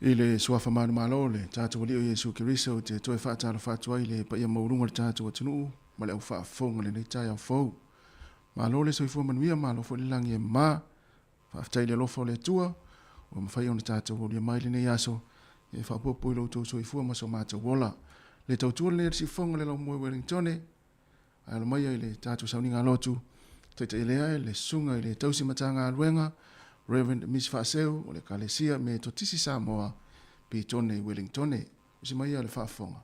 I le Suafa manumalo o le tatou Alii o Iesu Keriso, ou te toe faatalofa atu ai i le paia maualuga o le tatou atunuu ma le au faafofoga i lenei taeao fou. Malo le soifua manuia, malo foi le lagi e mama. Faafetai i le alofa o le Atua ua mafai ona tatou aulia mai lenei aso e faaopoopo i lo outou soifua ma so matou ola. Le tautua lenei a le siufofoga le Laumua i Wellingtone, ae alo mai ai le tatou sauniga lotu, taitai lea e le susuga i le tausi Matagaluega, Reverend Miss Faaseu o le Ekalesia Metotisi Samoa, Pitone i Wellingtone. Usi mai ia le faafofoga.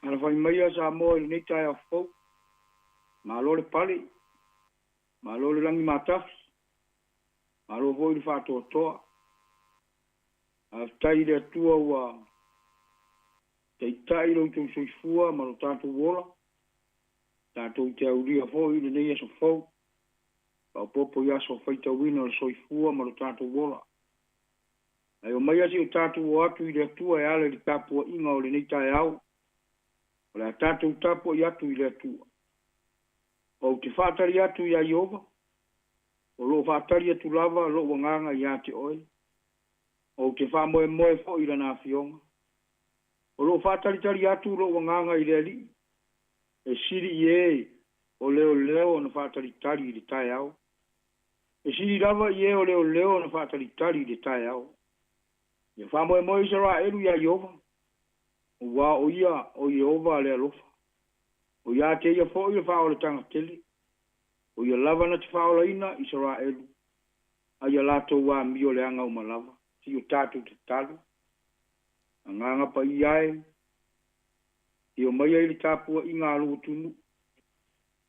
Alafai maia Samoa i lenei taeao fou. Malo le pale, malo le lagi matafi, malo foi le faatoatoa. Faafetai i le Atua ua taitai lo outou soifua ma lo tatou ola, tatou te aulia foi i lenei aso fou, faaopoopo i aso faitauina o le soifua ma lo tatou ola. Ae omaia se i o tatou o atu i le Atua e ala i le tapuaiga o lenei taeao, o le a tatou tapuai atu i le Atua. Ou te faatali atu iā Ieova, o lo o faatali atu lava lou agaga iā te oe. Ou te faamoemoe foi i Lana Afioga. O lo o faatalitali atu lou agaga i le Alii, e sili i e o leoleo ona faatalitali i le taeao. E sili lava i e o leoleo ona faatalitali i le taeao. Ia faamoemoe Isaraelu iā Ieova, aua o Ia o Ieova le alofa. O ia te Ia foi le faaolataga tele. O Ia lava na te faaolaina Isaraelu, a ia latou amio leaga uma lava. Se i o tatou tatalo. Agaga Paia e, e omai ai le tapuaiga a lou atunuu.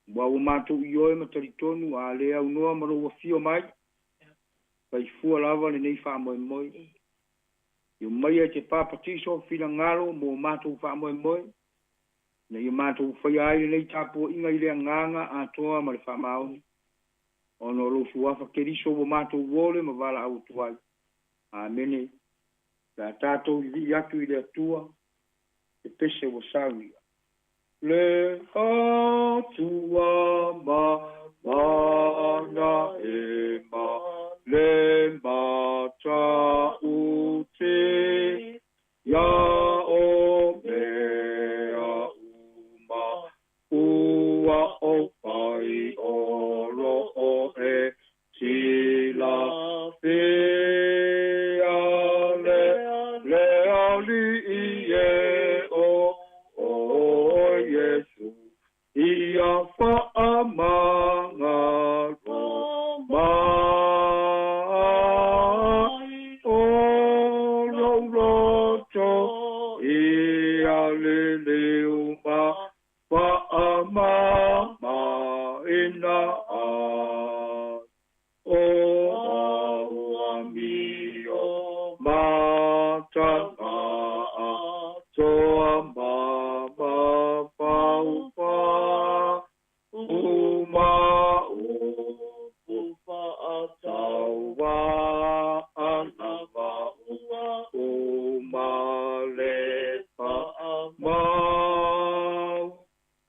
Aua ua matou ioe ma talitonu a le aunoa ma lou afio mai, fai fua lava lenei faamoemoe. E omaia e te papatiso finagalo mo matou faamoemoe, ina ia matou faia ai lenei tapuaiga i le agaga atoa ma le faamaoni, ona o lou Suafa Keriso ua matou ole ma valaau atu ai. Amene. Pe a tatou vivii atu i le Atua, te pese ua saunia. Le Atua ma mana e ma le matauti ia o mea uma ua ou pai o loo e silafia le le Alii e o o Iesu ia faamagalo mai o lou loto ia liliu ma faamamaina ai o au amio mataga atoa ma mafaufau uma upu faatauva alava ua uma le faamau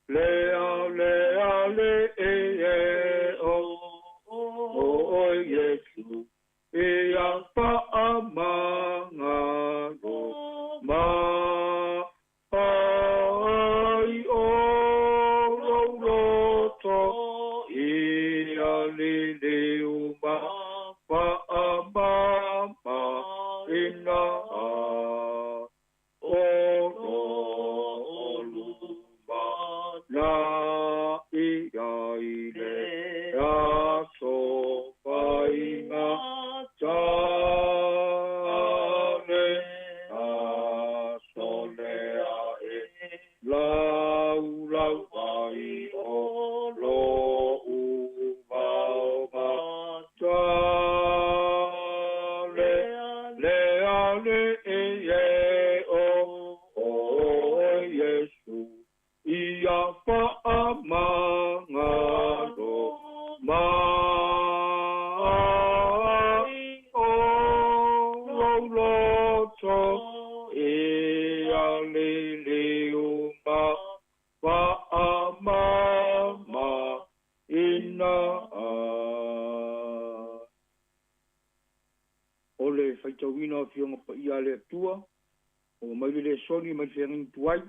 lea lea le e o o Iesu ia faamagalo mai o lou loto ia liliu ma faamamaina ai o lo luma na ia i le aso faiga tane aso lea e laulau ai o lou vaoga tale lea le e o o Iesu ia faamagalo mai o lou loto ia faatuaina ai. O le faitauina o Afioga Paia a le Atua, ua mai le lesoni mai le feagaiga tuai.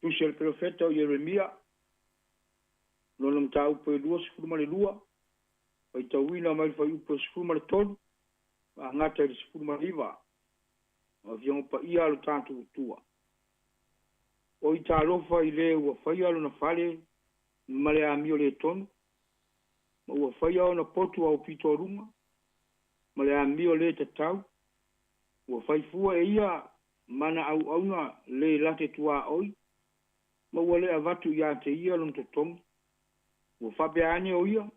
Tusi a le Perofeta o Ieremia, lona mataupu e 22, faitauina mai le fuaiupu e 13, faagata i le 19. O Afioga Paia a lo tatou Atua. Oi talofa i le ua faia lona fale ma le amio le tonu, ma ua faia ona potu aupitoaluga ma le amio le tatau, ua faifua e ia mana auauna le late tuaoi, ma ua le avatu ia te ia lona totogi. Ua faapea ane o ia,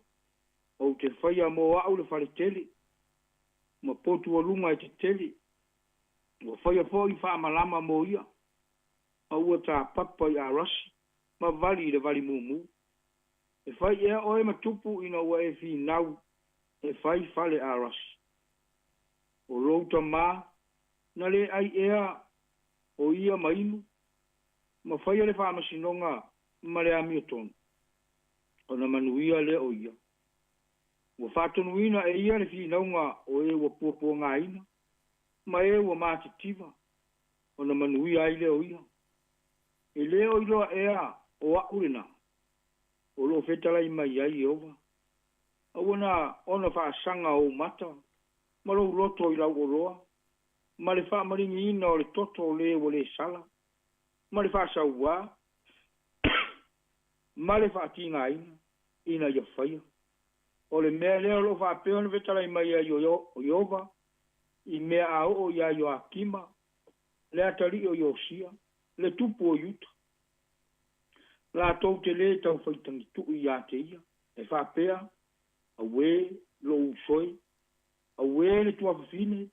ou te faia mo au le faletele, ma potu aluga e tetele, ua faia foi faamalama mo ia, ma ua tapapa i Arasi, ma vali i le vali mumu. E fai ea oe ma tupu ina ua e finau e fai fale Arasi. O lou tamā, na le ai ea o ia ma inu, ma faia le faamasinoga ma le amiotonu, ona manuia lea o ia. Ua faatonuina e ia le finauga o e ua puapuagaina, ma e ua matitiva, ona manuia ai lea o ia. E le o iloa ea o a'u lena, o loo fetalai mai ai Ieova. Aua na ona faasaga ou mata ma lou loto i lau oloa, ma le faamaligiina o le toto o le ua le sala, ma le faasauā, ma le faatigaina, ina ia faia. O le mea lea o loo faapea ona fetalai mai ai o Ieova i mea a oo iā Ioakima, le atalii o Iosia, le tupu o Iuta. Latou te lē taufaitagituʻi iā te ia, e faapea, Auē lou uso e, auē le tuafafine.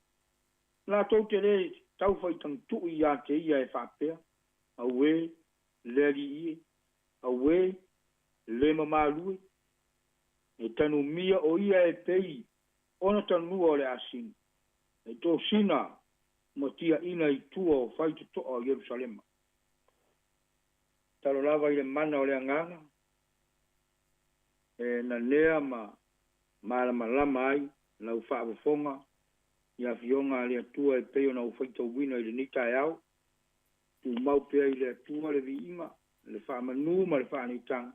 Latou te lē taufaitagituʻi iā te ia e faapea, Auē le alii e, auē le mamalu e. E tanumia o ia e pei ona tanua o le asini, e tosina ma tiaina i tua o faitotoa o Ierusalema. Talo lava i le mana o le agaga, e nanea ma malamalama ai lau faafofoga i afioga a le Atua e pei ona ou faitauina i lenei taeao. Tumau pea i le Atua le viiga, le faamanu ma le faaneetaga,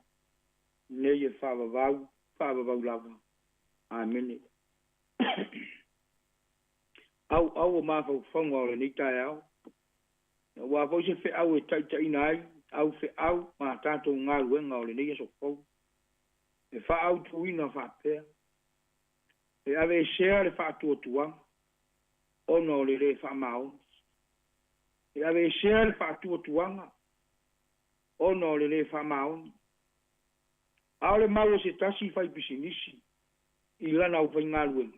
nei e faavavau, faavavau lava. Amene. Auau o mafaufauga o lenei taeao, aua foi se feau e taitaiina ai au feau ma tatou galuega o lenei aso fou. E faaautuina faapea, e aveesea le faatuatuaga ona o le lē faamaoni. E aveesea le faatuatuaga ona o le lē faamaoni. A o le mau o se tasi faipisinisi i lana aufaigaluega,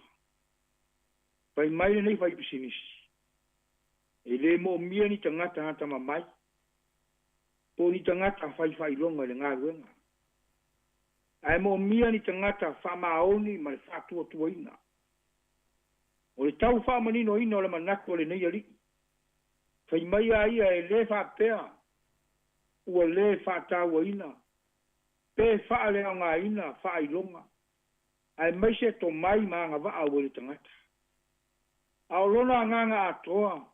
fai mai lenei faipisinisi, e lē moomia ni tagata atamamai po o ni tagata faifaailoga i le galuega, ae moomia ni tagata faamaoni ma le faatuatuaina. O le tau faamaninoina o le manatu o lenei alii, fai mai a ia e lē faapea ua lē faatauaina pe faaleaogaina faailoga aemaise tomai ma agavaa ua i le tagata. A o lona agaga atoa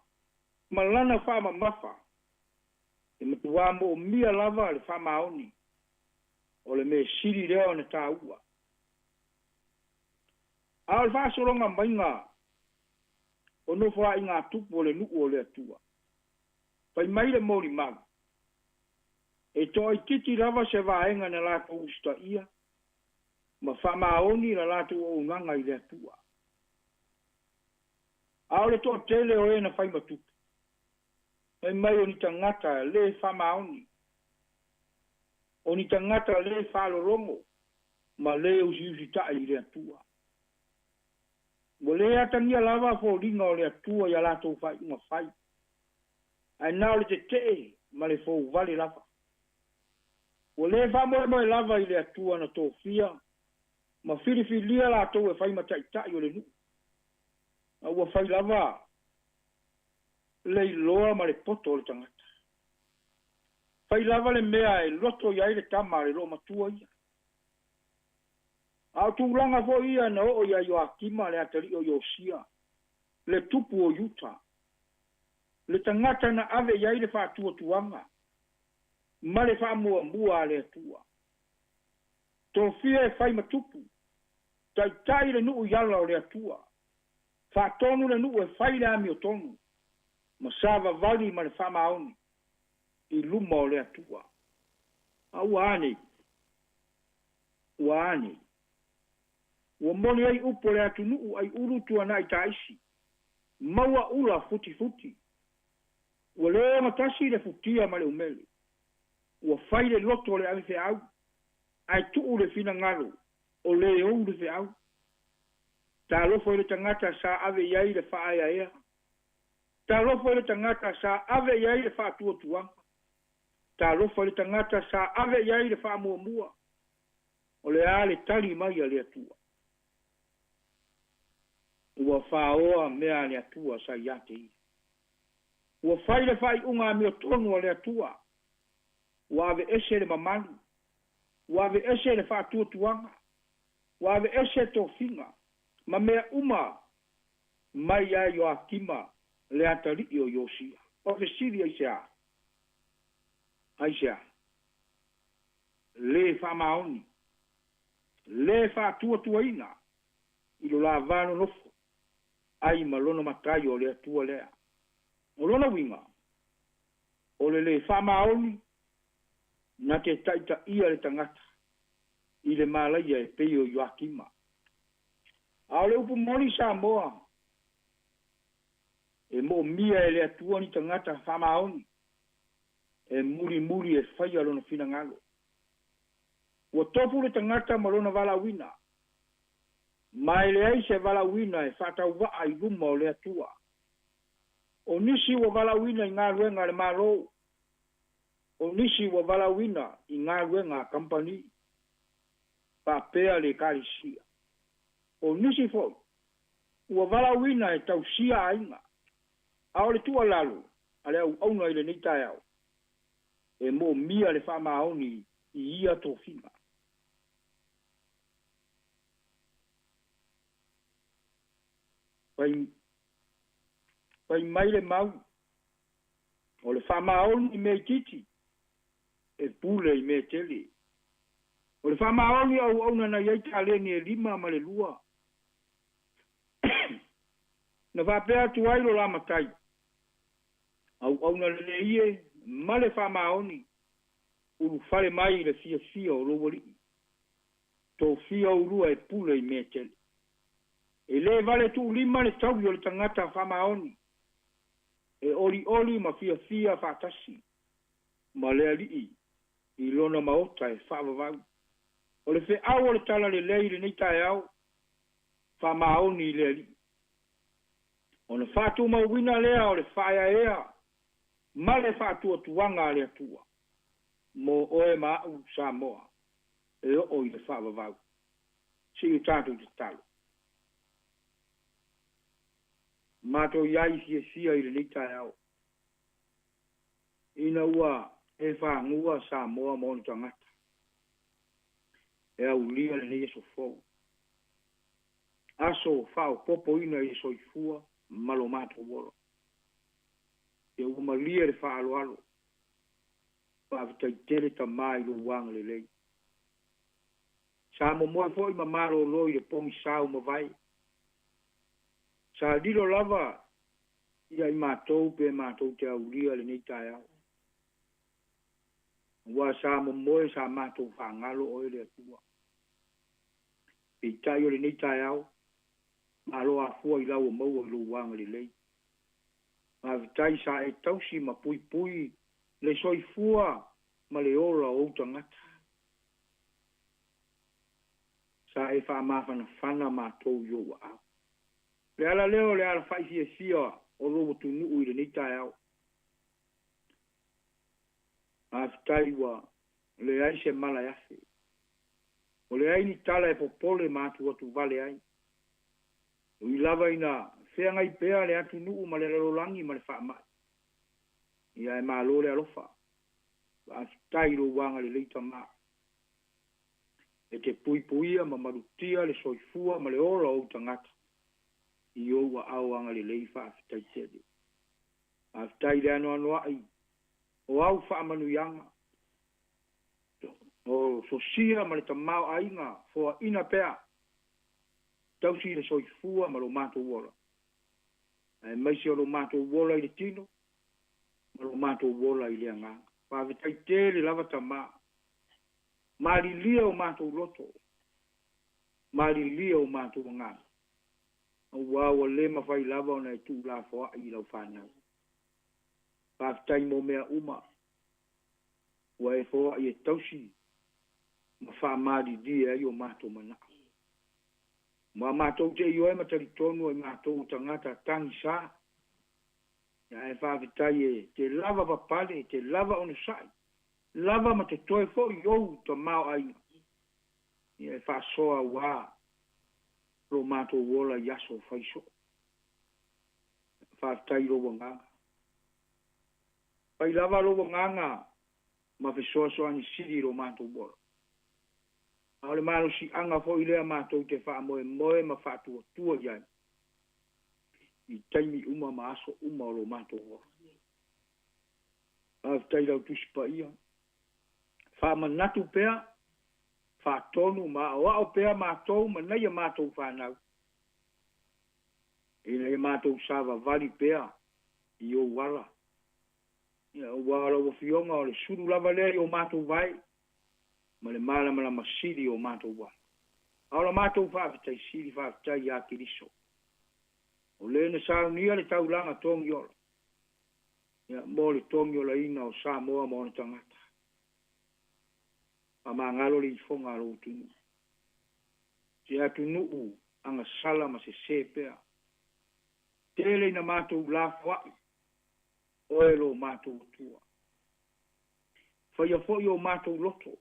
ma lana faamamafa, e matuā moomia lava le faamaoni, o le mea sili lea ona taua. A o le faasologa maiga o nofoaigatupu o le nuu o le Atua, fai mai le molimau, e toaitiiti lava se vaega na latou usitaia ma faamaoni la latou auaunaga i le Atua. A o le toatele o e na fai ma tupu, fai mai o ni tagata lē faamaoni, o ni tagata lē faalologo ma lē usiusitaʻi i le Atua. Ua lē atagia lava foliga o le Atua ia latou faaiuga fai, ae na o le tetee ma le fouvale lava. Ua lē faamoemoe lava i le Atua na tofia ma filifilia latou e fai ma taʻitaʻi o le nuu, a ua fai lava le iloa ma le poto o le tagata. Fai lava le mea e loto i ai le tama a le loomatua ia. A o tulaga foi ia na oo ia Ioakima le atalii o Iosia, le tupu o Iuta, le tagata na ave i ai le faatuatuaga ma le faamuamua a le Atua. Tofia e fai ma tupu, taitai le nuu i ala o le Atua, faatonu le nuu e fai le amiotonu, ma savavali ma le faamaoni i luma o le Atua. A ua a nei? Ua a nei? Ua moni ai upu o le atunuu ai ulu tuanai taisi, maua ula futifuti. Ua le ogatasi le futia ma le umele. Ua fai le loto o le avefeau, ae tuu le finagalo o le ou le feau. Talofa i le tagata sa ave i ai le faaeaea. Talofa i le tagata sa ave i ai le faatuatuaga. Talofa i le tagata sa ave i ai le faamuamua. O le a le tali mai a le Atua? Ua faoa mea a le Atua sa ia te ia. Ua fai le faaiuga amiotonu a le Atua. Ua aveese le mamalu. Ua aveese le faatuatuaga. Ua aveese tofiga ma mea uma mai ia Ioakima le atalii o Iosia. O fesili aisea? Aisea? Le faamaoni, le faatuatuaina i lo la va nonofo ai ma lona Matai o le Atua lea. O lona uiga, o le le faamaoni na te taitaia le tagata i le malaia e pei o Ioakima. A o le upu moni Samoa, e moomia e le Atua ni tagata faamaoni e mulimuli e faia lona finagalo. Ua tofu le tagata ma lona valaauina, ma e leai se valaauina e faatauvaa i luma o le Atua. O nisi ua valaauina i galuega a le Malo, o nisi ua valaauina i galuega a kamupani, faapea le Ekalesia. O nisi foi ua valaauina e tausia aiga. A o le tuualalo a le auauna i lenei taeao, e moomia le faamaoni i ia tofiga. Fai, fai mai le mau, o le faamaoni i mea itiiti, e pule i mea tele. O le faamaoni o auauna na i ai taleni e 5 ma le 2. Na faapea atu ai lo la matai, auauna lelei e ma le faamaoni, ulufale mai i le fiafia o lou alii. Tofia oulua e pule i mea tele. E le vale tuulima le taui o le tagata faamaoni, e olioli ma fiafia faatasi ma le alii i lona maota e faavavau. O le feau o le talalelei i lenei taeao, faamaoni i le alii. Ona faatumauina lea o le faaeaea ma le faatuatuaga a le Atua mo oe ma au Samoa e oo i le faavavau. Se i o tatou tatalo. Matou i ai fiafia i lenei taeao, ina ua e fagua Samoa ma ona tagata e aulia lenei aso fou, aso faaopoopoina i le soifua ma lo matou ola. Ia ua malie le faaaloalo, faafetai tele Tamā i lou agalelei. Sa momoe foi ma malolo i le pogisā ua mavae. Sa lilo lava ia i matou pe matou te aulia lenei taeao. Aua sa momoe sa matou faagalo oe le Atua. Peitai o lenei taeao, malo afua i lau ua maua i lou agalelei. Faafetai sa e tausi ma puipui le soifua ma le ola o ou tagata. Sa e faamafanafana matou i ou aao. Le ala lea o le alafai fiafia o lou atunuu i lenei taeao. Faafetai ua leai se mala e afe. Ua leai ni tala e popole ma atuatuvale ai. Ui lava ina feagai pea le atunuu ma le lalolagi ma le faamai, ia e malo le alofa. Faafetai i lou agalelei Tamā, e te puipuia ma malutia le soifua ma le ola o ou tagata i ou aao agalelei. Faafetai tele. Faafetai i le anoanoai o au faamanuiaga, o sosia ma le tamaoaiga foaina pea, tausi le soifua ma lo matou ola, aemaise o lo matou ola i le tino ma lo matou ola i le agaga. Faafetai tele lava Tamā, malilie o matou loto, malilie o matou agaga, auā ua le mafai lava ona e tuulafoai i lau fanau. Faafetai mo mea uma ua e foai e tausi ma faamalilie ai o matou manao. Ma matou te ioe ma talitonu o i matou o tagata tagisa, ae faafetai e te lava papale, e te lava onosai, lava ma totoe foi i ou tamaoaiga, ia e faasoa auā lo matou ola i aso faisoo. Faafetai i lou agaga. Fai lava lou agaga ma fesoasoani sili i lo matou ola. A o le malosiaga foi lea matou te faamoemoe ma faatuatua i ai i taimi uma ma aso uma o lo matou ola. Faafetai i lau Tusi Paia. Faamanatu pea, faatonu ma aoao pea matou ma nai a matou fanau, ina ia matou savavali pea i ou ala. Ia, aua o lau Afioga o le sulu lava lea i o matou vae ma le malamalama sili o matou ala. A o la matou faafetai sili, faafetai ia Keriso, o le na saunia le taulaga togiola, ia, mo le togiolaina o Samoa ma ona tagata. Faamagalo le ifoga a lou atunuu, se atunuu agasala ma sesē pea. Tele ina matou lafoai oe lo matou Atua. Faia foi o matou loto,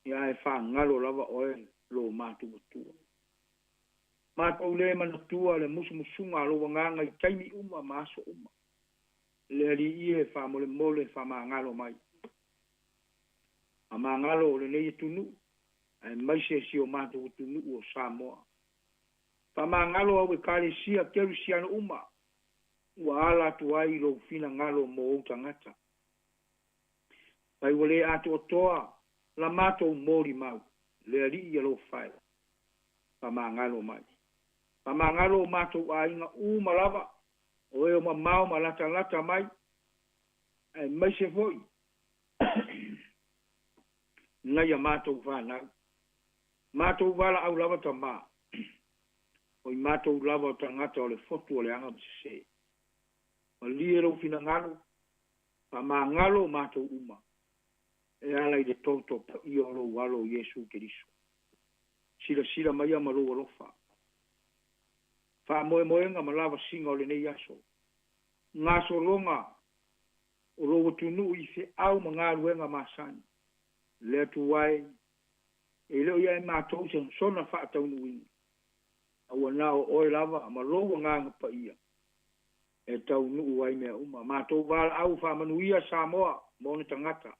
ia ae fagalo lava oe lo matou Atua. Matou le manatua le musumusuga a lou agaga i taimi uma ma aso uma. Le Alii e faamolemole faamagalo mai. Faamagalo o lenei atunuu, aemaise si o matou atunuu o Samoa. Faamagalo au Ekalesia Kerisiano uma, ua ala atu ai lou finagalo mo ou tagata. Fai ua le atoatoa la matou molimau, le Alii alofa e, faamagalo mai. Faamagalo o matou aiga uma lava, o e o mamao ma latalata mai, aemaise foi nai a matou fanau. Matou valaau lava Tamā, o i matou lava o tagata o le fotu o le aga ma sesē. Malie lou finagalo, faamagalo o matou uma, e ala i le toto paia o lou Alo Iesu Keriso. Silasila maia ma lou alofa. Faamoemoega ma lavasiga o lenei aso, gasologa o lou atunuu i feau ma galuega masani, le Atua e, e le o ia e matou se sona faataunuuina, a ua na o oe lava ma lou agaga paia e taunuu ai mea uma. Matou valaau faamanuia Samoa ma ona tagata.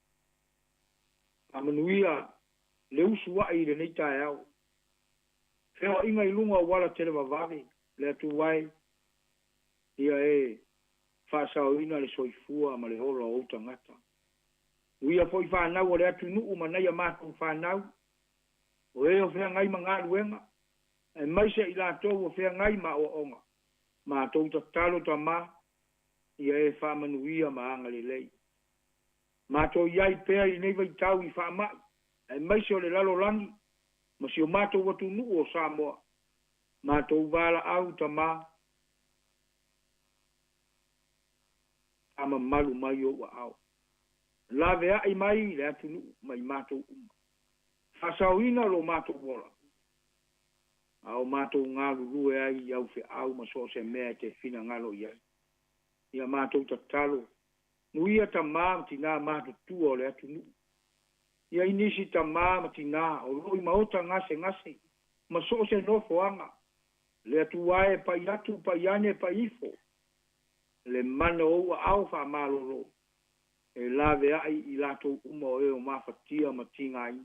Faamanuia le usuai i lenei taeao. Feoaiga i luga o auala televavave, le Atua e, ia e faasaoina le soifua ma le ola o ou tagata. Uia foi fanau o le atunuu ma nai a matou fanau, o e o feagai ma galuega, aemaise i latou o feagai ma aoaoga. Matou tatalo Tamā, ia e faamanuia ma agalelei. Matou i ai pea i lenei vaitau i faamai, aemaise o le lalolagi ma si o matou atunuu o Samoa. Matou valaau Tamā, faamamalu mai ou aao. Laveai mai le atunuu ma i matou uma. Faasaoina lo matou ola, a o matou galulue ai i au feau ma so o se mea e te finagalo i ai. Ia matou tatalo, nuia tamā ma tinā matutua o le atunuu. Ia i nisi tamā ma tinā o lo o i maota gasegase ma so o se nofoaga, le Atua e, pai atu, pai ane, pai ifo, le mana o ou aao faamalolo. E laveai i latou uma o e o mafatia ma tigaina.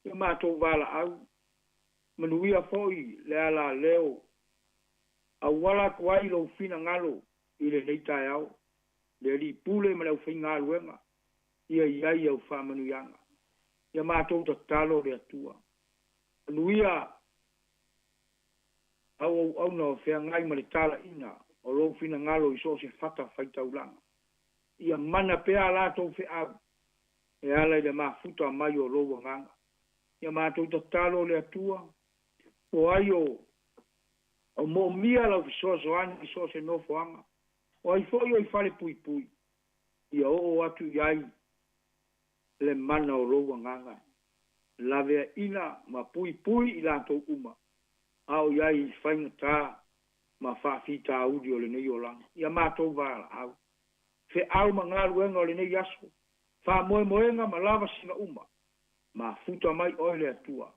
Ia matou valaau, manuia foi le alaleo, auala atu ai lou finagalo i lenei taeao, le Alii Pule ma le aufaigaluega, ia i ai au faamanuiaga. Ia matou tatalo le Atua. Manuia au auauna o feagai ma le talaiga o lou finagalo i so o se fata faitaulaga. Ia mana pea a latou feau e ala i le mafuta mai o lou agaga. Ia matou tatalo le Atua, po ai o o moomia lau fesoasoani i so o se nofoaga, o ai foi o i fale puipui, ia oo atu i ai le mana o lou agaga, laveaina ma puipui i latou uma, a o i ai i faigata ma faafitauli o lenei olaga. Ia matou valaau, feau ma galuega o lenei aso, faamoemoega ma lavasiga uma, mafuta mai oe le Atua,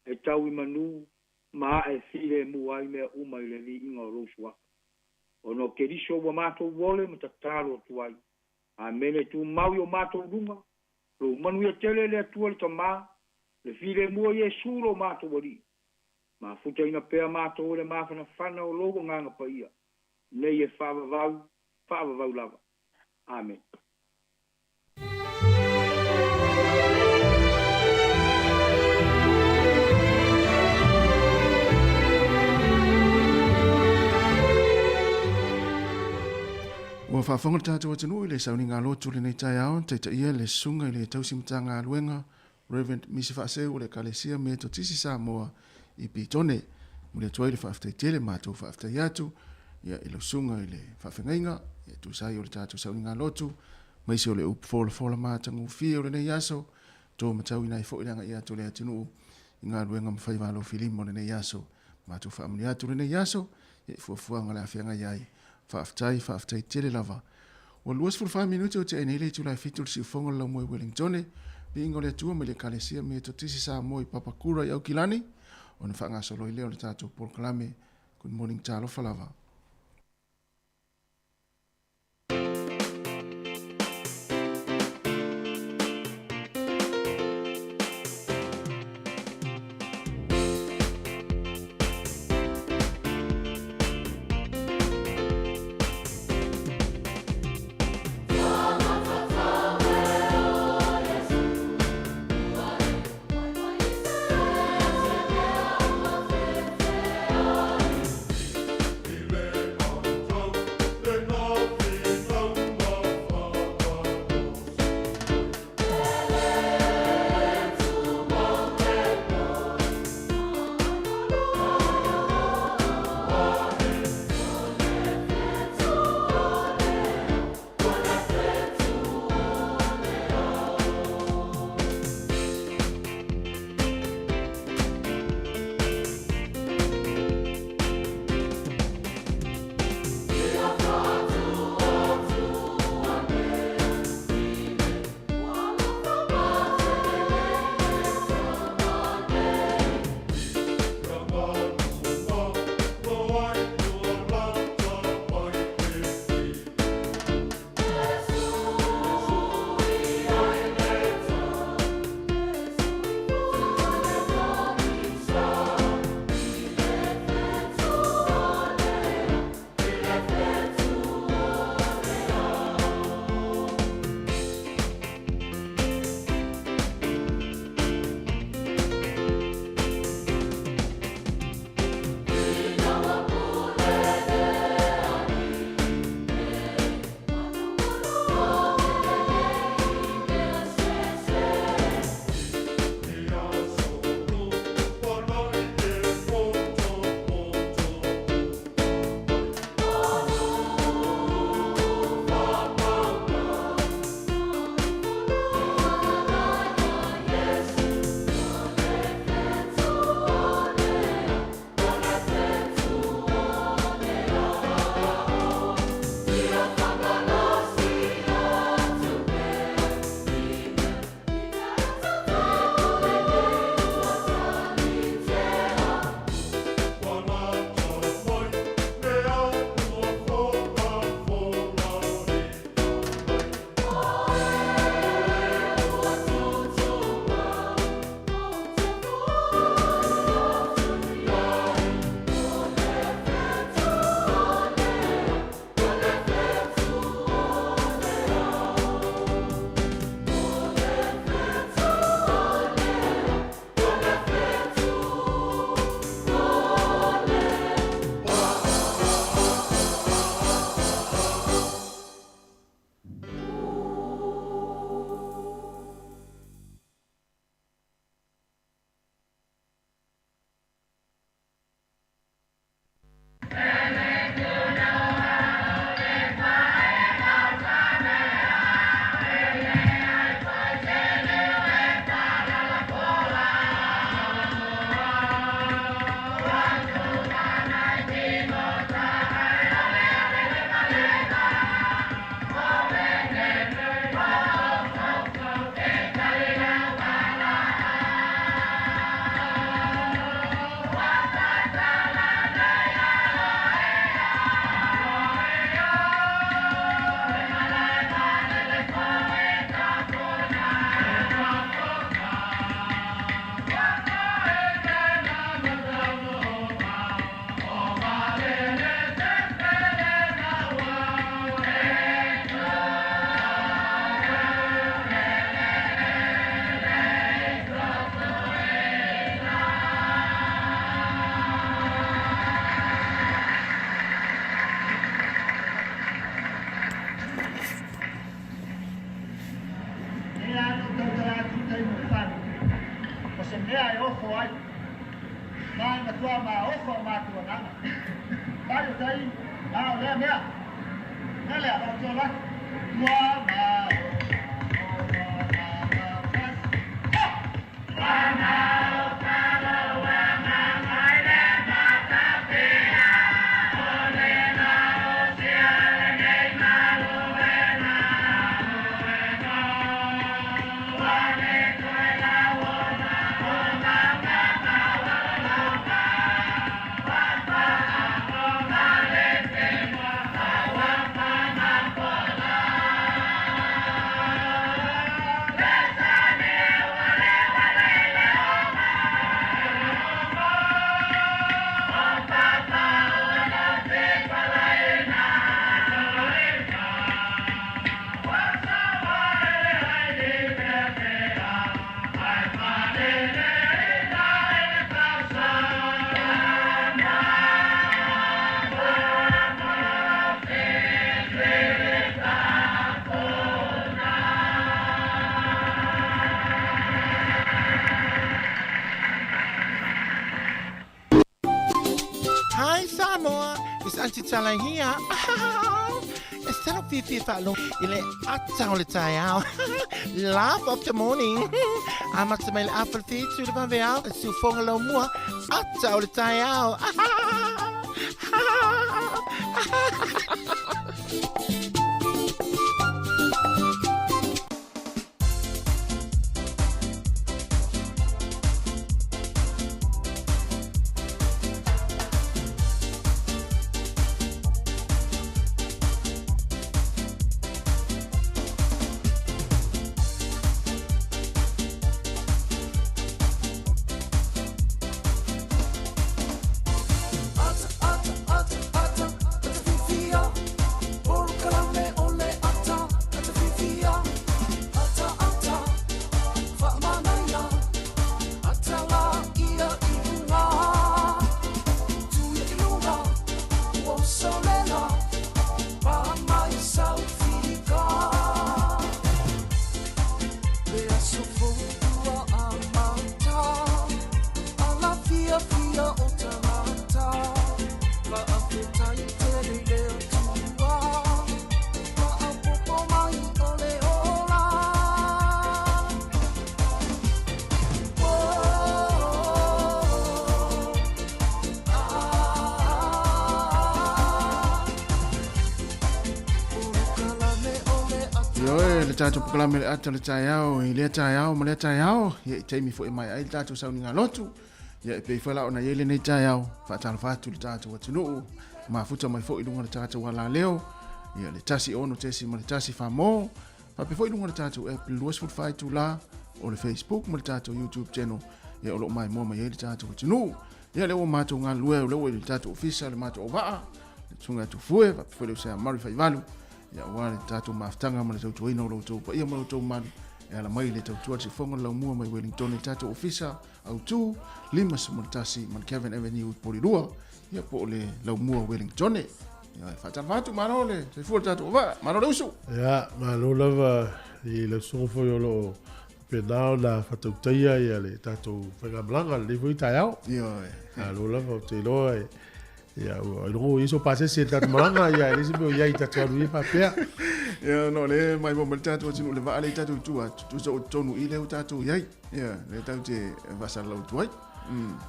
e tau i manu ma ae filemu ai mea uma i le viiga o lou suafa. Ona o Keriso ua matou ole ma tatalo atu ai. Amene. Tumau i o matou luga, lou manuia tele le Atua le Tamā, le filemu o Iesu lo matou Alii. Mafutaina pea matou e le mafanafana o lou Agaga Paia, nei e faavavau, faavavau lava. Amene. Ua faafofoga le tatou atunuu i le sauniga lotu i lenei taeao, taitaia le Susuga i le Tausi Matagaluega Rev. Misi Faaseu o le Ekalesia Metotisi Samoa i Pitone. Momoli atu ai le faafetai tele, matou faafetai atu ia i lau susuga i le faafegaiga ia tusa ai o le tatou sauniga lotu, maise o le upu folafola matagofie o lenei aso, to matauina ai foi le agai atu o le atunuu i galuega ma faiva alofilima o lenei aso. Matou faamanuia atu lenei aso ia i fuafuaga o le a feagai ai. Faafetai, faafetai tele lava. Ua 24 minute o tea nei le itula e 7 o le siufogo o le laumoe Wellingtone, viiga o le Atua mai le Ekalesia Metotisi Samoa i Papakura i Aukilani, ona faagasolo ai lea o le tatou polokalame. Good morning, talofa lava. se mea e ofo ai. Ma e matua maofa o matou agaga. Mai o tai, a o lea mea. Mea lea, o te ola. Ua maofa o agaga fai. Hi Samoa, it's Auntie Tala here. E talo fiafia faalogo i le ata o le taeao. Laugh of the morning. Amata mai le afa le fitu le vaveao, le siufoga laumua, ata o le taeao. Ioe, le tatou polokalame le ata o le taeao i lea taeao ma lea taeao, ia i taimi foi mai ai le tatou sauniga lotu. Ia e pei foi la ona i ai lenei taeao, faatalofa atu i le tatou atunuu, mafuta mai foi i luga o le tatou alaleo, ia le 1 6.1 famo, faapea foi i luga o le tatou app le 24 itula o le Facebook ma le tatou YouTube channel, ia o lo o maimoa mai ai le tatou atunuu. Ia lea ua matou galulue, o lea ua i le tatou ofisa le matou auvaa, le susuga ia Tufue, faapea foi le uso ia Murray Faivalu, ia aua le tatou mafutaga ma le tautuaina o lo outou paia ma lo outou mamalu e ala mai i le tautua le sifoga o le laumua mai Wellington i le tatou ofisa autu 51 Monkevin Avenue i Porirua, ia po o le laumua Wellington. Ia e faatalofa atu, malo le soifua le tatou auvaa, malo le usu. Ia, malo lava i lau susuga foi o lo o faapena ona faatautaia ia le tatou faigamalaga i lenei foi taeao. Ioe. Malo lava, ou te iloa e Ia, ua iloa ua i ai so pasese i le tatou malaga, ia, e leai se mea o i ai i tatou alu ia faapea. Ia, no, le mai mo ma le tatou atunuu le vaa lea i tatou i tua, tusa o totonu i lea ua tatou i ai. Ia, lea tatou te faasalalau atu ai.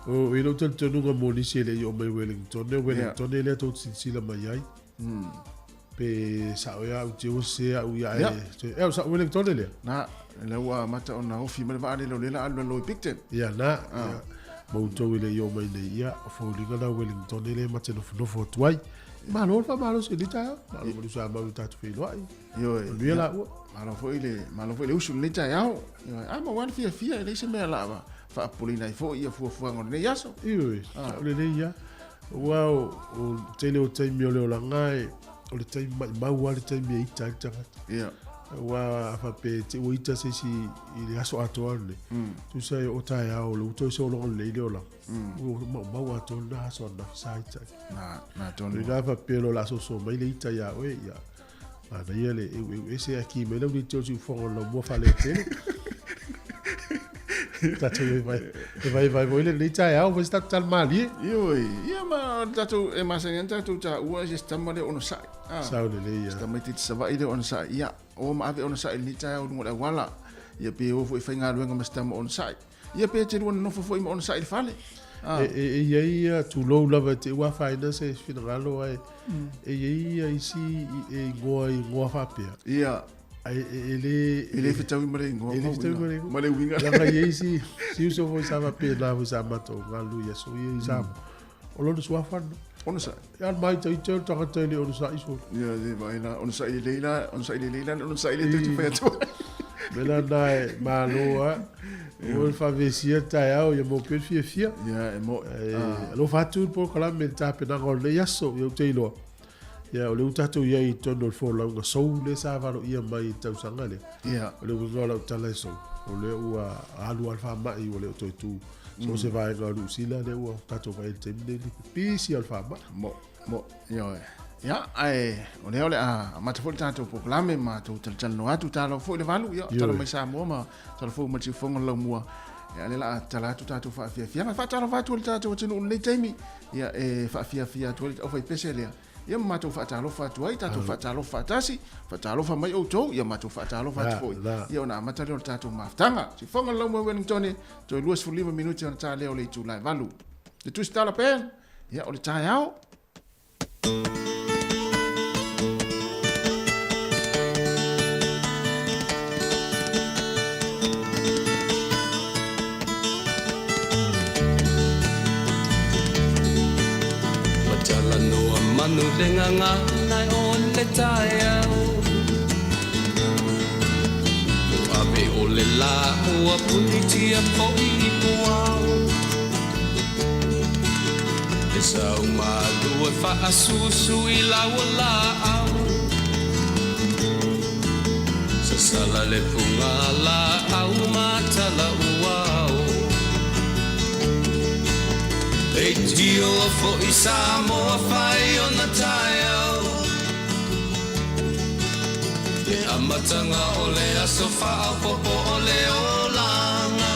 O, i lou talitonuga mo nisi e le i oo mai Wellington, o Wellington lea tou te silasila mai ai. Pe sao ea au te ua sese au ia e, e, o sao Wellington lea? Na, lea ua amata ona ofi mai le vaa lea o lea la alu lalo i Picton. Ia, na, ia, ma outou e le i oo mai nei, ia, o foliga na Wellington lea ma te nofonofo atu ai. Malo le faamalosi i lenei taeao, malo ma le uso a mau i tatou feiloai. Ioe. Manuia la ua. Malo foi le, malo foi le usu i lenei taeao. Ioe, a maua lava le fiafia, e leai se mea la faapopoleina ai foi ia fuafuaga o lenei aso. Ioe, sao lelei ia. Aua o le tele o taimi o le olaga e, o le taimi maimau lava le taimi e ita ai le tagata. Ia. Aua a faapea e te ua ita se isi i le aso atoa lenei, tusa e oo taeao o lea ua toe sologa lelei le olaga, ua maumau atoa lena aso ananafi sa ita ai. Na, na tonu. O ina faapea loa o le a soso mai le ita ia oe, ia, manaia le eueu ese ae ki mai lau leitio siufofoga o le laumua faaletele. Tatou e vai e vai vai foi lenei taeao fai se tatou tala malie. Ioe, ia ma tatou e masani ana tatou taua se tama lea onosai. Ah. Sao lelei ia. Se tamaitiiti Savaii lea onosai. Ia, o ma ave onosai i lenei taeao i luga o le auala. Ia pe o foi e faigaluega ma se tama onosai. Ia pe te lua nonofo foi ma onosai i le fale. Ah. E, e, e i ai ia tulou lava e te ua afaina se finagalo ae e i ai ia isi e igoa i igoa faapea. Ia. Ae e, e le E le fetaui ma le igoa. E le fetaui ma le igoa. Ma le uiga. Leaga e i ai si, si uso foi sa faapena foi sa matou galulue i aso ia i Samoa. O lona suafa lena. Onosai. E alu mai ita o le tagata e le onosai solo. Ia, le vaai la, onosai lelei la, onosai lelei la, onosai lea tou te fai atu ai. Mea la lena e malo lava. Ua le faavesia le taeao ia maua pea le fiafia. Ia, e mo'i. Ae alofa atu le polokalame i le tapenaga o lenei aso, ia ou te iloa. Ia, o lea ua tatou i ai i totonu o le folauga sou lea sa valoia mai i le tausaga lea. Ia. O le uiga o lau tala e sou, o lea ua alu lava le faamai ua le o toe tu. So se vaega o Niu Sila lea ua tatou vaai i le taimi lenei, le pipisi lava o le faamai. Mo, mo, ioe. Ia, ae o lea o le a amata foi le tatou polokalame ma matou talatalanoa atu, talo foi le 8, ia, talo mai Samoa ma talo fou mai le siufofoga o le laumua. Ia, lea o le a tatala atu tatou faafiafiaga. E faatalofa atu i le tatou atunuu i lenei taimi. Ia, e faafiafia atu ai le aufaipese lea. Ia ma matou faatalofa atu ai, tatou faatalofa faatasi, faatalofa mai outou, ia matou faatalofa atu foi. Ia ona amata lea o le tatou mafutaga. Siufofoga o le laumua i Wellingtone, toe 25 minute ona ta lea o le itula e 8. Le Tusitala Band, ia o le taeao. Ua talanoa manu le gagana o le taeao Ua ave o le lā ua punitia foi i puao E sau malu e faasusu i lau laau Sasala le puga laau ma tala uao Leitio foi Samoa fai ona taeao Le amataga o le aso faaopoopo o le olaga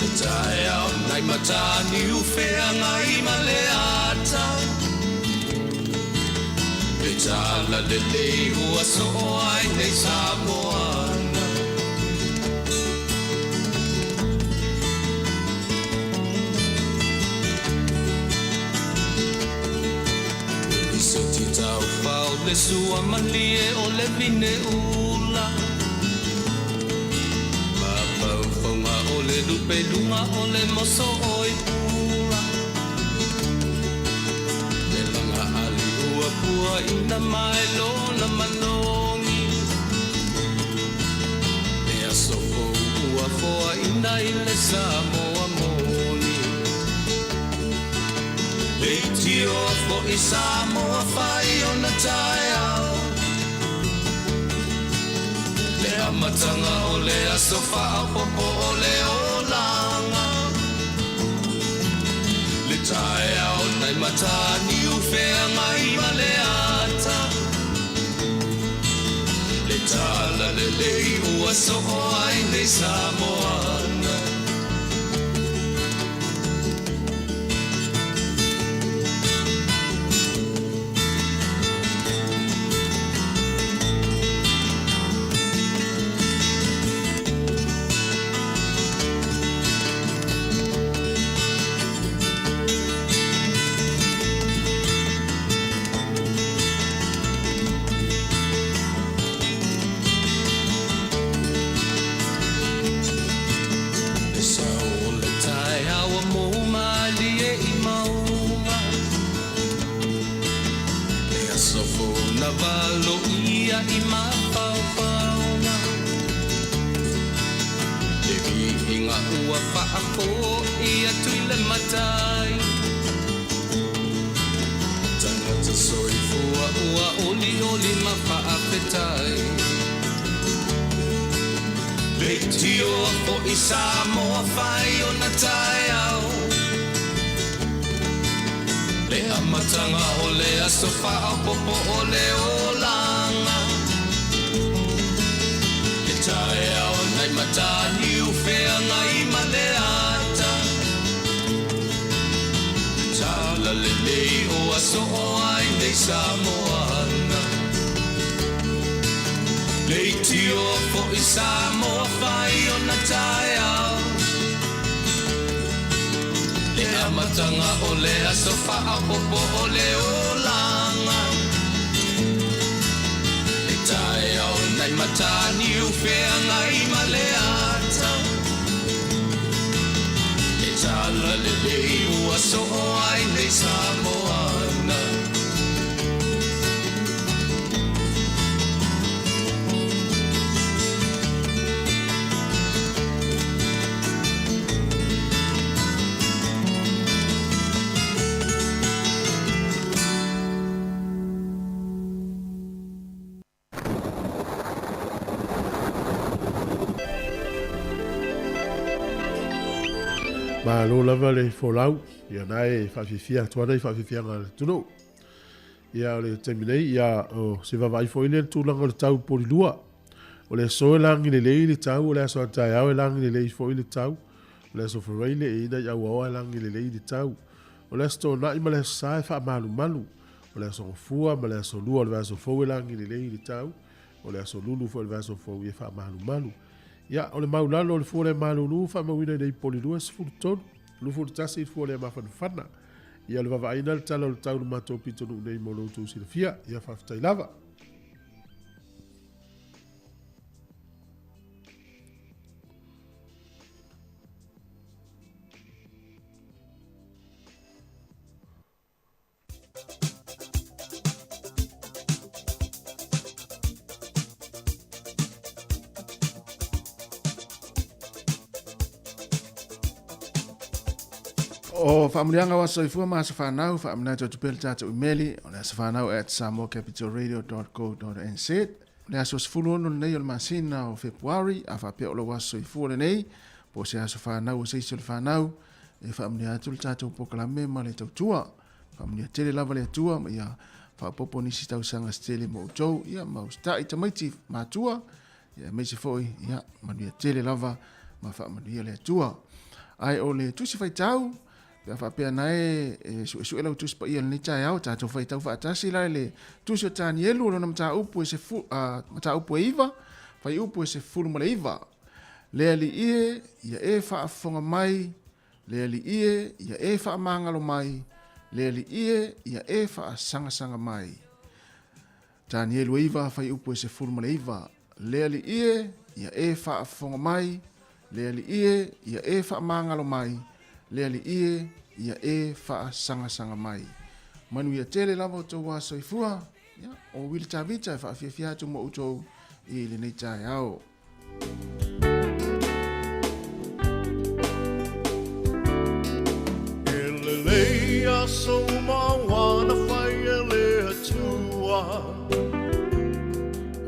Le taeao nai Mataniu feagai ma le ata Le tala lelei ua soo ai nei Samoana. E soti taufao le sua malie o le vine ula Mafaufauga o le lupe luga o le moso oi pula Le laga ali ua pua ina mai lona manogi Le aso fou ua foaina i le Samoa moni Leitioa foi Samoa fai ona taeao Le amataga o le aso faaopoopo o le olaga Le taeao nai Mataniu feagai ma le ata Le tala lelei ua soo ai nei Samoana. Le sao o le taeao ua mou malie i mauga Le aso fou na valoia i mafaufauga Le viiga ua faafoi atu i le matai Tagata soifua ua olioli ma faafetai Leitioa foi Samoa fai ona taeao Le amataga o le aso faaopoopo o le olaga Le taeao nai Mataniu. Samoana. Le itioa fo'i Samoa fai ona taeao. Le amataga o le aso faaopoopo o le olaga. Le taeao nai Mataniu Feagai ma le ata. Le talalelei ua soo ai nei Samoana. Malo lava le folau, ia na e whaawhiwhia atu ana i whaawhiwhianga a le atunuu. Ia o le taimi nei, ia o se vavaai foi lea i le tulaga o le tau poli lua. O le aso e lagi lelei le tau, o le aso a taeao e lagi lelei foi le tau, o le aso Faraile e ina i Auaoa e lagi lelei le tau. O le aso Toonai ma le aso Sa e faamalumalu. O le aso Gafua ma le aso Lua o le vaiaso fou e lagi lelei le tau. O le aso Lulu foi o le vaiaso fou e faamalumalu. Ia, o le maulalo o le fua lea malulu faamauina i nei poli 2, 13, 21 i le fua lea mafanafana. Ia, o le vavaaiina le tala o le tau i le matou pitonuu nei mo lo outou silafia. Ia, faafetai lava. O faamuliaga o aso soifua ma aso fanau, faamanatu atu pea le tatou imeli, o le asofanau at samoacapitalradio.co.nz. O le aso 16 lenei o le masina o Fepuari, a faapea o lou aso soifua lenei, po o se aso fanau o se isi o le fanau, e faamanuia atu le tatou polokalame ma le tautua. Faamanuia tele lava le Atua ma ia faaopoopo nisi tausaga se tele mo outou, ia ma usitai tamaiti matua, ia aemaise foi, ia manuia tele lava ma faamanuia le Atua. Ae o le tusi faitau, pe a faapea na e, e suesue lau tusi paia lenei taeao, tatou faitau faatasi la i le tusi o Tanielu, o lona mataupu e, sefu, mataupu e 9, faiupu e 19. Le Alii e, ia e faafofoga mai, Le Alii e, ia e faamagalo mai, Le Alii e, ia e faasagasanga mai. Tanielu e 9, faiupu e 19. Le Alii e, ia e faafofoga mai, Le Alii e, ia e faamagalo mai, Le Alii e, ia e faasagasanga mai. Manuia tele lava outou a soifua, ia, o Wili Tavita e faafiafia atu mo outou i lenei taeao. E lelei aso uma ua na fai e le Atua,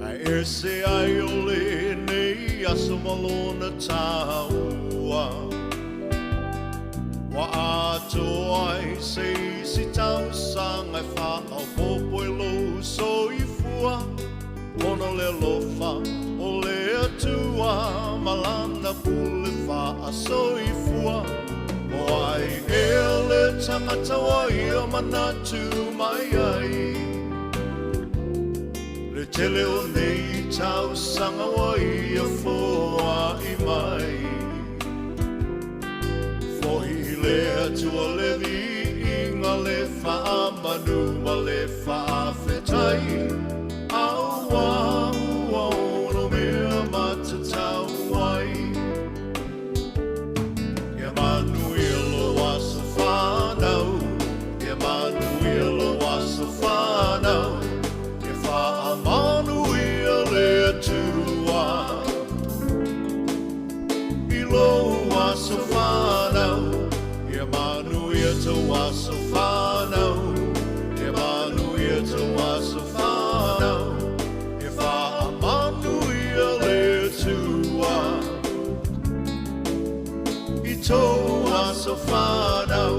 Ae ese ai o lenei aso ma lona taua. Ua atoa ai se isi tausaga e faaopoopo i lou soifua. Ona o le alofa o le Atua ma Lana pule faasoifua. O ai ea le tangata ua ia manatu mai ai? Le tele o nei tausaga ua ia foai mai. Fohi i le Atua le viiga, le faamanu ma le faafetai, Aua ua ono mea matatau ai. Ia manuia lou aso fanau, Ia manuia lou aso fanau, Ia faamanuia le Atua i lou aso fanau, Ia manuia tou aso fanau, Ia manuia tou aso fanau, Ia faamanuia le Atua i tou aso fanau.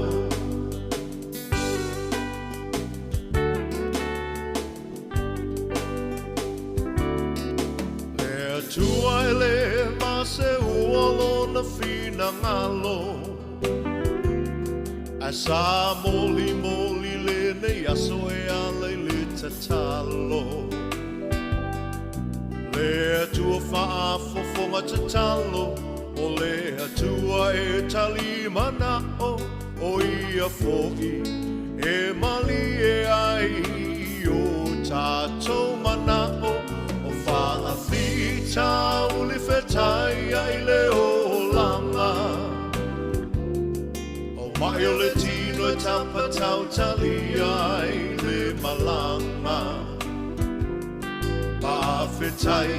Le Atua e le maseua lona finagalo, Ae sa molimoli lenei aso e ala i le tatalo. Le Atua faafofoga tatalo, o le Atua e tali mana'o, o ia fo'i e malie ai i o tatou mana'o, o faafitauli fetai ai le olaga. O ma'i o le tino e tapatautalia ai le malaga. Faafetai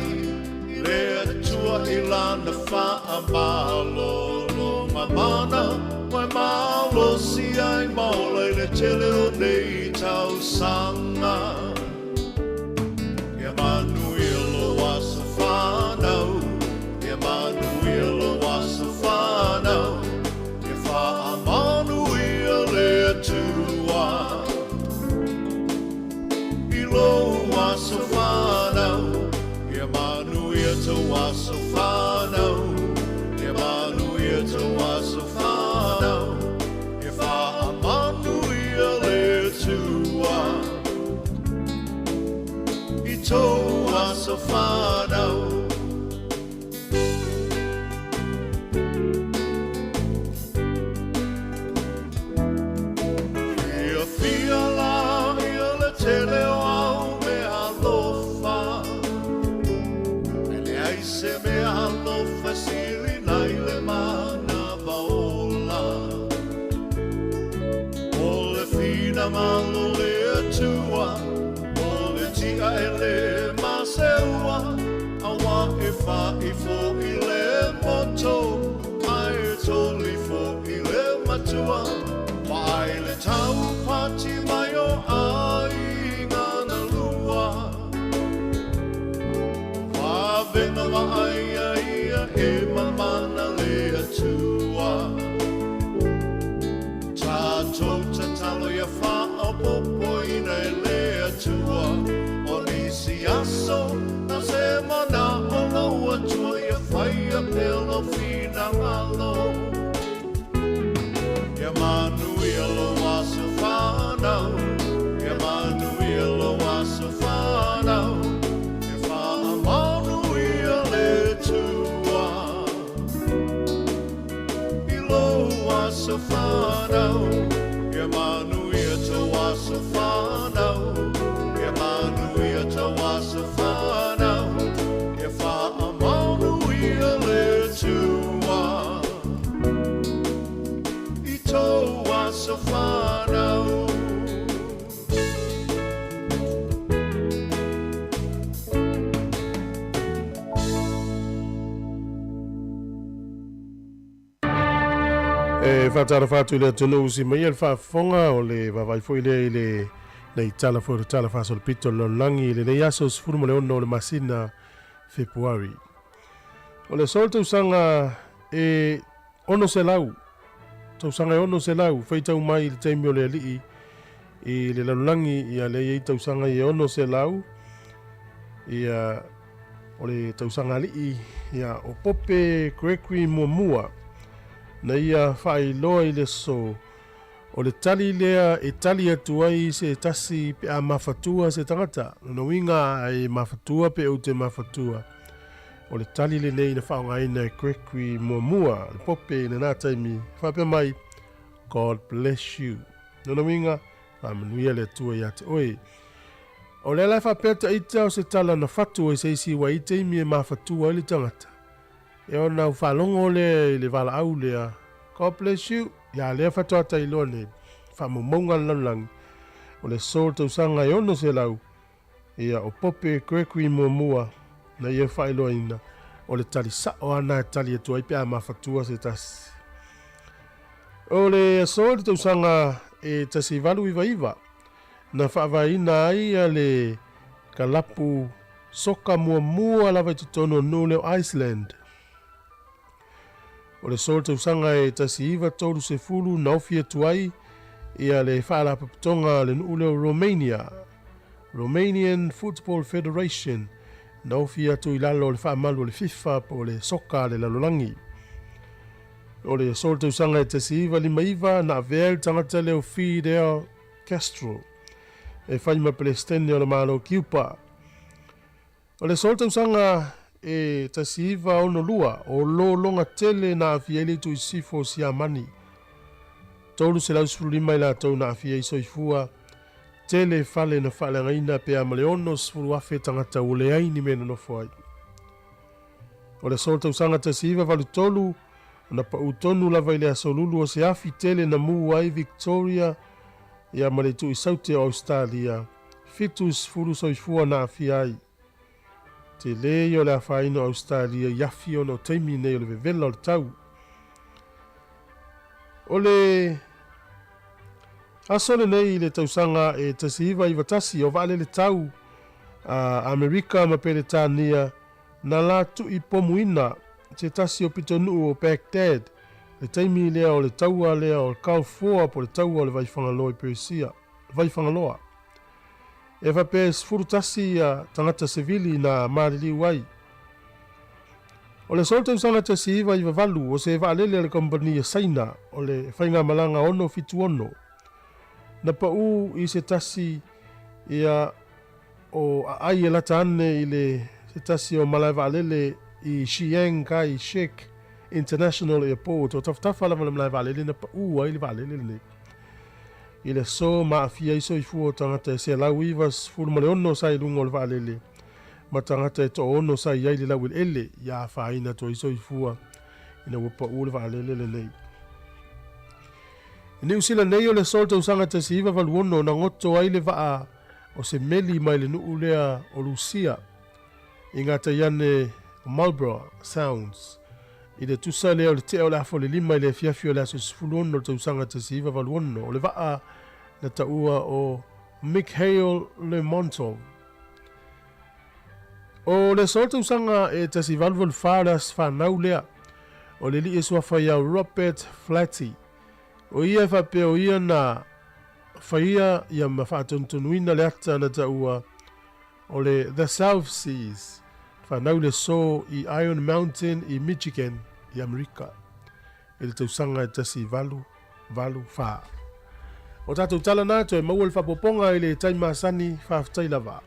le Atua i lana faamalologa mana, ua e malosi ai ma ola i le tele o nei tausaga. Ia manuia lou aso fanau, ia manuia lou aso fanau, ia faamanuia le Atua i lou aso fanau, ia manuia tou aso fanau, ia manuia tou aso fanau, ia faamanuia le Atua i tou aso fanau. Fiafia la ia le tele o au mea alofa, e leai se mea alofa e sili nai le manava ola. O le finagalo o le Atua, o le tia e le maseua, auā e fa'i fo'i le moto, ae toli fo'i le matua. Vaai le taupati mai o aiga na lua, o vavega vaaia ia e mamana le Atua. Tatou tatalo ia faaopoopoina e le Atua, o nisi aso na o se mana'o lou Atua ia faia pea lou finagalo. Ia manuia lou aso fanau, ia manuia lou aso fanau, ia faamanuia le Atua i lou aso fanau, ia manuia tou aso fanau, ia manuia tou aso fanau, ia faamanuia le Atua i tou aso fanau. E faatalofa atu i le atunuu si maia le faafofoga o le vaavaai foi lea i le nei tala foi o le tala faasolopito o le lalolagi i lenei aso 16 o le masina Fepuari. O le aso o le tausaga e 600, tausaga e 600 faitau mai i le taimi o le alii i le lalolagi, ia lea e i ai tausaga e 600, ia o le tausaga alii ia o Pope Gregory muamua na ia faailoa i le aso o le tali lea e tali atu ai se tasi pe a mafatua se tagata. Lona uiga a e mafatua pe ou te mafatua, o le tali lenei na faaaogaina e Gregory muamua, le Pope i lena taimi, faapea mai, God bless you. Lona uiga, faamanuia le Atua ia te oe. O lea la e faapea ta ita o se tala na fatu ai se isi ua i taimi e mafatua ai le tagata. E ona u faalogo lea i le valaau lea, God bless you, ia lea faatoa tailoa nei, faamaumauga a le lalolagi, o le aso o le tausaga e 600, ia o Pope Gregory muamua na ia faailoaina, o le tali sa'o lava na e tali atu ai pe a mafatua se tasi. O le aso i le tausaga e 1899, na faavaeina ai le kalapu soka muamua lava i totonu o nuu lea o Iceland. O le aso o le tausaga e 1930 na ofi atu ai ia le faalapotopotoga a le nuu lea o Romania, Romanian Football Federation, na ofi atu i lalo o le faamalu o le FIFA po o le soka a le lalolagi. O le aso o le tausaga e 1959 na avea ai le tagata lea o Fidel Castro. e fai ma Pelesitene o le Malo o Kiupa. O le aso o le tausaga e 1962, o lologa tele na aafia ai le itu i sisifo o Siamani. 315 i latou na aafia ai soifua, tele fale na faaleagaina pe a ma le 60,000 tagata ua leai ni mea e nonofo ai. O le aso o le tausaga 1983, na pau tonu lava i le aso lulu o se afi tele na mu ai Victoria ia ma le itu i Saute o Ausetalia, 70 soifua na aafia ai. Tele ia o le afaina o Ausetalia i afi ona o taimi nei o le vevela o le tau. O le aso lenei i le tausaga e 1991 o vaalele tau a Amerika ma Peretania na la tui pomuina se tasi o pitonuu o Baghdad le taimi lea o le taua lea o Gulf War po o le taua o le Vaifagaloa i Peresia, Vaifagaloa. E faapea e 11 ia tagata sevili na maliliu ai. O le aso tausaga 1998 o se vaalele a le kamupani a Saina o le faigamalaga 676 na pau i se tasi ia o aai e lata ane i le se tasi o malae vaalele i Chiang Kai-shek International Airport o tafatafa lava le malae vaalele na pau ai le vaalele lenei. I le aso ma aafia ai soifua o tagata e 196 sa i luga o le vaalele ma tagata e toaono sa i ai i le laueleele ia afaina atu ai soifua ina ua pau le vaalele lenei. I Niu Sila nei o le aso o le tausaga 1986 na goto ai le vaa o se meli mai le nuu lea o Lusia i gatai ane o Marlborough Sounds i le tusa lea o le tea o le afa o le lima i le afiafi o le aso 16 o le tausaga 1986 o le vaa na taua o Mikhail Lermontov. O le aso o le tausaga e 1884 o le aso fanau lea o le alii e suafa ia Robert Flatty. O ia e faapea o ia na faia ia ma faatonutonuina le ata na taua o le The South Seas, fanau le aso i Iron Mountain i Michigan i Amerika i le tausaga e 1884. O tatou tala na toe maua le faapopoga i le tai masani, faafetai lava.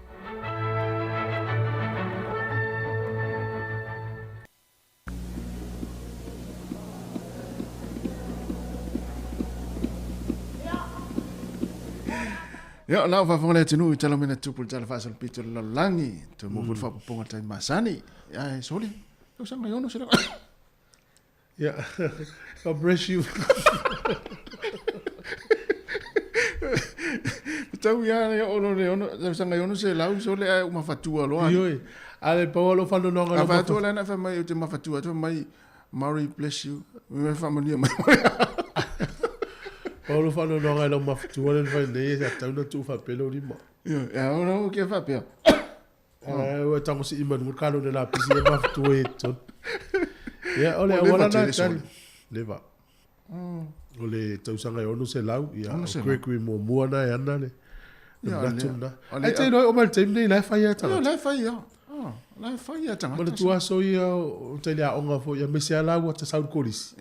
Ia, o lau faafofoga le atunuu i tala mai na tupu le tala faasolopito o le lalolagi, toe maua foi le faapopoga tai masani. Ia, e soli, tausaga e ono se Yeah. God bless you. Tau ia le ono le ono, tausaga e ono se lau, sole ae uma fatua loa. Ioe. A le pau alo whanononga. A fatua le ana wha mai o te mafatua, atu mai, Murray bless you. Me whamania mai. Pau alo whanononga e lau mafatua le whai nei, e tau na tu whapelo lima. Ioe, ia ono ke whapea. Ae ua tango si ima nunga kalo le la pisi e mafatua e tonu. Ia, o le awala na tali. Leva. O le tausaga e ono se lau, ia, o Gregory muamua na e ana le. Le manatu na. Ai te iloa o mai le taimi nei la e fai ia tagata. Ia, la e fai ia. La e fai ia tagata. Ma le tuaso ia o te le aonga foi, ia mese a lau ata sau le kolisi.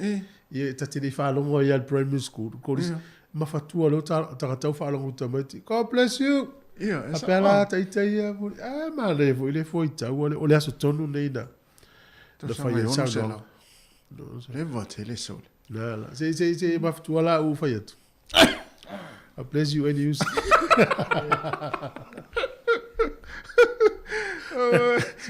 Ia, ta te le whalongo ia le primary school, kolisi. Mafatua leo tagata o faalogo tamaiti. God bless you. Ia, e sa. Pea la ta ita ia foi. Ah, manaia foi le foi tau o le aso tonu nei na. Na fai e saunoaga. Leva tele sole. Na la. Se se se mafatua la u fai atu. God bless you and you.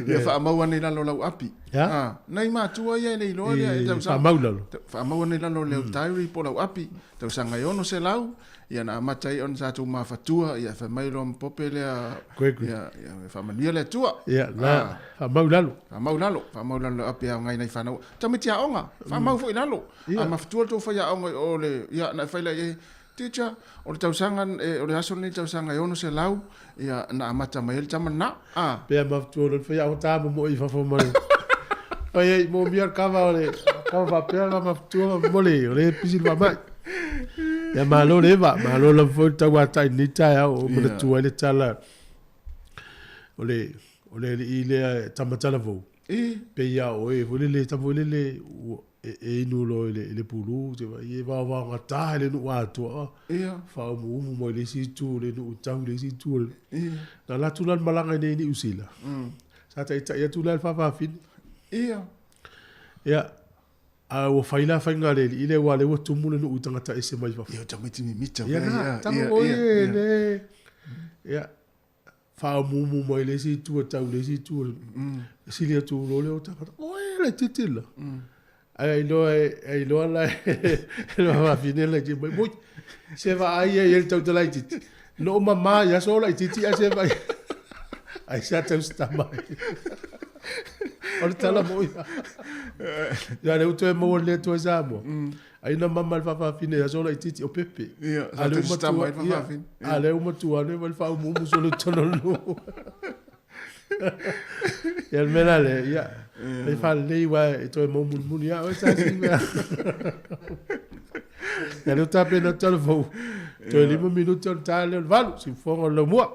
Ia whaamau ane lalo lau api. Ya. Ah, nai matua ia e le iloa lea e tausaga. Whaamau lalo. Whaamau ane lalo leo diary po lau api. Tausaga e ono se lau. Ia na amata ai ona tatou mafatua, ia fai mai loa ma pope lea, Gregory. ia, ia faamanuia le Atua. Ia, na, faamau lalo. Faamau lalo, faamau lalo le api ao ngai nai whanau. Tamaiti aoga, faamau foi lalo. Ia. A mafatua le tou fai aoga o le, ia, na e fai lea i ai, Teacher, o le tausaga, e, o le aso lenei tausaga e ono se lau, ia, na amata mai ai le tama na, a. Pea mafatua le fai aoga tā momoe i fafo mai. Fai ai, mo mia le kava o le, kava faapea la mafatua mo le, o le pisi le faamai. Ia malo le va, malo lava foi le tauatai i lenei taeao o manatua ai le tala o le, o le alii lea e Tamatalavou. E. Pei a oe foi lele, tama foi lele, ua, e inu loa i le pulu, te vaai e vaovaogata i le nuu atoa. Faaumuumu mai le isi itu o le nuu tau i le isi itu o le nuu. Na alu atu la le malaga i inei i Niu Sila, sa taitai atu la le faafafine. Ia, a ua fai la faiga a le alii lea aua o lea ua tumu le nuu i tagata ese mai fafo. Ia, o tamaiti mimita. Ia, na, tama foi e le, ia, faaumuumu mai le isi itu e tau i le isi itu o le nuu. Sili atu loa lea o tagata, oi, laitiiti la. Ae ailoa ailoa la e le faafafine laitiiti mai, oi, se vaai ia i ai le tauta laitiiti. No mama i aso laitiiti ae se vaai. Ai sa tau tama ai. O le tala moi. Ia le utu e maua le atu ai Samoa. Ai na mama le faafafine i aso laitiiti o Pepe. Ia, sa tau tama ai le faafafine. A lea ua matua ane ma le faaumuumu solo i totonu o le nuu. Ia le mea la lea, ia, e faalelei aua e toe mau mulimuli lava oe sa si mea. Ia lea ua tapena atu talavou, toe 5 minute ona ta lea o le 8, siufofoga o le laumua.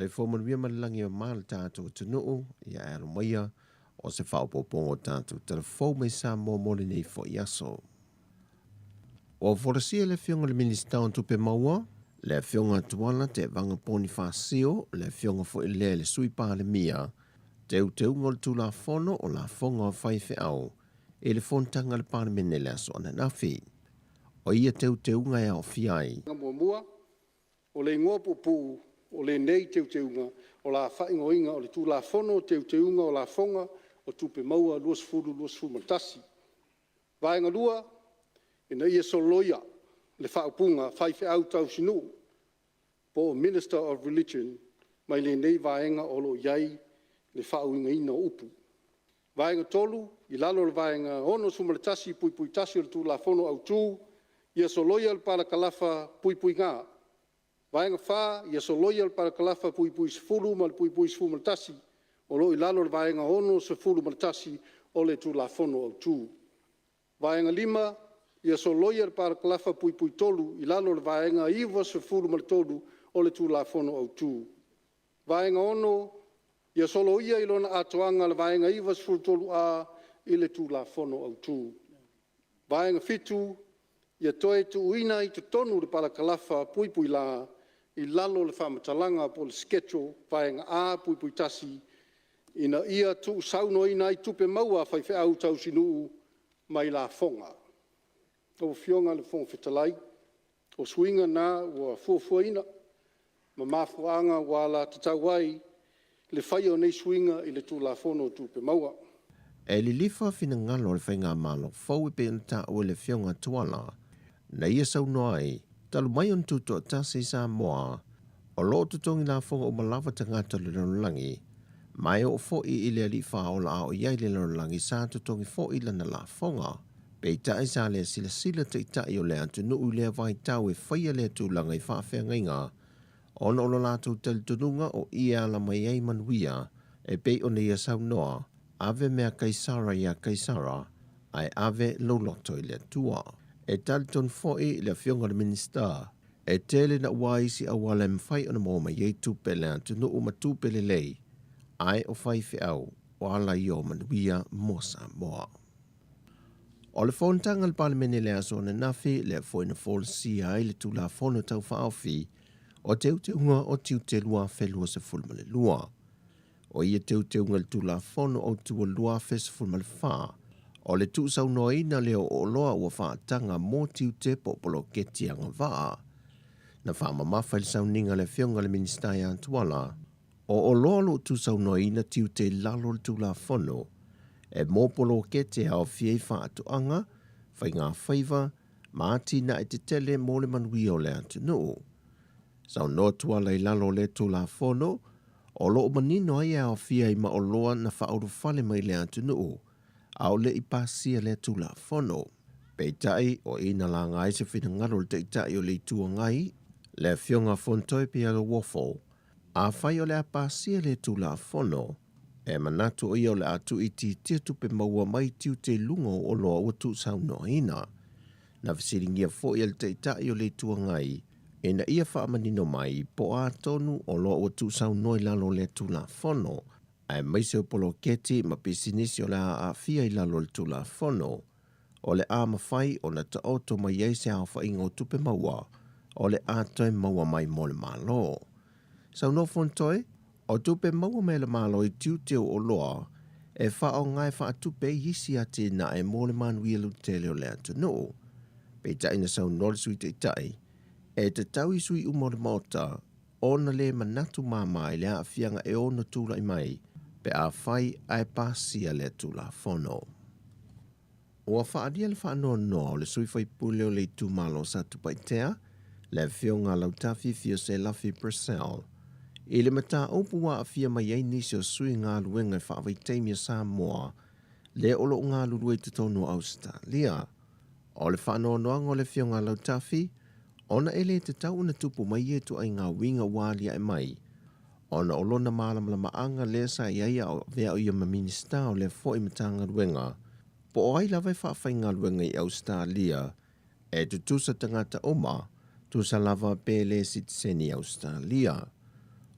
Soifua manuia ma le lagi e mama le tatou atunuu, ia e alo maia o se faaopoopoga o tatou tala fou mai Samoa mo lenei foi aso. Ua folasia e le Afioga i le Minisita o Tupe Maua, le Afioga Tuala Tevaga Ponifasio, le Afioga foi lea i le Sui Palemia, teuteuga o le Tulafono o Lafoga a Faifeau i le Fonotaga a le Palemene i le aso ananafi. O ia teuteuga e aofia ai. Muamua, o le igoa puupuu o lenei teuteuga o le a faaigoaina o le Tulafono o Teuteuga o Lafoga o Tupe Maua 2021. Vaega 2, ina ia soloia le faaupuga faifeau tausinuu po o Minister of Religion mai lenei vaega o lo o i ai le faauigaina o upu. Vaega 3, i lalo o le Vaega 61(1) o le Tulafono Autu, ia soloia le parakalafa (g). Vaega 4, ia soloia le parakalafa (10) ma le (11) o lo o i lalo o le Vaega 61 o le Tulafono Autu. Vaega 5, ia soloia le parakalafa (3) i lalo o le Vaega 93 o le Tulafono Autu. Vaega 6, ia soloia i lona atoaga le Vaega 93A i le Tulafono Autu. Vaega 7, ia toe tuuina i totonu le parakalafa (l) i lalo o le faamatalaga po o le Schedule Vaega A(1) ina ia tuusaunoaina ai tupe maua a faifeau tausinuu mai lafoga. Lau Afioga i le Fofoga Fetalai, o suiga na ua fuafuaina ma mafuaaga ua alagatatau ai le faia o nei suiga i le Tulafono o Tupe Maua. E lilifa finagalo o le Faigamalo fou e pei ona taua e le Afioga a Tuala, na ia saunoa ai, talu mai ona tutoatasi i Samoa, o lo o totogi lafoga uma lava tagata o le lalolagi, ma e oo foi i le alii faaola a o i ai i le lalolagi sa totogi foi lana lafoga. Peitai sa le silasila taitai o le atunuu i lea vaitau e faia lea tulaga i faafeagaiga ona o lo latou talitonuga o i e ala mai ai manuia e pei ona ia saunoa, Ave mea Kaisara iā Kaisara, ae ave lou loto i le Atua. E talitonu foi le Afioga i le Minisita, e tele naua isi auala e mafai ona maua mai ai tupe a le atunuu ma tupe lelei, ae o faifeau o ala ia o manuia mo Samoa. O le fonotaga a le Palemene i le aso ananafi, lea foi na folasia ai le Tulafono Tau Faaofi o Teuteuga o Tiute 2022. O ia teuteuga i le Tulafono Autu o le 2014, o le tuusaunoaina lea o oloa ua faataga mo tiute po o poloketi agavaa. Na faamamafa i le sauniga a le Afioga i le Minisita ia Tuala, o oloa o lo o tuusaunoaina tiute i lalo o le Tulafono e mo poloketi e aofia ai faatoaga, faigafaiva ma atinae tetele mo le manuia o le atunuu. Saunoa Tuala i lalo o lea Tulafono, o lo o manino ai e aofia ai ma oloa na faaulufale mai le atunuu, a o le i pasia lea Tulafono. Peitai, o i na laga ai se finagalo o le Taitai o le Itu Agai, le Afioga Fontoe Pialowofo, afai o le a pasia lea Tulafono, e manatu o ia o le a tuuitiitia tupe maua mai tiute i luga o oloa ua tuusaunoaina. Na fesiligia foi e le Taitai o le Itu Agai ina ia faamanino mai po o a tonu oloa ua tuusaunoa i lalo o lea Tulafono, aemaise o poloketi ma pisinisi o le a aafia i lalo o le Tulafono, o le a mafai ona taoto mai ai se aofaiga o tupe maua o le a toe maua mai mo le Malo. Saunoa Fontoe, o tupe maua mai a le Malo i tiute o oloa e faaaoga e faatupe ai isi atinae mo le manuia lautele o le atunuu. Peitai na saunoa le Sui Taitai, e tatau i sui uma o le Maota ona le manatu māmā i le aafiaga e ono tulai mai pe afai ae pasia lea Tulafono. Ua faaalia le faanoanoa o le sui faipule o le itumalo o Satupaitea, le Afioga Lautafi Fioselafi Purcell, i le mataupu ua aafia mai ai nisi o sui galuega faavaitaimi a Samoa lea o lo o galulue i totonu o Ausetalia. O le faanoanoaga o le Afioga Lautafi, ona e le tatau ona tupu mai ia ituaiga uiga ua aliae mai, ona o lona malamalamaaga lea sa i ai a o avea o ia ma Minisita o lea foi Matagaluega, po o ai lava e faafaigaluega i Ausetalia, e tutusa tagata uma, tusa lava pe le sitiseni Ausetalia.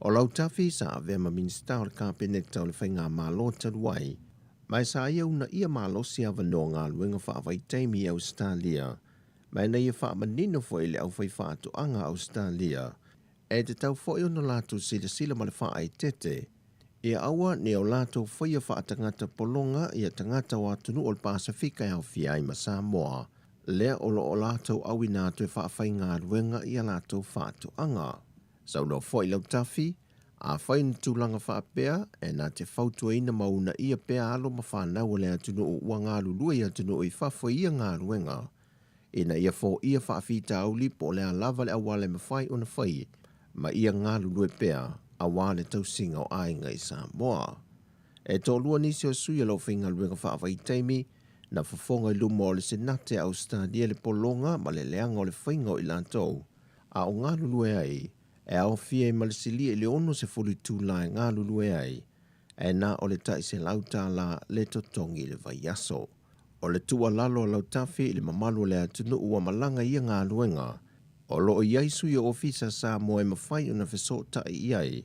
O Lautafi sa avea ma Minisita o le Kapeneta o le Faigamalo talu ai, ma e sa ia uunaia malosi avanoa galuega faavaitaimi i Ausetalia, ma ina ia faamanino foi i le aufaifaatoaga a Ausetalia, e tatau foi ona latou silasila ma le faaeteete, ia aua ne o latou faia faatagata pologa ia tagata o atunuu o le Pasefika e aofia ai ma Samoa, lea o lo o latou auina atu e faafaigaluega i a latou faatoaga. Saunoa foi Lautafi, afai ni tulaga faapea, e na te fautuaina ma uunaia pea alo ma fanau a le atunuu ua galulue i atunuu i fafo i ia galuega, ina ia foia faafitauli po o le a lava le auala e mafai ona fai ma ia galulue pea aua le tausiga o aiga i Samoa. E toalua nisi o sui o le aufaigaluega faavaitaimi na fofoga i luma o le Senate a Ausetalia le pologa ma le leaga o le faiga o i latou a o galulue ai, e aofia ai ma le silia i le 60 itula e galulue ai, ae na o le tai $100 le totogi i le vaiaso. O le tuualalo a Lautafi i le mamalu o le atunuu ua malaga i ia galuega, o lo o i ai sui o Ofisa Samoa e mafai ona fesootai i ai,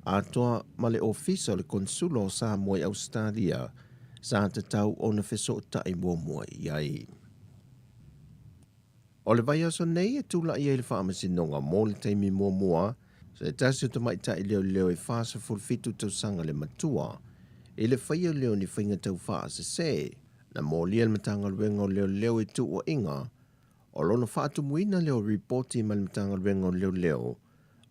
atoa ma le Ofisa o le Konesula o Samoa i Ausetalia sa tatau ona fesootai muamua i ai. O le vaiaso nei e tulai ai le Faamasinoga mo le taimi muamua se tasi o tamaitai leoleo e 47 tausaga le matua i le faia lea o ni faiga taufaasese. Na molia le Matagaluega o Leoleo i tuuaiga o lona faatumuina lea o ripoti mai le Matagaluega o Leoleo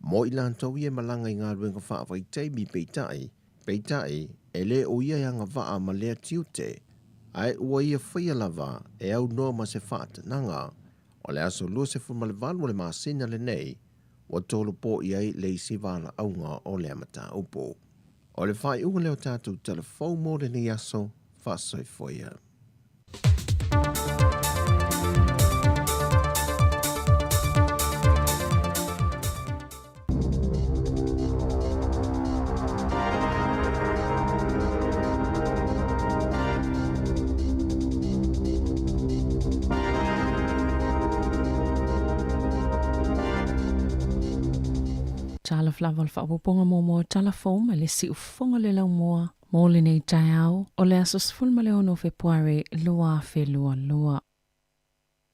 mo i latou ia e malaga i galuega faavaitaimi peitai, Peitai, e le o ia e agavaa ma lea tiute, ae ua ia faia lava e aunoa ma se faatanaga. O le aso 28 o le masina lenei, ua tolopo i ai le isi valaauga o lea mataupu. O le faaiuga lea o tatou tala fou mo lenei aso, faasoifua ia. Talofa lava o le faaopoopoga muamua o Tala Fou mai le Siufofoga o le Laumua mo lenei taeao o le aso 16 o Fepuari 2022.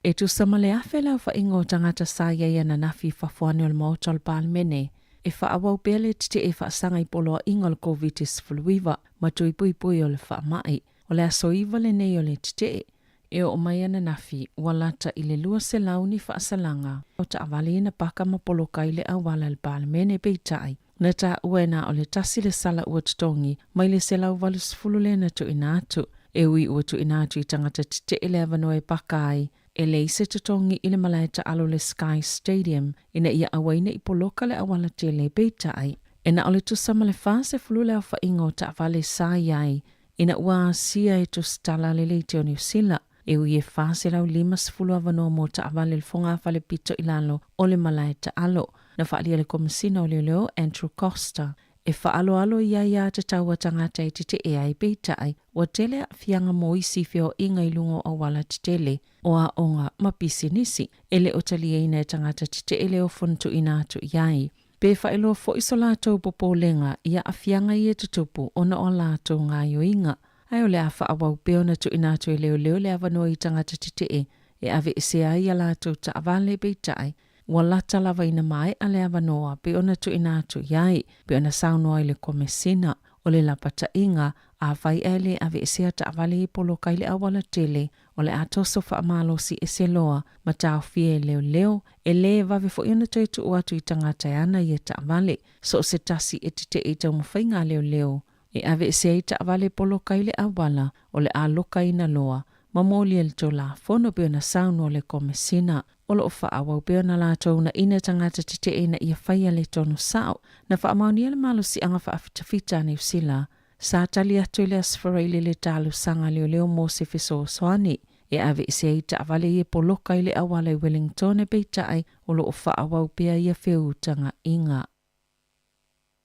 E tusa ma le 1,000 le aofaiga o tagata sa i ai ananafi i fafo ane o le Maota o le Palemene e faaauau pea le tetee faasaga i poloaiga o le Koviti-19 ma tui puipui o le faamai. O le aso 9 lenei o le tetee e oo mai ananafi ua lata i le 200 ni faasalaga o taavale na paka ma poloka i le auala i le Palemene peitai na taua e na o le tasi le sala ua totogi mai le 180 lea na tuuina atu. E ui ua tuuina atu i tagata tetee le avanoa e paka ai, e leai se totogi i le malae taalo le Sky Stadium ina ia aua ai ne i poloka le auala tele peitai e na o le tusa ma le 40 le aofaiga o taavale sa i ai ina ua asia e tusitala le leitio o Niu Sila, e ui e 450 avanoa mo taavale i le fogafale pito i lalo o le malae taalo. Na faaalia le Komesina o Leoleo Andrew Coster e faaaloalo i ai tatau a tagata e tetee ai, peitai, ua tele aafiaga mo isi feoaiga i luga o auala tetele, o aoga ma pisinisi, e le o taliaina e tagata tetee le ofo na tuuina atu i ai. Pe faailoa foi so latou popolega i aafiaga ia e tutupu ona o a latou gaoioiga, ae o le a faaauau pea ona tuuina atu e leoleo le avanoa i tagata tetee e aveesea ai a latou taavale peitai ua lata lava ina maea le avanoa pei ona tuuina atu i ai, pei ona saunoa ai le Komesina o le Lapataiga, afai ae le aveesea taavale i poloka i le auala tele, o le a toso faamalosi ese loa ma taofia e leoleo, e lē vave foi ona toe tuu atu i tagata e ana ia taavale. So o se tasi e tetee i taumafaiga a leoleo e aveese ai taavale poloka i le auala, o le a lokaina loa ma molia le Tulafono pei ona saunoa le Komesina. O lo o faaauau pea ona latou uunaina tagata tetee ina ia faia le tonu sao. Na faamaonia le malosiaga faafitafita a Niu Sila Sa tali atu i le Aso Faraile le talosaga a leoleo mo se fesoasoani e aveese ai taavale ia poloka i le auala i Wellington peitai o lo o faaauau pea ia feutagaiga.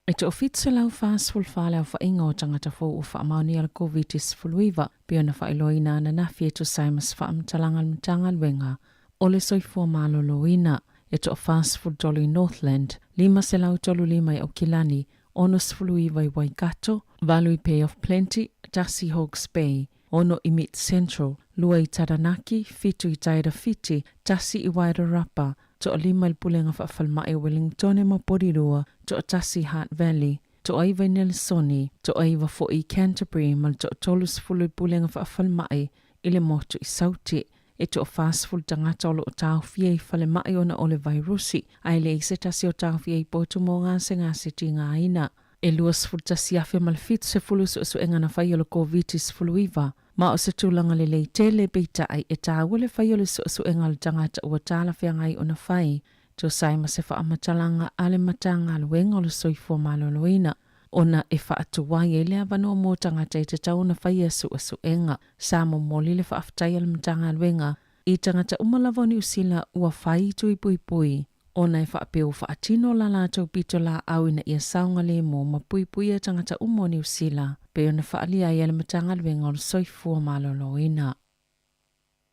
E 1,744 le aofaiga o tagata fou ua faamaonia le Koviti-19 pei ona faailoaina ananafi e tusa ai ma se faamatalaga a le Matagaluega o le Soifua Maloloina. e toa-43 i Northland, 535 i Aukilani, 69 i Waikato, valu i Bay of Plenty, tasi i Hawke's Bay, ono i Mid Central, lua i Taranaki, fitu i Tairāwhiti, tasi i Wairarapa, toalima i le Pulega Faafalemai o Wellingtone ma Porirua, toatasi i Hutt Valley, toaiva i Nelesoni, toaiva foi i Canterbury ma le toatolu-sefulu i le Pulega Faafalemai i le motu i Sauti. E toa-40 tagata o lo o taofia i falemai ona o le vairusi, ae leai se tasi o taofia i potu mo gasegase tigaina. E 21,070 suesuega na fai o le Koviti-19, ma o se tulaga lelei tele, peitai, e taua le fai o le suesuega a le tagata ua talafeagai ona fai, tusa ai ma se faamatalaga a le Matagaluega o le Soifua Maloloina, ona e faatuai ai le avanoa mo tagata e tatau ona faia suesuega. Sa momoli le faafetai a le Matagaluega i tagata uma lava o Niu Sila ua fai tui puipui, ona e faapea ua faatino la latou pitolaau ina ia saogalemu ma puipuia tagata uma o Niu Sila, pei ona faaalia ai e le Matagaluega o le Soifua Maloloina.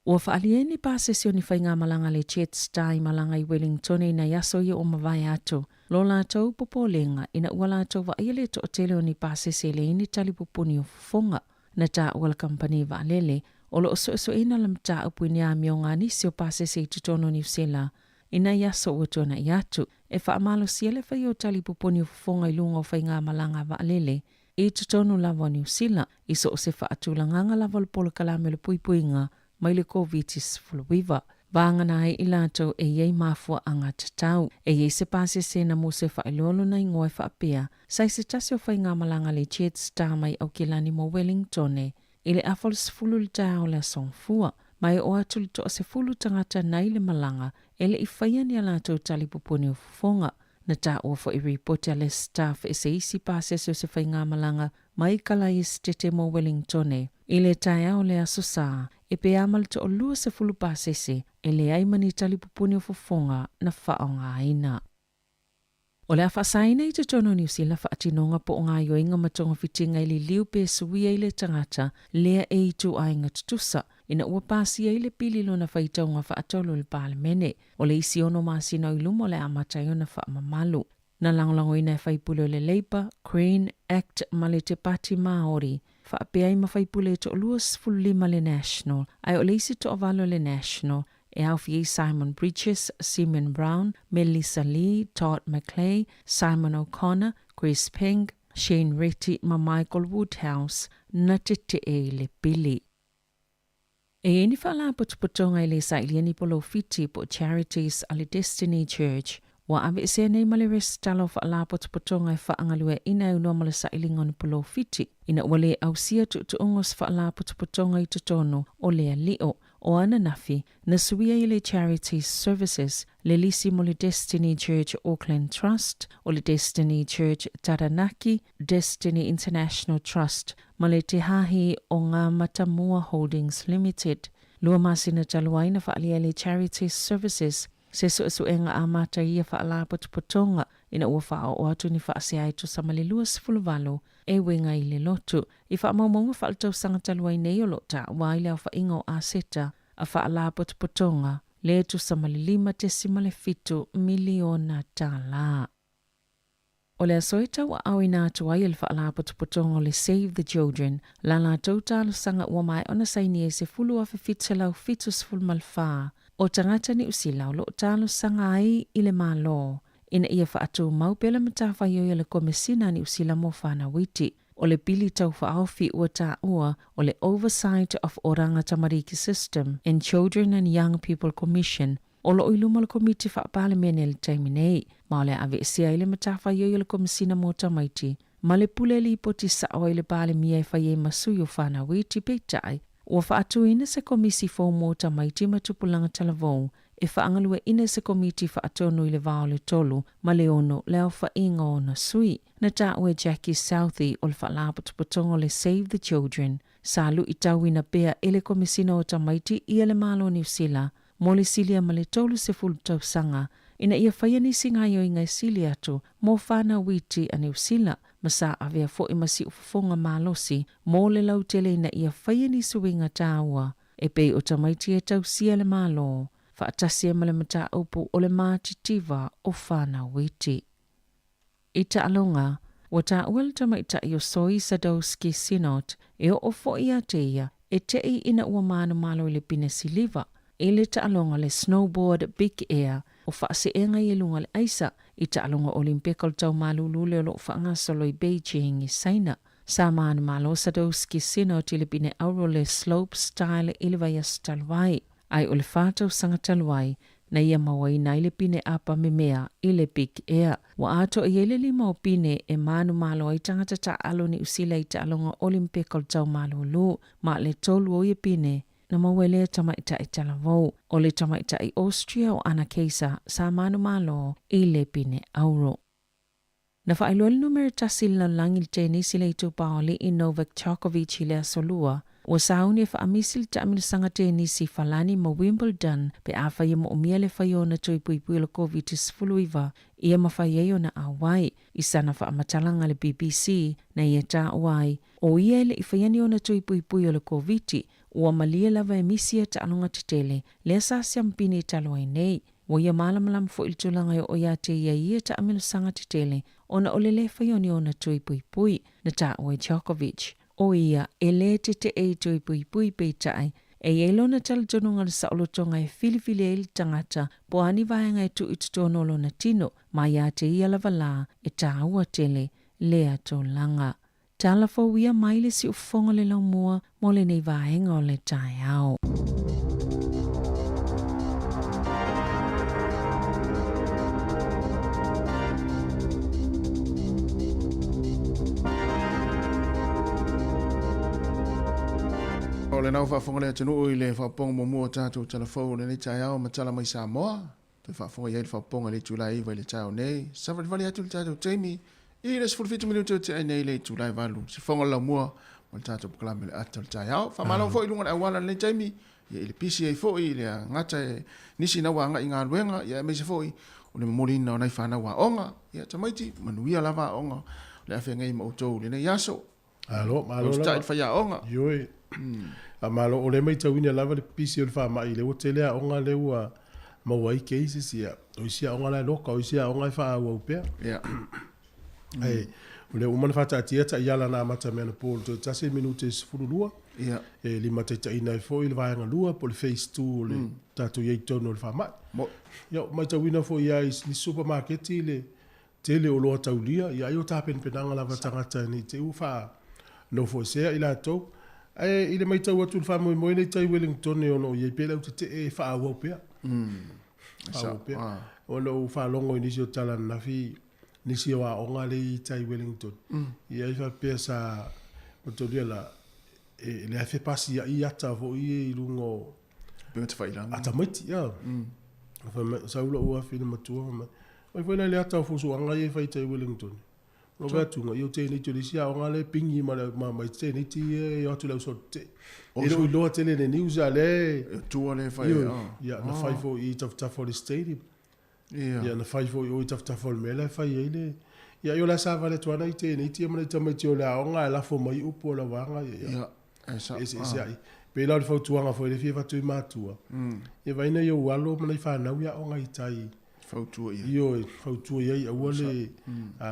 Ua faaalia ai ni pasese o ni faigamalaga a le Jetstar i malaga i Wellingtone i nai aso ia ua mavae atu. Lo latou popolega ina ua latou vaaia le toatele o ni pasese e leai ni talipupuni o fofoga. Na taua le kamupani vaalele o lo o suesueina le mataupu i ni amioga a nisi o pasese i totonu o Niu Sila i nai aso ua tuanai atu. E faamalosia le faia o talipupuni o fofoga i luga o faigamalaga a vaalele i totonu lava o Niu Sila, i so o se faatulagaga lava o le polokalame o le puipuiga mai le Koviti-19. Vagana ai i latou e i ai mafuaaga tatau. E i ai se pasese na mo se faailoa lona igoa e faapea, sa i se tasi o faigamalaga a le Jetstar mai Aukilani mo Wellingtone i le afa o le 10 i le taeao o le Aso Gafua, ma e oo atu i le toa-10 tagata nai le malaga e le i faia ni a latou talipupuni o fofoga. Na taua foi ripoti a le staff e se isi pasese o se faigamalaga mai Kalaesetete mo Wellingtone i le taeao o le Aso Sa, e pe a ma le toa-20 pasese e leai ma ni talipupuni o fofoga na faaaogaina. O le a faasaina i totonu o Niu Sila faatinoga po o gaoioiga ma togafitiga i liliu pe suia i le tagata lea e ituaiga tutusa ina ua pasia ai le pili lona faitauga faatolu i le Palemene. O le isi ono masina o i luma o le a amata ai ona faamamalu. Na lagolagoina e faipule o le Labour, Green, Act ma le Te Pati Māori, faapea ai ma faipule e toa-25 le National, ae o le isi toavalu o le National, e aofia ai Simon Bridges, Simeon Brown, Melissa Lee, Todd McClay, Simon O'Connor, Chris Peng, Shane Reti ma Michael Woodhouse, na tetee i le pili. E i ai ni faalapotopotoga e le sailia ni polofiti po o charities a le Destiny Church ua aveesea nei ma le resitala o faalapotopotoga e faagalueaina e aunoa ma le sailiga o ni polofiti ina ua le ausia tuutuuga o se faalapotopotoga i totonu o lea lio. O ananafi, na suia i le Charities Services le lisi mo le Destiny Church Auckland Trust, o le Destiny Church Taranaki, Destiny International Trust, ma le Te Hāhi o Ngā Matamua Holdings Limited. Lua masina talu ai na faaalia e le Charities Services se suesuega amata i ia faalapotopotoga ina ua faaoo atu ni faasea e tusa ma le 28 e uiga i le lotu. I faamaumauga faaletausaga talu ai nei o lo o taua ai le aofaiga o aseta a faalapotopotoga le tusa ma le $5.7 miliona tala. O le aso e tauaaoina atu ai e le Faalapotopotoga o le Save the Children la latou talosaga ua maea ona saini ai 10,774 o tagata Niu Sila o lo o talosaga ai i le Malo ina ia faatumau pea le matafaioi a le Komesina a Niu Sila mo Whanau Iti. O le pili taufaaofi ua taua o le Oversight of Oranga Tamariki System and Children and Young People Commission o lo o i luma o le Komiti Faa-Palemene i le taimi nei, ma o le a aveesea ai le matafaioi a le Komesina mo Tamaiti ma le pule lipoti sao ai le Palemia e fai ai ma sui o whanau iti, peitai, ua faatuina se Komisi fou mo Tamaiti ma Tupulaga Talavou e faagalueaina e se Komiti Faatonu i le va o le tolu ma le ono le aofaiga o ona sui. Na taua e Jackie Southey o le Faalapotopotoga o le Save the Children, sa luitauina pea e le Komesina o Tamaiti ia le Malo o Niu Sila mo le silia ma le 30 tausaga ina ia faia nisi gaoioiga e sili atu mo whanau iti a Niu Sila ma sa avea foi ma siufofoga malosi mo le lautele ina ia faia nisi uiga taua e pei o tamaiti e tausia le Malo. faatasi ai ma le mataupu o le matitiva o fanau iti. I taaloga, ua taua le tamaitai o Soi Sadowski Synnott e oo foi ia te ia e te'i ina ua manumalo i le pine siliva i le taaloga o le snowboard big air o faaseega i luga o le aisa i taaloga Olimpeka o le tau malulu o lo o faagasolo i Beijing i Saina. Sa manumalo Sadowski Synnott i le pine auro o le slope style i le vaiaso talu ai. Ai o le 4 tausaga talu ai na ia mauaina ai le pine apa memea i le big air. Ua atoa i ai le 5 o pine e manumalo ai tagata taaalo Niu Sila i taaloga Olimpeka o le tau malulu, ma le 3 o ia pine na maua e lea tamaitai talavou. O le tamaitai Austria o Anna Kaiser sa manumalo i le pine auro. Na faailoa le numera 1 i le lalolagi i le tenisi le itupa o ali'i Novak Djokovic i le aso Lua, ua sauni e fa'amisi le ta'amilosaga tenisi i Falani ma Wimbledon pe afai e mo'omia le fai o ona tui puipui o le Koviti-19 ia mafai ai ona auai. I sana fa'amatalaga i le BBC, na ia tāua ai, o ia e le'i faia ni ona tui puipui o le Koviti, ua malie lava e misi ia ta'aloga tetele, lea sa siamupini i talu ai nei. Ua ia malamalama foi i le tulaga e oo iā te ia i ia ta'amilosaga tetele ona o le lē faia o ni ona tui puipui, na tāua e Djokovic. O ia, e lē tete'e i tui puipui peitai, e i ai lona talitonuga i le saolotoga e filifili ai le tagata po o a ni vaega e tuu i totonu o lona tino, ma iā te ia lava lā e tāua tele lea tulaga. Tala fou ia mai le siufofoga o le laumua mo lenei vaega o le taeao. O lena ua faafofoga le atunuu i le faaopoopoga muamua o tatou tala fou o lenei taeao ma tala mai Samoa. Toe faafofoga i ai le faaopoopoga i le itula e 9 i le taeao nei. Savalivali atu le tatou taimi i le 17 minute o tea ai nei le itula e 8. Sifoga o le laumua o le tatou polokalame o le ata o le taeao. Faamalo foi i luga o le auala i lenei taimi, ia i le pisi ai foi i le gata e nisi ina ua agai i galuega, ia aemaise foi o le momoliina o nai fanau aoga. Ia tamaiti, manuia lava aoga o le a feagai ma outou i lenei aso. Malo, malo lava. Onosai i le faiaoga. Ioe. Faamalo, o lea e matauina lava le pipisi o le faamai, lea ua tele aoga lea ua maua ai cases, ia, o isi aoga la e loka, o isi aoga e faaauau pea. Ia. Ae, o lea ua uma ona faataatia taiala na amata mai anapo i le toe tasi minute e 12. Ia. E limataitaiina ai foi le vaega lua po o le phase 2 o le tatou i ai i totonu o le faamai. Mo. Ia, ua matauina foi lava i nisi supamaketi le tele o oloa taulia, ia ai o tapenapenaga lava a tagata ne i te i ua faanofoesea i latou. Ae i le matau atu i le faamoemoe lenei tai Wellington ona o i ai pea le autetee e faaauau pea. Faaauau pea. Ona ou faalogo i nisi o tala ananafi, nisi o aoga lea i tai Wellington, ia ai faapea sa mataulia la, e le afe pasia'i ata foi ia i luga o ata maiti. Ia. Fai mai, sau lou afine matua, fai mai, Mai foi la i le ata o fusuaga ia e fai i tai Wellington. Lou fai atuga, ia o tēnei te isi aoga lea e pingi ma le ma mai tēnei ti ia e o atu i le au sote. E le o iloa tele le news a lea e... E tua lea e fai, Ioe, ia, na fai foi i tafatafa o le stadium. Ia. Ia, na fai foi i o i tafatafa o le mea la e fai ai le... Ia, o la e savali atu lava nai tēnei ti ma nai tamaiti o le aoga ae lafo mai upu o le vaega ia. Ia, e sa... Eseese ai. Pei la o le fautuaga foi lea e fia avatu i matua, ia vaai nai ou alo ma nai fanau i aoga i tai. Fautua i ai. Ioe, fautua i ai, aua le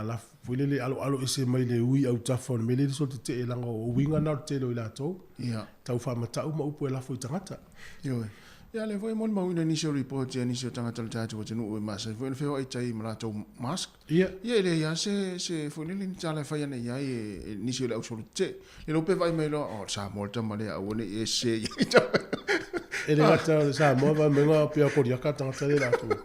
lafo foi lele aloalo ese mai le ui autafa o le mea lea e le sola tetee leaga o uiga na o le tele o i latou. Ia. Tau faamatau ma upu e lafo i tagata. Ioe. Ia lea foi e molimauina i nisi o ripoti a nisi o tagata o le tatou atunuu e masani foi ona feoai i tai ma latou mask. Ia. Ia e leai lava se se foi lele ni tala e fai ana i ai e nisi o le au solo tetee. Le lo pe vaai mai loa, oh, Samoa le tama lea, aua ne i e sese i ai. E le gata o le Samoa, fai mai ngā pia koriaka tagata le latou.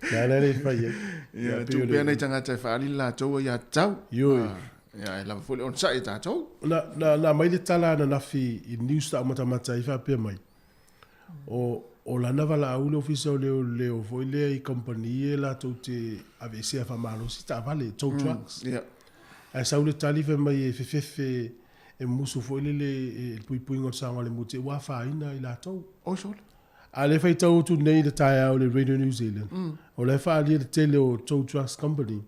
Nā nā le fai ai. Ia, tuu pea nai tagata e faaali le latou aiatatau. Ioe. Ia, e lava foi le onosai e tatou. Na, na, na aumai le tala ananafi i le news sa ou matamata ai faapea mai, o, o lana valaau le Ofisa o Leoleo foi lea i kamupani e latou te aveesea faamalosi taavale, tow trucks. Ia. Ae sau le tali fai mai e fefefe e musu foi lele i le puipuiga o le saogalemu te i ua afaina i latou. Oi sole. A o lea e faitau atu nei i le taeao i le Radio New Zealand, o la e faaalia le tele o tow trucks company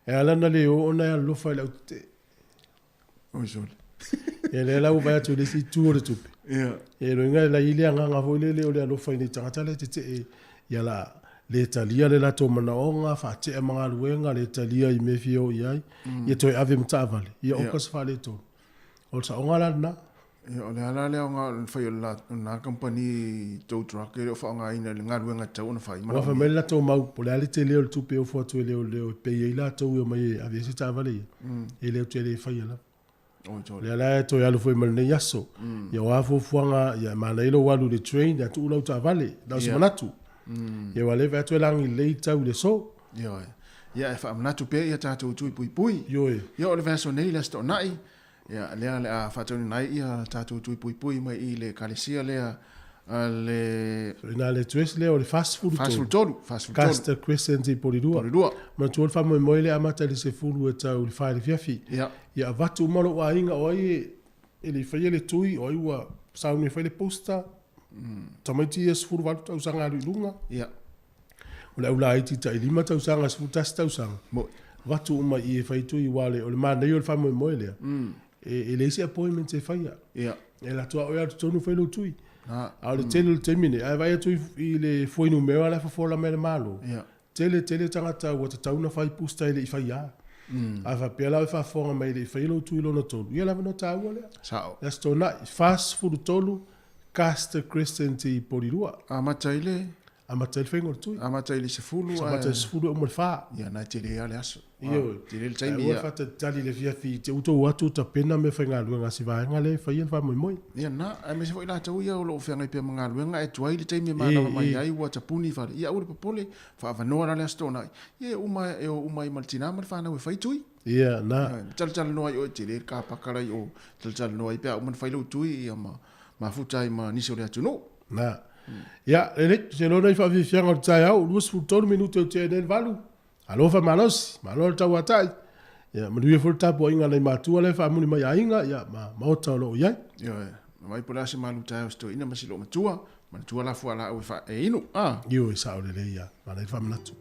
e ala ona le o ona e alolofa i le autetee. Oi sole. Ia lea la ua vaai atu i le isi itu o le tupe. Ia. Ia loiga e la i ai le agaga foi lele o le alofa i nai tagata la e tetee ia la le talia le latou manaoga, faatea ma galuega, le talia i mea e fia o i ai, ia toe ave ma taavale, ia oka se faaletonu. O le saoga la lena. Ia, o le a la le aoga o le fai o lena kamupani tow truck e le o faaaogaina i le galuega e tatau ona fai? Aua fai mai le latou mau, po o le a le tele o le tupe e ofo atu e leoleo e pay ai latou e omai e ave ai se taavale ia, e le tele e faia lava. O lea la e toe alu foi ma lenei aso. Ia o a fuafuaga, ia e manaia lou alu i le train ae tuu lau taavale, na o se manatu. Ia aua o lea e vaai atu e lagi lelei le tau i le aso. Ioe. Ia e faamanatu pea ia tatou tui puipui. Ioe. Ia o le vaiaso nei le Aso Toonai, ia lea o le a faataunuuina ai ia tatou tui puipui mai i le Ekalesia lea a le. So ina le address lea o le 43. 43, 43. Custer Crescent i Porirua. Porirua. Manatua le faamoemoe lea e amata i le 10 e tau i le 4 i le afiafi. Ia. Ia avatu uma lou aiga o ai e le i faia le tui, o ai ua sauni e fai le poster, tamaiti ia 18 tausaga alu i luga. Ia. O le au laiti tai 5 tausaga, 11 tausaga. Moi. Avatu uma i i e fai tui aua o le manaia o le faamoemoe lea, e leai se appointment e faia. Ia. E alu atu lava oe alu tonu fai lou tui. A. A o le tele o le taimi nei, a e vaai atu i le fuainumera la e fofola mai e le Malo, tele tele tagata ua tatau ona fai booster e le i faia lava. A faapea la o e faafofoga mai e le i faia lou tui lona tolu, ia o le avanoa taua lea. Sao. Le Aso Toonai, 43 Custer Crescent i Porirua. Amata i le? Amata ai le faiga o le tui. Amata i le 10 ae. Amata i le 10 e uma i le 4. Ia, na e tele lava le aso. Ioe. Tele le taimi, ia. Aua le faatalitali i le afiafi te utou atu tapena meafaigaluega a si vaega lea e faia le faamoemoe. Ia na, aemaise foi latou ia o lo o feagai pea ma galuega ae tuai le taimi e manava mai ai ua tapuni i fale. Ia aua le popole, faaavanoa la le Aso Toonai. Ia e uma, e o uma ai ma le tina ma le fanau e fai tui. Ia na. Talatalanoa ai oe, tele le kapaka la i o, talatalanoa ai pe a uma ona fai lou tui ia ma mafuta ai ma nisi o le atunuu. Na. Ia, lelei, se iloa nai faafiafiaga o le taeao, 23 minute o tea nei le valu. Alofa malosi, malo le tauatai. Ia, manuia foi le tapuaiga a nai matua la e faamuli mai aiga, ia, ma maota o lo o i ai. Ioe, na vaai po o le a se malu taeao se toeaina ma si loomatua, manatua la fualaau e faa e inu, a. Ioe, sao lelei ia, manaia le faamanatu.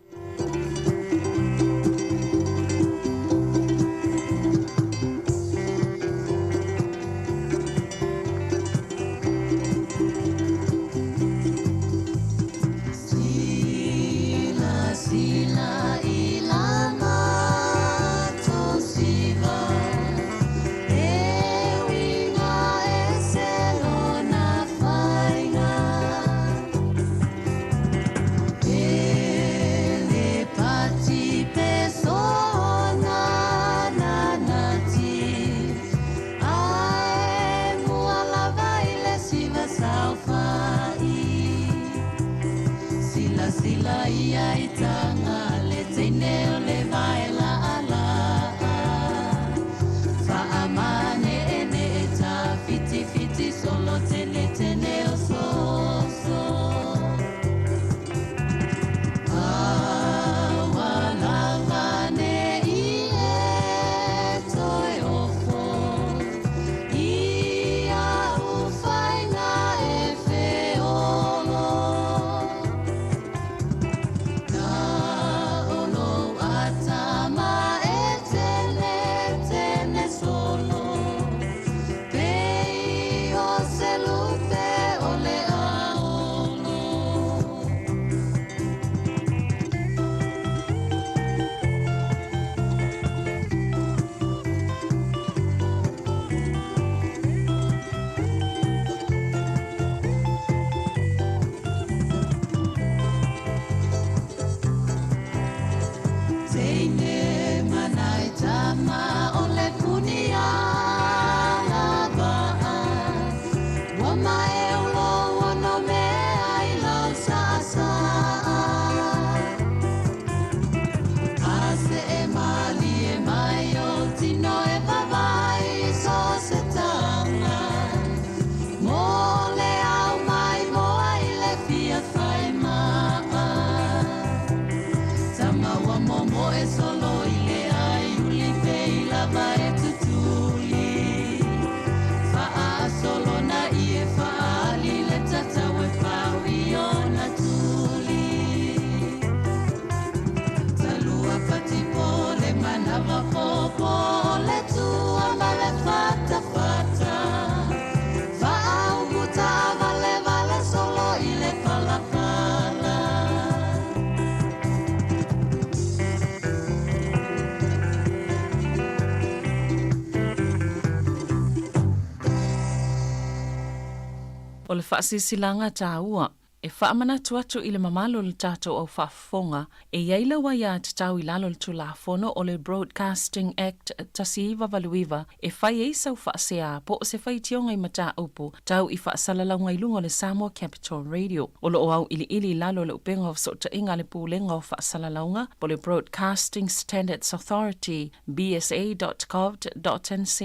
O le faasilasilaga taua e faamanatu atu i le mamalu o le tatou au faafofoga, e i ai lau aiatatau i lalo o le Tulafono o le Broadcasting Act 1989 e fai ai sau faasea po o se faitioga i mataupu tau i faasalalauga i luga o le Samoa Capital Radio. O lo o auiliili i lalo o le upega o fesootaiga a le Pulega o Faasalalauga po o le Broadcasting Standards Authority, bsa.govt.nz,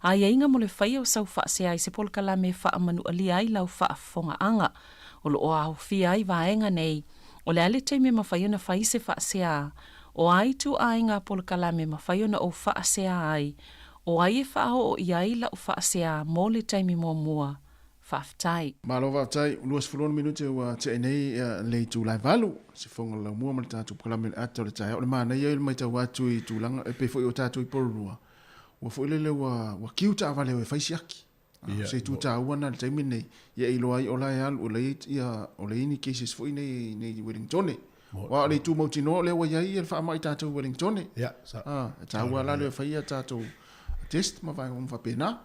aiaiga mo le faia o sau faasea i se polokalame e faamanualia ai lau faafofogaaga. O lo o aofia ai vaega nei, o le a le taimi e mafai ona fai se faasea, o a ituaiga polokalame e mafai ona ou faasea ai, o ai e faaoo i ai lau faasea mo le taimi muamua. Faafetai. Malo faafetai, 26 minute ua tea nei le itula e 8, sifoga o le laumua ma le tatou polokalame o le ata o le taeao. O le manaia ia o le matau atu i tulaga e pei foi o tatou i Porirua, ua foi lele ua ua kiu taavale e fai siaki. Ia, se itu taua na le taimi nei, ia e iloa ai o la e alu, o la e ia, o la e i ai ni cases foi nei nei Wellingtone. Aua o le itu mautinoa o lea ua i ai le faamai i tatou i Wellingtone. Ia, sa. Ah, e taua la le fai ia tatou test ma vaega uma faapena.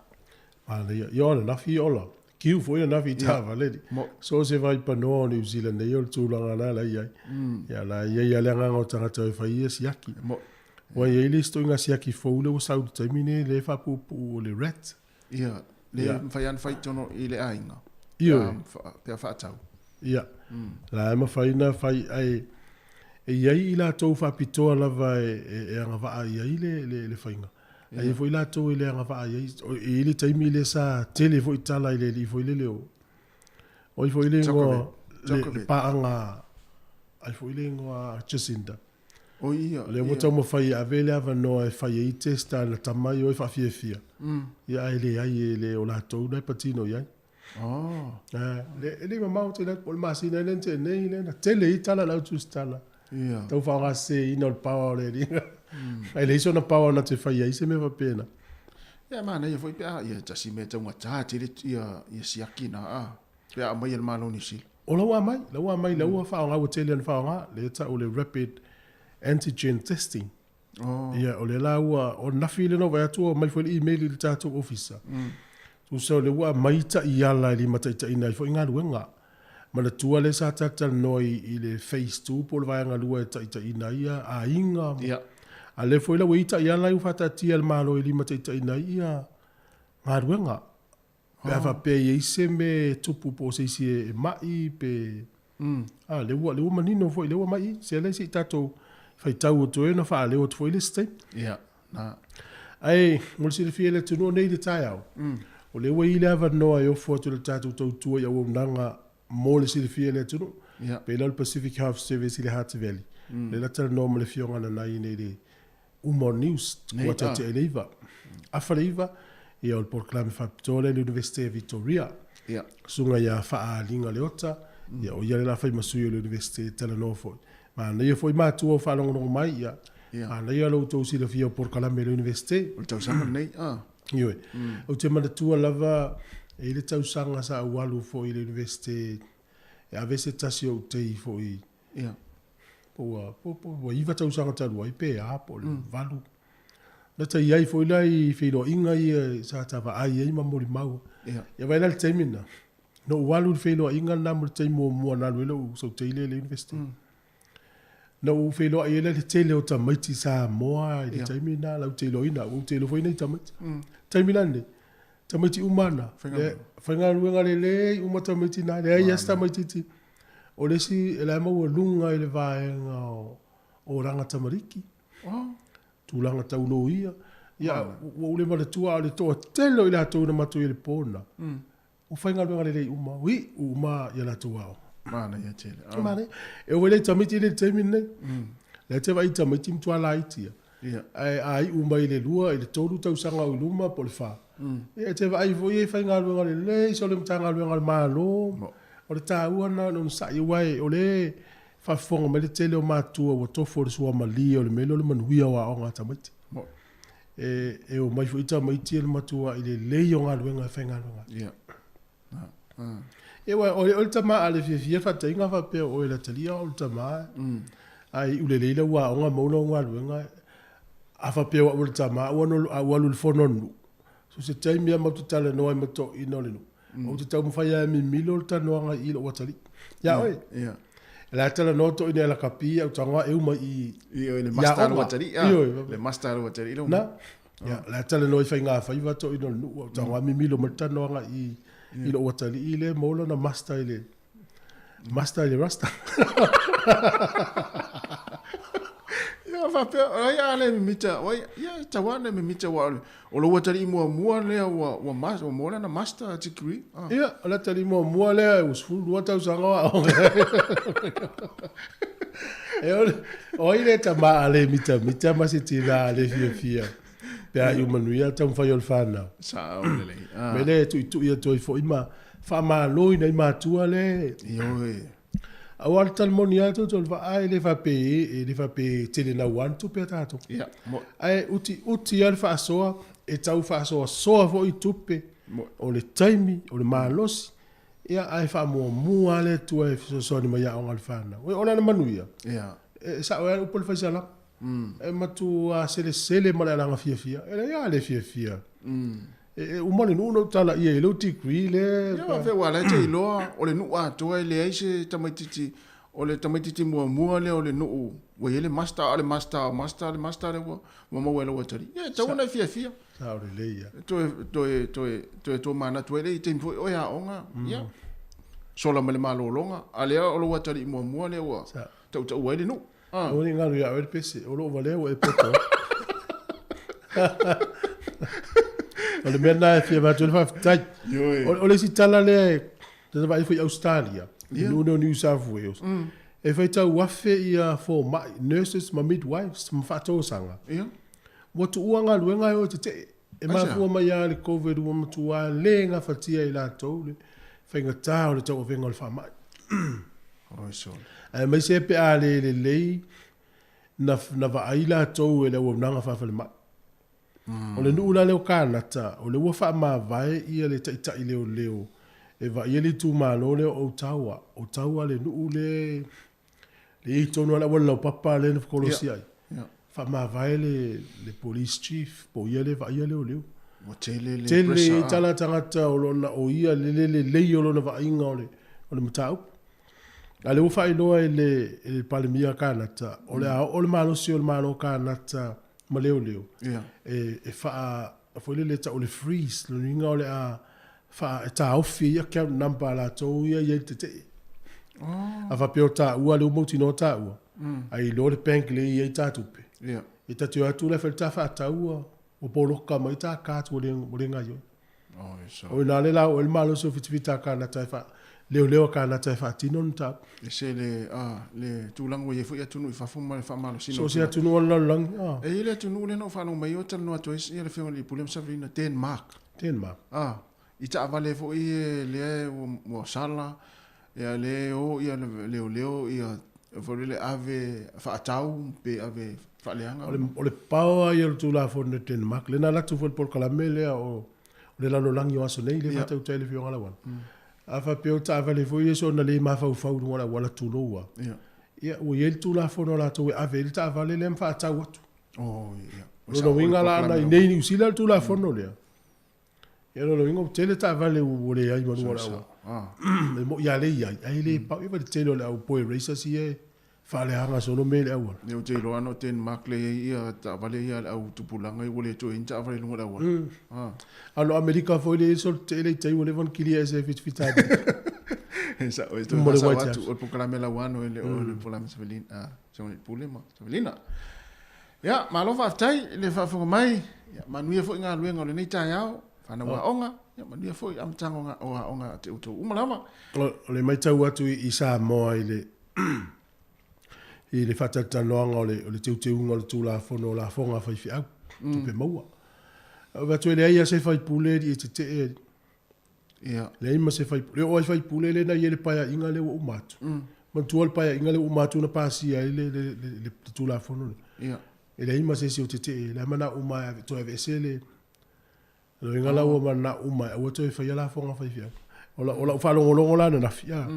Manaia. Ia o ananafi ola. Kiu foi ananafi i taavale li. So se vai panoa o New Zealand nei o le tulaga la la i ai. Ia la i ai lava le agaga o tagata e fai ia siaki. Ua i ai le isi ituaiga siaki fou lea ua sau i le taimi nei lea e faapuupuu o le rat. Ia, lea e mafai lava ona fai i totonu i le aiga. Ioe. Pe a faatau. Ia, la e mafai ona fai ae e i ai i latou faapitoa lava e agavaa i ai le faiga. Ae i ai foi latou e le agavaa i ai. E i ai le taimi lea sa tele foi tala i le alii foi lele o, o ai foi le igoa, le paaga, ai foi le igoa Jacinda. O ia, Lea ua taumafai e ave le avanoa e fai ai test a na tama i o e faafiafia. Ia ae leai e le o latou na e patino i ai. Oh. Le, e le i mamao tele atu po o le masina ea lea na tea nei lea na tele ai tala a le au tusitala. Ia. Tau faaaogaseseina o le power o le alii. Ae leai sona power na te fai ai se mea faapena. Ia manaia foi pe a ia tasi mea taugata tele ia ia siaki na a pe a aumai e le Malo o Niu Sila. O la ua aumai, la ua aumai, la ua faaaoga, ua tele ona faaaoga, lea e tau o le rapid antigen testing. Oh. Ia, o lea la ua, o nafi lea na ou vaai atu ua aumai foi le email i le tatou ofisa. Tusa o lea ua aumai taiala e limataitaiina ai foi galuega. Manatua lea sa talatalanoa i, i le phase 2 po o le vaega lua e taitaiina ai ia aiga. Ia. A lea foi la ua i ai taiala ia ua faataatia e le Malo e limataitaiina ai ia galuega. Pe a faapea e i ai se mea e tupu po o se isi e ma'i pe a lea ua lea ua manino foi lea ua aumai i se lea se i tatou faitau atu ai ona faaleo atu foi le isi taimi. Ia, na. Ae mo le silafia e le atunuu nei i le taeao, o lea ua i ai le avanoa e ofo atu i le tatou tautua i auaunaga mo le silafia e le atunuu. Ia. Pei la o le Pacific Health Service i le Hutt Valley. Lea la talanoa ma le Afioga Nanai nei i le uma o news, kua tea i le iva. Afa le iva, ia o le polokalame faapitoa lea i le Universite o Victoria. Ia. Susuga ia Faaaliga Leota, ia o ia le la fai ma sui o le Universite e talanoa foi. Manaia foi matua o faalogologo mai, ia, Ia. manaia lo outou silafia o polokalame o le Universite. O le tausaga lenei, a. Ioe. Ou te manatua lava, e i ai le tausaga sa ou alu foi i le Universite e ave se tasi o ou tei foi Ia. Po ua, po, po ua iva tausaga talu ai pe a, po o le valu. Na ta i ai foi la i feiloaiga ia sa ta vaai ai ma molimau. Ia. Ia vaai la i le taimi lena, na ou alu i le feiloaiga lena mo le taimi muamua na alu ai lou sautei lea i le university. Na ou feiloai ai la i le tele o tamaiti Samoa i le taimi lena, lau te iloaina au, ou te iloa foi nai tamaiti. Taimi la lenei, tamaiti uma na, faigaluega lelei uma tamaiti na, leai lava se tamaitiiti. O le isi e la e maualuga i le vaega o olaga tamariki, tulaga tau loia. Ia, ua ou le manatua, a o le toatele o i latou na matou i ai i le po lena, ua faigaluega lelei uma, ua iu uma i a latou aoga. Manaia tele. Manaia. E oo ai la i tamaiti ia i le taimi lenei. O la e te vaai i tamaiti matua laiti lava. Ae a iu mai i le lua, i le tolu tausaga o i luma po o le fa, ia e te vaai foi e faigaluega lelei sole Matagaluega a le Malo. O le taua lena o le onosai aua o lea e faafofoga mai le tele o matua ua tofu o le suamalie o le mea lea o le manuia o aoga a tamaiti. E omai foi tamaiti e le matuai lelei o galuega e faigaluega ai. Ia aua o le tama a le fiafia faataiga faapea o oe Latalia o le tama ae iu lelei lau aoga maua lau galuega a faapea o au o le tama a ua alu i le fono a le nuu so se taimi lava matou te talanoa ai ma toeaiina o le nuu. Ou te taumafai lava e mimilo le talanoaga i i lou atalii. Ia oe. Ia. E la talanoa toeaiina ia lakapi au tago e uma i i le master lo atalii. Le master lo atalii lo. Na. Ia, la talanoa i faigafaiva toeaiina o le nuu au tago mimilo mai le talanoaga i i lou atalii le maua lona master i le Master i le rasta. Ia faapea, ai a le mimita, oi, ia tau lava na mimita aua o lou atalii muamua lea ua ua ua maua lana master degree. Ah. Ia, o le atalii muamua lea ua 12 tausaga o aoga. E o, o ai le tama a le mitamita ma se tina a le fiafia pe a iu manuia le taumafai o le fanau. Sao lelei. Ah. Me le tuitui atu ai foi ma faamaloina i matua le. Ioe. Aua le tala moni lava tou le vaa e le faapea e le faapea e tele naua le tupe a tatou. Ia, mo. Ae utiuti lava le faasoa, e tau faasoasoa foi tupe, o le taimi, o le malosi, ia ae faamuamua lava le Atua e fesoasoani mai i aoga a le fanau. O lana manuia, Ia. e sao ai lava le upu a le faisalama. E matua selesele ma le alaga fiafia. E leai lava le fiafia. E uma le nuu na ou talaia i lou degree lea. Ia faapea aua o la e te iloa o le nuu atoa e leai se tamaitiiti, o le tamaitiiti muamua lea o le nuu ua i ai le master, a o le master o master le master lea ua maua e lou atalii. Ia e tatau ona e fiafia. Sao lelei lava. Toe, toe, toe, toe tomanatu ai lea i taimi foi o e aoga, ia, sola ma le malologa, a lea o lou atalii muamua lea ua tautaua ai le nuu. Ah. Aua ne i galu ia oe le pese, o lou valea ua e poto ai. O le mea lena e fia avatu ai le faafetai. Ioe. O le isi tala lea e ta vaai foi i Australia, i nuu nei o New South Wales, e faitau afe ia fomai, nurses ma midwives ma faatosaga. Ia. Ua tuua galuega e o e tetee. E mafua mai lava i le Covid ua matua le gafatia e i latou le faigata o le tauavega o le faamai. Aemaise pe a le lelei na, na vaai latou e le auaunaga faafalemai. O le nuu la lea o Kanata, o lea ua faamavae ia le taitai leoleo e vaaia le itumalo lea o Ottawa. Ottawa le nuu lea le i ai tonu lava le auala laupapa lea na kolosi ai. Faamavae le, le police chief po o ia lea e vaaia leoleo. Ua tele le Tele pressure. ai tala a tagata o lona, o ia le le lelei o lona vaaiga o le, o le mataupu. A o lea ua faailoa e le, e le Palemia a Kanata, o le a oo le malosi o le Malo o Kanata ma leoleo, Ia. e, e faa, foi lele e tau o le freeze, lona uiga o le a faa, e taofi ai account number a latou ia e i ai le tetee. A faapea o taua, lea ua mautinoa taua, ae iloa le bank lea e i ai ta tupe. Ia. E ta te o atu la e fai le ta faatau ua, ua poloka mai ta card ua le, ua le gaioi. O ina le la oo ai le malosi o fitifita a Kanata e faa, leoleo a Kanata e faatino le mataupu. E se le, a, le tulaga ua i ai foi atunuu i fafo ma le faamalosina. So o se atunuu o le lalolagi, a. E i ai le atunuu lea na ou faalogo mai ai o talanoa atu ai le Afioga i le Pule ma Savelina, Denmark. Denmark. A, i taavale foi lea ua sala, ia lea e o ia leoleo ia foi lele ave faatau pe ave faaleaga. O le, o le power ia o le Tulafono i Denmark, lea na alu atu foi le polokalame lea o le lalolagi o aso nei, lea faatautai le Afioga Lauana. A faapea o taavale foi ia soona le mafaufau i luga o le auala tulou lava, ia ua i ai le Tulafono a latou e ave ai le taavale lea ma faatau atu. Oh, ia. O lona uiga la ana i inei i Niu Sila le Tulafono lea, Ia lona uiga ua tele taavale ua leai ma luga o le auala. E moi lava lea e i ai, ae le pau. Ia vaai le tele o le au boy racers ia e faaleaga solo mea i le auala. Ia ou te iloa ana o Denmark lea e i ai ia taavale ia a le au tupulaga ua le toe i ai ni taavale i luga o le auala. A o Amerika foi lea e i ai solo tetele i tai ua leva ona kilia ese e fitafita atu. E sao, e toe faasao atu o le polokalame a Lauano e le o le polokalame a Savelina, a Pule ma Savelina. Ia, malo faafetai i le faafofoga mai. Ia, manuia foi galuega o lenei taeao, fanau aoga, ia manuia foi amataga o aoga a te outou uma lava. O le matau atu i Samoa i le i le faatalatalanoaga o le o le teuteuga o le Tulafono o Lafoga a Faifeau, Tupe Maua. E avatu e leai lava se faipule e alii e tetee alii. Ia. Leai ma se faipule. E oo lava i faipule lea na i ai le paeaiga lea ua uma atu. Manatua le paeaiga lea ua uma atu na pasia ai le, le, le, le Tulafono lea. Ia. E leai ma se isi o tetee. O la e manao uma e toe aveese le... O lona uiga la ua manao uma e aua toe faia lafoga a faifeau. O lau, o lau faalogologo la ananafi, a,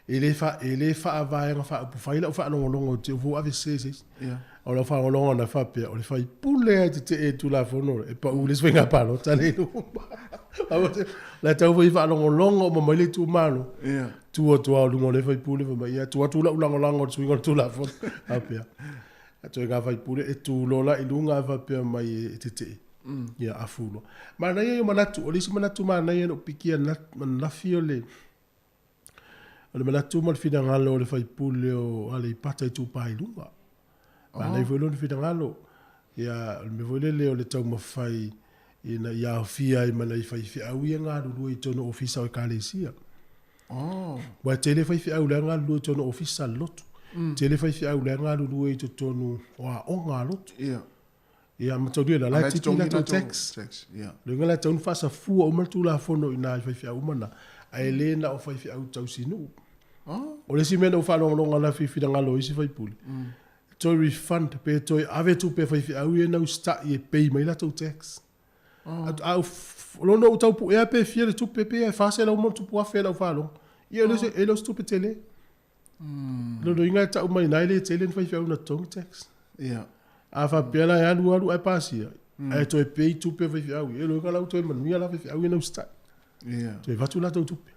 e le fa, e le faavaega faaupufai lau faalogologo ou te ua aveese e se isi. Ia. O lau faalogologo na faapea, o le faipule lava e tetee i le Tulafono lea, e pau i le isi faiga palota lea i luma. La tau foi faalogologo uma mai le itumalo. Ia. Tu atu lava o luga o lea faipule fai mai, ia tu atu lau lagolago i le suiga o le Tulafono. Faapea. A toe faipule e tu loa la i luga ae faapea mai e tetee. Ia afu loa. Manaia ia o manatu, o le isi manatu manaia na ou pikia ananafi o le o le manatu ma le finagalo o le faipule o Aleipata Itupa i Luga. Manaia foi lona finagalo. Ia, o le mea foi lele o le taumafai ina ia aofia ai ma nai faifeau ia e galulue i totonu o ofisa o Ekalesia. Aua e tele faifeau la e galulue i totonu o ofisa a le lotu. Tele faifeau la e galulue i totonu o aoga a lotu. Ia, mataulia la, la e tipi latou tax. O le uiga la e tatau ona faasafua uma le Tulafono i ina i faifeau uma na, ae le na o faifeau tausinuu. O le isi mea na ou faalogologo ananafi i finagalo o isi faipule, toe refund pe toe ave tupe a faifeau ia na usitai e pay mai latou tax. A o lona ou tau puea pe fia le tupe, pe e 400 ma ono tupu afe lau faalogo. Ia e le o se tupe tele. Lona uiga e tau mai i ina e le tele ni faifeau na totogi tax. A faapea la e alu alu ae pasia, ae toe pay tupe a faifeau ia, lona uiga la ua toe manuia la faifeau ia na usitai. Toe avatu latou tupe.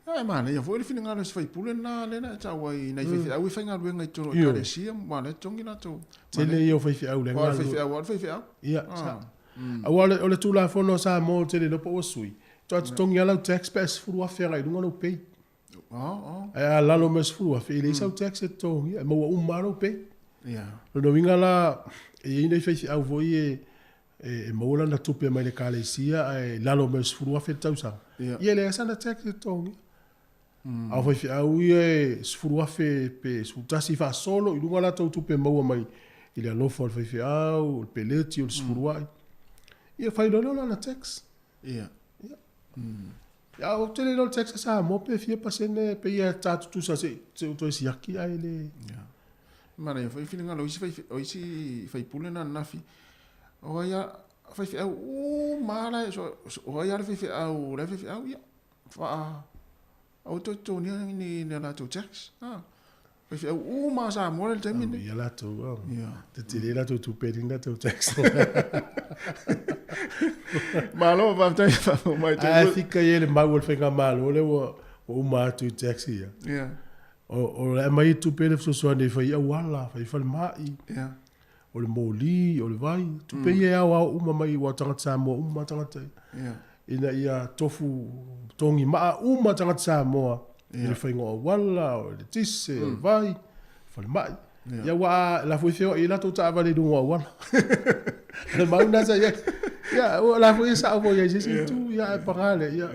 E manaia foi le finagalo o se faipule lena lea na e tau ai i nai faifeau e faigaluega i totonu o Ekalesia ma lea e totogi latou. Tele ia o faifeau lea e galulue. Faifeau lava o le faifeau. Ia, sao. Aua o le Tulafono a Samoa ou te le iloa po ua sui, faatoa totogi lava lau tax pe a $10,000 agai i luga lou pay. Ae a lalo mai le $10,000, e leai sau tax e totogia, e maua uma lava lou pay. Lona uiga la, e i ai nai faifeau foi e e maua lana tupe mai le ekalesia ae lalo mai o le $10,000 le tausaga, ia e leai sana tax e totogia. A o faifeau ia e $10,000 pe 11 faasolo i luga latou tupe maua mai i le alofa o le faifeau, o le peleti, o le sefuluai, ia fai loa lea o lana tax. Ia. Ia. Ia, ou te le iloa le tax a Samoa pe fia pasene pe ia ta tutusa se se u toe siaki ae le. Ia. Manaia foi finagalo o isi fai o isi faipule na ananafi. O ai a faifeau uma la so o ai a le faifeau la faifeau ia faa Aua toe totogia ni a latou tax. Faifeau uma a Samoa le taimi lenei. Ia latou, oh. Ia. Tetele latou tupe ni latou tax. Malo, faafetai faafofoga mai. Ae fika i le mau o le faigamalo lea ua uma atu i tax ia. Ia. O le aumai tupe le fesoasoani e fai auala, fai falemai. Ia. O le moli, o le vai, tupe ia e aoao uma mai aua o tagata Samoa uma tagata ia. Ia. Ina ia tofu togi maa uma tagata Samoa i le faiga o auala, o eletise, o le vai, falemai. Ia aua o la foi e feoai ai latou taavale i luga o auala. O le mau lena sa i ai. Ia o la foi e sao foi i ai i se isi itu, ia ae paga lea, ia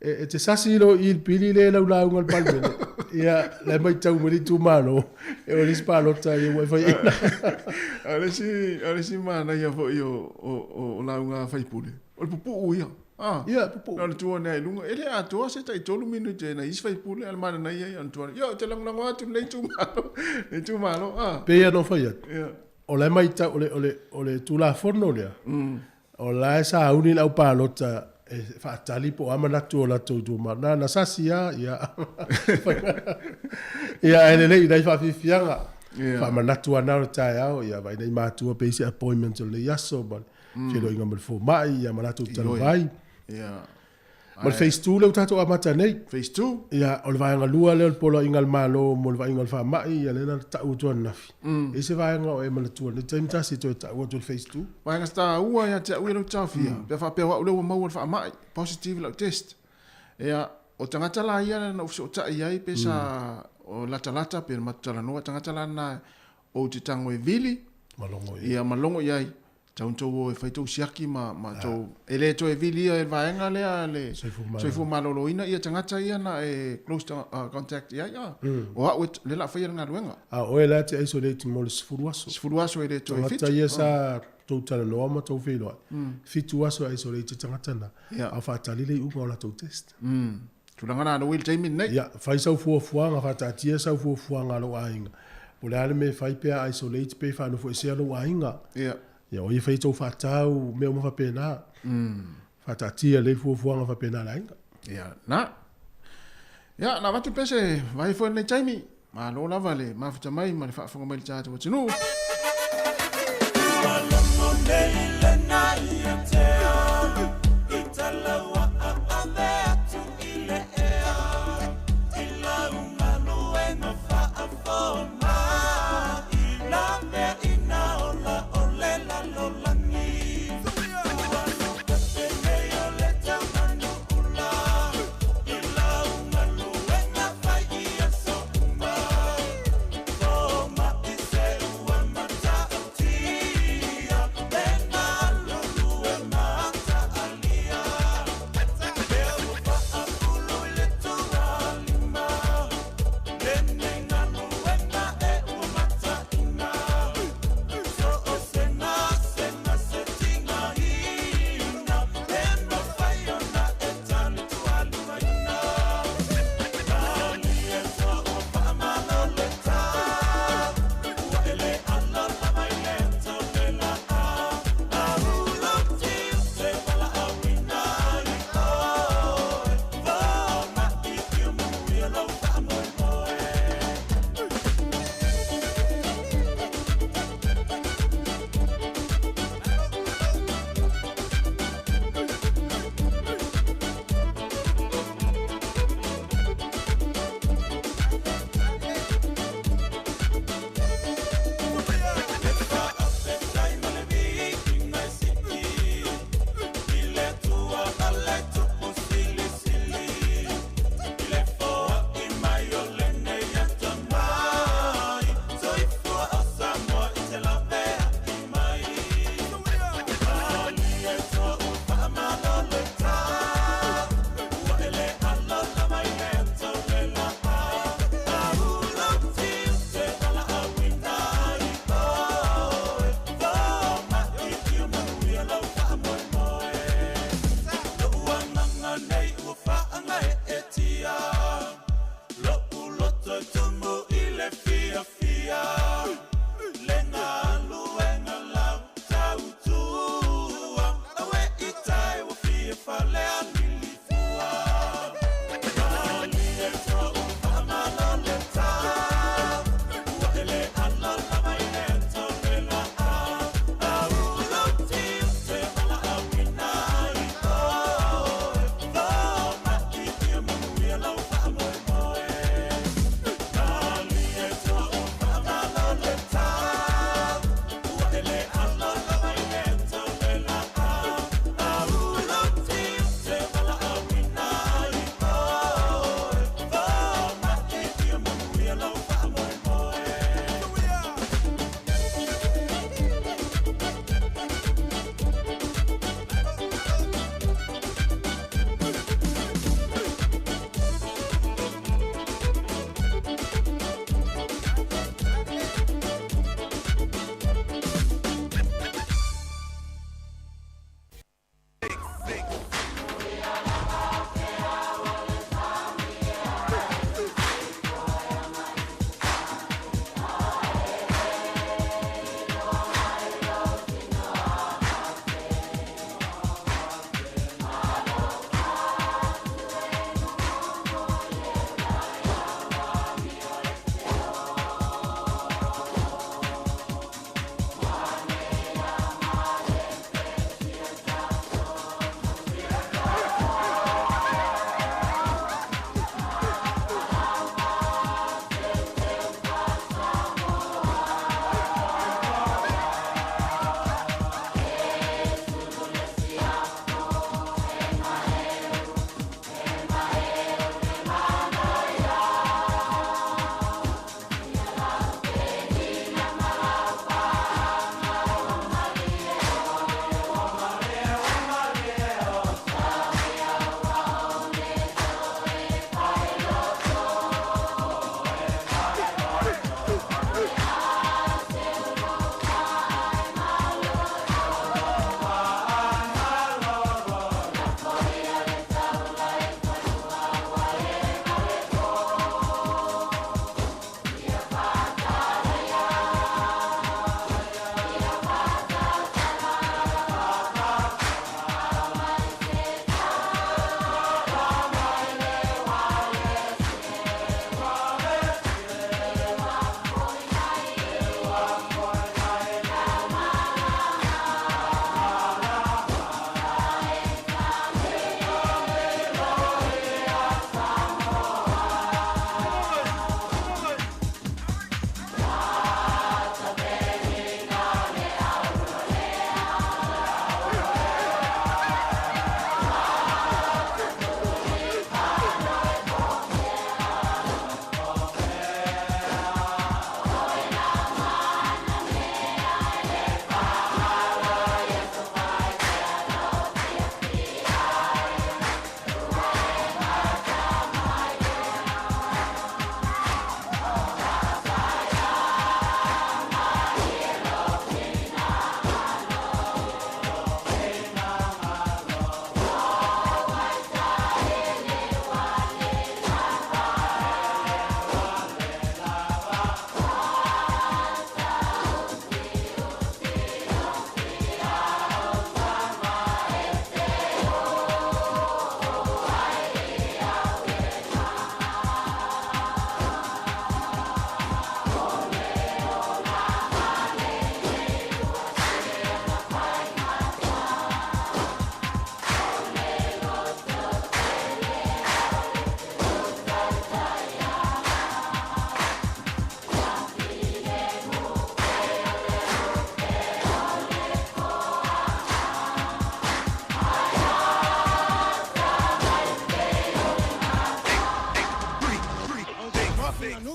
e te sasi loa i le pili lea i lau lauga i le Palemene, ia la e matau mai le itumalo, e oo i le isi palota ia ua e faiaina. A o le isi, a o le isi manaia foi o, o, o lauga a faipule, o le pupuu ia. Ah, Ia, pupuu. Na o le tu ane i luga, e le atoa se tai 3 minute nai isi faipule, a o le manaia ia, ona tu ane, ia, ou te lagolago atu lenei itumalo, lenei itumalo, ah. Pei lava ona ou fai atu, o la e matau, o le, o le, o le Tulafono lea, O la e sauni le aupalota e faatali po o a manatu o latou itumalo. Na, na sasi lava, ia. Ia, ae lelei nai faafiafiaga. Ia. Faamanatu lava na o le taeao, ia vaai nai matua pe i ai se appointment o lenei aso ma le feiloaiga ma le fomai, ia ma latou talavai. Ia. Ma le phase 2 lea ua tatou amata nei. Phase 2? Ia, o le vaega lua lea o le poloaiga a le Malo mo le vaaiga o le faamai, ia lea na tau atu ananafi. E i ai se vaega o e manatua nei taimi tasi e toe tau atu o le phase 2? Vaega taua ia te au ia lou taofia, pe a faapea o au lea ua maua le faamai, positive lau test. Ia, o tagata la ia na ou fesootai i ai pe sa o latalata pe na matou talanoa, tagata la na ou te tago e vili, Ma logo i ai. Ia, ma logo i ai. Tau ina tou o e fai tou siaki ma, ma tou, e le toe vilia e le vaega lea le soifua maloloina ia tagata ia na e close contact i ai, a. O au e, lea la a faia le galuega. A o oe la e te isolate mo le 10 aso. 10 aso e le toe fitu. Tagata ia sa tou talanoa ma tou feiloai, 7 aso e isolate tagata na, a o faatali le iuga o latou test. Tulaga na alo i le taimi lenei. Ia, fai sau fuafuaga, faataatia sau fuafuaga a lou aiga. Po o le a le mea e fai pe a isolate pe faanofoesea lou aiga. Ia. Ia, o ia fai tou faatau, mea uma faapena. Faataatia lelei fuafuaga faapena a le aiga. Ia, na. Ia, na avatu pea se vaai foi i lenei taimi. Malo lava le mafuta mai ma le faafofoga mai i le tatou atunuu.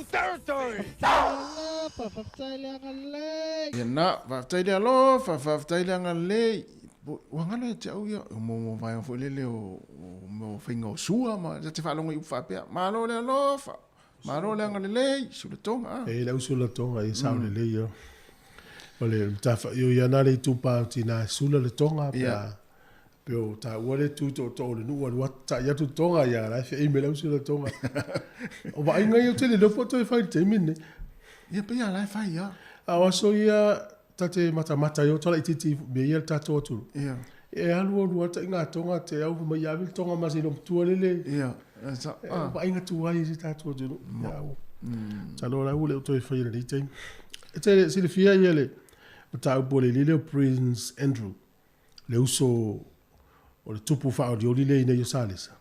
new territory! Alofa, faafetai le agalelei. Ia na, faafetai le alofa, faafetai le agalelei. Ua galo ia te au ia, o mo vaega foi lele o, o mo faiga o sua ma ta te faalogo i upu faapea. Malo le alofa, malo le agalelei, sulatoga. Ah. E le au sulatoga i sao lelei ia. O le matafaioi ia na le itupa o tina e sula le toga pe a pe o taua le tu tootoo o le nuu alu atu ta'i atu toga ia la e fe'i mai le au sula toga. O vaaiga ia ou te le iloa po o toe fai i le taimi lenei. Ia pei lava la e fai lava. A o aso ia ta te matamata ai o tala itiiti mea ia le tatou atunuu. Ia. E alu alu lava taʻi toga te au fai mai ia ave le toga ma se matua lele. Ia. Sa, ah. Vaaiga tuai i si tatou atunuu. Ia, ua. Masalo la ua le o toe faia i lenei taimi. E te silafia ia le mataupu a le alii lea o Prince Andrew, le uso o le tupu faaolioli lea i inei o Salesa.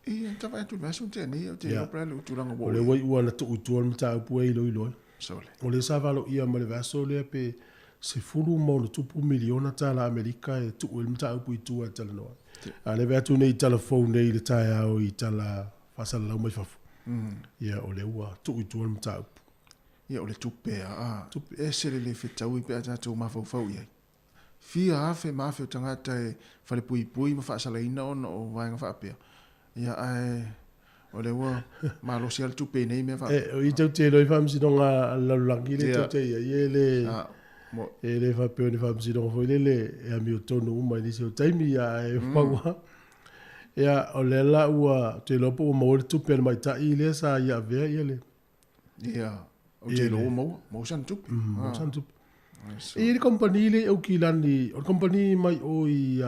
Ia, ta vaai atu i le vaiaso na tea nei, ou te iloa pe a le tulaga ua O lea ua iu lava na tuu i tua le mataupu e iloilo ai. Sole. O lea sa valoia ma le vaiaso lea pe $10+ miliona tala Amerika e tuu ai le mataupu i tua e talanoa ai. A o lea e vaai atu nei i tala fou nei i le taeao i tala faasalalau mai fafo, ia o lea ua tuu i tua le mataupu. Ia o le tupe a, ese le le fetaui pe a tatou mafaufau i ai. Fia afe ma afe o tagata e falepuipui ma faasalaina ona o vaega faapea. Ia ae o lea ua malosi lava le tupe i nei mea faapea. E, o i tou te iloa i faamasinoga a le lalolagi lea tou te i ai, e le, e le faapea o ni faamasinoga foi lele e amiotonu uma i nisi o taimi, ae pau lava. Ia, o lea la ua, ou te iloa po ua maua le tupe a le maita'i lea sa ia avea ia le, Ia, ou te iloa ua maua, maua sana tupe. Maua sana tupe. E i ai le kamupani lea i Aukilani, o le kamupani mai o i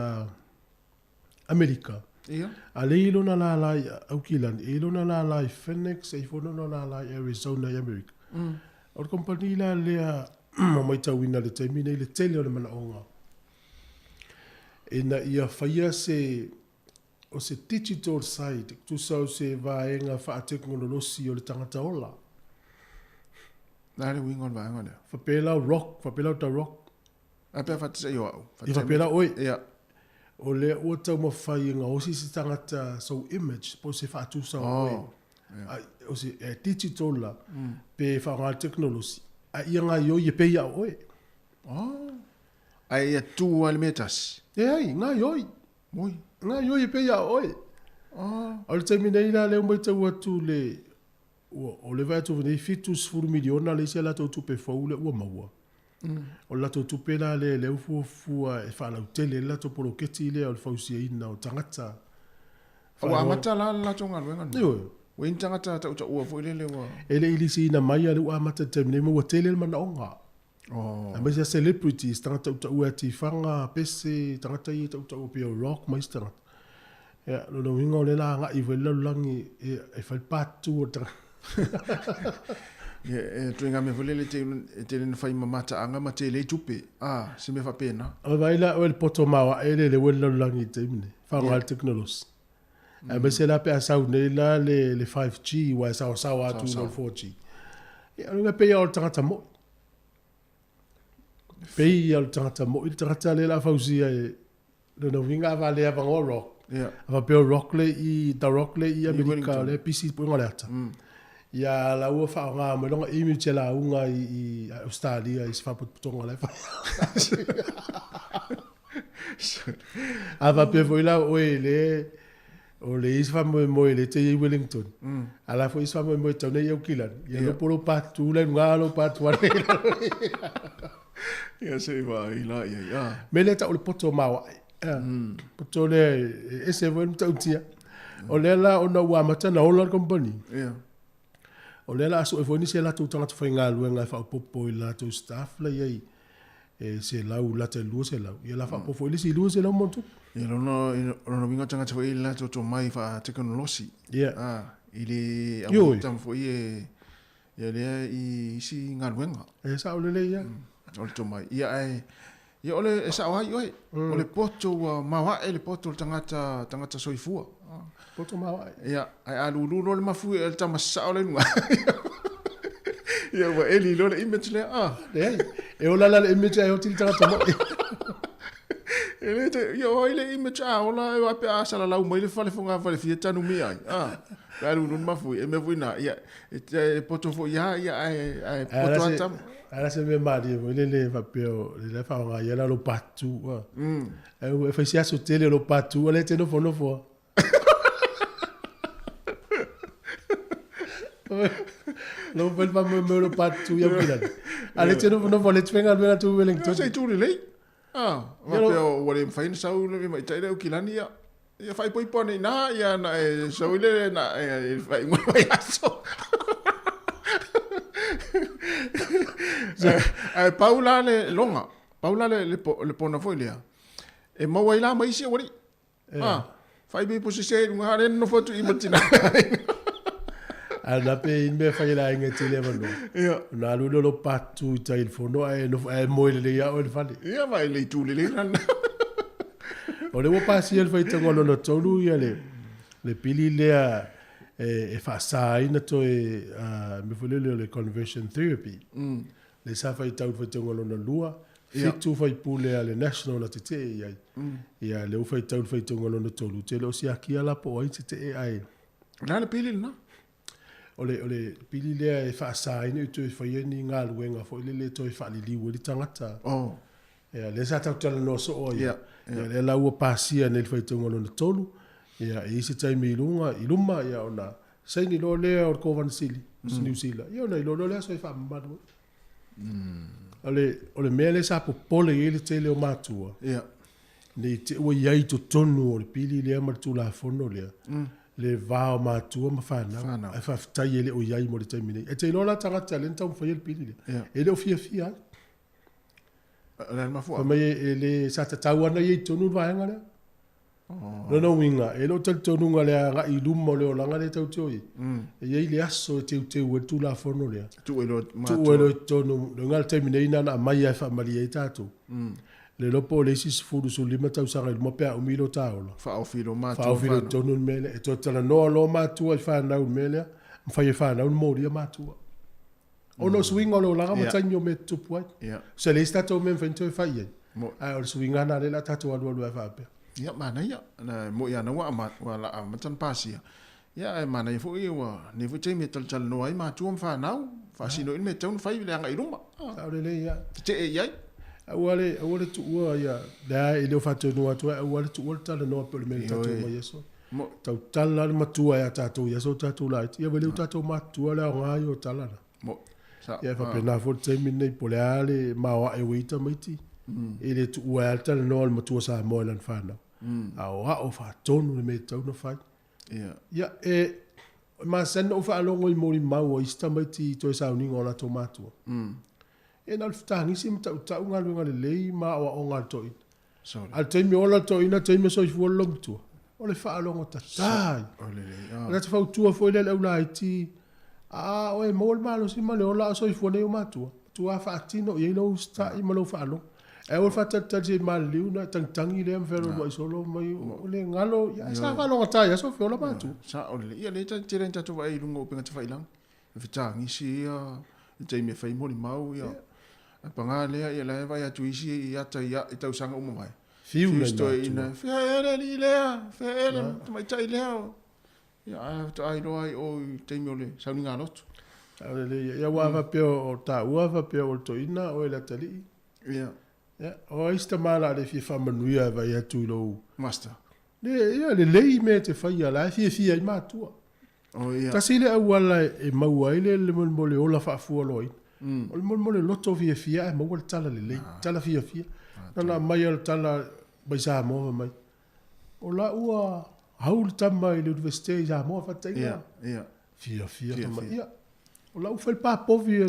Amerika. Ia. A lea e i ai lona lala i Aukilani, e i ai lona lala i Phoenix, e i ai foi lona lala i Arizona i Amerika. O le kamupani la lea ua matauina i le taimi nei le tele o le manaoga ina ia faia se o se digital side, tusa o se vaega faatekonolosi o le tagata ola. O le a le uiga o le vaega lea? Faapela o Rock, faapela o The Rock. A pe a faatasi o au. Ia faapela oe. Ia. O lea ua taumafai e gaosi se tagata sou image po o se faatusa o oe. Oh. A, o se e digital la, pe faaaoga le tekonolosi, a ia gaioi e pei a o oe. Oh. Ae ia tu lava i le mea e tasi. Leai, gaioi. Oi. Gaioi e pei a o oe. Oh. O le taimi nei la lea ua matau atu le, ua, o le vaai atu nei $70 miliona le isi a latou tupe fou lea ua maua. O le latou tupe la lea lea ua fuafua e faalautele ai le latou poloketi lea o le fausiaina o tagata. Ua amata la le latou galuega lena? Ioe. Ua i ai ni tagata tautaua foi lele ua... E le i lisiina mai a lea ua amata i le taimi nei ma ua tele le manaoga. Oh. Aemaise a celebrities, tagata tautaua e tifaga, pese, tagata ia e tautaua pei o Rock ma isi tagata. Ia, lona uiga o lea la agai foi le lalolagi e, e fai le part 2 o le tagata. Ia, e ituaiga mea foi lele e tele ina fai ma mataaga ma tele ai tupe. Ah, se mea faapena. O vaai la oe i le poto maoae lea ua i le lalolagi i le taimi nei, faaaoga le tekonolosi. Aemaise la pe a sau nei la le, le 5G, aua e saosaoa atu i lo le 4G. Ia, o le uiga e pei lava o le tagata moi. Pei o le tagata moi, le tagata lea o le a fausia e lona uiga a valea avanoa Rock. Yeah. A faapea o Rock le i, The Rock le i Amerika, o lea e pisi puega o le ata. Ia la ua faaaoga mai lona image e lauga i, i Australia i se faapotopotoga la e fai. A faapea foi la oe le O le isi faamoemoe le te i Wellington. A la foi isi faamoemoe tau nei i Aukilani. Ia lopo lo patu la lunga lo patu ane. Ia se i vaai la i ai. Ah. Me lea tau le poto maoae. Poto lea e ese foi le matautia. O lea la ona ua amata na ola le company. Ia. O lea la a sue foi nisi a latou tagata faigaluega e faaopoopo i le latou staff la i ai e 100 lata i le 200. Ia la faaopoopo foi le isi 200 ma ona tupu. Ia lona, lona uiga o tagata foi i le latou tomai faatekonolosi. Ia. Ah, i le Ioe. auauna foi e ia lea i isi galuega. E sao lelei ia. O le tomai. Ia ae ia o le e sao ai oe. O le poto ua maoae le poto o le tagata tagata soifua. Poto maoae. Ia, ae a lulu loa le mafu e le tama sao le luga. Ia ua eli loa le image lea. Ah. Leai. E ola la le image ae oti le tagata moi. E le te, ia o ai le image a ola e wape a salalau mai le fale fogafale fia tanu mea ai. Ah, pe alu lun mafui, e mea foi na, ia, e, e poto foi ia, ia, ae, ae poto a tama. Ae la se mea malie foi lele faapea o le la e faaaoga ai la lou patu. E fai se aso tele o lou patu, a lea e te nofonofo lava. Lou fai le faamoemoe o lou patu ia Aukilani. A lea e te nofonofo, a lea e te faigaluega atu i Wellington. Se i tu lelei. Ah, faapea ua le mafai ona sau le tamaitai lea Aukilani, ia. Ia faaipoipo ane i ina, ia na e sau i le na e faaiuga o le vaiaso. Ae pau la le loga, pau la le le pona foi lea, e maua ai la ma isi aualii. Ah, faaipoipo sese i luga, a lea e nonofo atu i i ma le tina. Ae na pe i mea fai e le aiga e tele avanoa. Ia. Ona alu lea o lou patu i tai i le fono ae nofo ae moe lelei lava oe i le fale. Ia ma e le itu lelei lana. O lea ua pasia le faitauga lona tolu ia le le pili lea e, e faasa ai na toe uh, mea foi lele o le conversion therapy. Lea sa faitau i le faitauga lona lua, fitu faipule a le National na tetee i ai. Ia lea ua faitau i le faitauga lona tolu, ou te le o siakia la po o ai tetee ae O le a le pili lena? O le, o le pili lea e faasa ai ona toe faia ni galuega foi lele e toe faaliliu ai le tagata. Oh. Ia, lea sa tatou talanoa soo ai. Ia, ia. Lea la ua pasia nei le faitauga lona tolu. Ia, e i ai se taimi i luga, i luma, ia ona saini loa lea o le Kovana Sili o Niu Sila. Ia ona iloa loa lea aso e faamamalu ai. O le, o le mea lea sa popole i ai le tele o matua, Ia. ne i te i ua i ai i totonu o le pili lea ma le Tulafono lea, le va o matua ma fanau. Fanau. Ae faafetai e le o i ai mo le taimi nei. E te iloa la tagata lea na taumafaia le pili lea, Ia. e le o fiafia ai. O le a le mafuaaga? Fai mai e le, sa tatau lava ona i ai i totonu le vaega lea. Lona uiga, e le o talitonuga le agai i luma o le olaga lea tatou te o i ai. E i ai le aso e teuteu ai le Tulafono lea. Tuu ai loa Tuu ai loa i totonu. Lona uiga i le taimi nei na ona aumai lava e faamalie ai tatou. Le iloa po o le isi 10, 15 tausaga i luma pe a umi lo ta ola. Faaofi loa matua Faaofi loa i totonu le mea lea. E toe talanoa loa matua i fanau i le mea lea, ma fai e fanau ona molia matua. Ona o suiga o le olaga ma taimi o mea e tutupu ai. Se leai se tatou mea e mafai ona toe fai i ai. Ae o le suiga lena lea o le a tatou alualu ai faapea. Ia, manaia. E moni lava ua ua amata ona pasia. Ia, ae manaia foi ua lenei foi taimi e talatalanoa ai matua ma fanau, faasino ai le mea e tatau ona fai i le agai i luma. Sao lelei, ia. Tetee i ai. Aua le, aua le tuua ia, lea e le o faatonuina atu ai, aua le tuua le talanoa pei o le mea na tatou omai ai soa. Tautala le matua ia tatou i aso o tatou laiti. Ia ua le o tatou matutua le aoga ia o tala na. Ia e faapena foi le taimi lenei, po o le a le maoae ua i ai tamaiti, e le tuua ai lava le talanoa a le matua Samoa i lana fanau. A o ao faatonu le mea e tatau ona fai. Ia, e masani ona ou faalogo i molimau a isi tamaiti i toe sauniga o latou matua. E na o le fetagisi ma tautau galuega lelei ma aoaoga a le toeaina. Sorry. A o le taimi ola le toeaina, taimi e soifua le loomatua, o le faalogo tata ai. O le lelei, ah. O le fautua foi lea i le aulaiti, a oe maua le malosi ma le ola a o soifua nei ou matua, matua faatino i ai lou usitai ma lou faalogo. Ae aua le faatalitali se i maliliu ona e tagitagi lea ma fealualuai solo mai o le galo, ia sa faalogata i aso feola matua. Sao lelei. Ia lea e tele ina tatou vaai i luga o upega tafailagi. E fetagisi ia i taimi e fai molimau ia. Ae paga lea ia la e vaai atu i isi ata i tausaga ua mavae. Fiu nai matua. Fea ea le alii lea, fea ea le tamaitai lea. Ia ae faatoa iloa ai i o i taimi o le sauniga lotu. Sao lelei ia. Ia aua a faapea o taua faapea o le toeaina oe le atalii. Ia. Ia, o ai si tama la le fia faamanuia e vaai atu i lou. Master. Le, ia, lelei mea e te faia, la e fiafia ai matua. Oh, ia. Tasi le auala e maua ai le mo le ola faafualoaina. O le mo le loto fiafia ae maua le tala lelei, tala fiafia. Na ona aumai lava o le tala mai Samoa fai mai, o la ua au le tama i le Universite i Samoa faataiga. Ia, ia. Fiafia fai mai, ia, o la ua fai le papovi.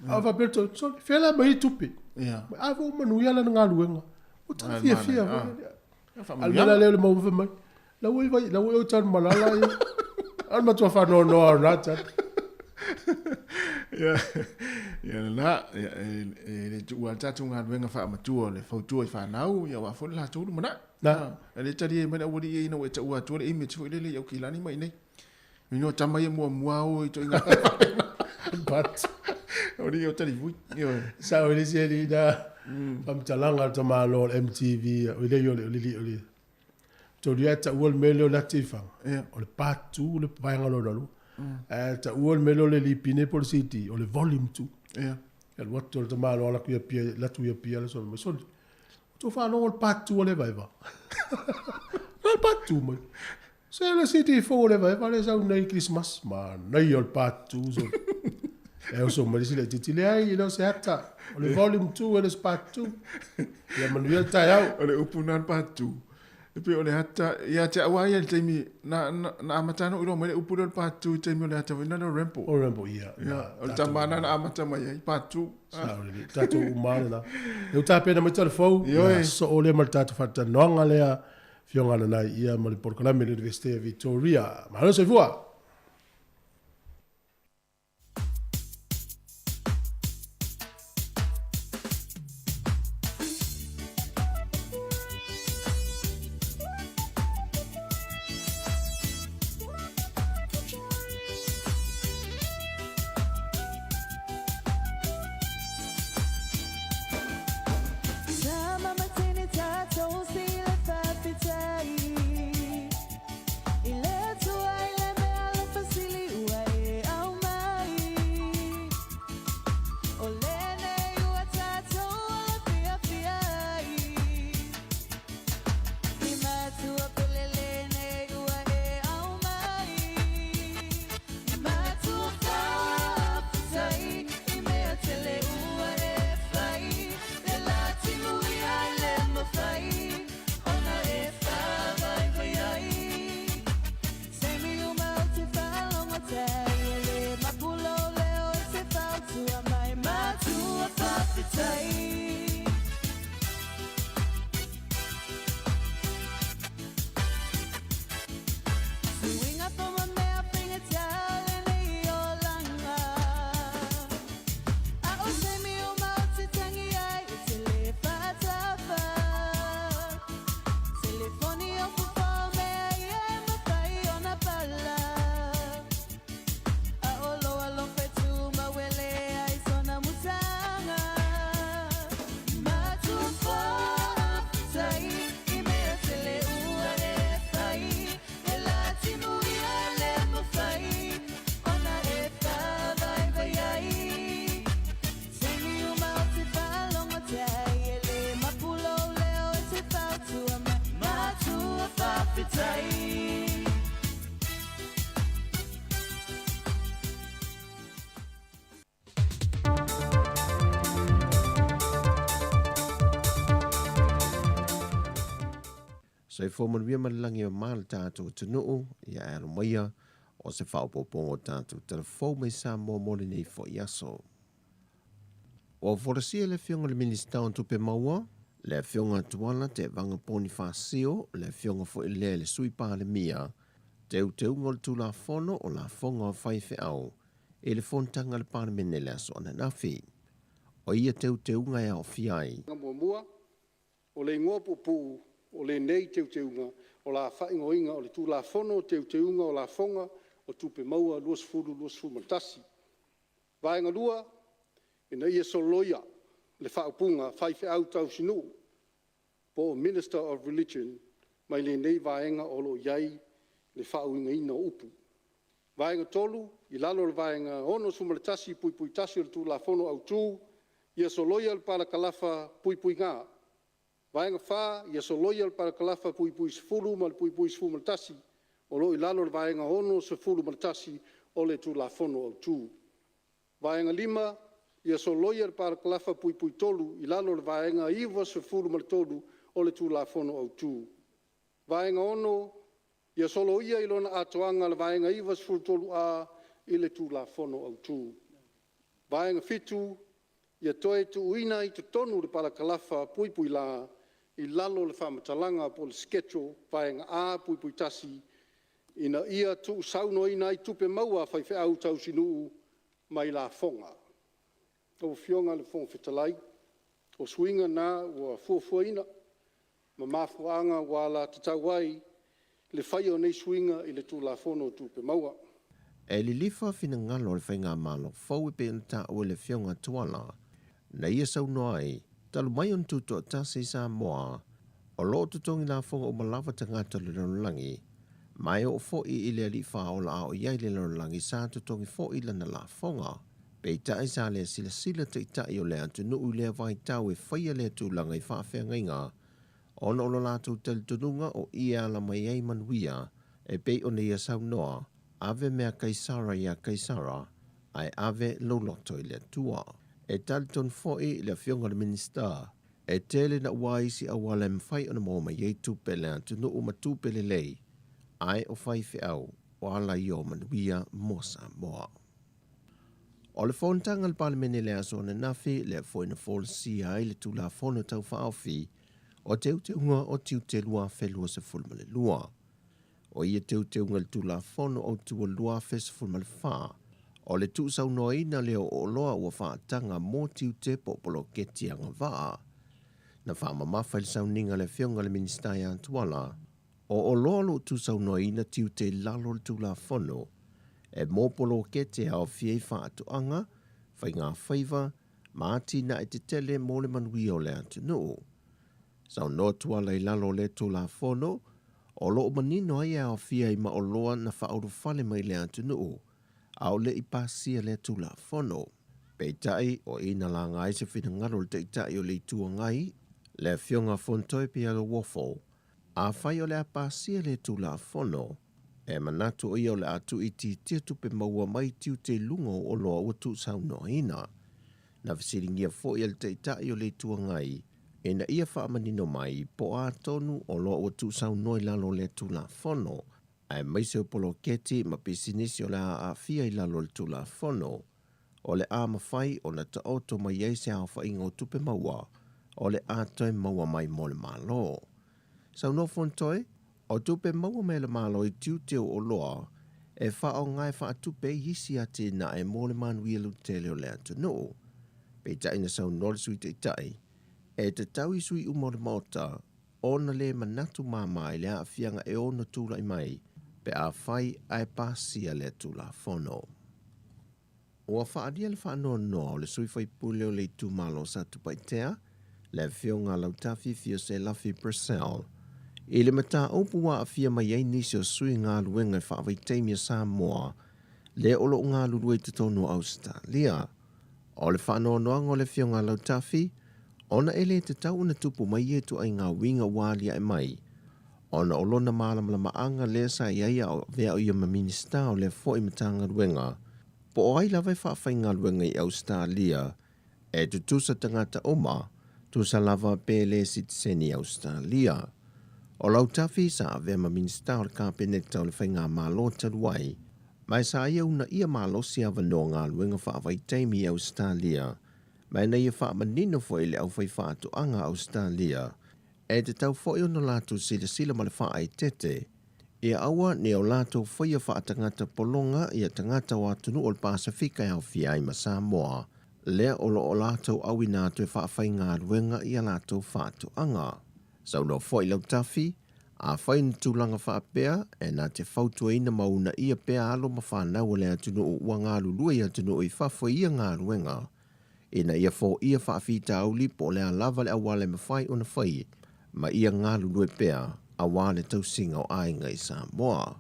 A faapea le toeaina, sole, fea la e aumai ai tupe? Ia. A foi ua manuia lana galuega. Ua tala fiafia foi. Ia, A o le mea la lea o le maua fai mai, La ua i vai, la ua i o tanu malala ia. A o le matua faanoanoa o lena tala. Ia, ia lena, ia, e, e le tuua le tatou galuega faamatua o le fautua i fanau, ia aua foi le latou lumanai. Na. E le talie mai le aualii ina ua e taua atua le image foi lele i Aukilani ma i inei. Ino tama ia muamua o i toiga But o li o talifui. Ioe. Sa o le isi alii na. Faamatalaga a le tamaloa o le MTV, o le o le o le o le tolu ia taua le mea lea o le ata i faga, o le part 2 le vaega lona lua. Ae taua le mea lea o le lipine po o le CD, o le volume 2. Ia alu atu le tamaloa alu atu i Apia, alu atu i Apia le solo mai, sole, ua tou faalogo i le part 2 a le Evaeva? O le a le part 2 mai? Se le CD fou o le Evaeva lea e sau nei i Kerisimasi. Manaia o le part 2 sole. E oso mai le isi laitiiti, leai, e le o se ata, o le volume 2 e le o se part 2. Ia manuia le taeao. O le upu lena o le part 2, e pei o le ata, ia te au lava ia i le taimi, na, na, na amata lava ona ou iloa mai le upu lea o le part 2 i le taimi o le ata foi lena o Rambo. O Rambo, ia. Ia, o le tama lena na amata mai ai, part 2. Sao lelei, tatou uma lava lena. Lea ua tapena mai Talafou, ia soo lea ma le tatou faatalanoaga lea, Afioga Nanai, ia ma le polokalame a le Iunivesite o Victoria. Malo soifua! Soifua manuia ma le lagi e mama le tatou atunuu, ia e alo maia o se faaopoopoga o tatou tala fou mai Samoa mo lenei foi aso. Ua folasia e le Afioga i le Minisita o Tupe Maua, le Afioga Tuala Tevaga Ponifasio, le Afioga foi lea i le Sui Palemia, teuteuga o le Tulafono o Lafoga o Faifeau i le Fonotaga a le Palemene i le aso ananafi. O ia teuteuga e aofia ai. Muamua, o le igoa puupuu o lenei teuteuga o la faaigoaina o le Tulafono o Teuteuga o Lafoga o Tupe Maua 2021. Vaega 2, ina ia soloia le faaupuga faifeau tausinuu po o Minister of Religion mai lenei vaega o lo o i ai le faauigaina o upu. Vaega 3, i lalo o le Vaega 61(1) o le Tulafono Autu, ia soloia le parakalafa (g). Vaega 4, ia soloia le parakalafa (10) ma le (11) o lo o i lalo o le Vaega 61 o le Tulafono Autu. Vaega 5, ia soloia le parakalafa (3) i lalo o le Vaega 93 o le Tulafono Autu. Vaega 6, ia soloia i lona atoaga le Vaega 93A i le Tulafono Autu. Vaega 7, ia toe tuuina ai totonu le parakalafa (l) i lalo o le faamatalaga po o le Schedule Vaega A(1) ina ia tuusaunoaina ai tupe maua a faifeau tausinuu mai lafoga. Lau Afioga i le Fofoga Fetalai, o suiga na ua fuafuaina ma mafuaaga ua alagatatau ai le faia o nei suiga i le Tulafono o Tupe Maua. E lilifa finagalo o le Faigamalo fou e pei ona taua e le Afioga Tuala na ia saunoa ai. Talu mai ona tutoatasi Samoa, o lo o totogi lafoga uma lava tagata o le lalolagi, ma e oo foi i le alii faaola a o i ai le lalolagi sa totogi foi lana lafoga. Peitai sa le silasila taitai o le atunuu i lea vaitau e faia lea tulaga i faafeagaiga ona o lo latou talitonuga o i e ala mai ai manuia e pei ona ia saunoa, Ave mea Kaisara iā Kaisara, ae ave lou loto i le Atua. E talitonu foi le Afioga i le Minisita, e tele naua isi auala e mafai ona maua mai ai tupe a le atunuu ma tupe lelei, ae o faifeau o ala ia o manuia mo Samoa. O le fonotaga a le Palemene i le aso ananafi, lea foi na folasia ai le Tulafono Tau Faaofi o Teuteuga o Tiute 2022. O ia teuteuga i le Tulafono Autu 2014, o le tuusaunoaina lea o oloa ua faataga mo tiute po o poloketi agavaa. Na faamamafa i le sauniga a le Afioga i le Minisita ia Tuala, o oloa o lo o tuusaunoaina tiute i lalo o le Tulafono e mo poloketi e aofia ai faatoaga, faigafaiva ma atinae tetele mo le manuia o le atunuu. Saunoa Tuala i lalo o lea Tulafono, o lo o manino ai e aofia ai ma oloa na faaulufale mai le atunuu, a o le i pasia lea Tulafono. Peitai, o i na laga ai se finagalo o le Taitai o le Itu Agai, le Afioga Fontoe Pialowofo, afai o le a pasia lea Tulafono, e manatu o ia o le a tuuitiitia tupe maua mai tiute i luga o oloa ua tuusaunoaina. Na fesiligia foi e le Taitai o le Itu Agai ina ia faamanino mai po o a tonu oloa ua tuusaunoa i lalo o lea Tulafono, aemaise o poloketi ma pisinisi o le a aafia i lalo o le Tulafono, o le a mafai ona taoto mai ai se aofaiga o tupe maua o le a toe maua mai mo le Malo. Saunoa Fontoe, o tupe maua mai a le Malo i tiute o oloa e faaaoga e faatupe ai isi atinae mo le manuia lautele o le atunuu. Peitai na saunoa le Sui Taitai, e tatau i sui uma o le Maota ona le manatu māmā i le aafiaga e ono tulai mai pe afai ae pasia lea Tulafono. Ua faaalia le faanoanoa o le sui faipule o le itumalo o Satupaitea, le Afioga Lautafi Fioselafi Purcell, i le mataupu ua aafia mai ai nisi o sui galuega e faavaitaimi a Samoa lea o lo o galulue i totonu o Ausetalia. O le faanoanoaga o le Afioga Lautafi, ona e le tatau ona tupu mai ia ituaiga uiga ua aliae mai, ona o lona malamalamaaga lea sa i ai a o avea o ia ma Minisita o lea foi Matagaluega, po o ai lava e faafaigaluega i Ausetalia, e tutusa tagata uma, tusa lava pe le sitiseni Ausetalia. O Lautafi sa avea ma Minisita o le Kapeneta o le Faigamalo talu ai, ma e sa ia uunaia malosi avanoa galuega faavaitaimi i Ausetalia, ma ina ia faamanino foi i le aufaifaatoaga a Ausetalia, E tatau foi ona latou silasila ma le faaeteete, ia aua ne o latou faia faatagata pologa ia tagata o atunuu o le Pasefika e aofia ai ma Samoa, lea o lo o latou auina atu e faafaigaluega i a latou faatoaga. Saunoa foi Lautafi, afai ni tulaga faapea, e na te fautuaina ma uunaia pea alo ma fanau a le atunuu ua galulue i atunuu i fafo i ia galuega, ina ia foia faafitauli po o le a lava le auala e mafai ona fai ma ia galulue pea aua le tausiga o aiga i Samoa.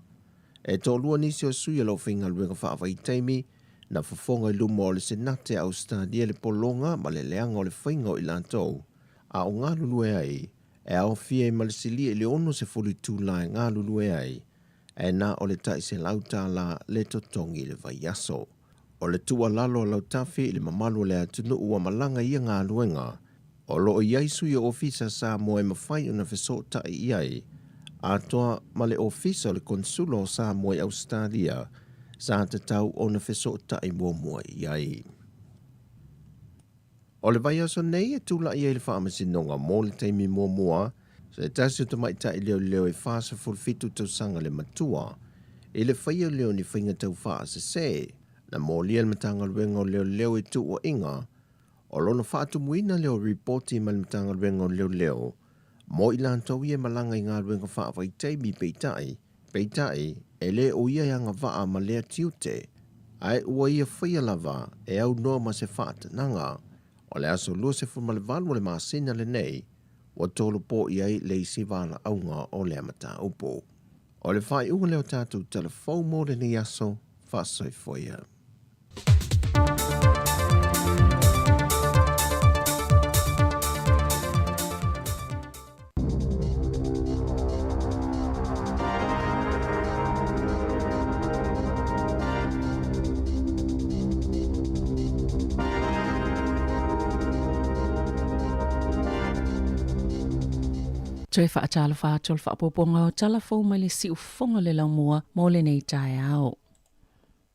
E toalua nisi o sui o lo o faigaluega faavaitaimi na fofoga i luma o le Senate a Ausetalia le pologa ma le leaga o le faiga o i latou a o galulue ai e aofia ai ma le silia i le 60 itula e galulue ai ae na o le tai $100 le totogi i le vaiaso. O le tuualalo a Lautafi i le mamalu o le atunuu ua malaga i ia galuega, o lo o i ai sui o ofisa Samoa e mafai ona fesootai i ai, atoa ma le ofisa o le Konsula o Samoa i Ausetalia sa tatau ona fesootai muamua i ai. O le vaiaso nei e tulai ai le Faamasinoga mo le taimi muamua se tasi o tamaitai leoleo e 47 tausaga le matua i le faia lea o ni faiga taufaasese. Na molia le Matagaluega o Leoleo i tuuaiga o lona faatumuina lea o ripoti mai le Matagaluega o Leoleo mo i latou ia e malaga i galuega faavaitaimi peitai, peitai, e le o ia e agavaa ma lea tiute, ae ua ia faia lava e aunoa ma se faatanaga. O le aso 28 o le masina lenei, ua tolopo i ai le isi valaauga o lea mataupu. O le faaiuga lea o tatou tala fou mo lenei aso, faasoifua ia. Toe faatalofa atu o le faaopoopoga o tala fou mai le siufofoga o le laumua mo lenei taeao.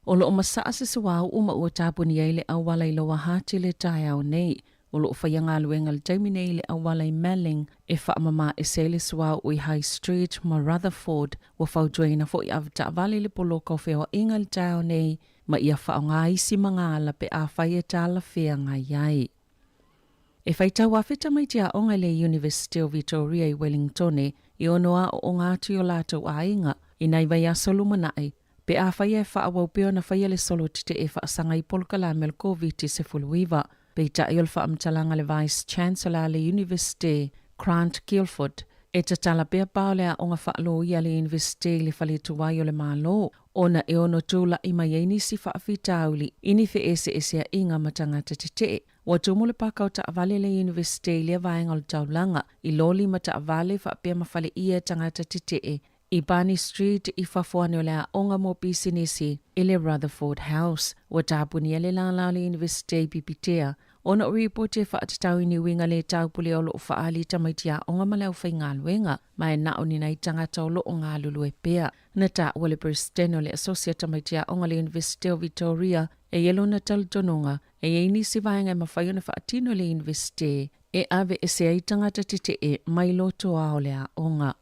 O lo o masaa se suauu ma ua tapuni ai le auala i Lower Hutt i le taeao nei. O lo o faia galuega i le taimi nei i le auala i Melling e faamama ese ai le suauu i High Street ma Rutherford. Ua fautuaina foi avetaavale i le poloka o feoaiga i le taeao nei ma ia faaaoga isi magaala pe afai e talafeagai ai. E faitau afe tamaiti aoga i le Iunivesite o Vitoria i Wellingtone i ono aooga atu i o latou aiga i nai vaiaso lumanai pe afai e faaauau pea ona faia le solo tetee faasaga i polokalame o le Koviti-19. Peitai o le faamatalaga a le Vice Chancellor a le Iunivesite, Grant Guilford, e tatala pea pa o le aoga faaloia a le Iunivesite i le fale tuai o le Malo ona e ono tulai mai ai nisi faafitauli i ni feeseeseaiga ma tagata tetee. Ua tumu le paka o taavale a le Iunivesite i lea vaega o le taulaga, i loli ma taavale faapea ma faleia e tagata tetee i Barney Street i fafo ane o le aoga mo pisinisi i le Rutherford House. Ua tapunia le lālā o le Iunivesite i Pipitea ona o ripoti e faatatau i ni uiga lē taupule o lo o faaali i tamaiti aoga ma le aufaigaluega, ma e na o ni nai tagata o lo o galulue pea. Na taua le Peresetene o le Asosi a Tamaiti Aoga a le Iunivesite o Vitoria e i ai lona talitonuga e i ai nisi vaega e mafai ona faatino e le Iunivesite e aveese ai tagata tetee mai lotoa o le aoga.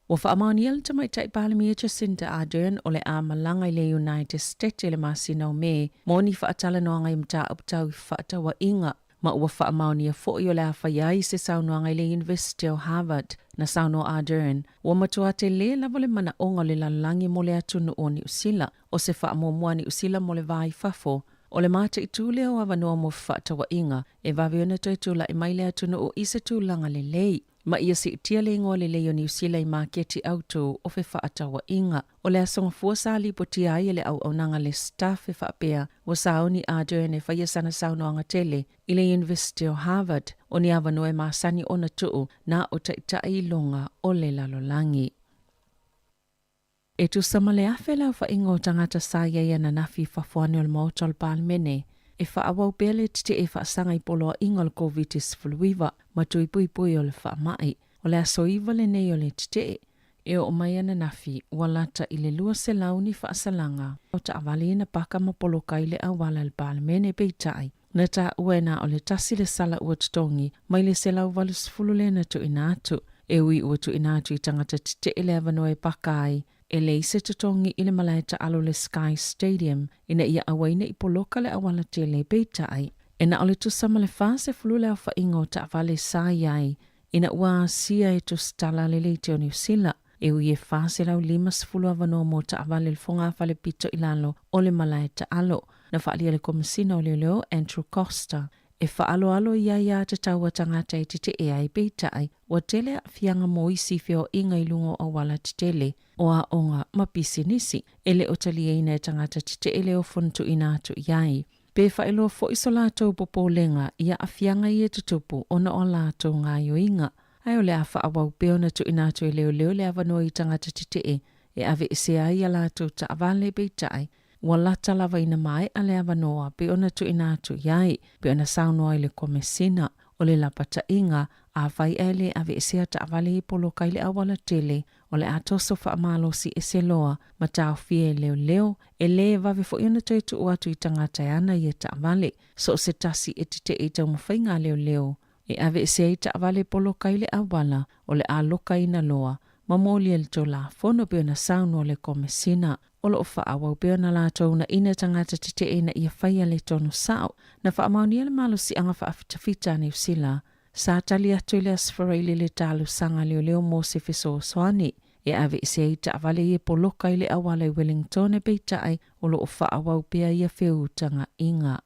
Ua faamaonia le Tamaitai Palemia Jacinda Ardern o le a malaga i le United States i le masina o Me mo ni faatalanoaga i mataupu tau i fefaatauaiga, ma ua faamaonia foi o le a faia ai se saunoaga i le Iunivesite o Harvard. Na saunoa Ardern, ua matua tele lava le manaoga o le lalolagi mo le atunuu o Niu Sila. O se faamuamua a Niu Sila mo le va i fafo, o le mataitu lea o avanoa mo fefaatauaiga e vave ona toe tulai mai le atunuu i se tulaga lelei. Ma ia siitia le igoa lelei o Niu Sila i maketi autū o fefaatauaiga. O le aso Gafua sa lipotia ai e le auaunaga le Stuff e faapea ua sauni Ardern e faia sana saunoaga tele i le Iunivesite o Harvard, o ni avanoa e masani ona tuu na o taitai iloga o le lalolagi. E tusa ma le 1000 le aofaiga o tagata sa i ai ananafi i fafo ane o le Maota o le Palemene e faaauau pea le tetee faasaga i poloaiga o le Koviti-19 ma tui puipui o le faamai. O le aso 9 lenei o le tetee e oo mai ananafi ua lata i le 200 ni faasalaga o taavale na paka ma poloka i le auala i le Palemene peitai na taua e na o le tasi le sala ua totogi mai le 180 lea na tuuina atu. E ui ua tuuina atu i tagata tetee le avanoa e paka ai, e leai se totogi i le malae taalo le Sky Stadium ina ia aua ai ne i poloka le auala tele. Peitai, e na o le tusa ma le 40 le aofaiga o taavale sa i ai ina ua asia e tusitala le leitio o Niu Sila, e ui e 450 avanoa mo taavale i le fogafale pito i lalo o le malae taalo. Na faaalia le Komesina o Leoleo Andrew Coster e faaaloalo i ai tatau a tagata e tetee ai, peitai, ua tele aafiaga mo isi feoaiga i luga o auala tetele, o aoga ma pisinisi, e le o taliaina e tagata tetee le ofo na tuuina atu i ai. Pe faailoa foi so latou popolega i aafiaga ia e tutupu ona o a latou gaoioiga, ae o le a faaauau pea ona tuuina atu e leoleo le avanoa i tagata tetee e aveesea ai a latou taavale, peitai, ua lata lava ina maea le avanoa pei ona tuuina atu i ai, pei ona saunoa ai le Komesina o le Lapataiga, afai ae le aveesea taavale i poloka i le auala tele, o le a toso faamalosi ese loa ma taofia e leoleo, e lē vave foi ona toe tuu atu i tagata e ana ia taavale. So o se tasi e tetee i taumafaiga a leoleo e aveese ai taavale poloka i le auala, o le a lokaina loa ma molia le Tulafono pei ona saunoa le Komesina. O lo o faaauau pea ona latou uunaina tagata tetee ina ia faia le tonu sao. Na faamaonia le malosiaga faafitafita a Niu Sila sa tali atu i le Aso Faraile le talosaga a leoleo mo se fesoasoani e aveese ai taavale ia poloka i le auala i Wellingtone peitai o lo o faaauau pea ia feutagaiga.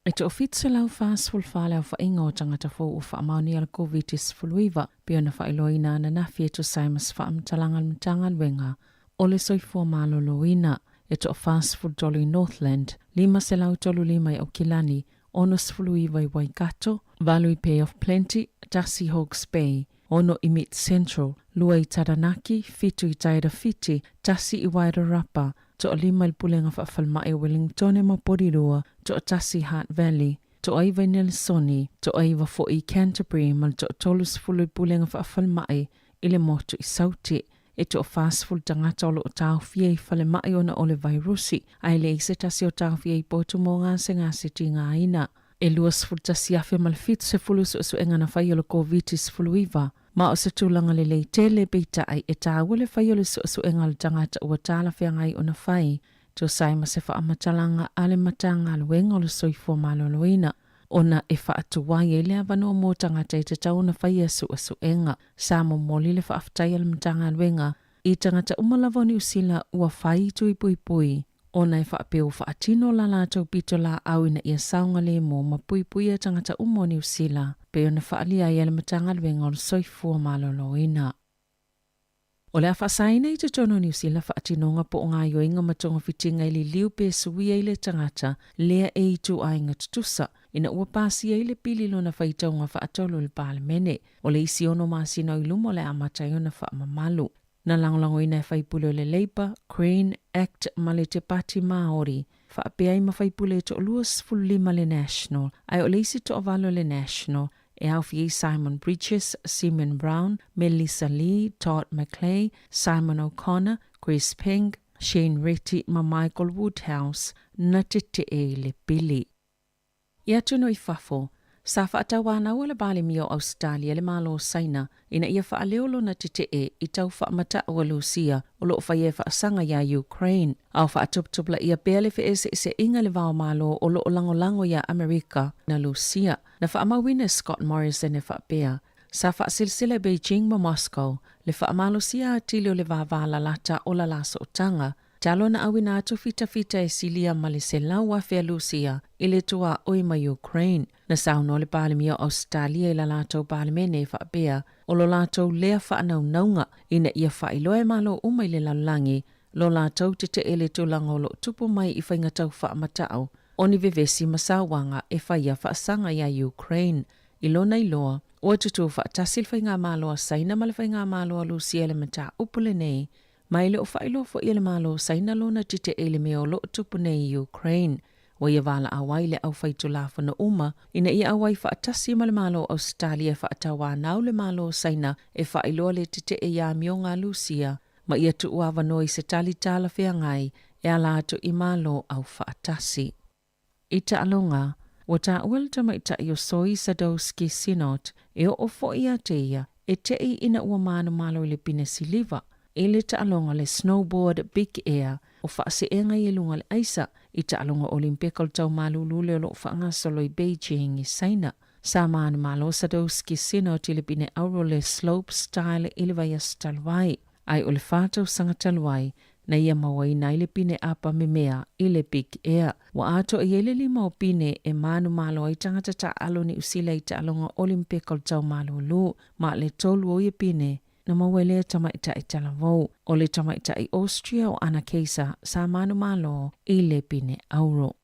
E toa-744 le aofaiga o tagata fou ua faamaonia le Koviti-19 pei ona faailoaina ananafi e tusa ai ma se faamatalaga a le Matagaluega o le Soifua Maloloina. E toa-43 i Northland, 535 i Aukilani, 69 i Waikato, 8 i Bay of Plenty, 1 i Hawke's Bay, 6 i Mid Central, 2 i Taranaki, 7 i Tairāwhiti, 1 i Wairarapa, toa-5 i le Pulega Faafalemai o Wellingtone ma Porirua, toa-1 i Hutt Valley, toa-9 i Nelesoni, toa-9 foi i Canterbury ma le toa-30 i le Pulega Faafalemai i le Motu i Sauti. E toa-40 tagata o lo o taofia i falemai ona o le vairusi, ae leai se tasi o taofia i potu mo gasegase tigaina. E 21,070 suesuega na fai o le Koviti-19, ma o se tulaga lelei tele, peitai, e taua le fai o le suesuega a le tagata ua talafeagai ona fai, tusa ai ma se faamatalaga a le Matagaluega o le Soifua Maloloina, ona e faatuai ai le avanoa mo tagata e tatau ona faia suesuega. Sa momoli le faafetai a le Matagaluega i tagata uma lava o Niu Sila ua fai tui puipui, ona e faapea ua faatino la latou pitolaau ina ia saogalemu ma puipuia tagata uma o Niu Sila, pei ona faaalia ai e le Matagaluega o le Soifua Maloloina. O le a faasaina i totonu o Niu Sila faatinoga po o gaoioiga ma togafitiga i liliu pe suia i le tagata lea e ituaiga tutusa, ina ua pasia ai le pili lona faitauga faatolu i le Palemene. O le isi ono masina o i luma o le a amata ai ona faamamalu. Na lagolagoina e faipule o le Labour, Green, Act ma le Te Pati Māori, faapea ai ma faipule e toa-25 le National, ae o le isi toavalu o le National, e aofia ai Simon Bridges, Simeon Brown, Melissa Lee, Todd McClay, Simon O'Connor, Chris Peng, Shane Reti ma Michael Woodhouse, na tetee i le pili. I atunuu i fafo, sa faatauanaua le Palemia o Ausetalia le Malo o Saina ina ia faaleo lona tetee i tau faamatau a Lusia o lo o faia e faasaga iā Ukraine, a o faatuputupulaia pea le feeseeseaiga i le va o Malo o lo o lagolago iā Amerika na Lusia. Na faamauina e Scott Morrison e faapea, sa faasilsila e Beijing ma Moscow le faamalosia atili o le vāvālalata o la lasootaga, Talo na auina atu fitafita e silia ma le 100,000 a Lusia i le tuaoi ma Ukraine. Na saunoa le Palemia o Ausetalia i la latou Palemene e faapea, o lo latou lea faanaunauga ina ia faailoa e Malo uma i le lalolagi lo latou tetee i le tulaga o lo o tupu mai i faiga tau faamatau o ni vevesi ma sauaga e faia faasaga iā Ukraine. I lona iloa, ua tutū faatasi le Faigamalo a Saina ma le Faigamalo a Lusia i le mataupu lenei Ma e le o faailoa foi e le Malo o Saina lona tetee i le mea o lo o tupu nei i Ukraine. Ua ia valaau ai le aufaitulafono uma ina ia auai faatasi ma le Malo o Ausetalia e faatauanau le Malo o Saina e faailoa le tetee i amioga a Lusia ma ia tuuavanoa i se tali talafeagai e ala atu i Malo aufaatasi. I taaloga, ua taua le tamaitai o Soi Sadowski Synnott e oo foi ia te ia e te'i ina ua manumalo i le pine siliva i le taaloga le snowboard big air o faaseega i luga le aisa i taaloga Olimpeka o le tau malulu le o lo o faagasolo i Beijing i Saina. Sa manumalo Sadowski Synnott i le pine auro le slope style i le vaiaso talu ai. Ai o le 4 tausaga talu ai na ia mauaina ai le pine apa memea i le Big Air. Ua atoa i ai le 5 o pine e manumalo ai tagata taaalo Niu Sila i taaloga Olimpeka o le tau malulu, ma le 3 o ia pine na maua e lea tamaitai talavou. O le tamaitai Austria o Anna Kaiser sa manumalo i le pine auro.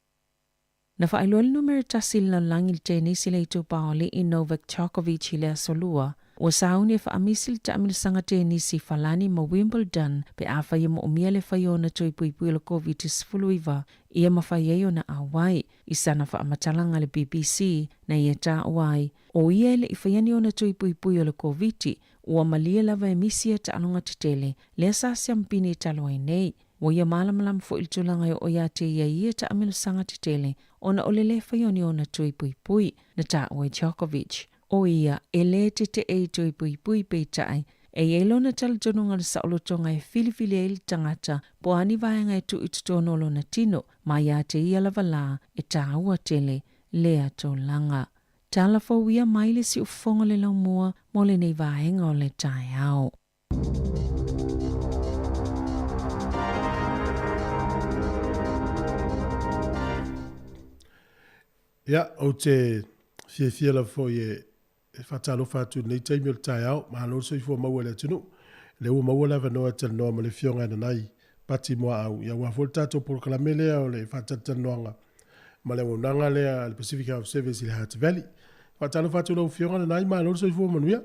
Na faailoa le numera 1 i le lalolagi i le tenisi le itupa o ali'i Novak Djokovic i le Aso Lua, ua sauni e fa'amisi le ta'amilosaga tenisi i Falani ma Wimbledon pe afai e mo'omia le fai o ona tui puipui o le Koviti-19 ia mafai ai ona auai. I sana faamatalaga i le BBC, na ia taua ai, o ia e le'i faia ni ona tui puipui o le Koviti, ua malie lava e misi ia taaloga tetele lea sa siamupini i talu ai nei. Ua ia malamalama foi i le tulaga e oo iā te ia i ia taamilosaga tetele ona o le lē fai o ni ona tui puipui. Na taua e Djokovic, o ia e lē tetee i tui puipui peitai, e i ai lona talitonuga i le saolotoga e filifili ai le tagata po o a ni vaega e tuu i totonu o lona tino, ma iā te ia lava lā e tāua tele lea tulaga. Tala fou ia mai le siufofoga o le laumua mo lenei vaega o le taeao. Ia, ou te fiafia lava foi e e faatalofa atu i lenei taimi o le taeao. Malo le soifua maua i le atunuu. Lea ua maua le avanoa e talanoa ma le Afioga ia Nanai Pati Muaau, ia aua foi le tatou polokalame lea o le faatalatalanoaga ma le auaunaga lea a le Pacific Health Service i le Hutt Valley. Faatalofa atu i lau Afioga Nanai, malo le soifua manuia.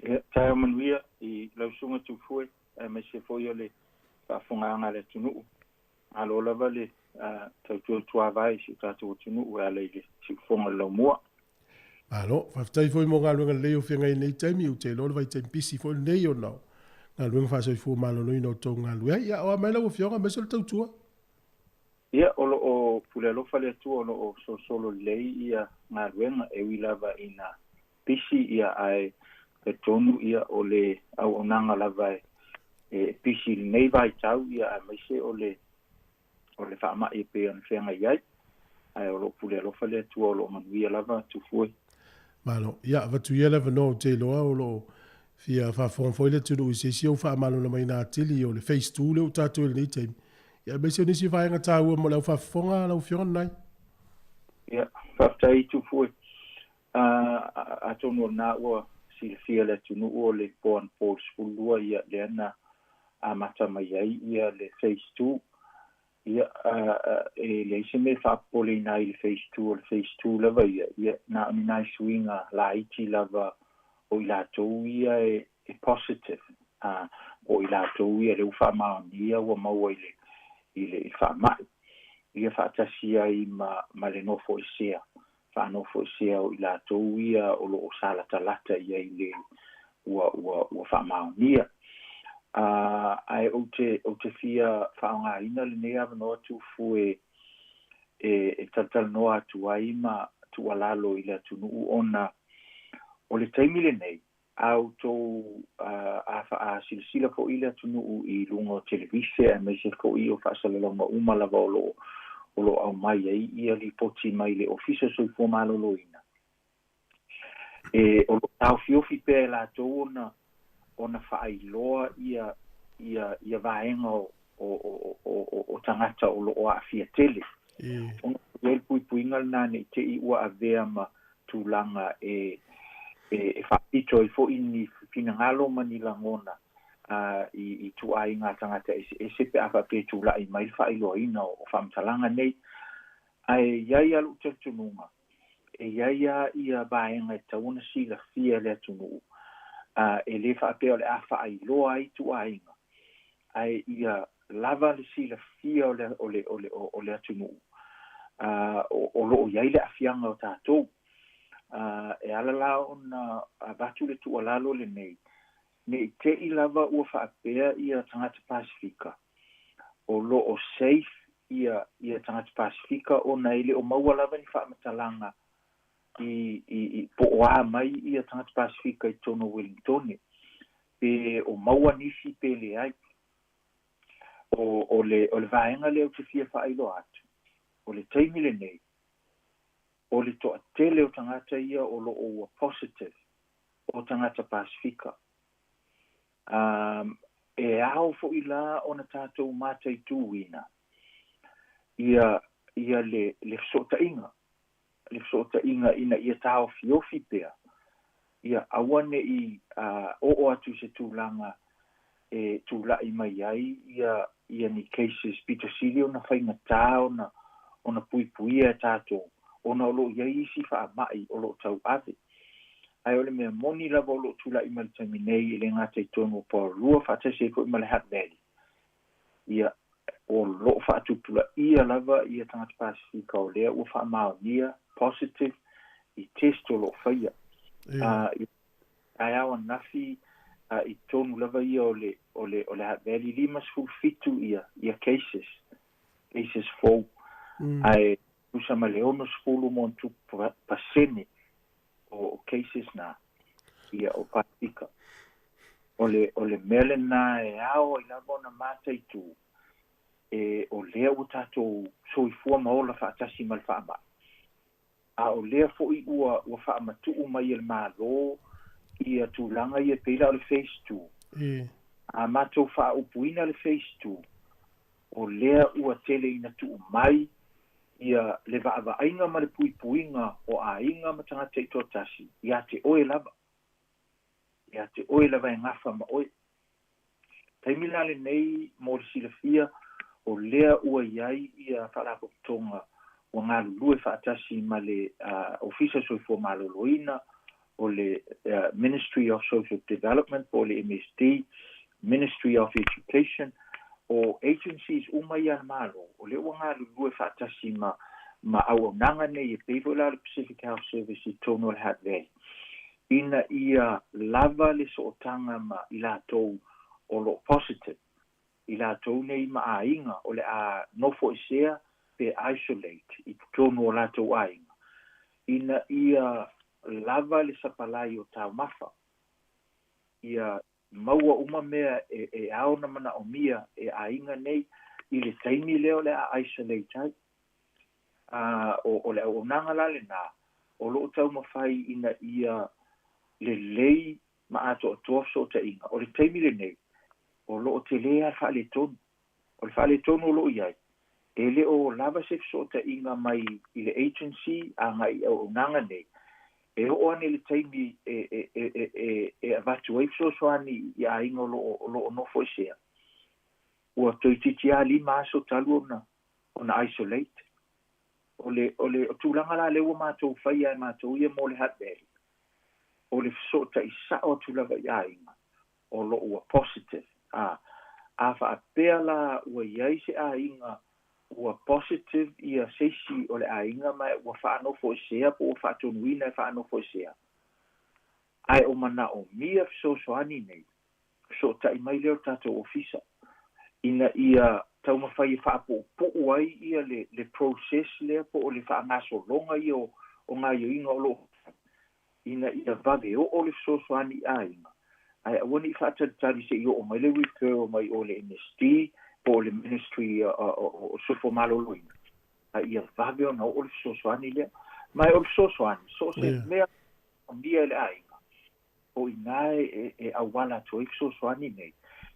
Ia, taeao manuia i lau Susuga Tufue aemaise foi o le faafofogaaga a le atunuu. Malo lava le tautua tuavae i si o tatou atunuu e ala i le siufofoga o le laumua. Malo, faafetai foi mo galuega lelei o feagai i lenei taimi, ou te iloa o le vaitaimi pisi foi lenei ona o galuega faasoifua maloloina o tou galulue ai. Ia, o a mai lau Afioga aemaise o le tautua? Ia, o lo o pule alofa le Atua o lo o solosolo lelei ia galuega e ui lava ina pisi ia ae talitonu ia o le auaunaga lava e pisi i lenei vaitau ia aemaise o le o le faamai e pei ona feagai ai ae o lo o pule alofa le Atua o lo o manuia lava Tufue. Malo. Ia, avatu ia le avanoa ou te iloa o lo o fia faafofoga foi le atunuu i se isi ou faamalamalamaina atili o le Phase 2 lea ua tatou i lenei taimi, ia aemaise o nisi vaega taua mo le au faafofoga lau Afioga Nanai. Ia, faafetai Tufue. Atonu o lena ua silafia e le atunuu o le po anapo i le 12 ia lea na amata mai ai ia le Phase 2. Ia, e leai se mea e faapopoleina ai i le Phase 2, o le Phase 2 lava ia, ia na o ni nai suiga laiti lava o i latou ia e positive, po o i latou ia lea ua faamaonia ua maua i le i le faamai, ia faatasi ai ma ma le nofoesea faanofoesea o i latou ia o lo o sa latalata i ai le ua ua ua faamaonia. Ae ou te ou te fia faaaogaina lenei avanoa Tufue e e talatalanoa atu ai ma tuualalo i le atunuu ona o le taimi lenei a outou a a silasila foi le atunuu i luga o televise aemaise foi o faasalalauga uma lava o lo o lo o aumai ai ia lipoti mai le Ofisa o le Soifua Maloloina, e o lo o taofiofi pea e latou ona ona faailoa ia ia ia vaega o o o o o tagata o lo o aafia tele. Ona i ai le puipuiga lena ne i te i ua avea ma tulaga e e faapito ai foi ni finagalo ma ni lagona i i ituaiga tagata eseese pe a faapea e tulai mai le faailoaina o faamatalaga nei. Ae i ai lava lou talitonuga, e i ai lava ia vaega e tatau ona silafia e le atunuu, e le faapea o le a faailoa ai ituaiga, ae ia lava le silafia o le o le o le o le atunuu o lo o i ai le aafiaga o tatou. E ala la ona avatu le tuualalo lenei, ne i te i lava ua faapea ia tagata Pasefika o lo o safe ia ia tagata Pasefika ona e le o maua lava ni faamatalaga i i i po o a mai ia tagata Pasefika i totonu o Wellingtone, pe o maua nisi pe leai. O o le o le vaega lea ou te fia faailoa atu, o le taimi lenei, o le toatele o tagata ia o lo o ua positive o tagata Pasefika. E ao foi la ona tatou mataituina ia ia le le fesootaiga, le fesootaiga ina ia taofiofi pea, ia aua ne i oo atu i se tulaga e tulai mai ai ia ia ni cases pito sili ona faigata ona ona puipuia e tatou ona o lo o i ai isi faamai o lo o tauave. Ae o le mea moni lava o lo o tulai mai i le taimi nei e le gata i totonu o Porirua faatasi ai foi ma le Hutt Valley, ia, o lo o faatupulaia lava ia tagata Pasefika o lea ua faamaonia, positive, i test o lo o faia. I taeao ananafi i totonu lava ia o le o le o le Hutt Valley, 57 ia ia cases, cases fou, ae tusa ma le 60 ma ona tupu pasene o cases na, ia o Pasefika. O le o le mea lena e ao ai lava ona mataitu, e o lea ua tatou soifua ma ola faatasi ma le faamai, a o lea foi ua ua faamatuu mai e le Malo ia tulaga ia e pei la o le Phase 2. A matou faaupuina le Phase 2, o lea ua tele ina tuu mai Ia le vaavaaiga ma le puipuiga o aiga ma tagata taitoatasi ia te oe lava. Ia te oe lava e gafa ma oe. Taimi la lenei mo le silafia o lea ua iai ia faalapotopotoga ua galulue faatasi ma le Ofisa Soifua Maloloina o le Ministry of Social Development po o le MSD, Ministry of Education, o agencies uma ia a le Malo o lea ua galulue faatasi ma ma auaunaga nei e pei foi la o le Pacific Health Service i totonu o le Hutt Valley ina ia lava le sootaga ma i latou o lo o positive, i latou nei ma aiga o le a nofoesea pe isolate i totonu o latou aiga, ina ia lava le sapalai o taumafa, ia maua uma mea e ao ona manaomia e aiga nei i le taimi lea o le a isolate ai. O le auaunaga la lenā o lo o taumafai ina ia lelei ma atoatoa fesootaiga. O le taimi lenei, o lo o telē lava le faaletonu. O le faaletonu o lo o i ai, e le o lava se fesootaiga mai i le agency agai i auaunaga nei, e oo ane i le taimi e avatu ai fesoasoani i aiga o lo o nofoesea, ua toeitiiti lava 5 aso talu ona isolate. O le tulaga la lea ua matou faia e matou ia mo le Hutt Valley, o le fesootai sao atu lava i aiga o lo o ua positive. A faapea la ua i ai se aiga ua positive ia se isi o le aiga ma ua faanofoesea po ua faatonuina e faanofoesea, ae o manaomia fesoasoani nei, fesootai mai lea o le tatou ofisa ina ia taumafai e faapuupuu ai ia le process lea po o le faagasologa ia o gaoioiga o lo o ina ia vave oo le fesoasoani i aiga, ae aua ne i faatalitali seia oo mai le referral mai o le MSD po o le Ministry o Soifua Maloloina, a ia vave ona oo le fesoasoani lea. Ma o le fesoasoani so o se mea manaomia e le aiga, o i ina e auala atu ai fesoasoani nei,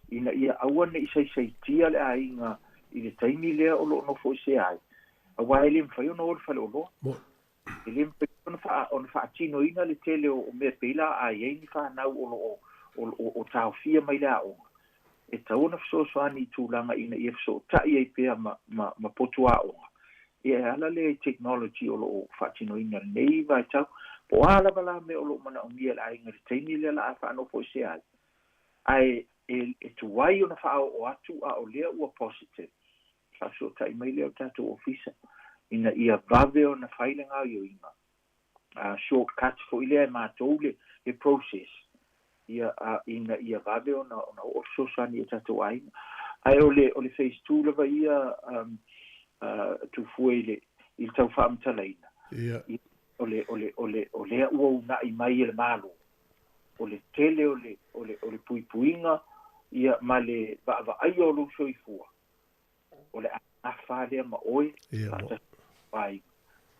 ina ia aua ne i saisaitia le aiga i le taimi lea o lo o nofoesea ai, aua e le mafai ona o i le faleoloa. E le mafai ona faatinoina le tele o mea pei la a i ai ni fanau o lo o taofia mai le aoga. E tatau ona fesoasoani i tulaga ina ia fesootai ai pea ma potu aoga. Ia e ala lea i technology o lo o faatinoina lenei vaitau. Po o a lava la mea o lo o manaomia e le aiga i le taimi lea la a faanofoesea ai. Ae e tuai ona faaoo atu a o lea ua positive. Faafesootai mai lea o le tatou ofisa ina ia vave ona fai le gaoioiga, shortcut foi lea e matou le process ia ina ia vave ona oo le fesoasoani i o tatou aiga. Ae o le phase 2 lava ia tufue i le tau faamatalaina. O lea ua uunai mai e le Malo o le tele o le puipuiga ia ma le vaavaaia o lou soifua, o le agafa lea ma oe faatasi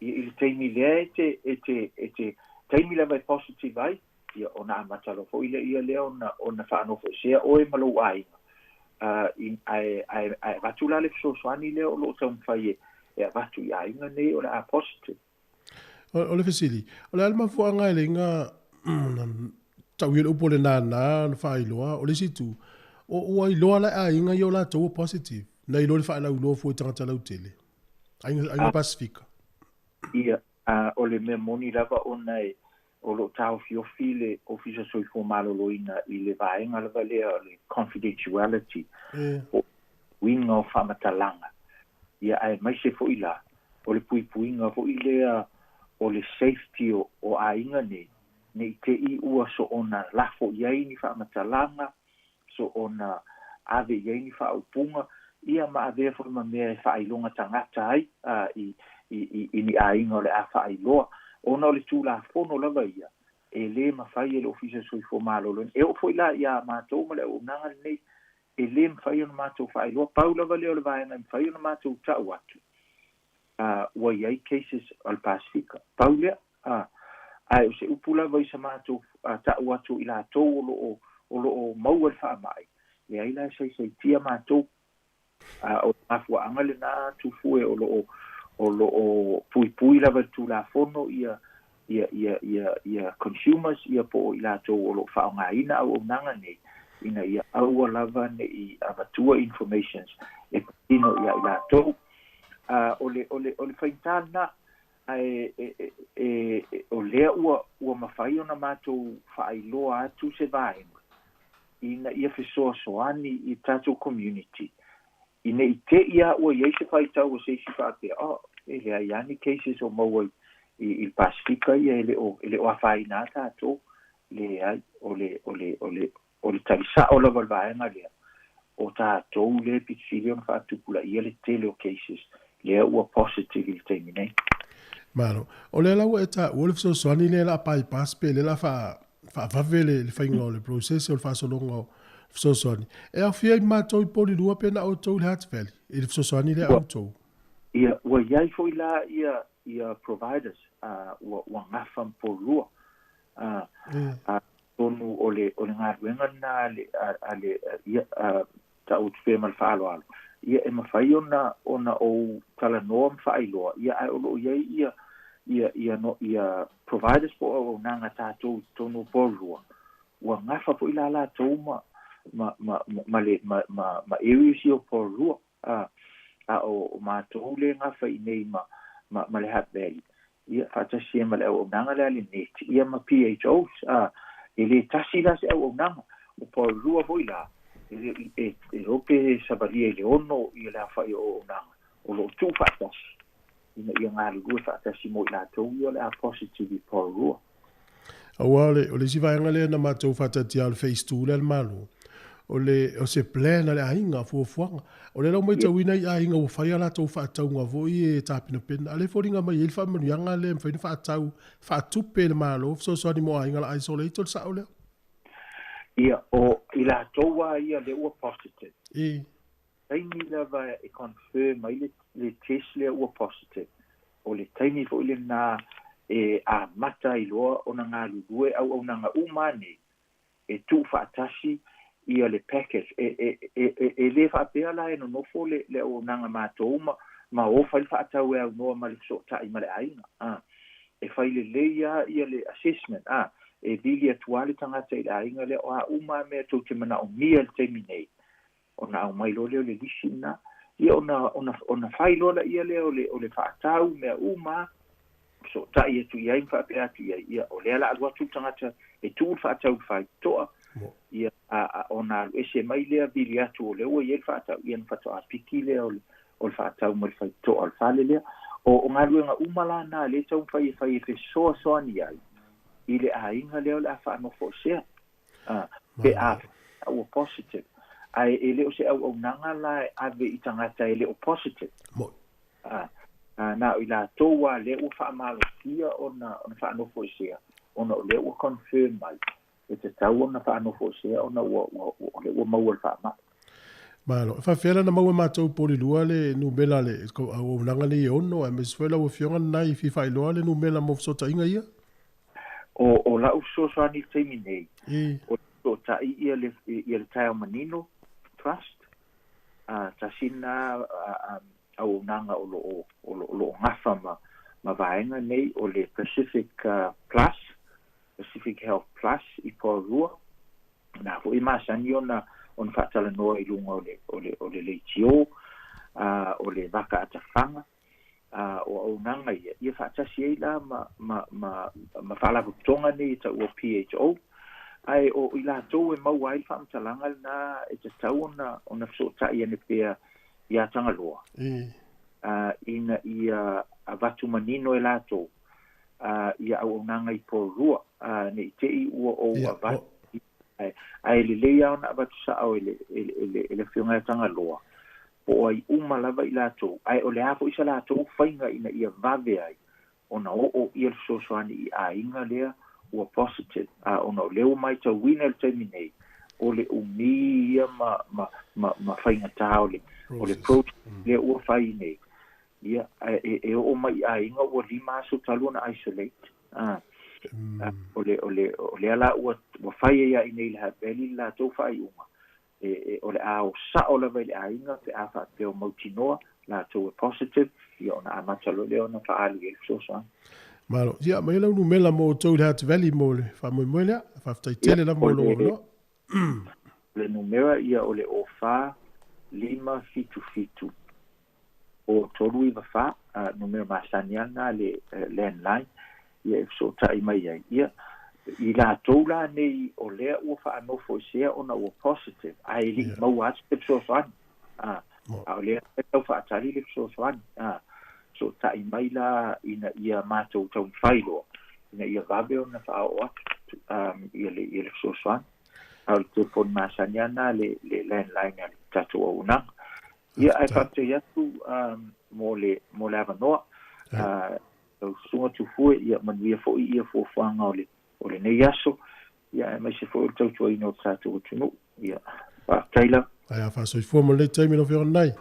i le taimi lea e te taimi lava e positive ai, ia ona amata loa foi lea lea ona faanofoesea oe ma lou aiga. Ae avatu la le fesoasoani lea o lo o taumafai e avatu i aiga nei o le a positive. O le fesili, o le a le mafuaaga e leiga tau i le upu o le nānā na faailoa, o le isi itu, ua iloa la e aiga ia o latou ua positive, na iloa le faalauiloa fua i tagata lautele, aiga Pasifika. Ia, o le mea moni lava ona o lo o taofiofi le Ofisa Soifua Maloloina i le vaega lava lea o le confidentiality, o uiga o faamatalaga. Ia, ae maise foi la, o le puipuiga foi lea o le safety o aiga nei, nei te i ua soona lafo i ai ni faamatalaga, soona ave i ai ni faaupuga, ia ma avea foi ma mea e faailoga tagata ai i ni aiga o le a faailoa. Ona o le tulafono lava ia, e le mafai e le Ofisa Soifua Maloloina. E oo foi la ia matou ma le auaunaga lenei, e le mafai ona matou faailoa. Pau lava lea o le vaega e mafai ona matou tau atu, ua i ai cases o le Pasifika. Pau lea, ae o se upu lava i sa matou tau atu i latou o lo o maua le faamai, leai la e saisaitia matou. O le mafuaaga lenā tufue o lo O loo puipui lava le Tulafono ia ia ia ia ia consumers ia po o i latou o loo faaaogaina auaunaga nei ina ia aua lava nei avatua informations e patino ia i latou. O le o le o le faigata lena ae e, e, o lea ua mafai ona matou faailoa atu se vaega ina ia fesoasoani i tatou community ina i te ia ua iai se faitau o se isi faapea, oh, e leai ani cases o maua i le Pasifika ia e le o afaina a tatou. Leai, o le talisao lava le vaega lea o tatou le pitifili ona faatupulaia le tele o cases lea ua positive i le taimi nei. Malo. O le la ua e ta ua le fesoasoani lea la bypass pe le la faavave le faiga o le process o le faasologa o fesoasoani. E aofia i matou i Polilua pe na outou i le Hutt Valley i le fesoasoani lea outou? Ia, ua iai foi la ia providers ua gafa ma Polilua. Tonu o le galuega lena a le ia ta'u atu pea ma le faaaloalo ia e mafai ona ou talanoa ma faailoa ia, ae o loo iai ia no ia providers po o auaunaga tatou i totonu o Polilua ua gafa foi la latou ma le ma areas ia o Polilua a o matou le gafa i nei ma le Hutt Valley ia faatasi ai ma le auaunaga lea le NET ia ma PHOs. E lē tasi la se auaunaga o Polilua foi la e ope savalia i le 6 ia le afa'i o auaunaga o loo tuu faatasi ina ia galulue faatasi mo i latou ia o le a positive i Polilua. Aua o le isi vaega lea na matou faatatia o le phase 2 lea le Malo. O se plan a le aiga fuafuaga. O le lau matauina i aiga ua fai a latou faatauga foi e tapenapena. A le foliga mai ai le faamanuiaga lea e mafai ona faatau faatupe le Malo fesoasoani mo aiga la isolate o le sao lea. Ia, o i latou a ia le ua positive. Taimi lava e confirm ai le test lea ua positive. O le taimi foi lena e amata ai loa ona galulue auaunaga uma nei e tuu faatasi ia le package. E lē faapea la e nonofo le auaunaga matou ma o fai le faatau e aunoa ma le fesootai ma le aiga a. E fai lelei a ia le assessment a e vili atu a le tagata i le aiga lea o a uma mea tou te manaomia le taimi nei ona aumai loa lea o le lisi lena ia ona fai loa laia lea o le faatau mea uma fesootai atu i ai ma faapea atu i ai ia o lea la alu atu le tagata e tuu le faatau faitotoa ia ona alu ese mai lea vili atu o lea ua iai le faatau ia na faatoa piki lea o le faatau ma le faitotoa o le fale lea o galuega uma la na le taumafai e fai e fesoasoani ai i le aiga lea o le a faanofoesea pe a ua positive ae e le o se auaunaga la e ave i tagata e le o positive na o i latou a lea ua faamalosia ona faanofoesea ona o lea ua confirm mai e tatau ona faanofoesea ona ua o lea ua maua le faamai. Malo. E faafeala na maua matou Polilua le numera le auaunaga nei e 6 ae maise foi lau afioga lena i fifailoa le numera mo fesootaiga ia. O lau fesoasoani i le taimi nei o fesootai ia le Taeao Manino Trust tasi na auaunaga o loo gafa ma vaega nei o le Pacific Plus, Pacific Health Plus i Porirua na foi masani ona faatalanoa i luga o le leitio o le vaka atafaga o auaunaga ia ia faatasi ai la ma faalapotopotoga nei e taua PHO ae o i latou e maua ai le faamatalaga lena e tatau ona fesootai ane pea iā Tagaloa ina ia avatu manino e latou ia auaunaga i Porirua nei tei ua ou avatu ae lelei a ona avatu sao e le afioga ia Tagaloa po o ai uma lava i latou ae o le a foi sa latou faiga ina ia vave ai ona oo ia le fesoasoani i aiga lea ua positive ona o lea ua matauina le taimi nei o le umi ia ma faigatā o le process lea ua fai nei ia e oo mai i aiga ua 5 aso talu ona isolate o lea la ua fai ai ai nei le Hutt Valley le latou faaiuga. E o le a o sa'o lava i le aiga pe a faapea o mautinoa latou e positive, ia ona amata loa lea ona faaali i ai le fesoasoani. Malo. Ia, aumai lau numela mo outou i le Hutt Valley mo le faamoemoe lea. Faafetai tele lava mo lou avanoa. O le numera ia o le 04 5 7 7 o 3 9 4, numera masani lava lena le landline, ia e fesootai mai ai. Ia, i latou la nei o lea ua faanofoesea ona ua positive, ae le i maua atu se fesoasoani, a o lea e tau faatali le fesoasoani, a fesootai mai la ina ia matou taumafai loa, ina ia vave ona faaoo atu ia le fesoasoani. A o le telefoni masani lava lena le landline a le tatou auaunaga. Ia, ae faafetai atu mo le avanoa. Lau susuga Tufue, ia manuia foi ia fuafuaga o lenei aso, ia aemaise foi o le tautuaina o le tatou atunuu. Ia, faafetai lava. Ae a faasoifua mo lenei taimi lau Afioga Nanai.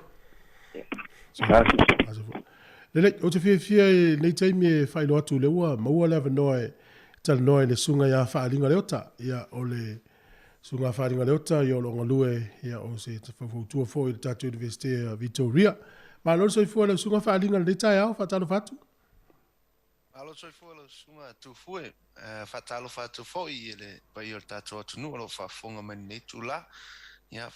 Lelei, ou te fiafia i lenei taimi e faailoa atu lea ua maua le avanoa e talanoa i le susuga ia Faaliga Leota. Ia, o le susuga Faaliga Leota, ia o lo o galue, ia o se faufautua foi i le tatou Iunivesite a Victoria. Malo le soifua i lau susuga Faaliga i lenei taeao, faatalofa atu. Malo le soifua lau susuga Tufue. Faatalofa atu foi i le paia o le tatou atunuu o lo o faafofoga mai i lenei itula. Ia,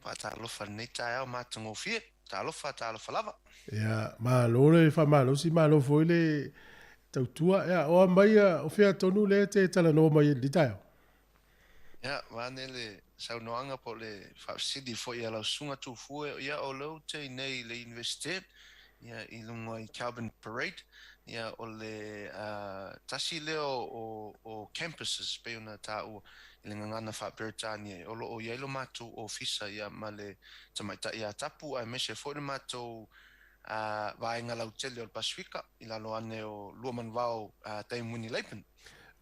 faatalofa i lenei taeao matagofie. Talofa, talofa lava. Ia, malo le faamalosi, malo foi le tautua. Ia, o a mai, o fea tonu lea e te talanoa mai ai i lenei taeao? Ia, vaeane le saunoaga po o le faafesili foi a lau susuga Tufue, ia o lea ou te i nei i le Iunivesite, ia i luga i Kelvin Parade, ia o le tasi lea o campuses pei ona taua i le gagana faa-Peretania, o lo o i ai lo matou ofisa ia ma le tamaitai atapu aemaise foi le matou vaega lautele o le Pasifika i lalo ane o Luamanuvao Dame Winnie Laban.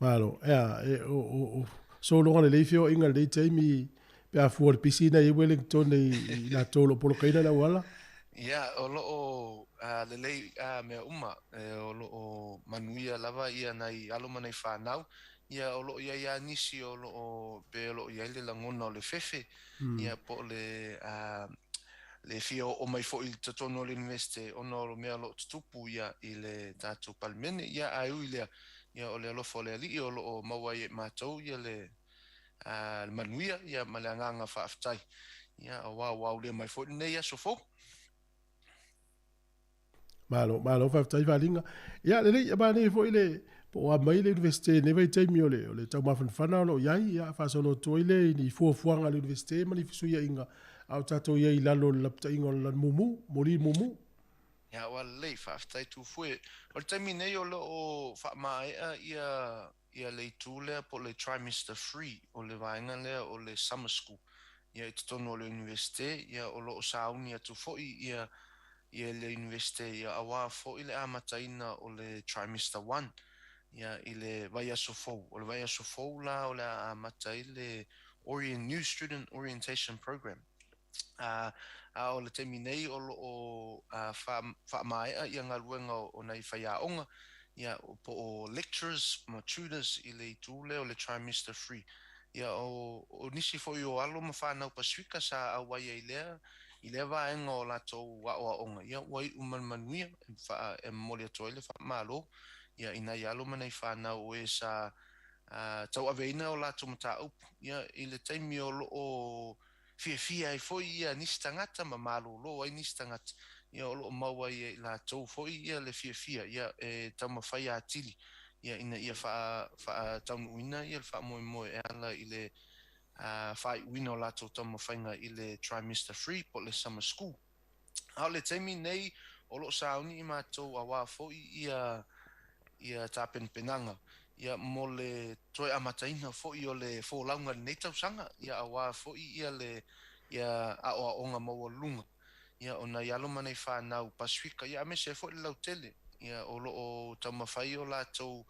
Malo, ea, e, o, o, o sologa lelei feoaiga i lenei taimi pe a fua i le pisi na i ai Wellington i, i latou o lo o polokaina le auala. Ia, o lo o lelei mea uma, e, o lo o manuia lava ia nai alo ma nai fanau. Ia, o lo o i ai lava nisi o lo o, pe o lo o i ai le lagona o le fefe, ia, po o le, le fia oo mai foi i totonu o le Iunivesite ona o mea o lo o tutupu ia i le tatou Palemene. Ia, ae ui i lea, Ia, o le alofa o le Alii o lo o maua ai e matou ia le manuia ia ma le agaga faafetai, ia aua ua aulia mai foi lenei aso fou. Malo, malo faafetai Faalinga. Ia lelei, e manaia foi le po o a mai le Iunivesite i lenei vaitaimi o le o le taumafanafana o lo o i ai, ia faasolo atu ai lea i ni fuafuaga a le Iunivesite ma ni fesuiaiga a o tatou i ai i lalo o le lapataiga o le lanu mumu, moli mumu. Ia ua lelei, faafetai Tufue. O le taimi nei o lo o faamaea ia ia le itu lea po o le trimester free o le vaega lea o le summer school ia i totonu o le Iunivesite, ia o lo o sauni atu foi ia ia le Iunivesite ia aua foi le amataina o le trimester one ia i le vaiaso fou. O le vaiaso fou la o le a amata ai le Orient New Student Orientation Program. A o le taimi nei o lo o faamaea ia galuega o nai faiaoga, ia, po o lecturers ma tutors i le itu lea o le trimester free. Ia, o nisi foi o alo ma fanau Pasifika sa auai ai lea i lea vaega o latou aoaoga, ia, ua iu ma le manuia, e momoli atu ai le faamalo, ia, i nai alo ma nai fanau o e sa tauaveina o latou mataupu, ia, i le taimi o lo o fiafia ai foi ia nisi tagata ma malolo ai nisi tagata, ia o lo o maua ai e i latou foi ia le fiafia ia e taumafai atili ia ina ia faataunuuina ia le faamoemoe e ala i le faaiuina o latou taumafaiga i le trimester free po o le summer school. A o le taimi nei o lo o sauni i matou aua foi ia ia tapenapenaga ia mo le toe amataina foi o le folauga i lenei tausaga, ia aua foi ia le ia aoaoga maualuluga ia o nai alo ma nai fanau Pasifika, ia aemaise ai foi le lautele, ia o lo o taumafai o latou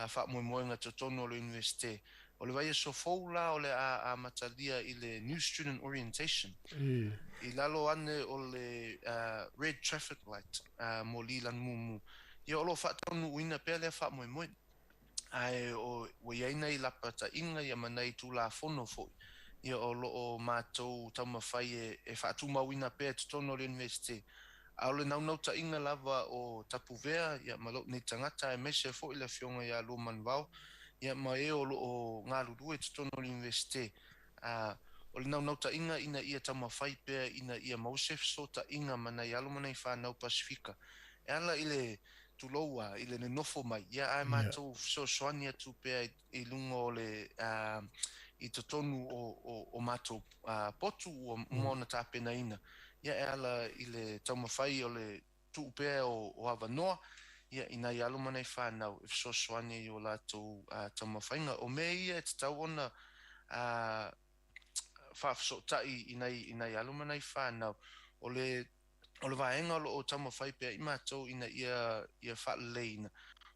faamoemoega i totonu o le Iunivesite. O le vaiaso fou la o le a amatalia i le New Student Orientation i lalo ane o le Red Traffic Light mo Leland Mumu. Ia o lo o faataunuuina pea lea faamoemoe. Ae ua i ai nai lapataiga ia ma nai Tulafono foi ia o lo o matou taumafai e faatumauina pea i totonu o le Iunivesite. A o le naunautaiga lava o Tapuvea ia ma lou nei tagata aemaise foi le Afioga ia Luamanuvao ia ma e o lo o galulue i totonu o le Iunivesite, a o le naunautaiga ina ia taumafai pea ina ia maua se fesootaiga ma nai alo ma nai fanau Pasifika e ala i le tulou a i le nonofo mai ia ae matou fesoasoani atu pea i luga o le i totonu o matou potu ua uma ona tapenaina ia e ala i le taumafai o le tuu pea o avanoa ia i nai alo ma nai fanau e fesoasoani ai i o latou taumafaiga. O mea ia e tatau ona faafesootai i nai alo ma nai fanau. O le O le vaega o lo o taumafai pea i matou ina ia faaleleiina,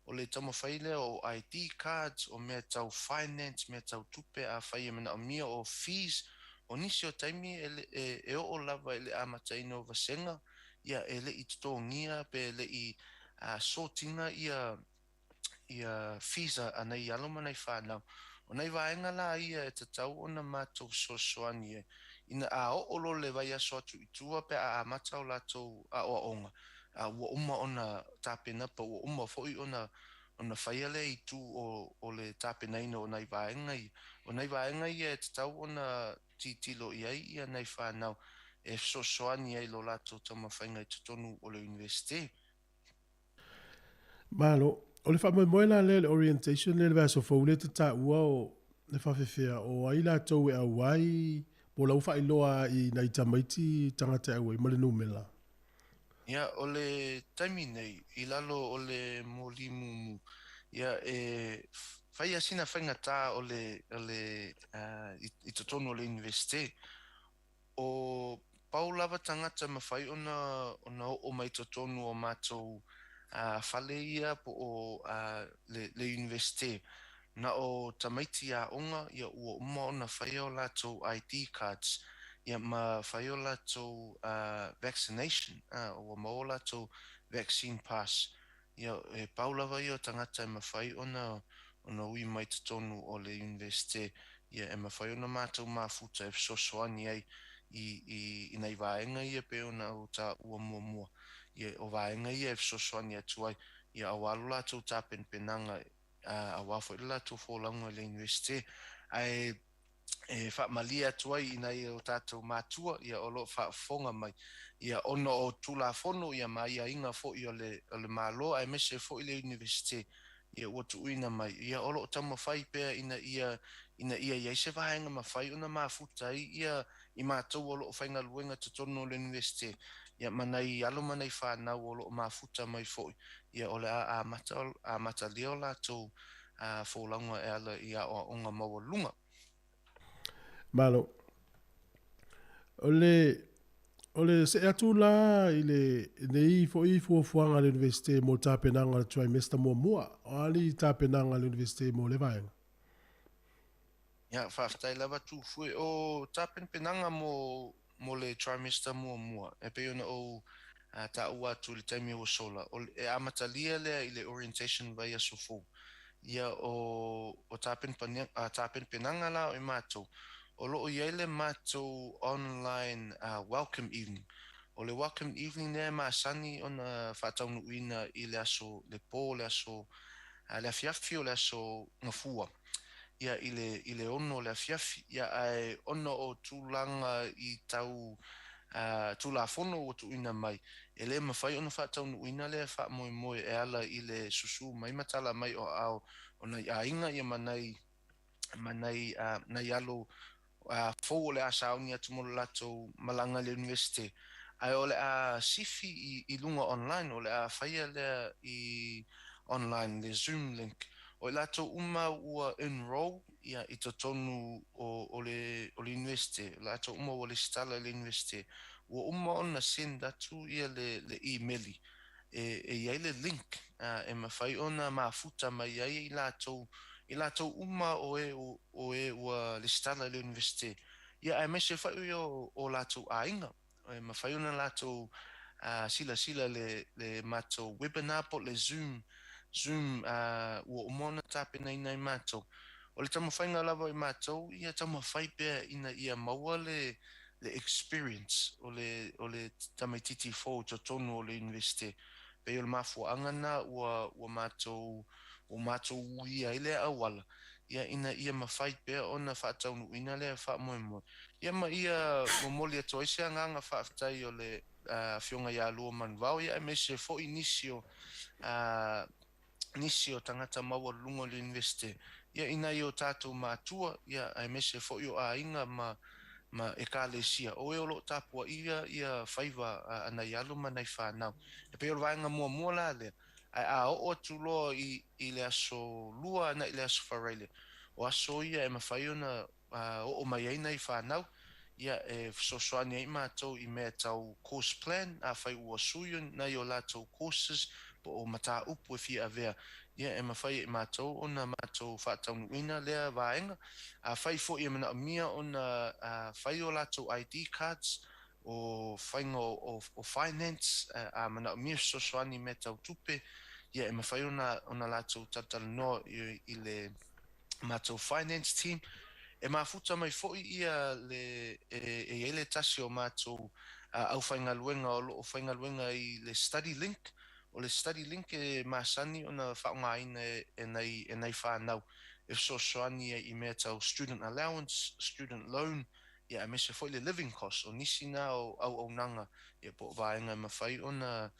o le taumafai lea o ID cards, o mea tau finance, mea tau tupe afai e manaomia, o fees, o nisi o taimi e oo lava i le amataina o vasega, ia e le i totogia pe le i sort ina ia ia fees a nai alo ma nai fanau. O nai vaega la ia e tatau ona matou fesoasoani ai, ina a oo loa le vaiaso atu i tua pe a amata o latou aoaoga, a ua uma ona tapena pe ua uma foi ona ona faia lea itu o le tapenaina o nai vaega ia. O nai vaega ia e tatau ona tilotilo i ai ia nai fanau e fesoasoani ai i lo latou taumafaiga i totonu o le Iunivesite. Malo. O le faamoemoe la lea i le orientation lea i le vaiaso fou lea e te taua o le faafefea o ai latou e auai po o la ua faailoa i nai tamaiti tagata e auai ma le numera? Ia, o le taimi nei, i lalo o le moli mumu, ia e faia sina faigata o le, o le, i totonu o le Iunivesite. O pau lava tagata e mafai ona ona oo mai totonu o matou fale ia po o le Iunivesite, na o tamaiti aoga ia ua uma ona faia o latou ID cards ia ma fai o latou vaccination, ua maua o latou vaccine pass. Ia, e pau lava ia o tagata e mafai ona ona ui mai totonu o le Iunivesite, ia e mafai ona matou mafuta e fesoasoani ai i i i nai vaega ia pei ona ou taua muamua. Ia, o vaega ia e fesoasoani atu ai, ia aua lo latou tapenapenaga, aua foi le latou folauga i le Iunivesite. Ae e faamalie atu ai i nai o tatou matua ia o lo o faafofoga mai, ia ona o Tulafono ia ma aiaiga foi o le o le Malo aemaise foi le Iunivesite ia ua tuuina mai, ia o lo o taumafai pea ina ia ina ia i ai se vaega mafai ona mafuta ai ia i matou o lo o faigaluega i totonu o le Iunivesite ia ma nai alo ma nai fanau o lo o mafuta mai foi ia o le a amata amatalia o latou folauga e ala i aoaoga maualuluga. Malo. O le, o le see atu la i le, nei foi fuafuaga a le Iunivesite mo le tapenaga o le trimester muamua. O a ni tapenaga a le Iunivesite mo lea vaega? Ia, faafetai lava Tufue. O tapenapenaga mo, mo le trimester muamua, e pei ona ou taua atu i le taimi ua sola, o, e amatalia lea i le orientation vaiaso fou. Ia, o, o tapenapenaga la o i matou, o lo o i ai le matou online welcome evening. O le welcome evening lea e masani ona faataunuuina i le aso, le po o le aso, le afiafi o le aso Gafua. Ia i le i le ono o le afiafi, ia ae ona o tulaga i tau Tulafono ua tuuina mai, e le mafai ona faataunuuina lea faamoemoe e ala i le susu mai ma tala mai o aao o nai aiga ia ma nai ma nai nai alo fou o le a sauni atu mo le latou malaga i le Iunivesite, ae o le a sifi i luga online, o le a faia lea i online, le Zoom link. O i latou uma ua enroll ia i totonu o le o le Iunivesite, o latou uma ua lesitala i le Iunivesite, ua uma ona send atu ia le imeli e i ai le link e mafai ona mafuta mai ai i latou, i latou uma o e o e ua lesitala i le Iunivesite, ia aemaise foi o latou aiga, e mafai ona latou silasila le le matou webinar po o le Zoom, Zoom ua uma ona tapenaina e matou. O le taumafaiga lava i matou ia taumafai pea ina ia maua le le experience o le o le tamaitiiti fou i totonu o le Iunivesite. Pei o le mafuaaga lena ua ua matou ua matou uia ai lea auala ia ina ia mafai pea ona faataunuuina lea faamoemoe. Ia ma ia momoli atu ai se agaga faafetai o le Afioga ia Lua Manuvao ia aemaise foi nisi o nisi o tagata maualuluga o le Iunivesite ia i nai o tatou matua ia aemaise foi o aiga ma ma Ekalesia o e o lo o tapuaia ia faiva a nai alo ma nai fanau. E pei o le vaega muamua la lea, ae a oo atu loa i i le aso Lua agai i le aso Faraile, o aso ia e mafai ona oo mai ai nai fanau, ia e fesoasoani ai matou i mea tau course plan, afai ua sui nai o latou courses po o mataupu e fia avea, ia e mafai e matou ona matou faataunuuina lea vaega. Afai foi e manaomia ona fai o latou ID cards, o faiga o finance, a manaomia fesoasoani i mea tau tupe, ia e mafai ona latou talatalanoa i le matou finance team. E mafuta mai foi ia le e i ai le tasi o matou aufaigaluega o lo o faigaluega i le study link. O le study link e masani ona faaaogaina e nai e nai fanau e fesoasoani ai i mea tau student allowance, student loan, ia aemaise foi le living cost. O nisi na o auaunaga ia po o vaega e mafai ona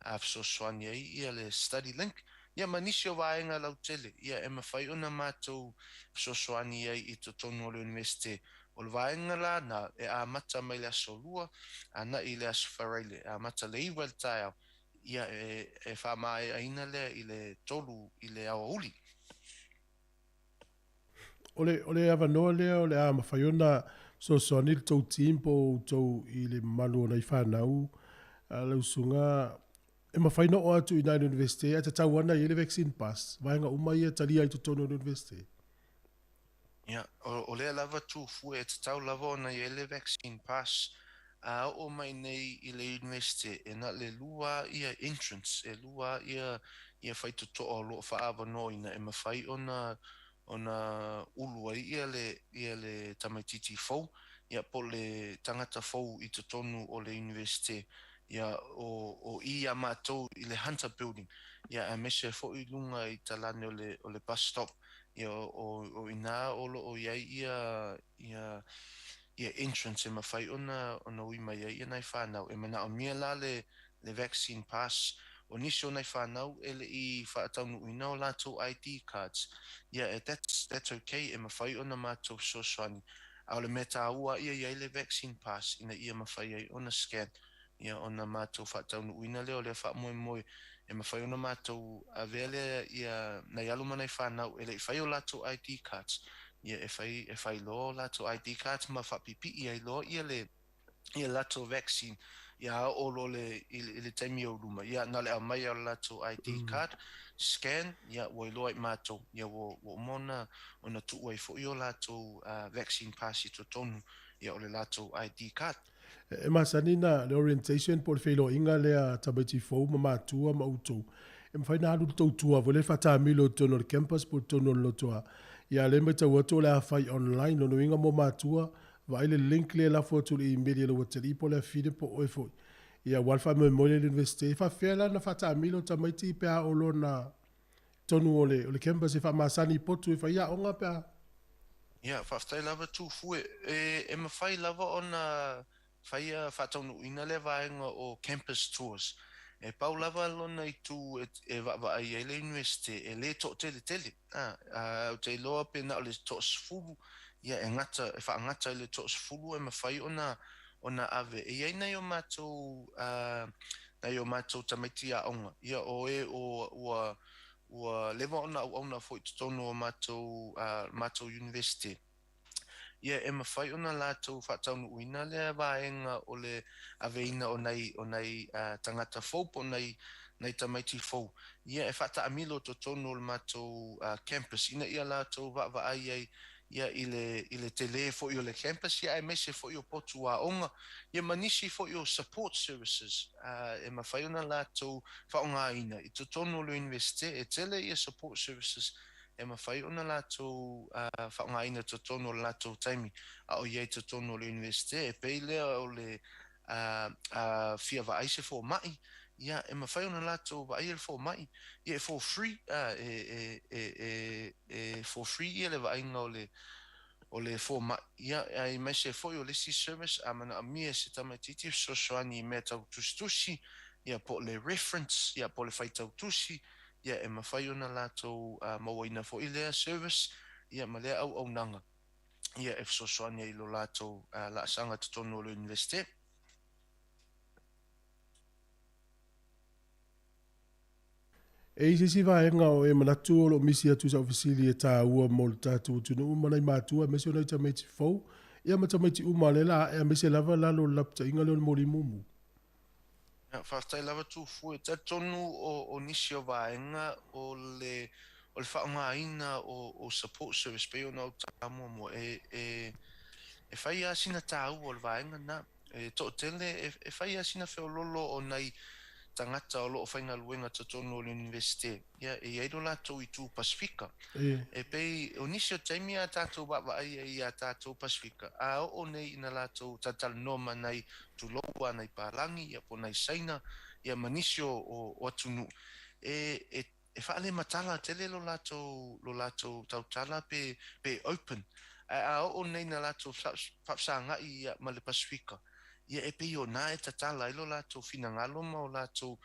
fesoasoani ai ia le study link. Ia ma nisi o vaega lautele, ia e mafai ona matou fesoasoani ai i totonu o le Iunivesite. O le vaega la na e amata mai le aso Lua agai i le aso Faraile, e amata le 9 i le taeao, ia e faamaeaina lea i le 3 i le aoauli. O le, o le avanoa lea o le a mafai ona fesoasoani le tou team po o outou i le mamalu o nai fanau a lau susuga E mafai ona oo atu i ina i le Universite ae tatau lava ona i ai le vaccine pass, vaega uma ia e talia ai totonu o le Universite. Ia, o lea lava Tufue e tatau lava ona i ai le vaccine pass. A oo mai nei i le Universite, e na o le 2 ia entrance, e 2 ia ia faitotoa o lo o faaavanoaina e mafai ona ona ulu ai ia le ia le tamaitiiti fou, ia po o le tagata fou i totonu o le Iunivesite, ia o o i iā matou i le Hunter Building, ia aemaise foi i luga i talane o le o le bus stop, ia o o inā o lo o i ai ia ia ia entrance e mafai ona ona ui mai ai ia nai fanau. E manaomia la le le vaccine pass. O nisi o nai fanau e le i faataunuuina o latou ID cards, ia e that's that's ok, e mafai ona matou fesoasoani. A o le mea taua ia i ai le vaccine pass ina ia mafai ai ona scan, ia ona matou faataunuuina lea o lea faamoemoe e mafai ona matou avea lea ia nai alo ma nai fanau e le i fai o latou ID cards, ia e fai e fai loa o latou ID cards ma faapipii ai loa ia le ia latou vaccine ia oo loa le i le taimi o luma ia na o le aumai o le latou ID card scan ia ua iloa i matou ia ua ua uma ona ona tuu ai foi o latou vaccine pass i totonu ia o le latou ID card. E masani na le orientation po o le feiloaiga lea a tamaiti fou ma matua ma outou. E mafai ona alu le tou tua foi lea faatamilo i totonu o le campus po o totonu o le lotoa. Ia lea e matau atu o le a fai online. Lona uiga mo matua, vaai le link lea e lafo atu i le email i lou atalii po o le afine po o oe foi. Ia aua le faamoemoe lea i le Universite. E faapefea la ona faataamilo tamaiti pe a oo loa ina totonu o le, o le campus e faamasani i potu e fai aoga pe a. Ia, faafetai lava Tufue. E, e mafai lava ona faia faataunuuina lea vaega o campus tours. E pau lava lona itu e, e vaavaai ai le Iunivesite, e le toateletele. A, a, ou te iloa pe na o le toasefulu, ia e gata, e faagata i le toasefulu e mafai ona, ona ave. E i ai nai o matou, a, nai o matou tamaiti aoga, ia o e o, ua, ua leva ona auauna foi i totonu o matou, a, matou Iunivesite. Ia, e mafai ona latou faataunuuina lea vaega o le aveina o nai, o nai tagata fou po o nai, nai tamaiti fou. Ia, e faataamilo totonu o le matou campus ina ia latou vaavaai ai ia i le, i le tele foi o le campus, ia aemaise foi o potu aoga, ia ma nisi foi o support services e mafai ona latou faaaogaina i totonu o le Iunivesite. E tele ia support services e mafai ona latou faaaogaina totonu o le latou taimi a o i ai totonu o le Iunivesite, e pei lea o le a fia vaai se fomai, ia, e mafai ona latou vaaia le fomai, ia, e for free, e, e, e, e for free ia le vaaiga o le o le fomai, ia, aemaise foi o le isi service a manaomia e se tamaitiiti e fesoasoani i mea tau tusitusi, ia, po o le reference, ia, po o le faitau tusi, ia, e mafai ona latou mauaina foi lea service, ia, ma lea auaunaga, ia, e fesoasoani ai i lo latou laasaga totonu o le Iunivesite. E i se isi vaega o e manatu o lo o misi atu i sau fesili e taua mo le tatou atunuu ma nai matua aemaise o nai tamaiti fou, ia ma tamaiti uma o lea la ae aemaise lava lalo o le lapataiga lea o le moli mumu. Ia, faafetai lava Tufu. E talitonu o nisi o vaega o le o le faaaogaina o support service pei ona ou taua muamua, e e fai lava sina taua o le vaega lena. E toatele, e fai lava sina feoloolo o nai tagata o lo o faigaluega totonu o le Iunivesite, ia, e i ai lo latou itu Pasefika. E pei, o nisi o taimi a tatou vaavaai ai iā tatou Pasefika, a oo nei ina latou talatalanoa ma nai tulou a nai palagi, ia, po o nai Saina, ia, ma nisi o, o atunuu, e, e, e faalematala tele lo latou, lo latou tautala pe, pe open. Ae a oo nei na latou faafesagai ia ma le Pasefika, ia e pei o na e tatala ai lo latou finagalo ma o latou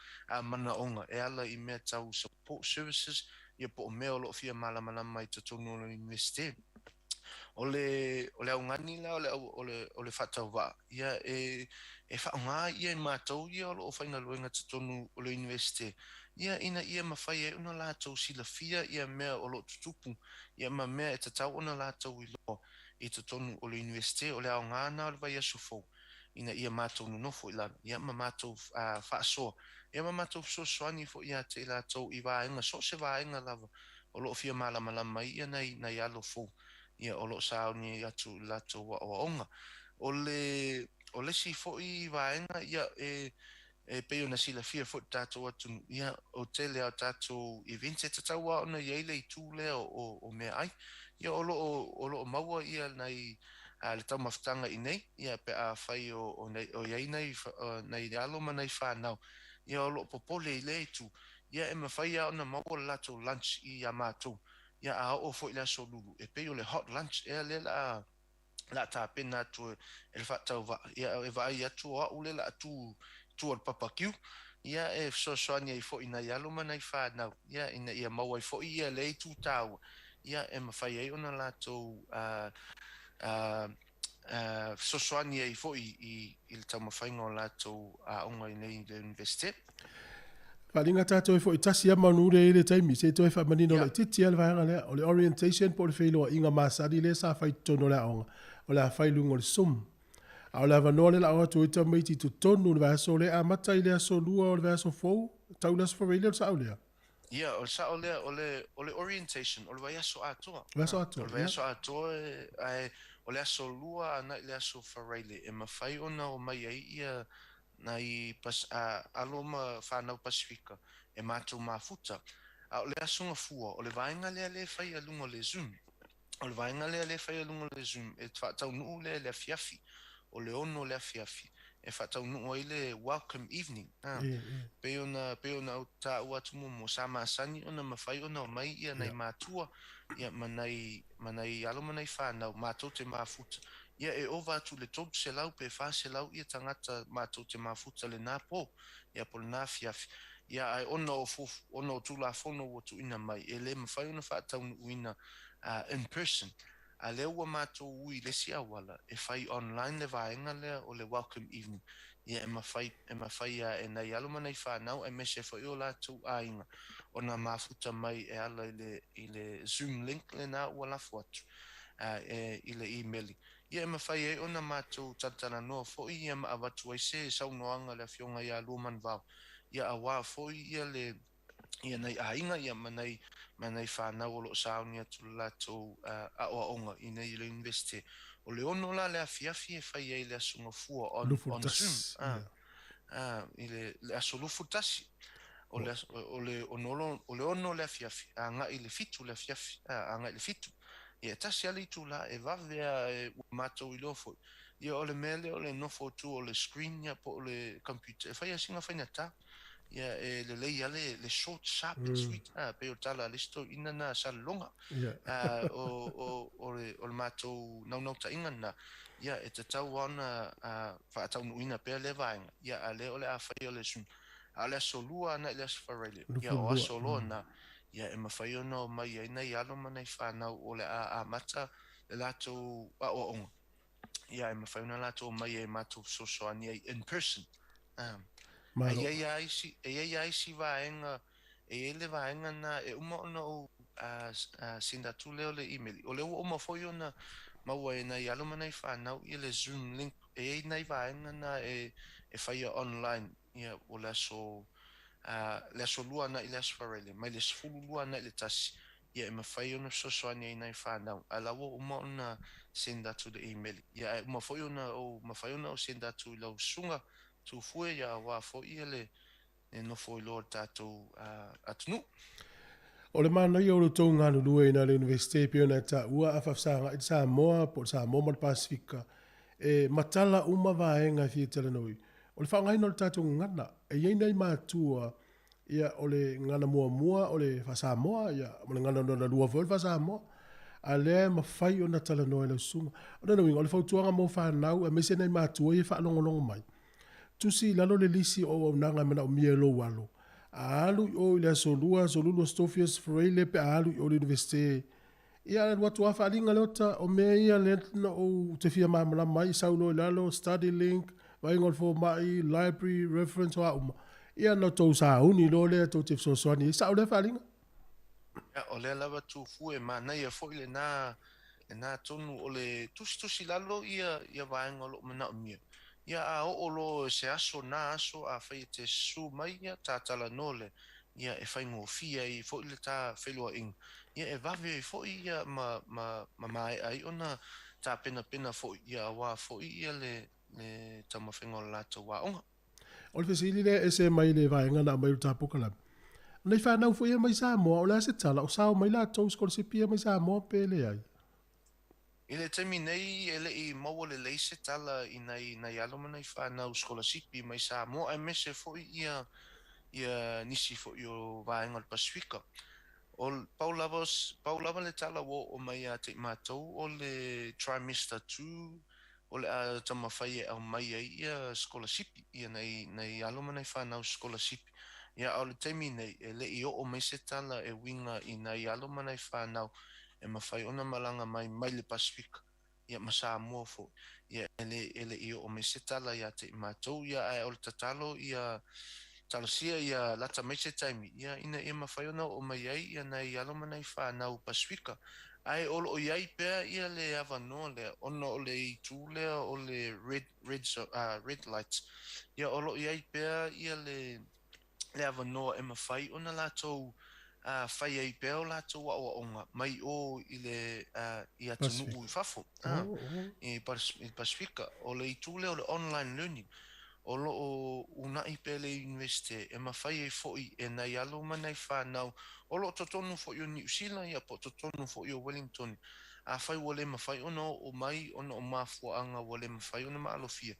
manaoga e ala i mea tau support services, ia po o mea o lo o fia malamalama i totonu o le Iunivesite. O le, o le augani la o le, o le, o le faatauvaa, ia e, e faaaoga ia i matou ia o lo o faigaluega totonu o le Iunivesite, ia ina ia mafai ai ona latou silafia ia mea o lo o tutupu, ia ma mea e tatau ona latou iloa i totonu o le Iunivesite. O le aoga lena o le vaiaso fou, ina ia matou nonofo i lalo, ia ma matou faasoa, ia ma matou fesoasoani foi ia te i latou i vaega, so o se vaega lava o lo o fia malamalama ai ia nai, nai alo fou, ia o lo o sauni atu i le latou aoaoga. O le, o le isi foi vaega, ia e, e pei ona silafia foi le tatou atunuu, ia o tele lava o tatou events e tatau lava ona i ai le itu lea o, o meaai. Ia o lo o, o lo o maua ia nai le taumafataga i nei, ia pe afai o, o, o i ai nai, nai alo ma nai fanau, ia o lo o popole i lea itu, Ia e mafai lava ona maua le latou lunch i a matou, ia a oo foi i le aso Lulu, e pei o le hot lunch ea lea la a la a tapena atu e le faatauvaa, ia e vaai atu o au lea la a tu i tua o le papakiu, ia e fesoasoani ai foi i nai alo ma nai fanau, ia ina ia maua ai foi ia lea itu taua, ia e mafai ai ona latou fesoasoani ai foi i le taumafaiga o latou aoga i nei i le Iunivesite. Faaaliga tatou e foi tasi lava manu lea i le taimi, se i toe faamanino laitiiti lava le vaega lea. O le orientation po o le feiloaiga masani lea sa fai i totonu o le aoga, o le a fai i luga o le Zoom. A o le avanoa lea o le a o atu ai tamaiti i totonu o le vaiaso lea e amata i le aso Lua o le vaiaso fou, tau i le aso Faraile o le sao lea? Ia, o le sao lea, o le, o le orientation, o le vaiaso atoa. Vaiaso atoa, O le vaiaso atoa, ae o le aso Lua agai i le aso Faraile e mafai ona omai ai ia nai pas, a, alo ma fanau Pasefika e matou mafuta. A o le Aso Gafua, o le vaega lea lea e fai a luga o le Zoom. O le vaega lea lea e fai a luga o le Zoom, e faataunuu lea i le afiafi, o le 6 o le afiafi, e faataunuu ai le welcome evening. A, pei ona, pei ona ou taua atu muamua, sa masani ona mafai ona omai ia nai matua, ia ma nai, ma nai alo ma nai fanau, matou te mafuta. Ia e ova atu i le 300 pe 400 ia tagata matou te mafuta lena po, ia po o lena afiafi. Ia ae ona o fuaf, ona o Tulafono ua tuuina mai, e le mafai ona faataunuuina in person. A lea ua matou ui i le isi auala e fai online le vaega lea o le welcome evening. Ia e mafai, e mafai lava e nai alo ma nai fanau aemaise foi o latou aiga ona mafuta mai e ala i le, i le Zoom link lena ua lafo atu e, i le imeli. Ia e mafai ai ona matou talatalanoa foi ia ma avatu ai se saunoaga a le Afioga ia Luamanuvao, ia aua foi ia le ia nai aiga ia ma nai ma nai fanau o lo o sauni atu le latou aoaoga i nei i le Iunivesite. O le 6 la le afiafi e fai ai le Aso Gafua on on Zoom, i le aso 21. O le o le ono o le 6 le afiafi agai i le 7 le afiafi, agai i le 7. Ia e tasi lava le itula e vave lava e ua matou iloa foi. Ia o le mea lea o le nofo atu o le screen ia po o le computer e fai lava sina faigata. Ia e lelei lava le short, sharp and sweet, pei o le tala a le isi toeaina lena a Salelologa. O le matou naunautaiga lena, ia e tatau lava ona faataunuuina pea lea vaega, ia a o lea o le a faia le Zoom. A o le aso Lua agai i le aso Faraile, ia o aso loa na, ia e mafai ona omai ai nai alo ma nai fanau o le a amata le latou aoaoga, ia e mafai ona latou omai ai e matou fesoasoani ai in person. E i ai lava isi, e i ai lava isi vaega, e i ai le vaega lena e uma ona ou send atu lea o le email. O lea ua uma foi ona maua e nai alo ma nai fanau ia le Zoom link. E i ai nai vaega na e faia online, ia o le aso le aso Lua agai i le aso Faraile, mai le 12 agai i le 1, ia e mafai ona fesoasoani ai nai fanau. Ae la ua uma ona send atu le email. Ia ae uma foi ona ou mafai ona ou send atu i lau susuga Tufue, ia aua foi ia le nofo i loa o le tatou atunuu. O le manaia o lo outou galulue i na le Iunivesite e pei ona e taua a faafesagai le Samoa po o le Samoa ma le Pasefika e matala uma vaega e fia talanoa. O le faaaogaina o le tatou gagana. E i ai nai matua ia o le gagana muamua o le faa-Samoa ia ma le gagana lona lua foi o le faa-Samoa. A lea e mafai ona talanoa e lau susuga. O lona uiga o le fautuaga mo fanau aemaise nai matua ia e faalogologo mai. Tusi i lalo le lisi o auaunaga e manaomia e lou alo. A alu i o i le aso Lua, aso Lulu, aso Tofi, aso Faraile pe a alu i o i le Iunivesite, ia alu atu lava faaaliga Leota, o mea ia lea na ou te fia malamalama ai, sau loa i lalo, study link, vaaiga o le fomai, library, reference, o a uma. Ia ona outou sauni loa lea tou te fesoasoani ai. Sao lea faaaliga? Ia, o lea lava Tufue, manaia foi lena lena tonu o le tusitusi lalo ia ia vaega o lo o manaomia. Ia a oo loa i se aso na aso afai e te susu mai ia ta talanoa lea, ia e faigofie ai foi le ta feiloaiga. Ia e vave ai foi ia ma ma ma maea ai ona tapenapena foi ia aua foi ia le le taumafaiga o le latou aoga. O le fesili lea e ese mai le vaega na aumai o le ta polokalame. Nei fanau foi ia mai Samoa, o le a se tala, o sao mai latou i sikolasipi ia mai Samoa pe leai? I le taimi nei, e le i maua lelei se tala i nai nai alo ma nai fanau sikolasipi mai Samoa aemaise foi ia ia nisi foi o vaega o le Pasefika. O pau lava pau lava le tala ua oo mai ia te i matou o le trimester 2 o le a taumafai e aumai ai ia sikolasipi, ia nai nai alo ma nai fanau sikolasipi. Ia a o le taimi nei, e le i oo mai se tala e uiga i nai alo ma nai fanau e mafai ona malaga mai mai le Pasefika, ia ma Samoa foi. Ia e le e le i oo mai se tala ia te i matou, ia ae o le tatalo ia talosia ia lata mai se taimi, ia ina ia mafai ona oo mai ai ia nai alo ma nai fanau Pasefika. Ae o lo o i ai pea ia le avanoa lea ona o le itu lea o le red red red light, ia o lo o i ai pea ia le le avanoa e mafai ona latou fai ai pea o latou aoaoga mai o i le i atunuu i fafo, i le Pasefika. O le itu lea o le online learning, o lo o uunai pea le Iunivesite e mafai ai foi e nai alo ma nai fanau o lo o totonu foi o Niu Sila ia po o totonu foi o Wellington, afai ua le mafai ona oo mai ona o mafuaaga ua le mafai ona maalofia,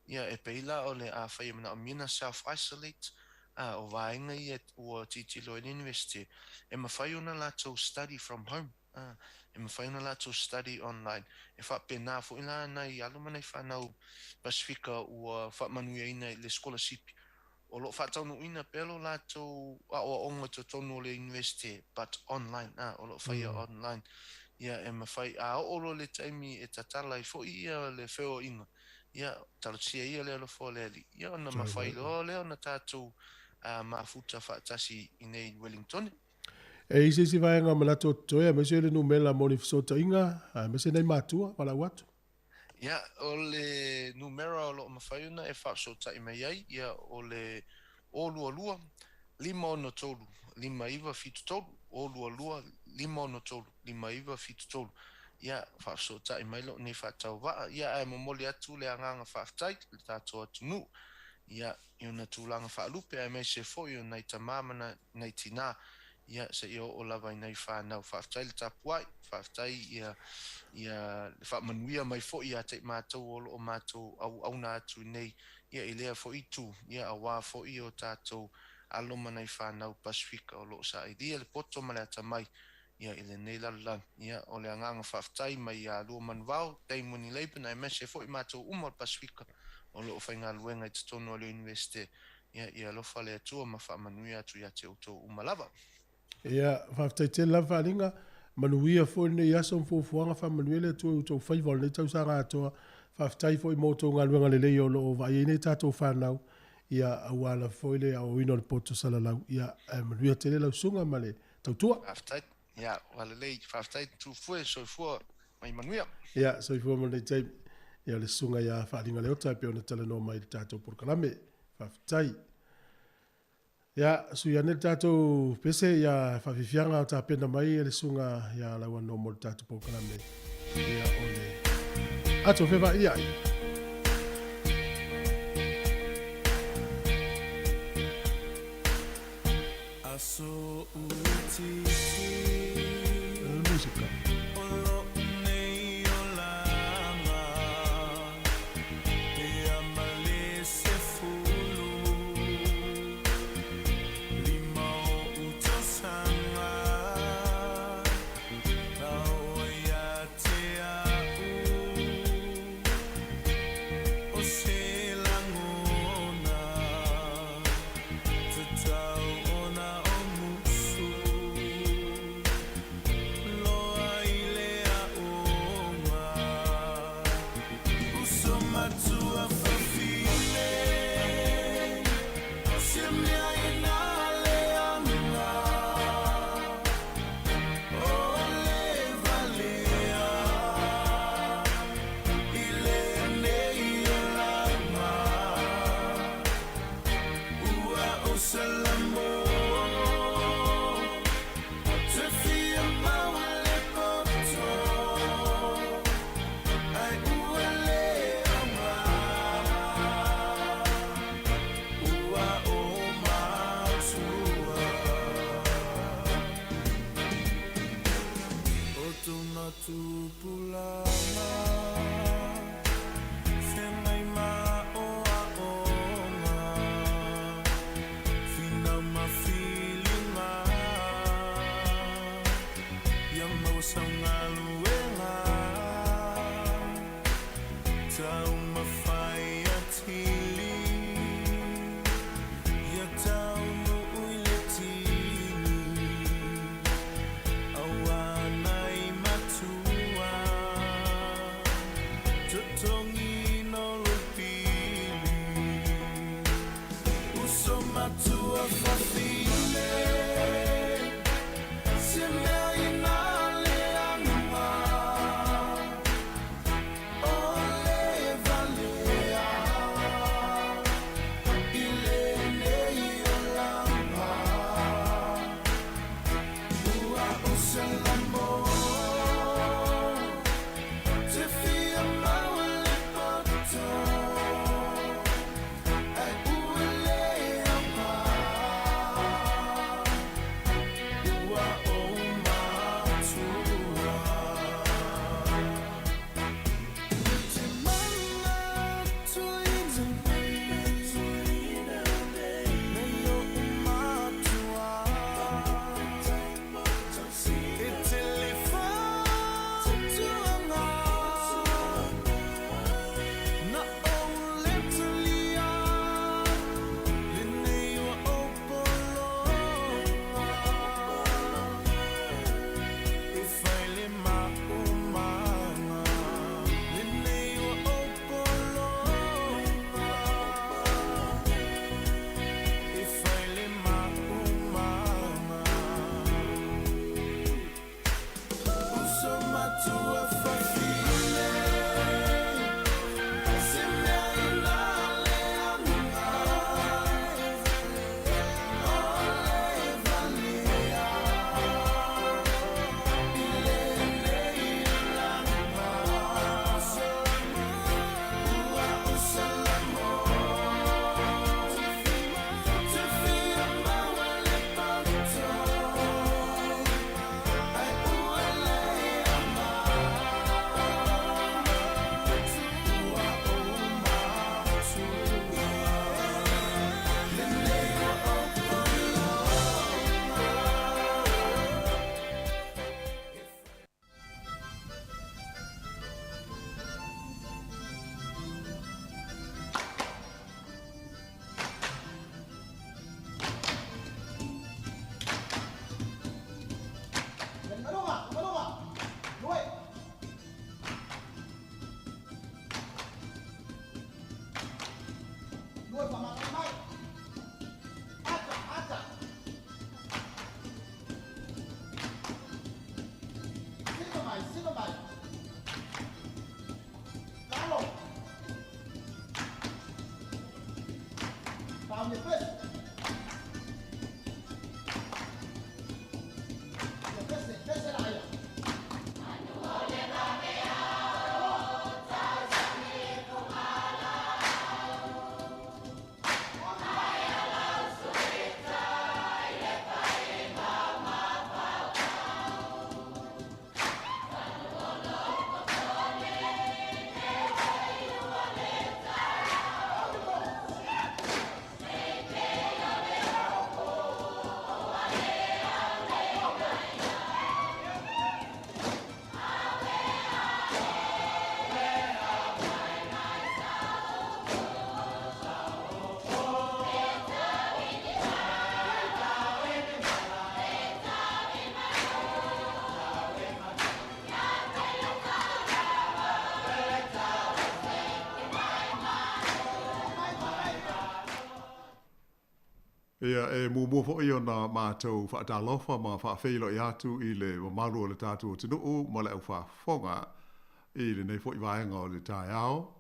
ia e pei la o le afai e manaomia ona self-isolate, a o vaega ia ua tilotilo ai le Iunivesite, e mafai ona latou study from home, a e mafai ona latou study online. E faapena foi la nai alo ma nai fanau Pasefika ua faamanuiaina i le sikolasipi, o lo o faataunuuina pea lo latou aoaoga i totonu o le Iunivesite, but online, a o lo o faia online. Ia e mafai, a oo loa le taimi e tatala ai foi ia le feoaiga, ia talosia ia le alofa o le Alii, ia ona mafai loa lea ona tatou mafuta faatasi i nei i Wellington. E i se isi vaega o manatu o totoe, aemaise le numera mo ni fesootaiga, aemaise nai matua, valaau atu. Ia, o le numera o lo o mafai ona e faafesootai mai ai, ia, o le 022 563 5973, 022 563 5973. Ia, faafesootai mai lou nei faatauvaa. Ia, ae momoli atu le agaga faafetai i le tatou atunuu. ia, i ona tulaga faalupe aemaise foi o nai tamā ma nai tinā, ia, seia oo lava i nai fanau. Faafetai le tapuai, faafetai ia, ia le faamanuia mai foi ia te i matou o lo o matou auauna atu i nei, ia, i lea foi itu, ia, aua foi o tatou alo ma nai fanau Pasefika o lo o sailia le poto ma le atamai, ia, i lenei lalolagi. Ia, o le agaga faafetai mai ia Lua Manuvao, Dame Winnie Laban, aemaise foi matou uma o le Pasefika o lo o faigaluega i totonu o le Iunivesite. Ia, ia alofa le Atua ma faamanuia atu ia te outou uma lava. Ia, faafetai tele lava Faalinga, manuia foi lenei aso ma fuafuaga, faamanuia le Atua i outou faiva o lenei tausaga atoa. Faafetai foi mo outou galuega lelei o lo o vaai ai nei tatou fanau, ia, aua lava foi le aoaoina o le poto salalau. Ia, ae manuia tele lau susuga ma le tautua. Faafetai. Ia, ua lelei. Faafetai Tufue, soifua ma ia manuia. Ia, soifua ma lenei taimi. Ia, o le susuga ia Faaliga Leota e pei ona talanoa mai i le tatou polokalame. Faafetai. Ia, sui ane le tatou pese, ia, faafiafiaga o tapena mai e le susuga ia Lauano mo le tatou polokalame. Ia, o le ato fevailiai. Aso utiiti. Musika. O lo'u nei olaga, Pea ma le sefulu lima o'u tausaga, Na oo ia te a'u o se lagona. Tatau ona o musu loa i le aoga. Uso matua fafine, se mea e na leaga, o le valea i lenei olaga. Ua ou salamo, te fia maua le poto, Ai ua le aoga, ua o matua. O tona tupulaga, feagai ma aoaoga, finau ma. Ia, e muamua foi ona matou faatalofa ma faafeiloai atu i le mamalu o le tatou atunuu ma le aufaafofoga i lenei foi vaega o le taeao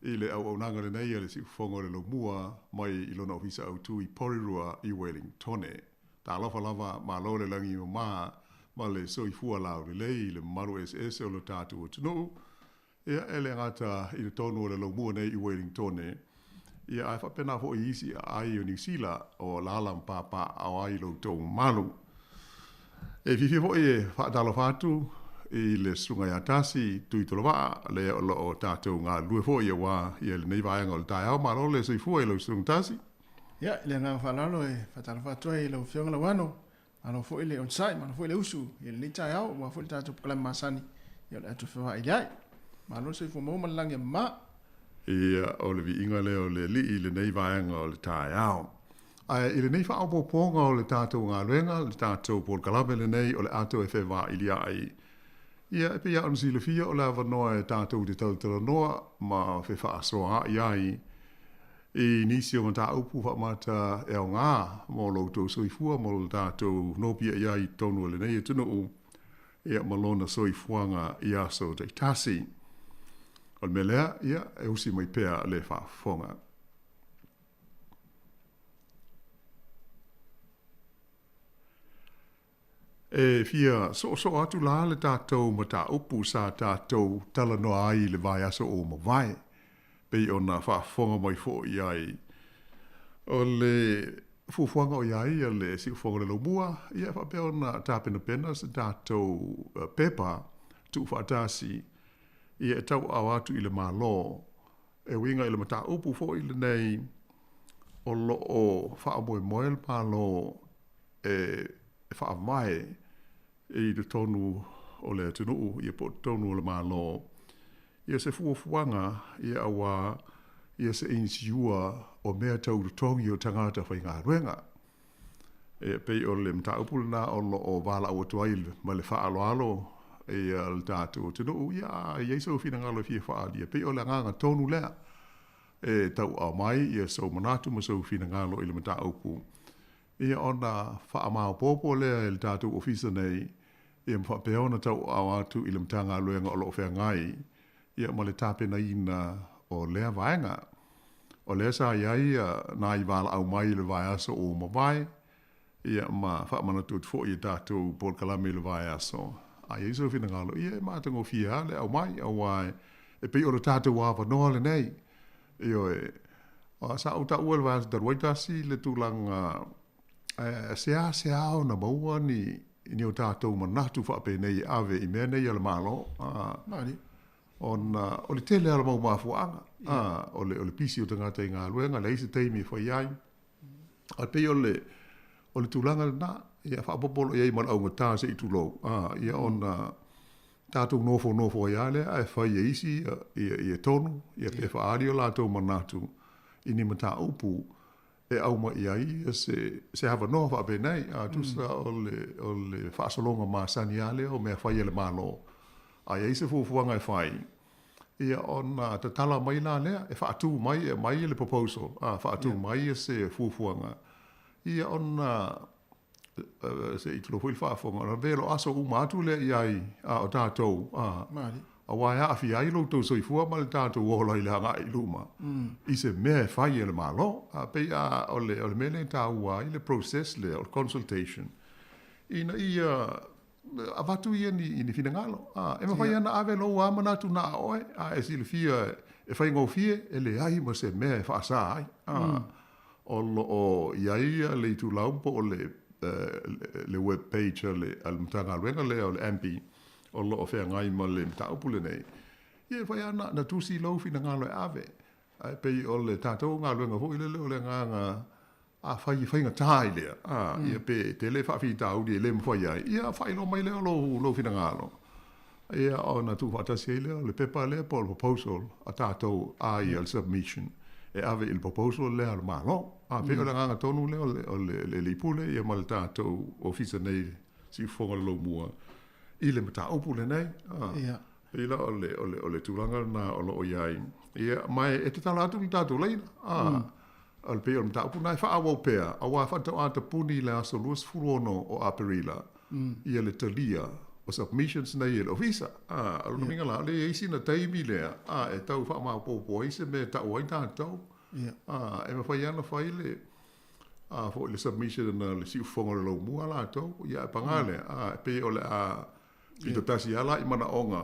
i le auaunaga lenei a le Siufofoga o le Laumua mai i lona ofisa autu i Porirua i Wellingtone. Talofa lava, malo le lagi e mama ma le soifua laulelei i le mamalu eseese o le tatou atunuu. Ia, e le gata i totonu o le laumua nei i Wellingtone, ia ae faapena foi i isi aai o Niu Sila o alaala ma papaaao ai lo outou mamalu. E fiafia foi e faatalofa atu i le Susuga ia Tasi Tuitolovaa, lea o lo o tatou galulue foi aua ia lenei vaega o le taeao. Malo le soifua i lau Susuga Tasi. Ia, i le agaga faaaloalo e faatalofa atu ai i lau Afioga Lauano, malo foi le onosai, malo foi le usu i lenei taeao, aua foi le tatou polokalame masani ia o le a toe fevaai ai. Malo le soifua maua ma le lagi e mama. Ia, o le viiga lea o le Alii i lenei vaega o le taeao. Ae i lenei faaopoopoga o le tatou galuega, le tatou polokalame lenei o le a toe fevailiai, ia, e pei lava ona silafia o le avanoa e tatou te talatalanoa ma fefaasoaai ai i nisi o mataupu faamata e aoga mo lo outou soifua ma lo tatou nopiai ai i totonu o lenei atunuu, ia, ma lona soifuaga i aso taitasi. O le mea lea, ia, e usi mai pea le faafofoga. E fia soosoo atu la le tatou mataupu sa tatou talanoa ai i le vaiaso ua mavae, pei ona faafofoga mai foi ai. O le fuafuaga o i ai le Siufofoga o le Laumua, ia e faapea ona tapenapena se tatou pepa tuufaatasi, ia e tauaao atu i le Malo e uiga i le mataupu foi lenei o lo o faamoemoe le Malo e faavae i totonu o le atunuu ia po o totonu o le Malo ia se fuafuaga ia auā ia se inisiua o mea tau totogi o tagata faigaluega. E pei o le mataupu lena o lo o valaau atu ai ma le faaaloalo ia le tatou atunuu, ia a i ai sou finagalo e fia faaalia, pei o le agaga tonu lea e tauaao mai ia sou manatu ma sou finagalo i le mataupu, ia ona faamaopoopo lea e le tatou ofisa nei, ia ma faapea ona tauaao atu i le Matagaluega o lo o feagai ia ma le tapenaina o lea vaega. O lea sa i ai nai valaau mai i le vaiaso ua mavae, ia ma faamanatu atu foi i tatou polokalame i le vaiaso. A i ai sou finagalo, ia e matagofie lava le aumai, auā e pei o le tatou avanoa lenei. Ioe, sa ou taua i le vaiaso talu ai tasi le tulaga seasea ona maua ni o tatou manatu faapenei e ave i mea nei a le Malo, ona o le tele lava o le mau mafuaaga, o le pisi o tagata i galuega, leai se taimi e fai ai. Ae pei o le tulaga lena, ia faaopoopo loa i ai ma le augata se i tulou, ia ona tatou nofonofo ai lava lea ae fai e isi ia tonu, ia pe faaali o latou manatu i ni mataupu e aumai i ai se avanoa faapenei, a tusa o le faasologa masani lava lea o mea fai a le Malo. A i ai se fuafuaga e fai, ia ona tatala mai la lea, e faatu mai e aumai le proposal, a faatu mai se fuafuaga, ia ona se i tulou foi le faafofoga, ona velo aso uma atu lea i ai a o tatou, a, auā e aafia ai lo outou soifua ma le tatou ola i le agai i luma i se mea e fai e le Malo. A pei a o le mea lea e taua ai le process lea o le consultation, ina ia avatu ia ni finagalo. A, e mafai ona ave lou lava manatu na a oe, a e silafia e faigofie, e leai ma se mea e faasā ai. A, o lo o i ai le itulau po o le web page a le Matagaluega lea o le AMBI o lo o feagai ma le mataupu lenei, ia e mafai lava ona tusi lou finagalo e ave. Ae pei o le tatou galuega foi lele o le agaga afai e faigata ai lea, a, ia pe tele faafitauli e le mafai ai, ia faailoa mai lea o lou finagalo, ia ona tuufaatasi ai lea o le pepa lea po o le proposal a tatou, a ia le submission e ave i le proposal lea a le Malo. A pei o le agaga tonu lea o le alii pule ia ma le tatou ofisa nei Siufofoga o le Laumua i le mataupu lenei. A, pei la o le tulaga lena o lo o i ai. Ia, ma e tatala atu le tatou laina. A, O le pei o le mataupu lena e faaauau pea, auā faatoa tapuni i le aso 26 o Aperila ia le talia o submissions nei e le Ofisa. A, o lona uiga la, o lea e i ai sina taimi lea, a, e tau faamaopoopo ai se mea e tau ai tatou. A, e mafai lava ona fai le, a, foi le submission a le siufofoga o le laumua latou, ia ae paga lea, a, e pei o le a pito tasi lava la i manaoga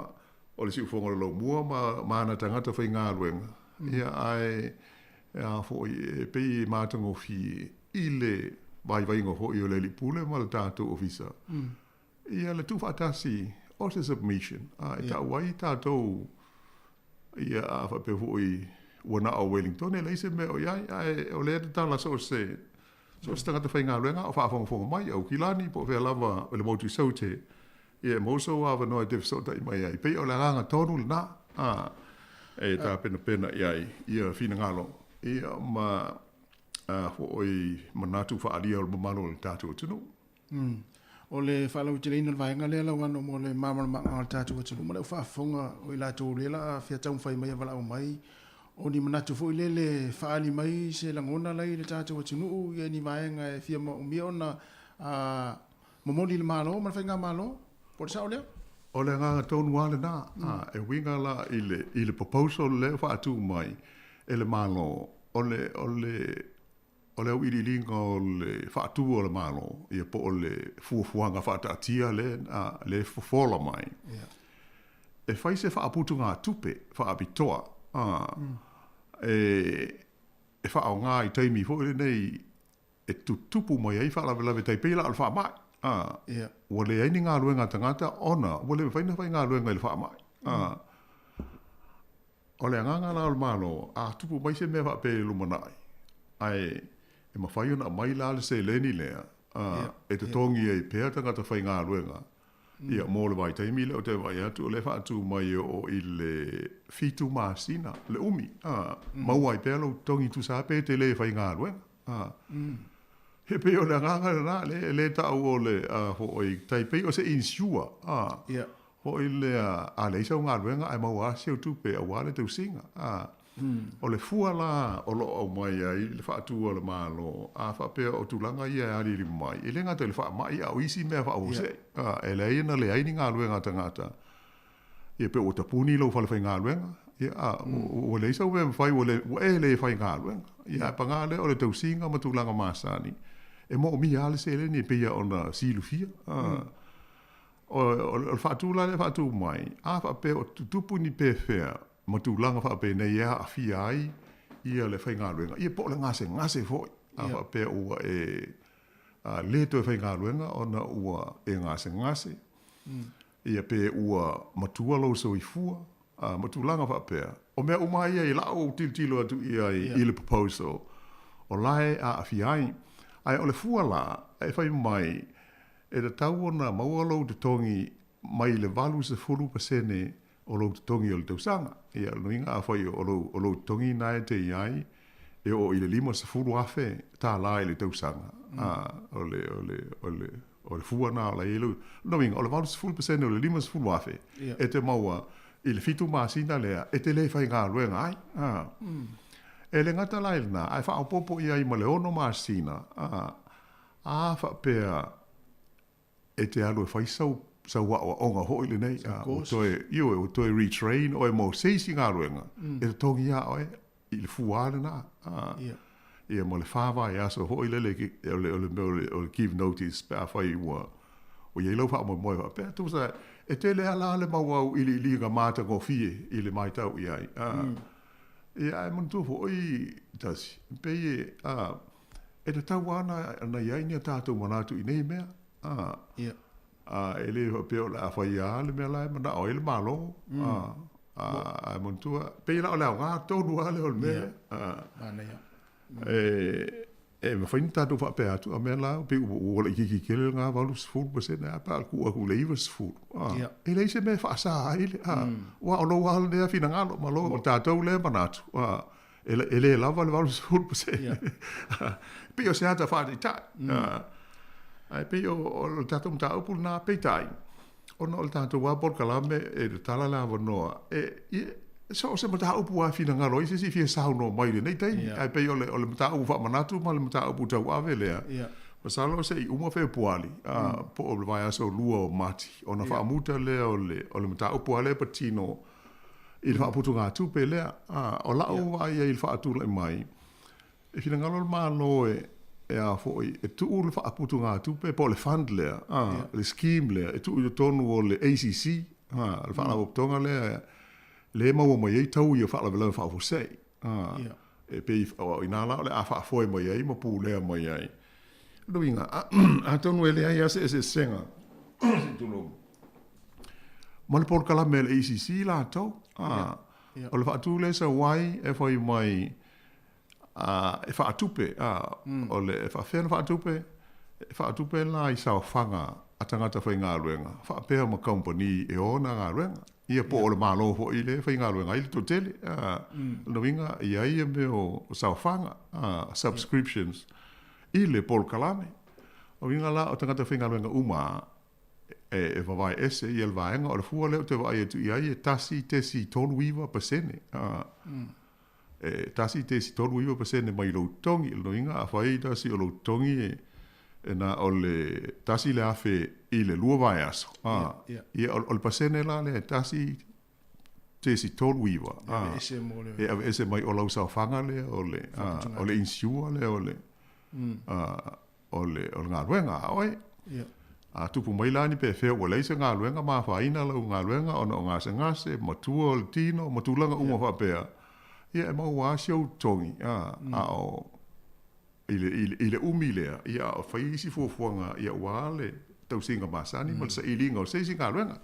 o le siufofoga o le laumua ma, ma ana tagata faigaluega, ia ae a foi e pei e matagofie i le vaivaiga foi o le Alii Pule ma le tatou Ofisa, ia le tuufaatasi o se submission, a, e tau ai tatou ia a faapea foi ua na o Wellington e leai se mea o i ai, ae o lea e tatala so o se so o se tagata faigaluega a o faafogafoga mai, Aukilani po o fea lava o le motu i Saute, ia e maua sou avanoa e te fesootai mai ai. Pei o le agaga tonu lena, a, e tapenapena i ai ia finagalo ia ma a foi manatu faaalia o le mamalu o le tatou atunuu. O le faalauteleina o le vaega lea Lauano mo le malamalamaga o le tatou atunuu ma le au faafofoga o i latou o lea la fia taumafai mai e valaau mai o ni manatu foi lele faaali mai se lagona la i le tatou atunuu ia ni vaega e fia maomia ona momoli i le Malo ma le Faigamalo, po o le sao lea? O le agaga tonu lava lena. E uiga la i le, i le proposal lea ua faatu mai e le Malo, o le, o le, o le auiliiliga o le faatu o le Malo, ia po o le fuafuaga faataatia lea, lea e fofola mai. E fai se faaputugatupe faapitoa, e, e faaaoga i taimi foi lenei e tutupu mai ai faalavelave tai pei la o le faamai. A, ua leai ni galuega a tagata ona ua le mafai ona faigaluega i le faamai. A, o le agaga la o le Malo, a tupu mai se mea faapea i le lumanai, ae e mafai ona aumai la le seleni lea, a, e totogi ai pea tagata faigaluega Ia, mo le vaitaimi lea ou te vaai atu o lea e faatu mai e oo i le 7 masina le umi, a, maua ai pea lou totogi tusa lava pe te le faigaluega. A, e pei o le agaga lena, le, le tau o le, a, foi, tai pei o se insure, a, foi lea, a leai sau galuega ae maua lava si au tupe aua le tausiga, a. O le fua la o lo o aumai ai le faatu a le Malo, a faapea o tulaga ia e aliali mai, e le gata i le faamai a o isi mea faafuasei. E leai ona leai ni galuega a tagata, ia pe ua tapuni lou fale faigaluega, ia, a, ua leai sau mea e mafai, ua le, ua e le faigaluega. Ia, ae paga lea o le tausiga ma tulaga masani, e moomia lava le seleni e pei ona silafia. O le faatu la lea e faatu mai, a faapea o tutupu ni pefea ma tulaga faapenei e aafia ai ia le faigaluega, ia po o le gasegase foi, a faapea ua e le toe faigaluega ona ua e gasegase, ia pe ua matua lou soifua, ma tulaga faapea. O mea uma ia i lau tilotilo atu i ai i le proposal, o la e aafia ai. Ae o le fua la, e fai mai, e tatau ona maua lou totogi mai le 80% o lou totogi o le tausaga. Ia, o lona uiga afai o lou, o lou totogi lena e te i ai, e oo i le $50,000 i le tausaga, a, o le, o le, o le, o le fua lena o la e i ai lou, lona uiga, o le 80% o le $50,000 e te maua i le 7 masina lea e te le faigaluega ai. A. E le gata la i lena, ae faaopoopo i ai ma le 6 masina, a, a faapea e te alu e fai sau, sau aoaoga foi lenei, a, ua toe, ioe, ua toe retrain oe mo se isi galuega, e totogi ia oe i le fua lena. A, ia ma le fa vaiaso foi lele o le, o le mea o le, o le give notice pe afai ua, ua i ai lau faamoemoe faapea. Tusa, e tele lava la le mau auiliiliga matagofie i le matau i ai. A, ia, ae manatua foi, tasi, pei e, a, E tatau lava ona, ona i ai ni a tatou manatu i nei mea. A, Ia. A, e le faapea o le a fai lava le mea la e manao ai le Malo. A, a, ae manatua, pei la o le aoga tonu lava lea o le mea lea. A, Manaia. e, e mafai ona tatou faapea atu, a mea la, pei ua, ua laitiiti tele lena 80%, a pe a tuu atu i le 90. A, Ia. e leai se mea e faasa ai le, a, aua o lou lava lea finagalo ma lou, o tatou lea manatu. A, e le lava le 80%. Pei o se ata faataitai. Ae pei o le tatou mataupu lena, peitai, ona o le tatou lava polokalame e tatala le avanoa, e, So o se mataupu lava e finagalo ai se isi e fia saunoa mai i lenei taimi. Yeah. Ae pei o le, o le mataupu faamanatu ma le mataupu tauave lea. Yeah. Masalo se i uma Fepuali, po o le vaiaso lua o Mati, ona yeah. faamuta lea o le, o le mataupu lava lea e patino i le faaputugatupe lea. O la'u yeah. vaai ai i le faatulai mai, e finagalo le Malo e, e a foi, e tuu le faaputugatupe po o le fund lea, yeah. le scheme lea, e tuu i totonu o le ACC, le faalapotopotoga lea, lea e maua mai ai tau ia faalavelave faafuasei. Yeah. E pei o inā la o le a faafoe mai ai ma pulea mai ai. Lona uiga, atonu e leai lava se eseesega, se i tulou, ma le polokalame a le ACC latou. Yeah. Yeah. O le faatu lea e sau ai e fai mai e faatupe, o le, e faafefea ona faatupe? E faatupe la i saofaga a tagata faigaluega faapea ma kamupani e ona galuega. Ia po o le Malo foi lea e faigaluega ai le toatele. O lona uiga, e i ai ia mea o saofaga, subscriptions, i le polokalame. O uiga la o tagata faigaluega uma e vavae ese ia le vaega, o le fua lea ou te vaai atu i ai e 1.39%. E 1.39% mai lou totogi. O lona uiga, afai tasi o lou totogi e, e na o le 1,000 i le lua vaiaso, a, ia, o le pasene la lea e 1.39, a, e aveese mai o lau saofaga lea o le, a, o le insure lea o le, a, o le, o le galuega a oe. A tupu mai la ni pefea ua leai se galuega ma afaina lau galuega ona o gasegase, matua o le tino, ma tulaga uma faapea, ia e maua lava si ou totogi, a, a o i le, i le, i le umi lea, ia a o fai isi fuafuaga, ia aua le tausiga masani ma le sailiga o se isi galuega.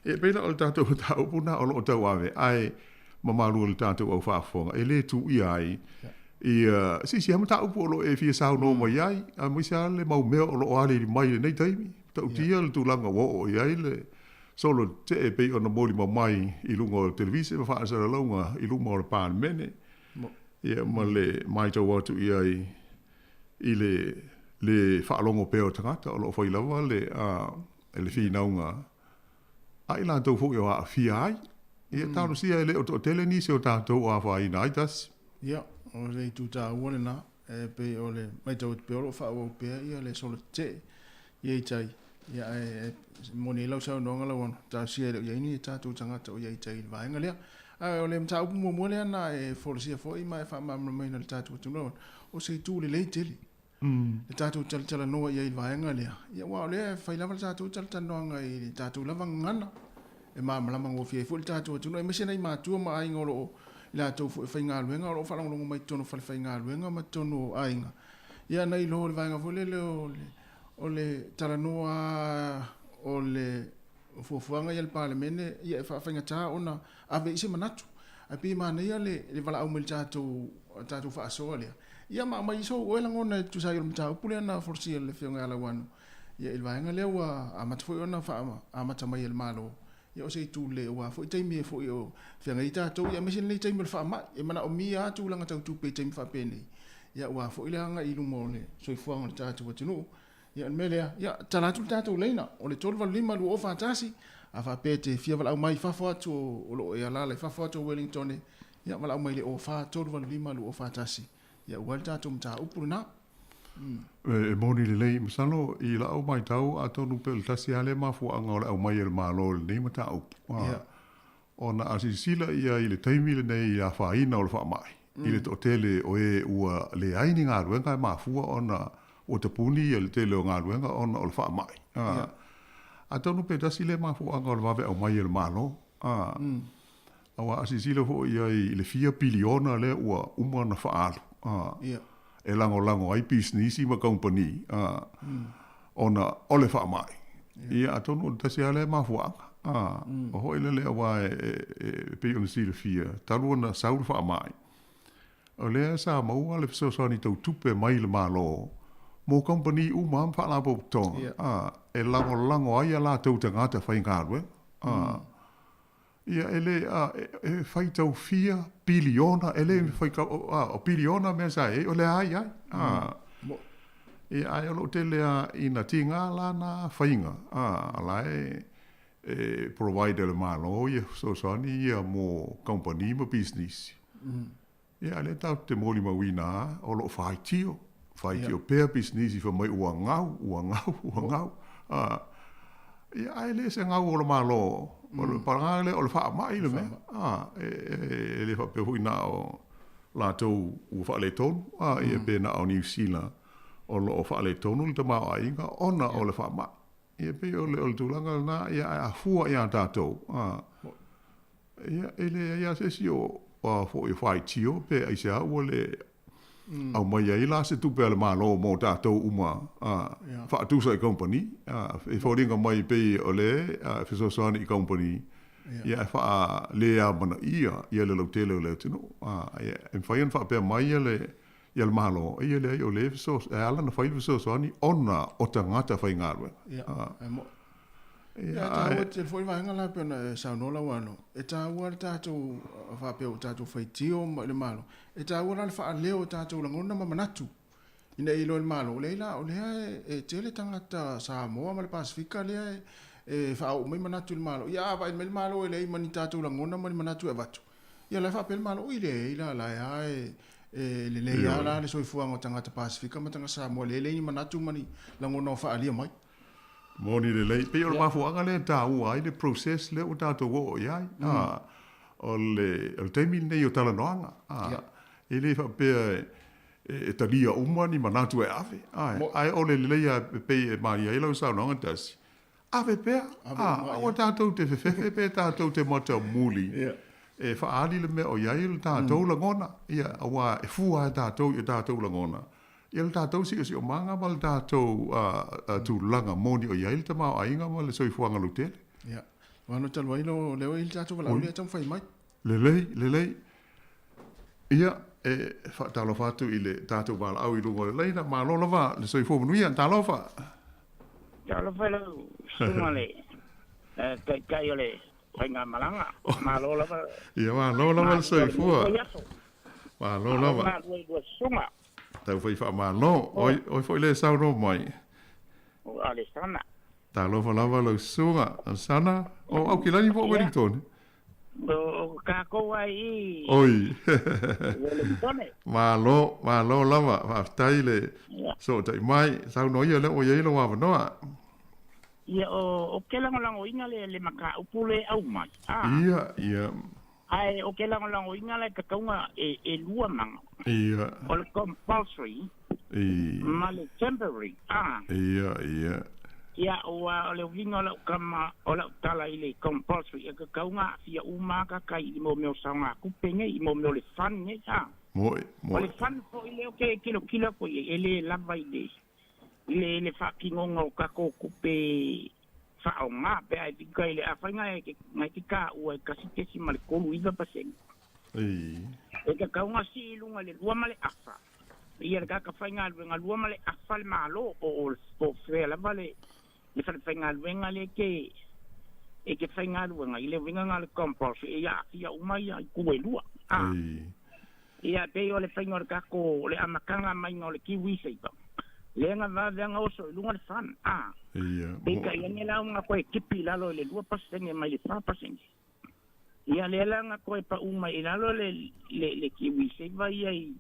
Ia e pei la o le tatou mataupu lena o lo o tauave, ae mamalu o le tatou au faafofoga, e le tuuia ai ia se isi lava mataupu o lo o e fia saunoa mai ai, aemaise lava le mau mea o lo o aliali mai i lenei taimi. Matautia le tulaga ua oo i ai le solo tetee e pei ona molimau mai i luga o televise ma faasalalauga i luma o le Palemene, ia ma le matau atu i ai i le le faalogo pea o tagata o lo o fai lava le le finauga a i latou foi o aafia ai. Ia talosia e le o toatele nisi o tatou o afaina ai tasi. Ia, o le itu taua lena, e pei o le matau atu pea o lo o faaauau pea ia le solo tetee i ai tai. Ia ae moni ai lau saunoaga Lauano, talosia e le o i ai ni tatou tagata o i ai tai i le vaega lea. Ae o le mataupu muamua lea na e folasia foi ma e faamalamalamaina i le tatou atunuu, o se itu lelei tele le tatou talatalanoa i ai i le vaega lea, ia aua o lea e fai lava le tatou talatalanoaga i le tatou lava gagana e malamalama gofie ai foi le tatou atunuu, aemaise nai matua ma aiga o lo o i latou foi e faigaluega o lo o faalogologo mai i totonu o falefaigaluega ma totonu o aiga. Ia nai lo le vaega foi lele o le, o le talanoa o le fuafuaga ia a le Palemene, ia e faafaigata ona ave i se manatu. Ae pei e manaia le, le valaau mai i le tatou, tatou faasoa lea. Ia ma aumai sou oe lagona e tusa ai o le mataupu lea na folasia e le Afioga ia Lauano. Ia i le vaega lea ua amata foi ona amata mai e le Malo. Ia o se itu lelei aua foi taimi e foi o feagai ai tatou, ia aemaise lenei taimi o le faamai. E manaomia lava tulaga tau tupe i taimi faapenei. Ia aua foi le agai i luma o le soifuaga o le tatou atunuu. Ia o le mea lea, ia tala atu le tatou laina o le 385 2041, a faapea e te fia valaau mai i fafo atu o lo o e alaala i fafo atu o Wellington, ia valaau mai i le 04 385 2041, ia ua le tatou mataupu lena. E moni lelei, masalo i lau matau atonu pe o le tasi lava lea mafuaaga o le aumai e le Malo i lenei mataupu. Ona a silasila ia i le taimi lenei i le afaina o le faamai, i le toatele o e ua leai ni galuega e mafua ona ua tapuni le tele o galuega ona o le faamai. Atonu pe tasi lea mafuaaga o le vave aumai e le Malo. Aua a silasila foi i ai i le fia piliona lea ua uma ona faaalu e lagolago ai pisinisi ma kamupani ona o le faamai. Ia atonu o le tasi lava lea mafuaaga. O hoi lele aua e pei ona silafia, talu ona sau le faamai, o lea sa maua le fesoasoani tau tupe mai le Malo mo kamupani uma ma faalapotopotoga e lagolago ai a latou tagata faigaluega. Ia, e le, a, e faitau fia piliona, e le faitau, a, o piliona mea sa i ai, o lea lava e i ai. A, ia, ae o lo o tele lava ina tiga la na faiga, a, o la e, e provide e le Malo ia fesoasoani ia mo kamupani ma pisinisi. Ia a lea tatou te molimauina lava o lo o faitio, faitio pea pisinisi fai mai ua gau, ua gau, ua gau. A, ia ae le se gau o le Malo, o le palagā lea o le faamai le mea. A, e le faapea foi na o latou ua faaletonu, a, ia pe na o Niu Sila o lo o faaletonu le tamaoaiga ona o le faamai. Ia pei o le, o le tulaga lena, ia ae a fua iā tatou, a, ia e leai lava se isi o, a foi o faitio pe aisea ua le aumai ai la se tupe a le Malo mo tatou uma, a, faatusa i kamupani, a, e foliga mai pei o le fesoasoani i kamupani, ia ae faaleamanaia ia le lautele o le atunuu, a, ia e mafai ona faapea mai ia le ia le Malo, ia leai o lea e ala ona fai le fesoasoani ona o tagata faigaluega. Ia, e mo'i. Ia, e taua tele foi vaega la pei ona e saunoa lau Alo, e taua le tatou faapea ua tatou faitio ma le Malo, e taua la le faaleo o tatou lagona ma manatu ina ia iloa e le Malo, leai la o lea e tele tagata Samoa ma le Pasefika lea e faaoo mai manatu i le Malo. Ia a vaai mai le Malo e leai ma ni tatou lagona ma ni manatu e avatu, Ia la e faapea le Malo, ui leai la, la e a e, e lelei lava la le soifuaga o tagata Pasefika ma tagata Samoa, lea e leai ni manatu ma ni lagona o faaalia mai. Moni lelei. Pei o le mafuaaga lea e taua ai le process lea ua tatou oo i ai. O le, o le taimi lenei o talanoaga. E le faapea e talia uma ni manatu e ave, ae o le lelei lava e pei e malie ai lau saunoaga tasi, Ave pea, a, aua tatou te fefefe pe tatou te matamuli e faaali le mea o i ai le tatou lagona, ia, aua e fua lava tatou i o tatou lagona, ia le tatou siosiomaga ma le tatou tulaga moni o i ai le tamaoaiga ma le soifuaga lautele. Ia, aua no talu ai lo leo i le tatou valaau lea e taumafai mai. Lelei, lelei. Ia, e faatalofa atu i le tatou valaau i luga o le laina. Malo lava le soifua manuia. Talofa. Talofa i lau susuga le Taitai o le Faigamalaga. Malo lava. Ia, malo lava le soifua. Malo lava. Malo galue i lua susuga. Taufai faamalo. Oi, oi foi le saunoa mai. O Alesana. Talofa lava lau susuga, Alesana. O Aukilani po o Wellington? O tatou ai i. Oi. Wellington. Malo, malo lava. Faafetai le sootai mai. Saunoa ia lea ua i ai lou avanoa. Ia, o, ou te lagolagoina le, le mataupu le aumai. A. Ia, ia. Ae ou te lagolagoina le tatauga e, e lua maga. Ia. O le compulsory. I. Ma le temporary. A. Ia, ia. Ia, ua o le uiga o lau tama, o lau tala i le compulsory, e tatau ona aafia uma lava tagata i mo mea o saogatupe nei, i mo mea o le fund nei, a. Moe, moe. O le fund foi lea ou te tilotilo atu i ai, e le lava i le, i le, le faatinoga o tatou tupe faaaoga, pe a e fika i le, afai na e, na e te taua e 1.39%. I. E tatau ona sii i luga i le 2 ma le afa. Ia le tagata faigaluega 2.5 le Malo po o po o fea lava le le fale faigaluega lea e te e te faigaluega i le uiga na o le compulsory e aafia uma ia itu e lua. A ia pei o le faiga o le tatou o le amataga maiga o le KiwiSaver lea na vave lava na oso i luga le fund. A peitai ane la ua na toe tipi i lalo i le 2% mai le 4%. Ia lea la na toe pau mai i lalo le le le KiwiSaver ia i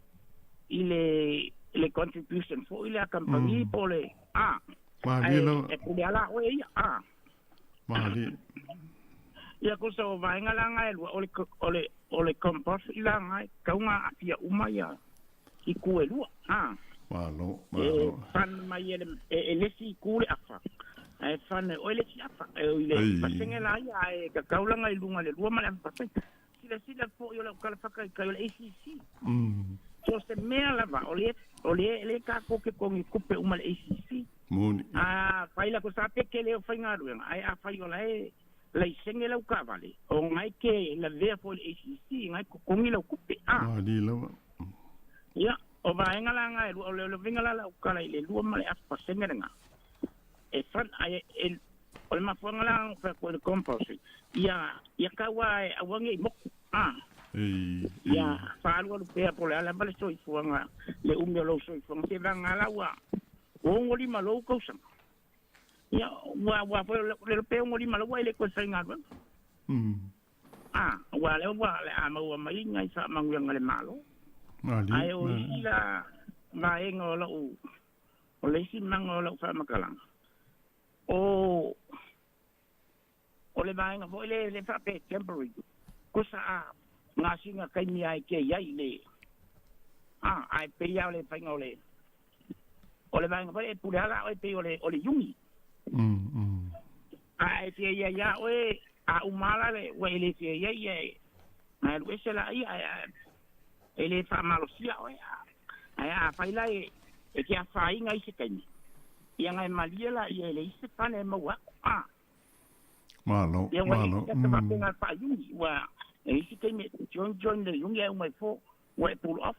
i le le contribution foi lea a kamupani po o le a Malie ae lava. e pule lava la oe ia a. Malie. Ia ko sa o vaega la nga e lua o le o le o le compulsory la nga e tatau ona aafia uma ia itu e lua a. Malo, E malo. fund mai e le e le isi itu le afa ae fund e oe le isi afa e oi le pasene la ia ae tatau lana i luga i le 2.5%. Silasila foi o lau tala faataitai o le ACC. So se mea lava o le o le le tatou te togi tupe uma i le ACC. Moni. A fai la ko sa pe tele o faigaluega ae afai o la e laisene lau taavale o na e te lavea foi i le ACC na e totogi lau tupe. A. Malie lava. Ia, o vaega la na e lua, o le uiga la lau tala i le 2.5% lena. E fund ae e o le mafuaaga la na fai atu ai i le compulsory, ia ia tau lava e aua ne i motu, a. Ia faaalualu pea po o le a lava le soifuaga, le umi o lou soifuaga, se vagana la ua 65 lou tausaga. Ia, ua ua foi le pe o lima la ua ile ko sai galuega. Ah, ua le ua le a maua mai ngai sa manguianga le malo. Ai o isi la vaega o lau o le isi maga o lau faamatalaga o o le vaega foi le le faapea temporary kusa a gasina kaimi ai ke iai le a ai pei a o le faiga o le o le vaega foi e pule ala oe pei o le o le iugi a e fia ia ia oe a umala le ua e le fia ia ia e na alu ese la ia e le faamalosia oe ae a fai la e e ke afainga i se kaimi ia ngai malie la ia e le ise pane maua a Malo, ia ua malo. e te faapena faaiugi ua e isi taimi join join le iugi ai umai fo ua e pull off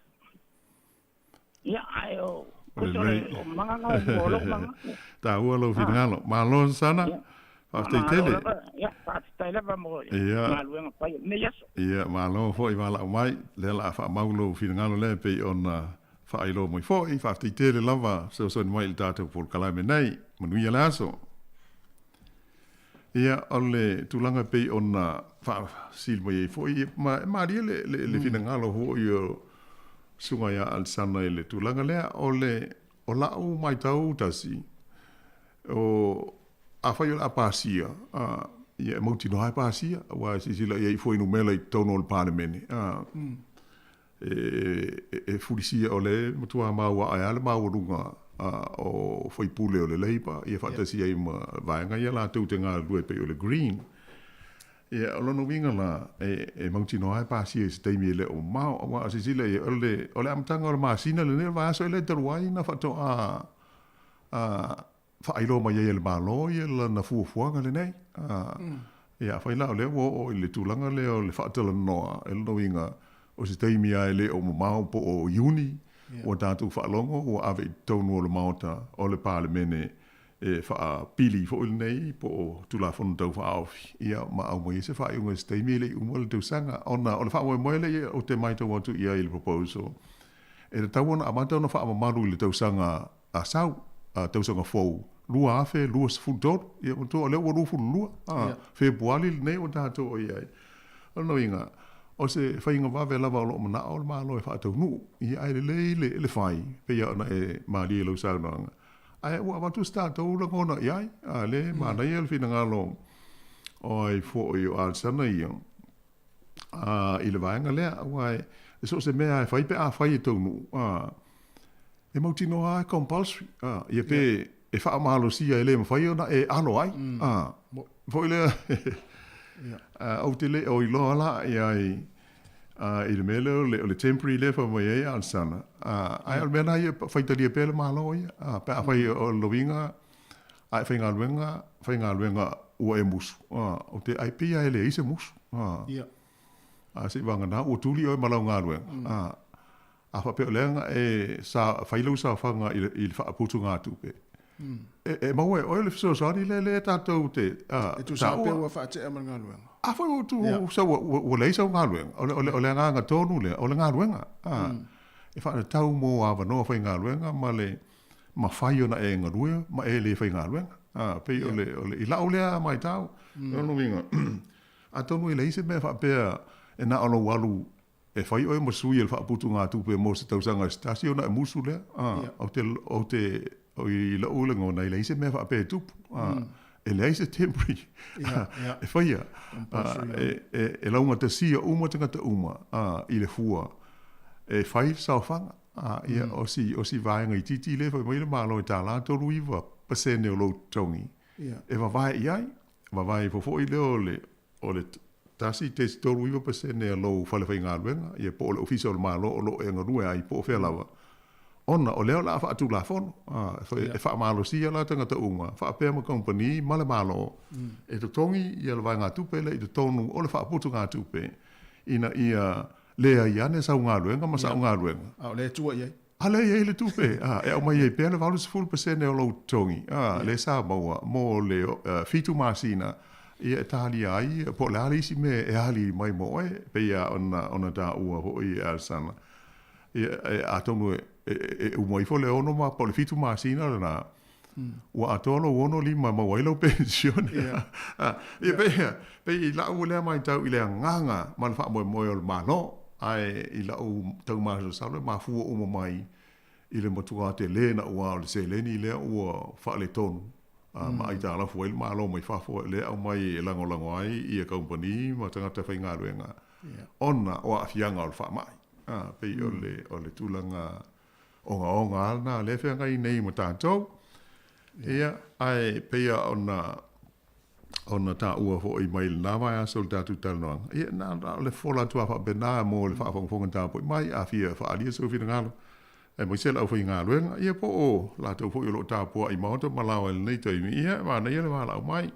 ia ae o kusa o le o magaga o lou maga. Taua lou finagalo. Malo sana. Faafetai tele. Ia, faafetai lava mo galuega fai o lenei aso. Ia, malo foi valaau mai. Lea la a faamau lou finagalo lea pei ona faailoa mai foi. Faafetai tele lava fesoasoani mai i le tatou polokalame nei. Manuia le aso. Ia, o le tulaga pei ona faasili mai ai foi, ia, ma e malie le, le, le finagalo foi o Susuga ia Alesana i le tulaga lea. O le, o lau matau tasi, o, afai o le a pasia, a, ia e mautinoa e pasia, aua e silasila i ai i fuainumera i totonu o le Palemene, a, e, e fulisia o le matua maua ae a le maualuga o faipule o le Labour ia faatasi ai ma vaega ia latou te galulue pei o le Green. Ia, o lona uiga la, e, e mautinoa e pasia i se taimi e le o mamao, aua a silasila i ai, o le, o le amataga o le masina lenei o le vaiaso e le talu ai na faatoa a, faailoa mai ai e le Malo ia lana fuafuaga lenei. A, ia, afai la o lea ua oo i le tulaga lea o le faatalanoa, e lona uiga, o se taimi lava e le o mamao po o Iuni, ua tatou faalogo ua ave i totonu o le Maota o le Palemene e faapili foi lenei po o Tulafono Tau Faaofi, ia, ma aumai ai se faaiuga i se taimi e le i uma le tausaga. Ona o le faamoemoe lea ou te matau atu i ai i le proposal, e tatau ona amata ona faamamalu i le tausaga a sau, a tausaga fou, 2023, ia matua o lea ua 22, a, Fepuali lenei ua tatou i ai. O lona uiga, o se faiga vave lava o lo o manao le Malo e faataunuu, ia ae lelei le, le fai, pei ona e malie i lau saunoaga, ae ua avatu se tatou lagona i ai, a le manaia le finagalo o ai foi o Alesana ia, a, i le vaega lea, aua e so o se mea e fai pe a fai e taunuu, a, E mautinoa lava e compulsory, a, ia pe e faamalosia e le mafai ona e alo ai, a, foi lea, a, ou te le o iloa la i ai, a, i le mea lea o le, o le temporary lea e fai mai ai Alesana, a, ae o le mea lena ia faitalia pea le Malo ia, a, pe afai o le uiga, a e faigaluega, faigaluega ua e musu, a, ou te, ai pei lava e leai se musu, a, a se i vagana ua tuli oe ma lau galuega, a, A faapea o lea na e sa, fai lau saofaga i le, i le faaputugatupe, e, e maua e oe le fesoasoani lea, lea tatou te, a, E tusa pea ua faatea ma le galuega. A foi ua tu, yeah. sa, ua, ua, ua leai sau galuega, o le, o le, o le agaga tonu lea, o le galuega. A, E faatatau mo avanoa faigaluega ma le mafai ona e galue ma e le faigaluega. A, pei o le, o le, i lau lea matau, mm. lona uiga, atonu e leai se mea faapea e na o lou alu E fai oe ma sui e le faaputugatupe mo se tausaga se tasi ona e musu lea. A, ou te, ou te, i lou lagona, e leai se mea faapea e tupu. A, e leai se temporary e faia. A, e, e, e laugatasia uma tagata uma, a, i le fua e fai le saofaga. A, ia, o si, o si vaega itiiti lea e fai mai le Malo e $39% o lou totogi e vavae i ai. Vavae ifo foi lea o le, O le 1.39% a lou fale faigaluega, ia po o le Ofisa o le Malo o lo o e galue ai po o fea lava, ona o lea o le a faatulafono, a, e faamalosia la tagata uma, faapea ma kamupani ma le Malo, e totogi ia le vaegatupe lea i totonu o le faaputugatupe ina ia leai ane sau galuega ma sau galuega. A o lea e tua i ai. A lea e i ai le tupe, a, e aumai ai pea le 80% o lou totogi, a, lea sa maua mo le 7 masina, ia e talia ai, po o le a le isi mea e ali mai mo oe, e pei lava ona, ona taua foi e Alesana. Ia, e, atonu e, e, e uma ifo le 6 ma, po o le 7 masina lena, Ua atoa lou 65 e maua ai lau penisione. Ia pei, pei i la'u lea matau i le agaga ma le faamoemoe o le Malo, ae i la'u tau masalosalo e mafua uma mai i le matuā telē naʻuā o le seleni lea ua faaletonu ma aitalafu ai le Malo mai fafo lea e aumai e lagolago ai ia kamupani ma tagata faigaluega ona o aafiaga o le faamai. Pei o le, o le tulaga ogaoga lava lena lea e feagai nei ma tatou. Ia, ae pei lava ona ona taua foi mai lena vaiaso i le tatou talanoaga, ia na na o le fofola atu lava faapena mo le faafogafoga tapuai mai, a fia faaalia sou finagalo, aemaise le aufaigaluega, ia po o latou foi o lo o tapuai maota ma laoa i lenei taimi, ia e manaia le valaau mai.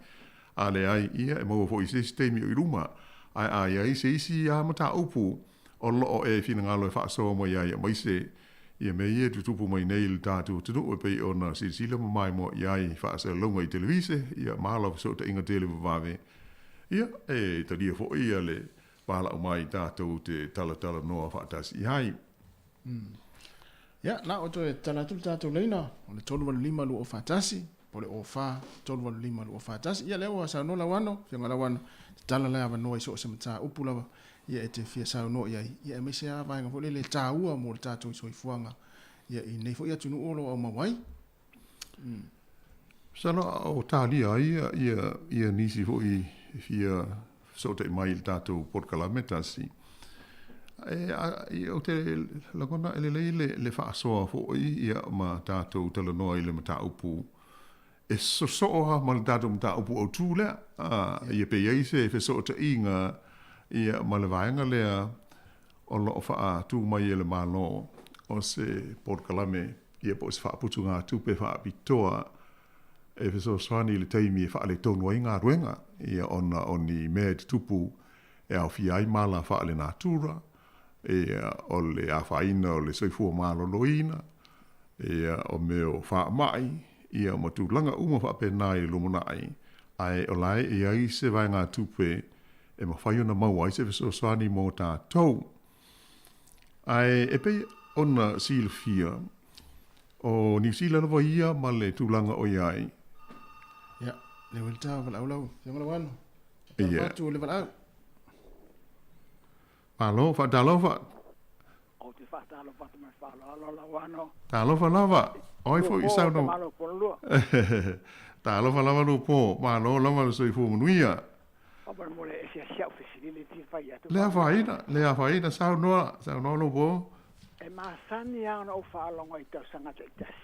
A leai, ia e maua foi i se isi taimi o i luma. Ae a i ai se isi lava mataupu o lo o e finagalo e faasoa mai ai aemaise ia mea ia e tutupu mai nei i le tatou atunuu e pei ona silasila ma maimoa i ai i faasalalauga i televise ia ma ala o fesootaiga televavave, ia e talia foi ia le valaau mai tatou te talatalanoa faatasi i ai. Ia, na o toe tatala atu le tatou laina o le 385 241 po o le 04 385 241. Ia, lea ua saunoa Lauano, Afioga Lauano, tatala le avanoa i so o se mataupu lava ia e te fia saunoa i ai, ia aemaise lava vaega foi lele e taua mo le tatou soifuaga ia i lenei foi atunuu o lo o aumau ai. Masalo a o talia ai ia, ia, ia nisi foi e fia fesootai mai i le tatou polokalame tasi, e, a, i, ou te lagona e lelei le, le faasoa foi ia ma tatou talanoa i le mataupu e sosoo lava ma le tatou mataupu autu lea, a, ia pe i ai se fesootaiga ia ma le vaega lea o lo o faatu mai e le Malo o se polokalame ia po o se faaputugatupe faapitoa e fesoasoani i le taimi e faaletonu ai galuega ia ona o ni mea e tutupu e aofia ai mala faalenatura, ia o le afaina o le soifua maloloina, ia o mea o faamai, ia ma tulaga uma faapena i le lumanai, ae o la e i ai se vaegatupe e mafai ona maua ai se fesoasoani mo tatou. Ae e pei ona silafia, o Niu Sila lava ia ma le tulaga o i ai. Ia, le ua le valaau lau Afioga Lauano. Ia. Atu le valaau. Malo, faatalofa. Ou te faatalofa atu ma le faaaloalo Lauano. Talofa lava. Oi foi i saunoa. Talofa lava Lupo. Malo lava le soifua manuia. Faamolemole e ese si au fesili le fia fai atu. Le afaina, le afaina, saunoa, saunoa Lupo. E masani lava ona ou faalogo i tausaga taitasi.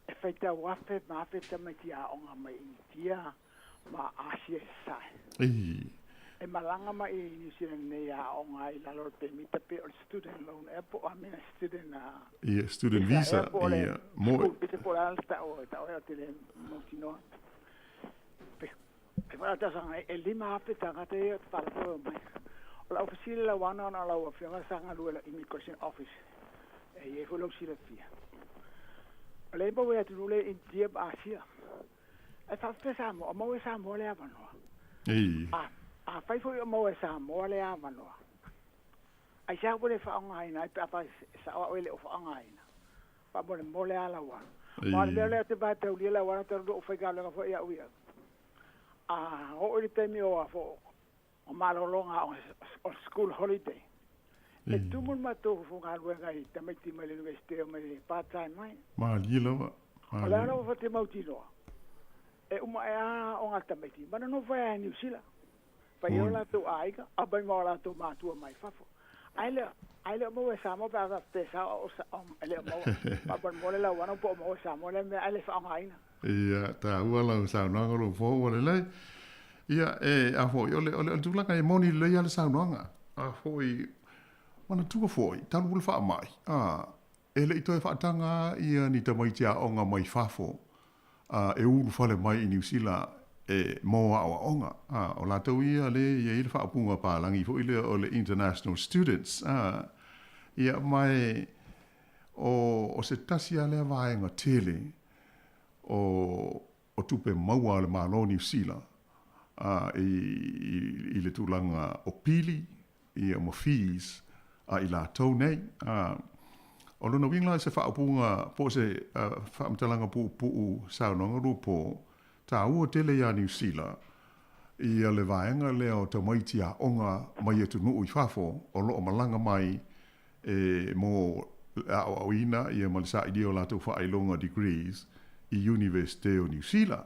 E faitau afe ma afe tamaiti aoga mai Initia ma Asia i Sasae. E malaga mai i New Zealand nei aoga ai i lalo o le pemita pe o le student loan ea po o a mea student Ia, student visa, ia, mo. School visa po o le a le tau e tau ai ou te le mautinoa. E wha tausaga e 5,000 tagata ia te whalapolo mai. O lau fesili lau ana ona o lau afioga sa galue la Immigration Office e i ai foi lau silafia. O le maua e atunuu le India ma Asia. E faapefea Samoa, o maua e Samoa le avanoa. A, afai foi o maua e Samoa le avanoa, aisea ua le faaaogaina ai pe afai e sao au e le o faaaogaina. Faamolemole a lau ana. Aua o le mea lea ou te vaitaulia lau ana talu lou faigaluega foi au ia. A oo i le taimi o a fo o malologa o o school holiday. E tumu le matou galuega i tamaiti mai le university o mai le part time mai. Malie lava. O le a lava fa te mautinoa. E uma ae a aoga a le tamaiti ma nonofo ai a i Niu Sila. Fai ai o latou aiga, aumai ma o latou matua mai fafo. Ae le, ae le o maua e Samoa pe a faapea e sao au e le o maua. Faamolemole lau ana po o maua e Samoa lea mea ae le faaaogaina. Ia, taua lau saunoaga lou fou ua lelei. Ia, e, a foi, o le, o le, o le tulaga e moni lelei lava le saunoaga. A foi, manatua foi, talu le faamai, a, e le i toe faataga ia ni tamaiti aoga mai fafo a, e ulufale mai i Niu Sila e, mo aoaoga. A, o latou ia le i ai le faaupuga palagi foi lea o le international students. A, ia, ma e, o, o se tasi lava lea vaega tele o, o tupe maua a le Malo o Niu Sila, a, i, i, i le tulaga o pili, ia, ma fees a i latou nei. A, O lona uiga la o se faaupuga po o se faamatalaga puupuu saunoaga lupo, taua tele iā Niu Sila ia le vaega lea o tamaiti aoga mai atunuu i fafo o lo o malaga mai e mo le aoaoina ia ma le sailia o latou faailoga degrees i Iunivesite o Niu Sila.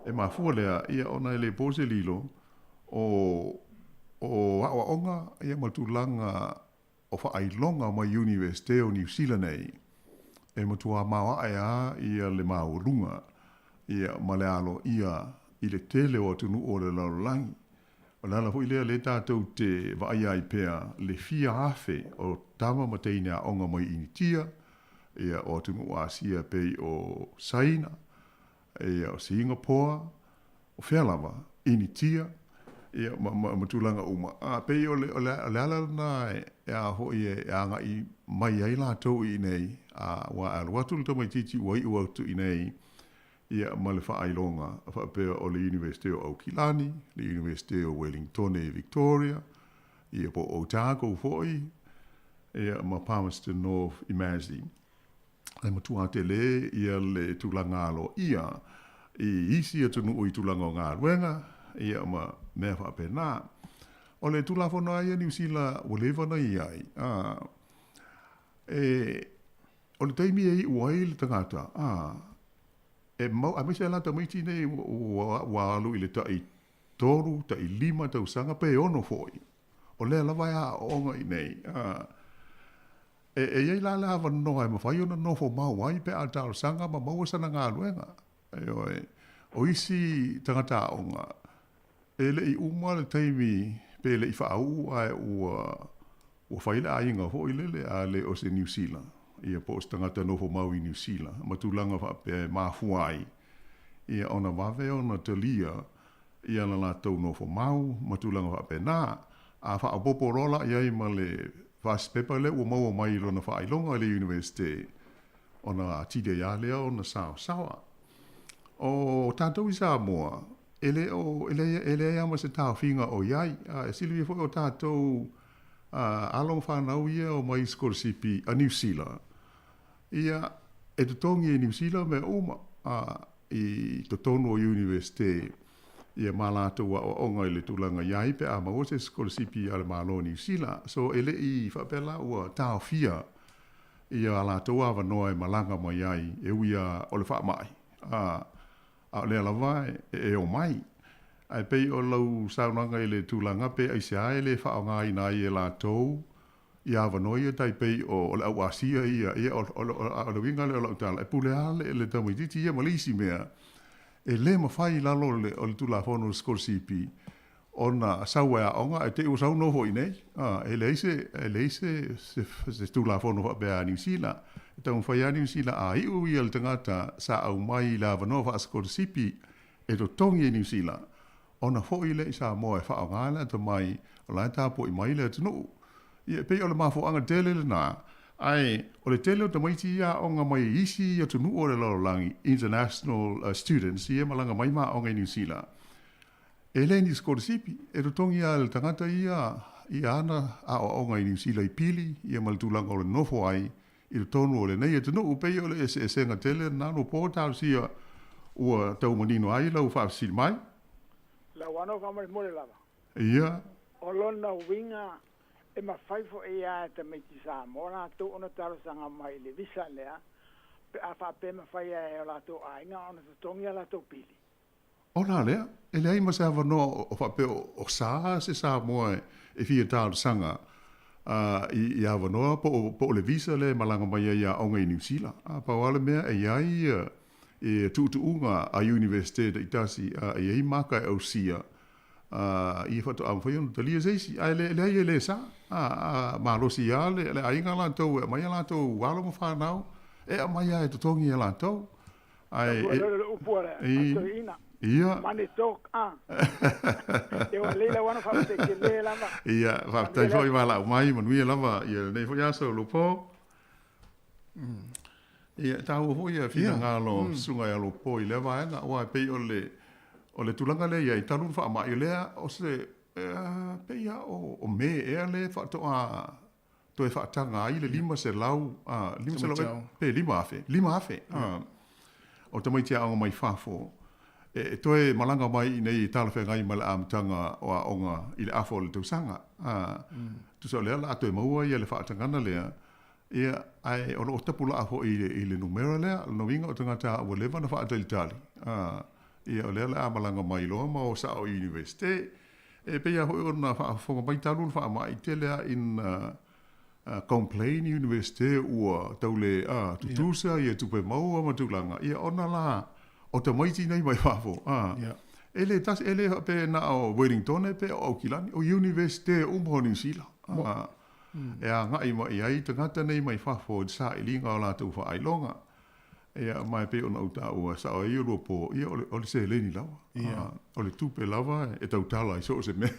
E mafua lea ia ona e le po se lilo o o aoaoga ia ma tulaga o faailoga mai Iunivesite o Niu Sila nei e matua maoae a ia le maualuga ia ma le aloaia i le tele o atunuu o le lalolagi. O le ala foi lea lea tatou te vaaia ai pea le fia afe o tama ma teine aoga mai Initia, ia, o atunuu Asia pei o Saina, ia, o Singapoa, o fea lava, Initia, ia, ma, ma, ma tulaga uma. A, pei o le, o le, o le ala lena e, e a foi e, e agai mai ai latou i inei, a, ua alu atu le tamaitiiti ua iu atu i inei, ia ma le faailoga faapea o le Iunivesite o Aukilani, le Iunivesite o Wellingtone i Victoria, ia po o Otago foi, ia ma Palmerston North i Massey. E matua tele ia le tulaga aloaia i isi atunuu i tulaga o galuega, ia ma mea faapena. O le Tulafono lava ia a Niu Sila ua leva ona i ai, a, e, O le taimi e iu ai le tagata, ā, e mau, aemaise lava tamaiti nei ua, ua alu i le tai tolu, tai lima tausaga pe ono foi, o lea lava e aoaoga i nei, ā, e, e i ai la le avanoa e mafai ona nofo mau ai pe a talosaga ma maua sana galuega. Ioe, o isi tagata aoga, E le i uma le taimi pe le i faauu ae ua ua fai le aiga foi lele a le o se Niu Sila, ia po o se tagata nofo mau i Niu Sila ma tulaga faapea e mafua ai ia ona vave ona talia ia la latou nofo mau ma tulaga faapena. A faaopoopo loa la i ai ma le fasipepa lea ua maua mai i lona faailoga i le Iunivesite ona atili ai lava lea ona saosaoa. O tatou i Samoa, E le o, e leai, e leai lava ma se taofiga o i ai. A e silafia foi o tatou alo ma fanau ia o mai sikolasipi a Niu Sila, ia, e totogi e Niu Sila mea uma, a, i totonu o Iunivesite, ia ma latou aoaoga i le tulaga i ai pe a maua se sikolasipi a le Malo o Niu Sila. So, e le i faapea la ua taofia ia a latou avanoa e malaga mai ai, e ui lava o le faamai, a, A o lea lava e omai. Ae pei o lau saunoaga i le tulaga pe aisea e le faaaogaina ai e latou ia avanoa ia tai pei o le au Asia ia, ia o, o, o le uiga lea o lau tala, e pule lava le, le tamaitiiti ia ma le isi mea, e le mafai i lalo o le, o le Tulafono o le Sikolasipi ona sau e aoga ae te i ua sau nofo i inei. A, e leai se, e leai se, se, se Tulafono faapea a Niu Sila. E taumafai lava Niu Sila a iu ia le tagata sa aumai i le avanoa faasikolasipi e totogi e Niu Sila, ona foi lea i Samoa e faaaoga le atamai o la e tapuai mai le atunuu. Ia, e pei o le mafuaaga tele lena, ae o le tele o tamaiti ia aoga mai i isi atunuu o le lalolagi, international students, ia e malaga mai ma aoga i Niu Sila, E le ni sikolasipi, e totogi lava e le tagata ia i ana aoaoga i Niu Sila i pili ia ma le tulaga o le nofo ai i totonu o lenei atunuu. Pei o le eseesega tele lena Lupo talosia ua tau manino ai lau faafesili mai. Lau ano faamolemole lava. Ia. O lona uiga e mafai foi lava e tamaiti Samoa latou ona talosaga mai i le visa lea pe a faapea e mafai lava e o latou aiga ona totogi a latou pili. O la lea, e leai ma se avanoa o faapea o sa se Samoa e fia talosaga i avanoa po o le visa lea e malaga mai ai i aoga i Niu Sila. A pau lava le mea e i ai e tuutuuga a Iunivesite taitasi e i ai maka e ausia ia faatoa mafai ona talia se isi. Ae leai e le sa, a malosi lava le aiga latou e aumai a latou alo ma fanau e aumai lava e totogi e latou. Ae, e, le upu a le toeaina. Ia. Money talk, ah. E o leila wana whaute ke le lava. Ia, whaatai foi wā mai, manuia lava, ia nei foi aso Lupo. Ia, tāua foi ia whina ngālo sunga ia Lupo i lea vaega, ua e pei o le, o le tulaga lea ia i talu na whaamai o lea, o se, pei ia o, o me ea le whaatoa. toe faataga ai le 500, 500 ea pe 5,000, 5,000, o tamaiti aoga mai fafo e toe malaga mai i inei e talafeagai ma le amataga o aoga i le afa o le tausaga. Tusa o lea o le a toe maua ia le faatagaga lea, ia, ae o lo o tapulaa foi i le numera lea, o lona uiga o tagata ua leva ona faatalitali, ia o lea o le a malaga mai loa ma o sao i Iunivesite. E pei lava foi ona faafofoga mai talu le faamai, tele lava ina complain Iunivesite ua tau le tutusa ia tupe maua ma tulaga, ia ona la o tamaiti nei mai fafo, e le tasi, e le faapea na o Wellingtone pe o Aukilani, o Iunivesite uma o Niu Sila, e agai mai ai tagata nei mai fafo i le sailiga o latou faailoga. Ia, ma e pei ona ou taua, e sao ai ia lua po, ia o le, o le seleni lava. Ia. O le tupe lava e tautala i so o se mea.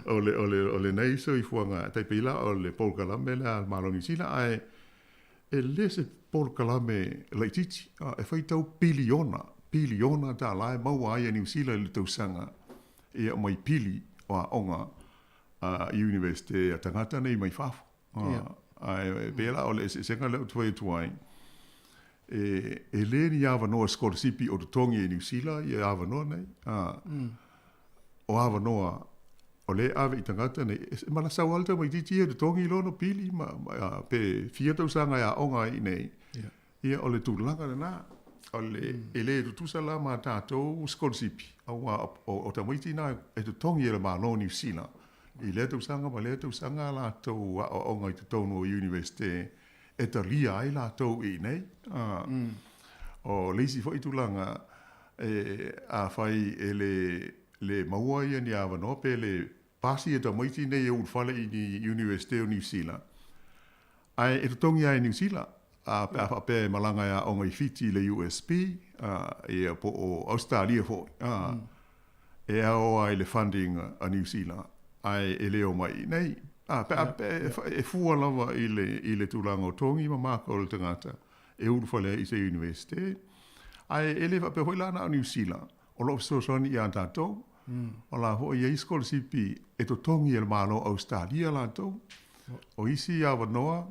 O le, o le, o lenei soifuaga, tai pei la o le polokalame lea a le Malo o Niu Sila, ae e le se polokalame laitiiti, e faitau piliona, piliona tālā e maua ai e Niu Sila i le tausaga, ia mai pili o aoga a Iunivesite a tagata nei mai fafo. Ia. Ae e pei la o le eseesega lea ou te fai atu ai, e le ni avanoa sikolasipi o totogi e Niu Sila ia avanoa nei. O avanoa o lea e ave i tagata nei, e malasau lava le tamaitiiti ia e totogi lona pili ma, pe fia tausaga e aoga ai i inei. Ia. Ia, o le tulaga lena. O le, e le tutusa la ma tatou sikolasipi, aua o tamaiti na e totogi e le Malo o Niu Sila i lea tausaga ma lea tausaga a latou aoaoga i totonu o Iunivesite e talia ai latou i inei. O le isi foi tulaga, e, afai e le, le maua ia ni avanoa pe le pasi e tamaiti nei e ulufale i ni Iunivesite o Niu Sila, Ae e totogi lava e Niu Sila, a, pe a faapea e malaga e aoga i Fiti i le USP, a, ia, po o Ausetalia foi, a, e ao lava i le funding a Niu Sila, ae e le omai i inei. A, pe a, pe, e fua lava i le, i le tulaga o togi ma maka o le tagata e ulufale ai i se Iunivesite. Ae e le faapea foi la na o Niu Sila, o lo o fesoasoani iā tatou, o la foi e i ai sikolasipi e totogi e le Malo o Ausetalia latou. O isi avanoa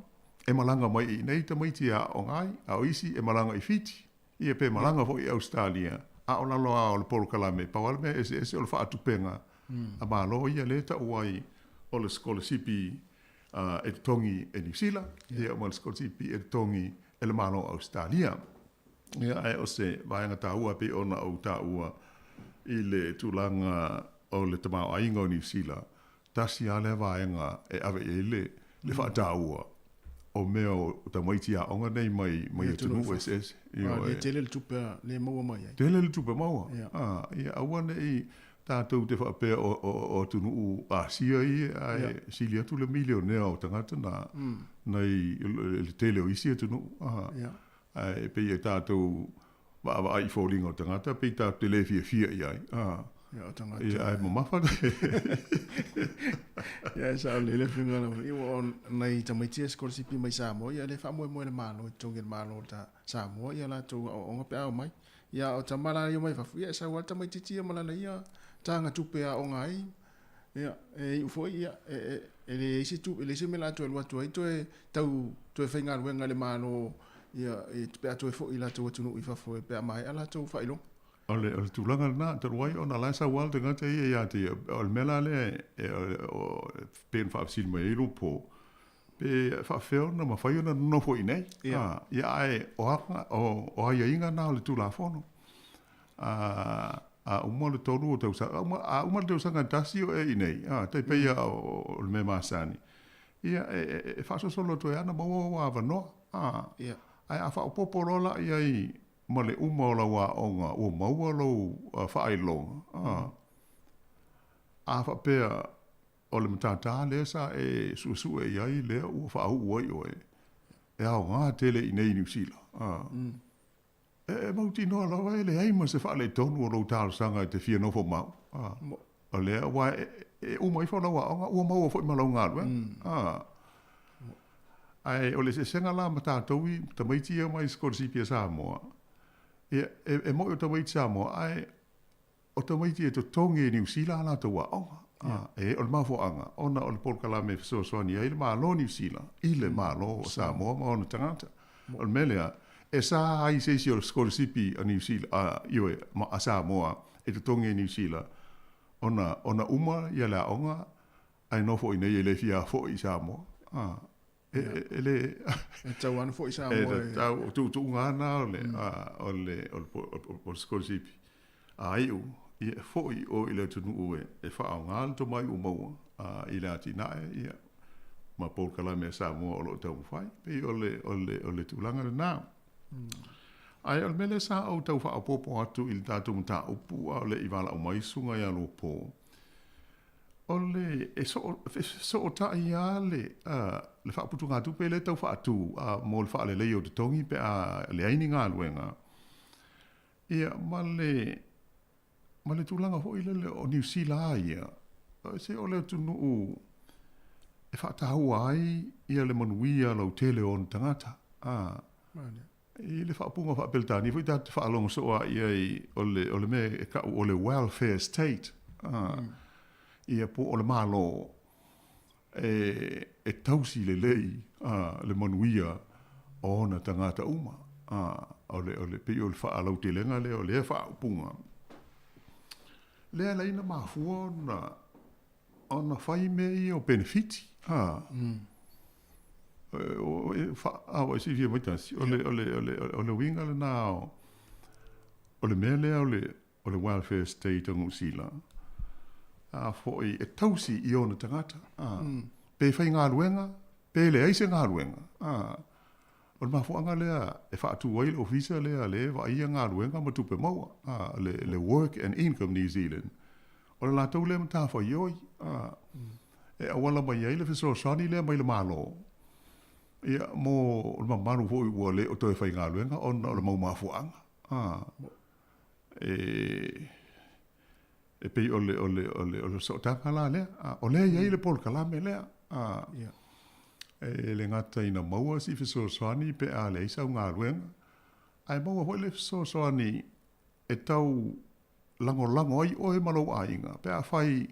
e malaga mai i inei tamaiti e aooga ai, a o isi e malaga i Fiti, ia pe malaga foi i Ausetalia, a o lalo lava o le polokalame, pau lava le mea eseese o le faatupega a Malo ia lea e tau ai o le sikolasipi e totogi e Niu Sila, ia ma le sikolasipi e totogi e le Malo o Ausetalia. Ia, ae o se vaega taua e pei ona ou taua i le tulaga o le tamaoaiga o Niu Sila, tasi lava lea vaega e ave i ai le, le faataua o mea o tamaiti aoga nei mai, mai atunuu eseese. Ioe. Le tele le tupe le maua mai ai. Tele le tupe maua. Ia, ia aua nei tatou te faapea o, o, o atunuu Asia ia, ae yeah. sili atu le milionea o tagata na, nei le tele o isi atunuu. Yeah. Ae pei e tatou vaavaai i foliga o tagata, pei tatou te le fiafia i ai. Ia, o tagata. Ia, ae mamafa. Ia, e sao lelei le afioga lau Afioga. Ia, ua o nai tamaiti ia sikolasipi mai Samoa, ia, lea e faamoemoe le Malo e totogi e le Malo o Samoa ia latou aoaoga pe a omai. Ia, a o tama la ia omai fafo, ia, e sau lava le tamaitiiti ia ma lana ia taga tupe e aoga ai. Ia, e iu foi, ia, e, e, e leai se tu, e leai se mea o le a toe alu atu ai toe tau toe faigaluega i le Malo, ia, e, pe a toe foi i latou atunuu i fafo e pe a maea latou faailoga. O le, o le tulaga lena, talu ai ona la e sau lava le tagata ia ia te ia, o le mea la lea e, o, pei ona faafesili mai ai lou po, pe faafefea ona mafai ona nonofo i inei. Ia. A, ia ae o aga, o, o aiaiga na o le Tulafono. A, a uma le tolu o tausaga, a uma, a uma le tausaga e tasi o e i inei, a, tai pei a o, o le mea masani, ia, e, e, e faasolosolo atu ai lava ona maua ou avanoa. A, Ia. ae a faaopoopo loa la i ai ma le uma o lau aoga ua maua lou faailoga, a, a faapea o le matata lea sa e suesue i ai lea ua faauu ai oe, e aoga tele i inei i Niu Sila. A, E mautinoa lava e leai ma se faaletonu o lou talosaga e te fia nofo mau. A, o lea, aua e, e uma ifo lau aoga, ua maua foi ma lau galuega. A, ae o le eseesega la ma tatou i tamaiti ia mai sikolasipi a Samoa, ia, e, e moi o tamaiti Samoa, ae o tamaiti e totogi e Niu Sila a latou aoga. E, o le mafuaaga, ona o le polokalame e fesoasoani ai le Malo o Niu Sila i le Malo o Samoa ma ona tagata. O le mea lea, e sa ai se isi o sikolasipi a Niu Sila, a, ioe, ma, a Samoa e totogi e Niu Sila, ona, ona uma ia le aoga, ae nofo i inei e le fia foi i Samoa. A, e, e, e le... E tatau lava ona foi i Samoa. E tatau, o tuutuuga lava na o le, a, o le, o le, o le sikolasipi. A iu, ia e foi i o i le atunuu e, e faaaoga le tomai ua maua a, i le atinae, ia, ma polokalame a Samoa o lo o taumafai. Pei o le, o le, o le tulaga lena. Ae o le mea lea sa ou tau faaopoopo atu i le tatou mataupu a o le i valaau mai Susuga ia Luapo, o le e sootai lava le le faaputugatupe lea e tau faatu mo le faaleleia o totogi pe a leai ni galuega, ia ma le ma le tulaga foi lele o Niu Sila lava ia, se o le atunuu e faataua ai ia le manuia lautele o ona tagata. A, i le faaupuga faa-Peretania foi tatou te faalogo soo lava i ai, o le, o le mea e tau o le welfare state, a, ia po o le Malo e, e tausi lelei a, le manuia o ona tagata uma. A, o le, o le, pei o le faalautelega lea o lea faaupuga. Lea la ina mafua ona, ona fai mea ia o penefiti. A, a ua e silafia mai tasi, o le, o le, o le, o le uiga lena o, o le mea lea o le, o le welfare state o Niu Sila, a foi e tausi i ona tagata, a, pe faigaluega, pe leai se galuega, a, o le mafuaaga lea e faatu ai le ofisa lea lea e vaaia galuega ma tupe maua, a, le, le Work and Income New Zealand. O le latou lea matafaioi, a, e auala mai ai le fesoasoani lea mai le Malo, ia, mo le mamalu foi ua le o toe faigaluega ona o le mau mafuaaga, a. E, e pei o le, o le, o le, o le sootaga la lea. A, o lea e i ai le polokalame lea. A, e le gata ina maua si fesoasoani pe a leai sau galuega, ae maua foi le fesoasoani e tau lagolago ai oe ma lou aiga pe afai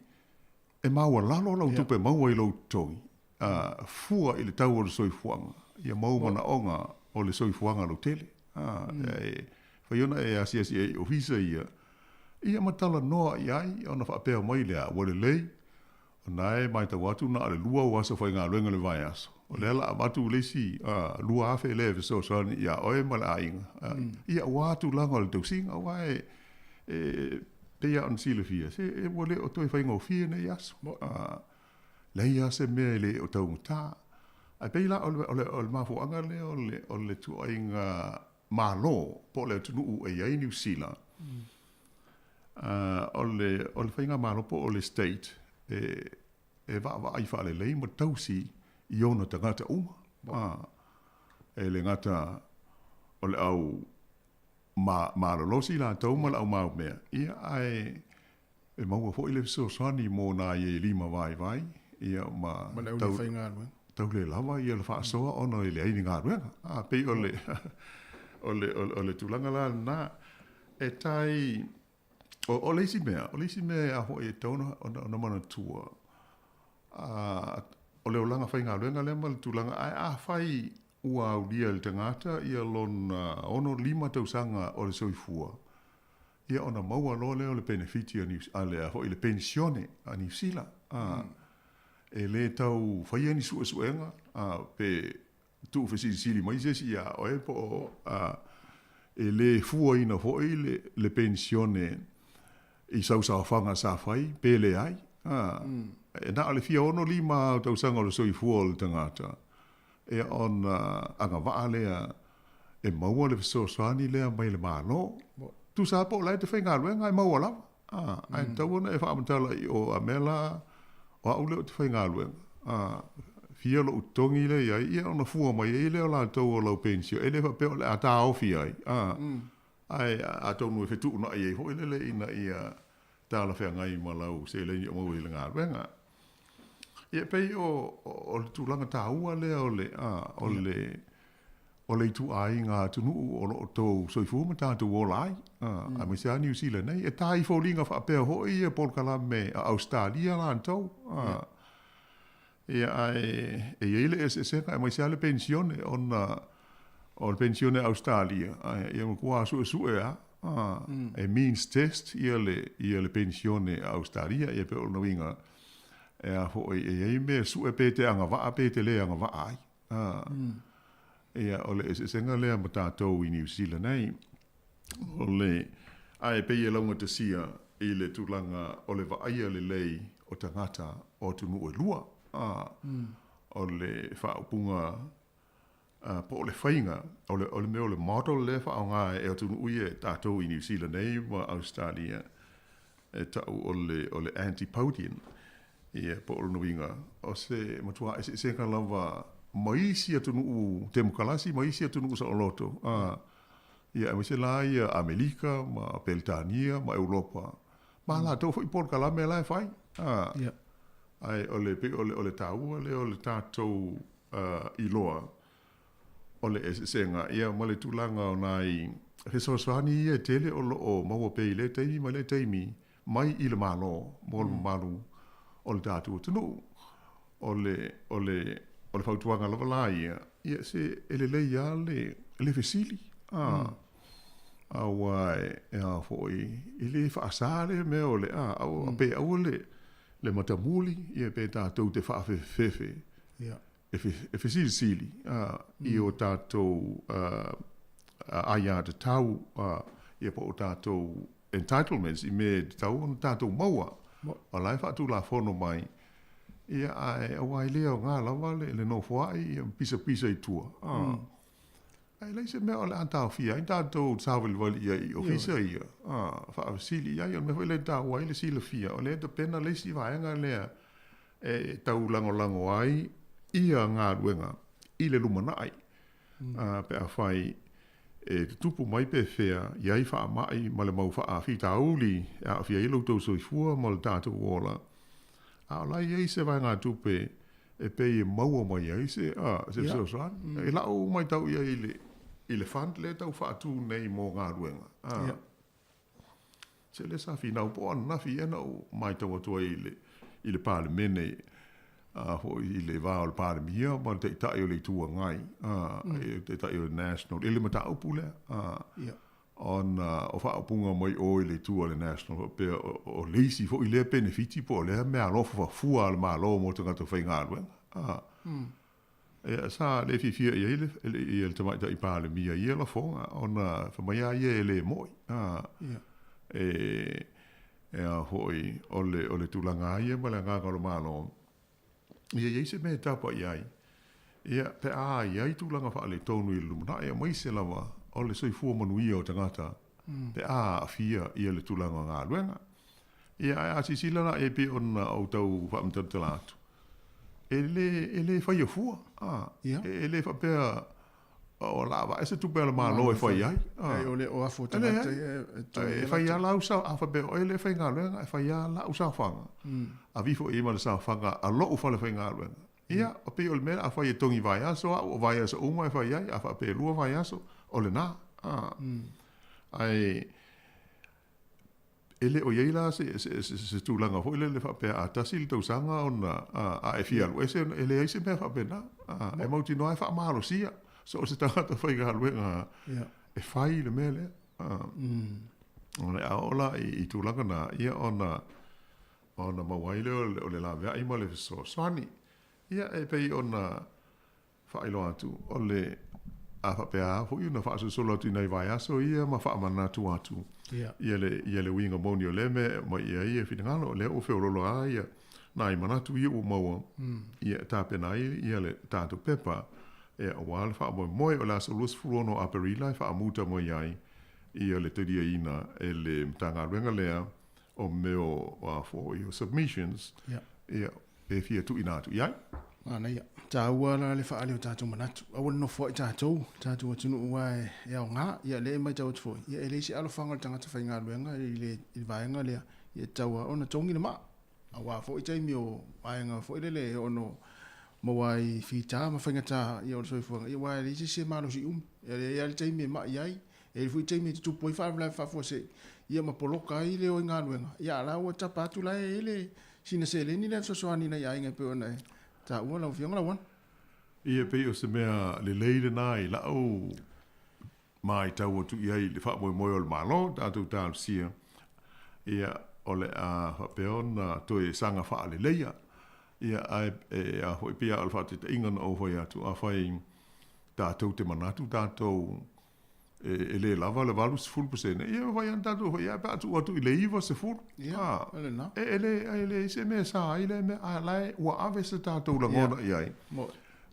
e maualalo lau tupe maua i lou totogi, a, fua i le tau o le soifuaga, ia mau manaoga o le soifuaga lautele. A, e fai ona e asiasi ai i ofisa ia, ia ma talanoa i ai ona faapea mai lea, ua lelei, o na e matau atu na o le 2 ou aso faigaluega i le vaiaso, o lea la avatu le isi 2,000 lea e fesoasoani ia oe ma le aiga. Ia aua tulaga o le tausiga, aua e, e pei lava ona silafia, se e ua le o toe faigofie nei aso. Leai lava se mea e le o taugata. Ae pei la o le, o le, o le mafuaaga lea o le, o le tuuaiga Malo po o le atunuu e i ai Niu Sila, o le, o le faigamalo po o le state e, e vaavaai faalelei ma tausi i ona tagata uma. E le gata o le au ma, malolosi latou ma le au maumea, ia, ae e maua foi le fesoasoani mo nai e lima vaivai, ia, ma, ma le au faigaluega. Tau le lava ia le faasoa ona e leai ni galuega. A, pei o le, o le, o le tulaga la lena. E tai, o, o le isi mea, o le isi mea a foi e tatau ona, ona, ona manatua, a, o le olaga faigaluega lea ma le tulaga, ae afai ua aulia e le tagata ia lona 65 tausaga o le soifua, ia ona maua loa lea o le penefiti a Niu, a le, a foi le penisione a Niu Sila. A, e le tau faia ni suesuega, a, pe tuufesilisili mai se isi iā oe po o, a, e le fuaina foi le, le penisione i sau saofaga sa fai pe leai. A, e na o le fia 65 o tausaga o le soifua o le tagata, ia ona agavaa lea e maua le fesoasoani lea mai le Malo. Tusa lava po o la e te faigaluega ae maua lava. A, ae tatau ona e faamatala i o a mea la o au lea ou te faigaluega. A, fia lou totogi lea i ai, ia ona fua mai ai lea o latou o lau pensio. E le faapea o le a taofi ai, a, ae atonu e fetuunai ai foi lele ina ia talafeagai ma lau seleni o maua i le galuega. Ia, pei o, o le tulaga taua lea o le, a, o le, o le ituaiga atunuu o lo o outou soifua ma tatou ola ai, aemaise lava Niu Sila nei. E ta i foliga faapea foi ia polokalame a Ausetalia latou. Ia, ae e i ai le eseesega aemaise lava le penisione ona o le penisione a Ausetalia, ia matua suesue lava, e means test ia le penisione a Ausetalia. Ia pei o lona uiga, e a foi, e i ai mea sue pe te agavaa pe te le agavaa ai. Ia, o le eseesega lea ma tatou i Niu Sila nei. O le, ae pei e laugatasia i le tulaga o le vaaia lelei o tagata o atunuu e lua. O le faaupuga po o le faiga, o le, o le mea o le model lea e faaaoga e atunuu ia e tatou i Niu Sila nei ma Ausetalia, e tau o le, o le antipodian. Ia, po o lona uiga, o se matua eseesega lava ma isi atunuu temokalasi ma isi atunuu saoloto, a, ia, aemaise la ia Amelika ma Peretania ma Europa, ma latou foi polokalame la e fai, a. Ia. Ae o le, pei o le, o le taua lea o le tatou iloa o le eseesega, ia, ma le tulaga o nai fesoasoani ia e tele o lo o maua pea i lea taimi ma lea taimi mai i le Malo mo le mamalu o le tatou atunuu. O le, o le, o le fautuaga lava la ia, ia se e lelei lava le, le fesili, a, aua e a foi, e le faasa lea mea o le, a, aua, pe aua le, le matamuli, ia pe tatou te faafefefefe. Ia. E fesilisili i o tatou aiatatau ia po o tatou entitlements i mea e tatau ona tatou maua. O la e faatulafono mai, ia ae aua e le aoga lava le nofoai ia ma pisapisa i tua. Ae leai se mea o le a taofia ai tatou savalivali i ai i ofisa ia, faafesili i ai. O le mea foi lea e taua ai le silafia, o lea e tapena le isi vaega lea e tau lagolago ai ia galuega i le lumanai, pe afai e tutupu mai pe fea i ai faamai ma le mau faafitauli e aafia ai lo outou soifua ma le tatou ola, a o la e i ai se vaegatupe e pei e maua mai ai se, a, se fesoasoani. I lau matau i ai i le fund lea e tau faatu nei mo galuega, a, se lea sa finau po o ananafi ea na ou matau atu ai i le Palemene, a, foi i le va o le Palemia ma le Taitai o le Itu Agai, a, le Taitai o le National, i le mataupu lea, a, ona o faaupuga mai o i le itu a le National faapea o le isi foi lea penefiti po o lea meaalofa faafua a le Malo mo tagata faigaluega. A, ia, sa le fiafia i ai le, ia le Tamaitai Palemia i ia lafoga, ona fai mai a ia e le mo'i. A, e, e a foi, o le, o le tulaga lava ia ma le agaga o le Malo, ia i ai se mea e tapa i ai, ia, pe a i ai tulaga faaletonu i le lumanai, aemaise lava o le soifua manuia o tagata, pe a aafia ia le tulaga o galuega. Ia, ae a silasila la i ai pei ona ou tau faamatalatala atu, e le, e le faia fua, a, e le faapea O le a vae se tupe a le Malo e fai ai. Ai o le o afu o tagata ia e toe. E fai lava lau a faapea o oe le faigaluega, e fai lava lau saofaga. Ave ifo i ai ma le saofaga a lou falefaigaluega. Ia, e pei o le mea a fai e togi vaiaso au, o vaiaso uma e fai ai, a faapea e lua vaiaso, o lena. Ae E le o i ai la se tulaga foi lele faapea a tasi le tausaga ona a e fia alu ese, e leai se mea faapena. E mautinoa e faamalosia so o se tagata faigaluega e fai le mea lea. O le a oo la i tulaga na, ia ona maua ai lea o le laveai ma le fesoasoani. Ia e pei ona Faailoa atu, o le a faapea lava foi ona faasolosolo atu i nai vaiaso ia ma faamanatu atu ia le, ia le uiga moni o lea mea e aumai i ai ia finagalo. O lea ua feoloolo lava ia nai manatu ia ua maua ia e tapena ai ia le tatou pepa ia aua le faamoemoe. O le aso 26 o Aperila e faamuta mai ai ia le taliaina e le Matagaluega lea o mea o, foi o submissions ia e fia tuuina atu i ai. Manaia. Taua la le faaali o tatou manatu. Aua le nofoai tatou, tatou atunuu aua e aoga. Ia lea e matau atu foi, ia e leai se alofaga o le tagata faigaluega i le vaega lea, ia e tatau lava ona togi le maa. Aua foi taimi o vaega foi lele e ono maua ai i fita ma faigata ia o le soifuaga, ia aua e leai se isi e malosi umi. E leai lava le taimi e mai ai, e i ai foi taimi e tutupu ai faalavelave faafuasei, ia ma poloka ai le o i galuega, ia a o la ua tapa atu la e i ai le sina seleni lea e fesoasoani i nai aiga e pei ona e taua lau Afioga Lauana. Ia, e pei o se mea lelei lena i lau matau atu i ai i le faamoemoe o le Malo, tatou talosia, ia, o le a faapea ona toe saga faaleleia. Ia, ae e a foi, pei lava o le faataitaiga na ou fai atu, afai tatou te manatu tatou e le lava le 80%, ia e mafai lava ona tatou fai, pe a tuu atu i le 90, a, e leai se mea e sa ai lea mea, a o la e ua ave se tatou lagona i ai.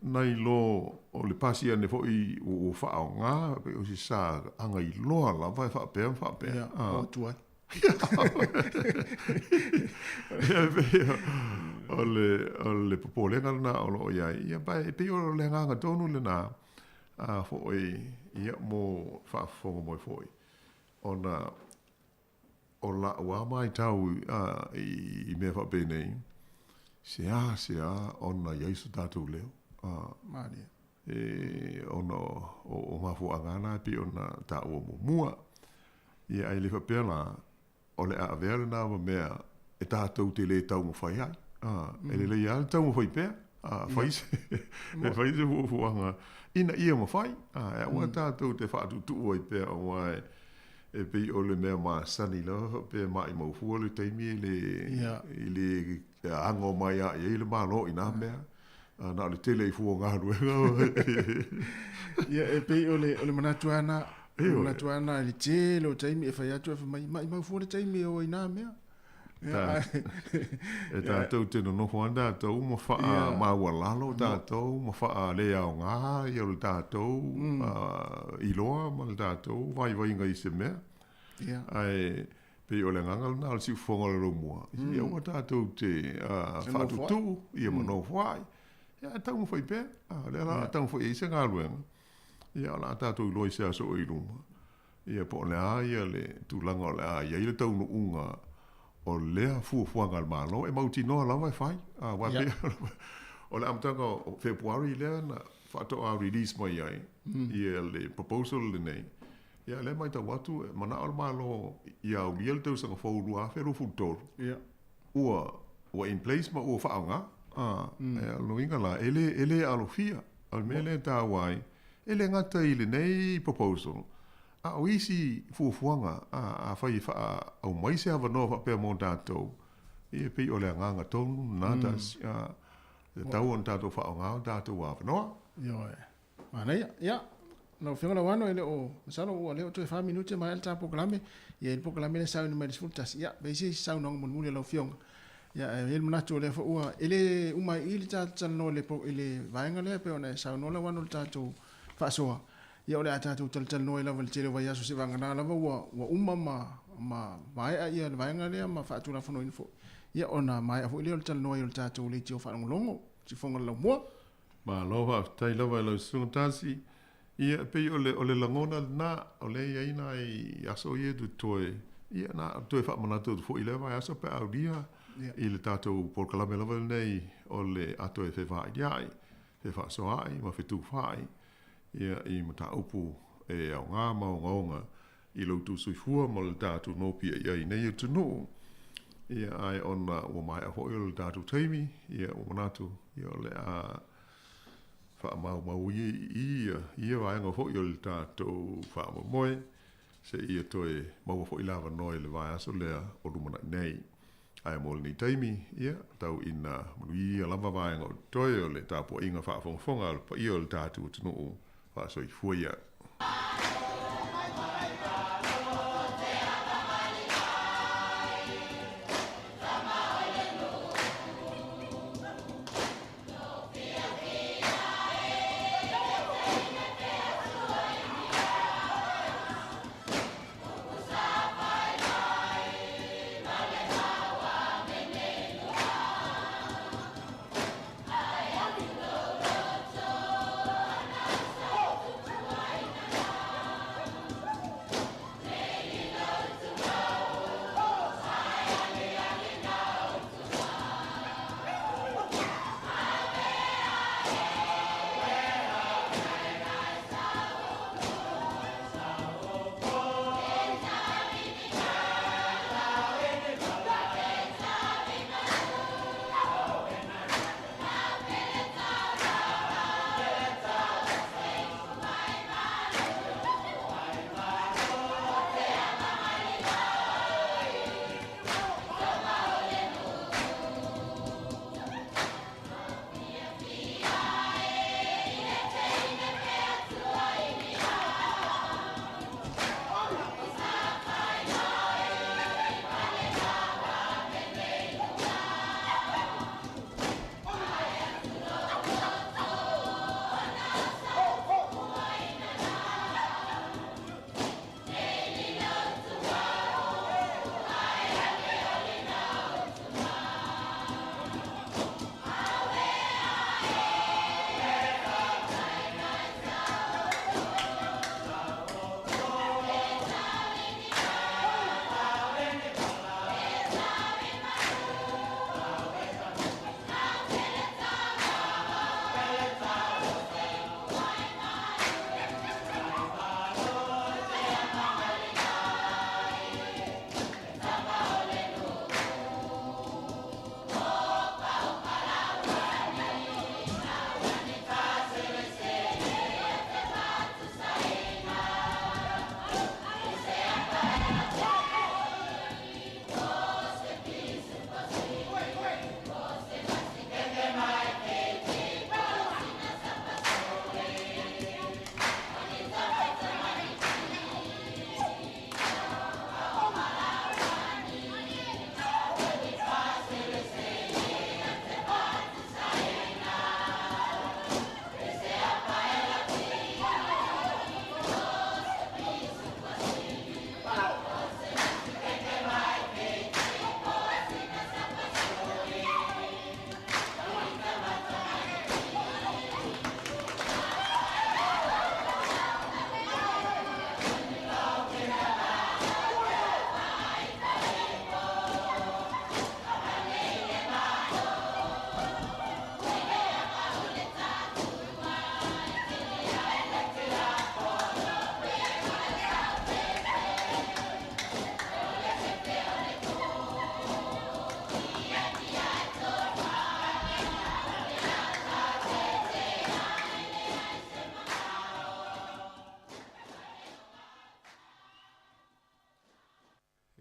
Nai lo o le pasi ane foi ua faaaoga, pei o se sa agailoa lava e faapea ma faapea. Ia, o atu ai. Ia, pei o le popolega lena o lo o i ai. Ia, e pei o le agaga tonu lena, a foi, ia, mo faafofoga mai foi, ona o la'u lava matau i mea faapenei, seasea ona i ai so tatou leo, ona o mafuaaga na e pei ona taua muamua. Ia, ae le faapea la, o le a avea lena ma mea e tatou te le taumafai ai. E lelei lava le taumafai pea, fai se, e fai se fuafuaga ina ia mafai, e aua tatou te faatuutuu ai pea aua e pei o le mea masani lava faapea maimau fua le taimi e le, e le ago mai lava i ai le Malo i na mea. Na o le tele i fua o galuega. Ia, e pei o le, o le manatu lava na, o le manatu lava na i le tele o taimi e fai atu e fai mai, maimau fua le taimi e o ai na mea. E tatou te nonofo lava tatou ma faamaualalo tatou ma faaleaoga ia o le tatou iloa ma le tatou vaivaiga i se mea. Ae pei o le agaga lena o le siufofoga o le laumua, ia aua tatou te faatutu ia ma nofoai. Ia ae taumafai pea. O lea la a taumafai i ai se galuega, ia o le a tatou iloa i se aso o i luma. Ia po o le a ia le tulaga o le a i ai le taunuuga o lea fuafuaga a le Malo e mautinoa lava e fai. Aua pei o le amataga o Fepuari lea na faatoa release mai ai ia le proposal lenei. Ia lea e matau atu e manao le Malo ia aulia le tausaga fou 2023. Ua in place ma ua faaaoga. O lona uiga la, e le alofia. O le mea lea e taua ai, E le gata i lenei proposal, a o isi fuafuaga afai e faaumai se avanoa faapea mo tatou, ia e pei o le agaga tonu lena tasi, e tatau ona tatou faaaoga o tatou avanoa. Ioe. Manaia. Ia, lau Afioga Lauano, e le o, masalo ua le o toe fa minute e maea le ta polokalame. Ia, i le polokalame lea e sauni mai i le 11. Ia, pe i ai se isi saunoaga mulimuli a lau Afioga. Ia, ae i ai le manatu o lea foi ua, e le uma ai i i le ta talanoa i le, i le vaega lea pei ona e saunoa Lauano i le tatou faasoa. Ia o le a tatou talatalanoa ai lava i le tele o vaiaso seivagana lava ua, ua uma ma, ma maea ia le vaega lea ma faatulafonoina foi. Ia ona maea foi lea o le talanoa ai o le tatou leitio faalogologo, Siufofoga o le Laumua. Malo faafetai lava i lau Susuga Tasi. Ia e pei o le, o le lagona lena, o lea e i ai nai aso ia e totoe, ia na toe faamanatu atu foi i lea vaiaso pe a aulia i le tatou polokalame lava lenei o le a toe fevailiai, fefaasoaai ma fetufaai ia i mataupu e aoga ma ogaoga i lo outou soifua ma le tatou nopiai ai i nei atunuu. Ia, ae ona ua maea foi o le tatou taimi, ia ua manatu, ia o le a faamaumau ia i i ia vaega foi o le tatou faamoemoe, seia toe maua foi le avanoa i le vaiaso lea o lumanai nei. Ae mo lenei taimi, ia, tau ina manuia lava vaega o totoe o le tapuaiga faafogafoga a le paia o le tatou atunuu faasoifua ia.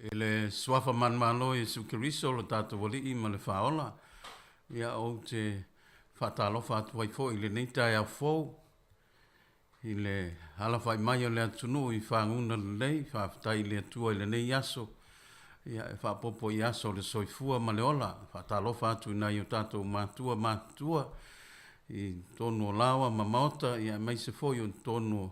I le Suafa manumalo o Iesu Keriso lo tatou Alii ma le Faaola, ia ou te faatalofa atu ai foi i lenei taeao fou, i le alafai mai o le atunuu i faguga lelei. Faafetai i le Atua i lenei aso, ia e faaopoopo i aso o le soifua ma le ola. Faatalofa atu i nai o tatou matua matutua i totonu o laoa ma maota, ia aemaise foi o totonu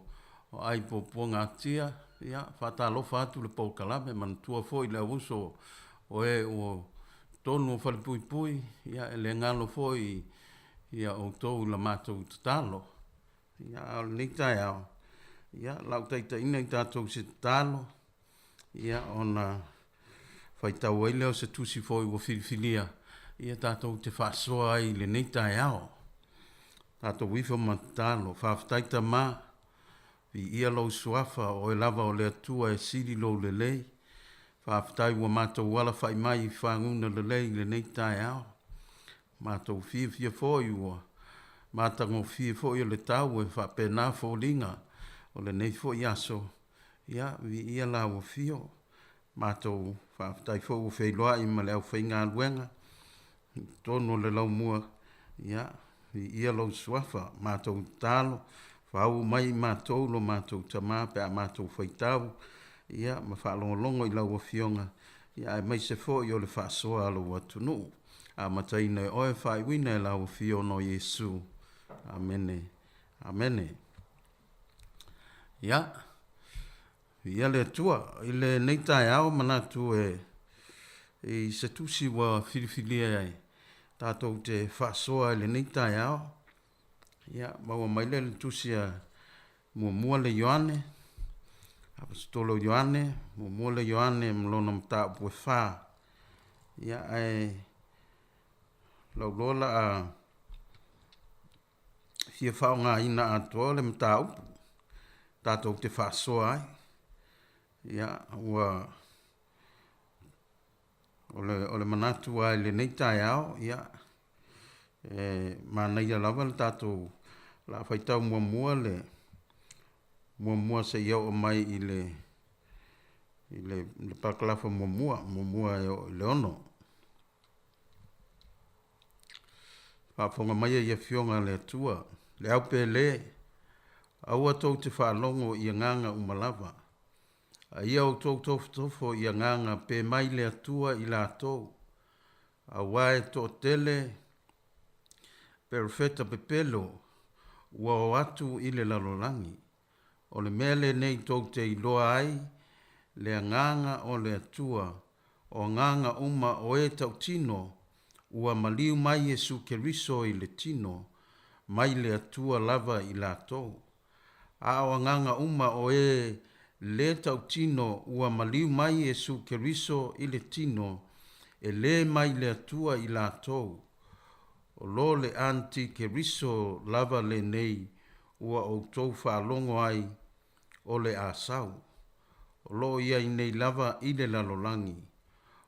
o aai puapuagatia. Ia, faatalofa atu le polokalame, manatua foi le auuso o e ua totonu o falepuipui, ia e le galo foi ia outou i la matou tatalo. Ia, a o lenei taeao, ia, o le a ou taitaiina i tatou i se tatalo, ia, ona faitau ai lea o se tusi foi ua filifilia, ia tatou te faasoa ai i lenei taeao. Tatou ifo ma tatalo. Faafetai Tama, viia lou suafa, o oe lava o le Atua e sili lou lelei. Faafetai ua matou alafai mai i faguga lelei i lenei taeao. Matou fiafia foi ua matagofie foi o le tau e faapena foliga o lenei foi aso. Ia, viia lau afio. Matou faafetai foi ua feiloai ma le aufaigaluega i totonu o le laumua. Ia, viia lou suafa. Matou tatalo, faauu mai i matou lo matou Tama pe a matou faitau, ia, ma faalogologo i lau Afioga, ia, aemaise foi o le faasoa a lou atunuu. Amataina e oe, faaiuina e lau Afioga o Iesu. Amene. Amene. Ia, viia le Atua. I lenei taeao manatu e i se tusi ua filifilia e tatou te faasoa i lenei taeao. Ia, maua mai lea i le tusi a muamua le Ioane, Aposetolo Ioane, muamua le Ioane ma lona mataupu e 4. Ia, ae lau loa la a fia faaaogaina atoa le mataupu tatou te faasoa ai. Ia, ua o le manatu lava i lenei taeao, ia, e manaia lava le tatou o le a faitau muamua le muamua seia oo mai i le i le parakalafa muamua, muamua e oo i le 6. Faafofoga mai i Afioga a le Atua, le au pele, aua tou te faalogo i agaga uma lava. A ia outou tofotofo i agaga pe mai le Atua i latou, auā e toatele perofeta pepelo ua o atu i le lalolagi. O le mea lenei tou te iloa ai le agaga o le Atua, o agaga uma o e tautino ua maliu mai Iesu Keriso i le tino, mai le Atua lava i latou. A o agaga uma o e lē tautino ua maliu mai Iesu Keriso i le tino, e lē mai le Atua i latou. O lo le anti-Keriso lava lenei ua outou faalogo ai o le a sau. O lo o i ai nei lava i le lalolagi.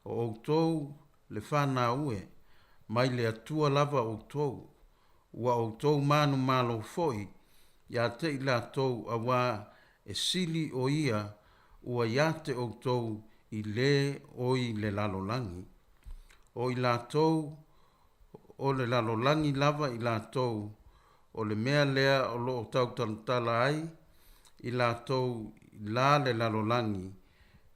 O outou le fanau e, mai le Atua lava outou, ua outou manumalo foi iā te i latou auā e sili o ia ua iā te outou i lē o i le lalolagi. O i latou o le lalolagi lava i latou, o le mea lea o lo o tautalatala ai i latou i la le lalolagi,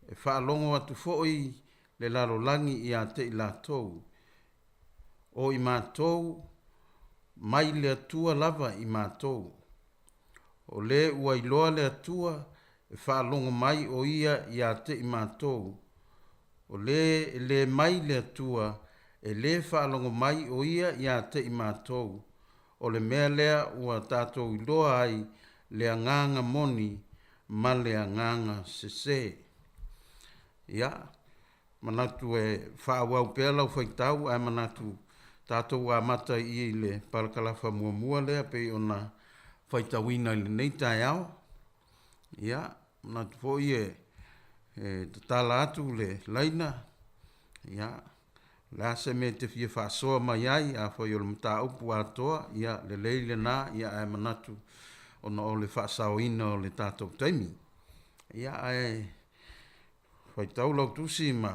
e faalogo atu foi le lalolagi iā te i latou. O i matou, mai le Atua lava i matou. O lē ua iloa le Atua e faalogo mai o ia iā te i matou. O lē e lē mai le Atua e lē faalogo mai o ia iā te i matou. O le mea lea ua tatou iloa ai le agaga moni ma le agaga sesē. Ia, manatu e faaauau pea lau faitau, ae manatu tatou amata i le parakalafa muamua lea pei ona faitauina i lenei taeao. Ia, manatu foi e tatala atu le laina. Ia, o le a se mea e te fia faasoa mai ai, afai o le mataupu atoa, ia, lelei lena, ia, ae manatu ona o le faasaoina o le tatou taimi. Ia, ae Faitau lau tusi ma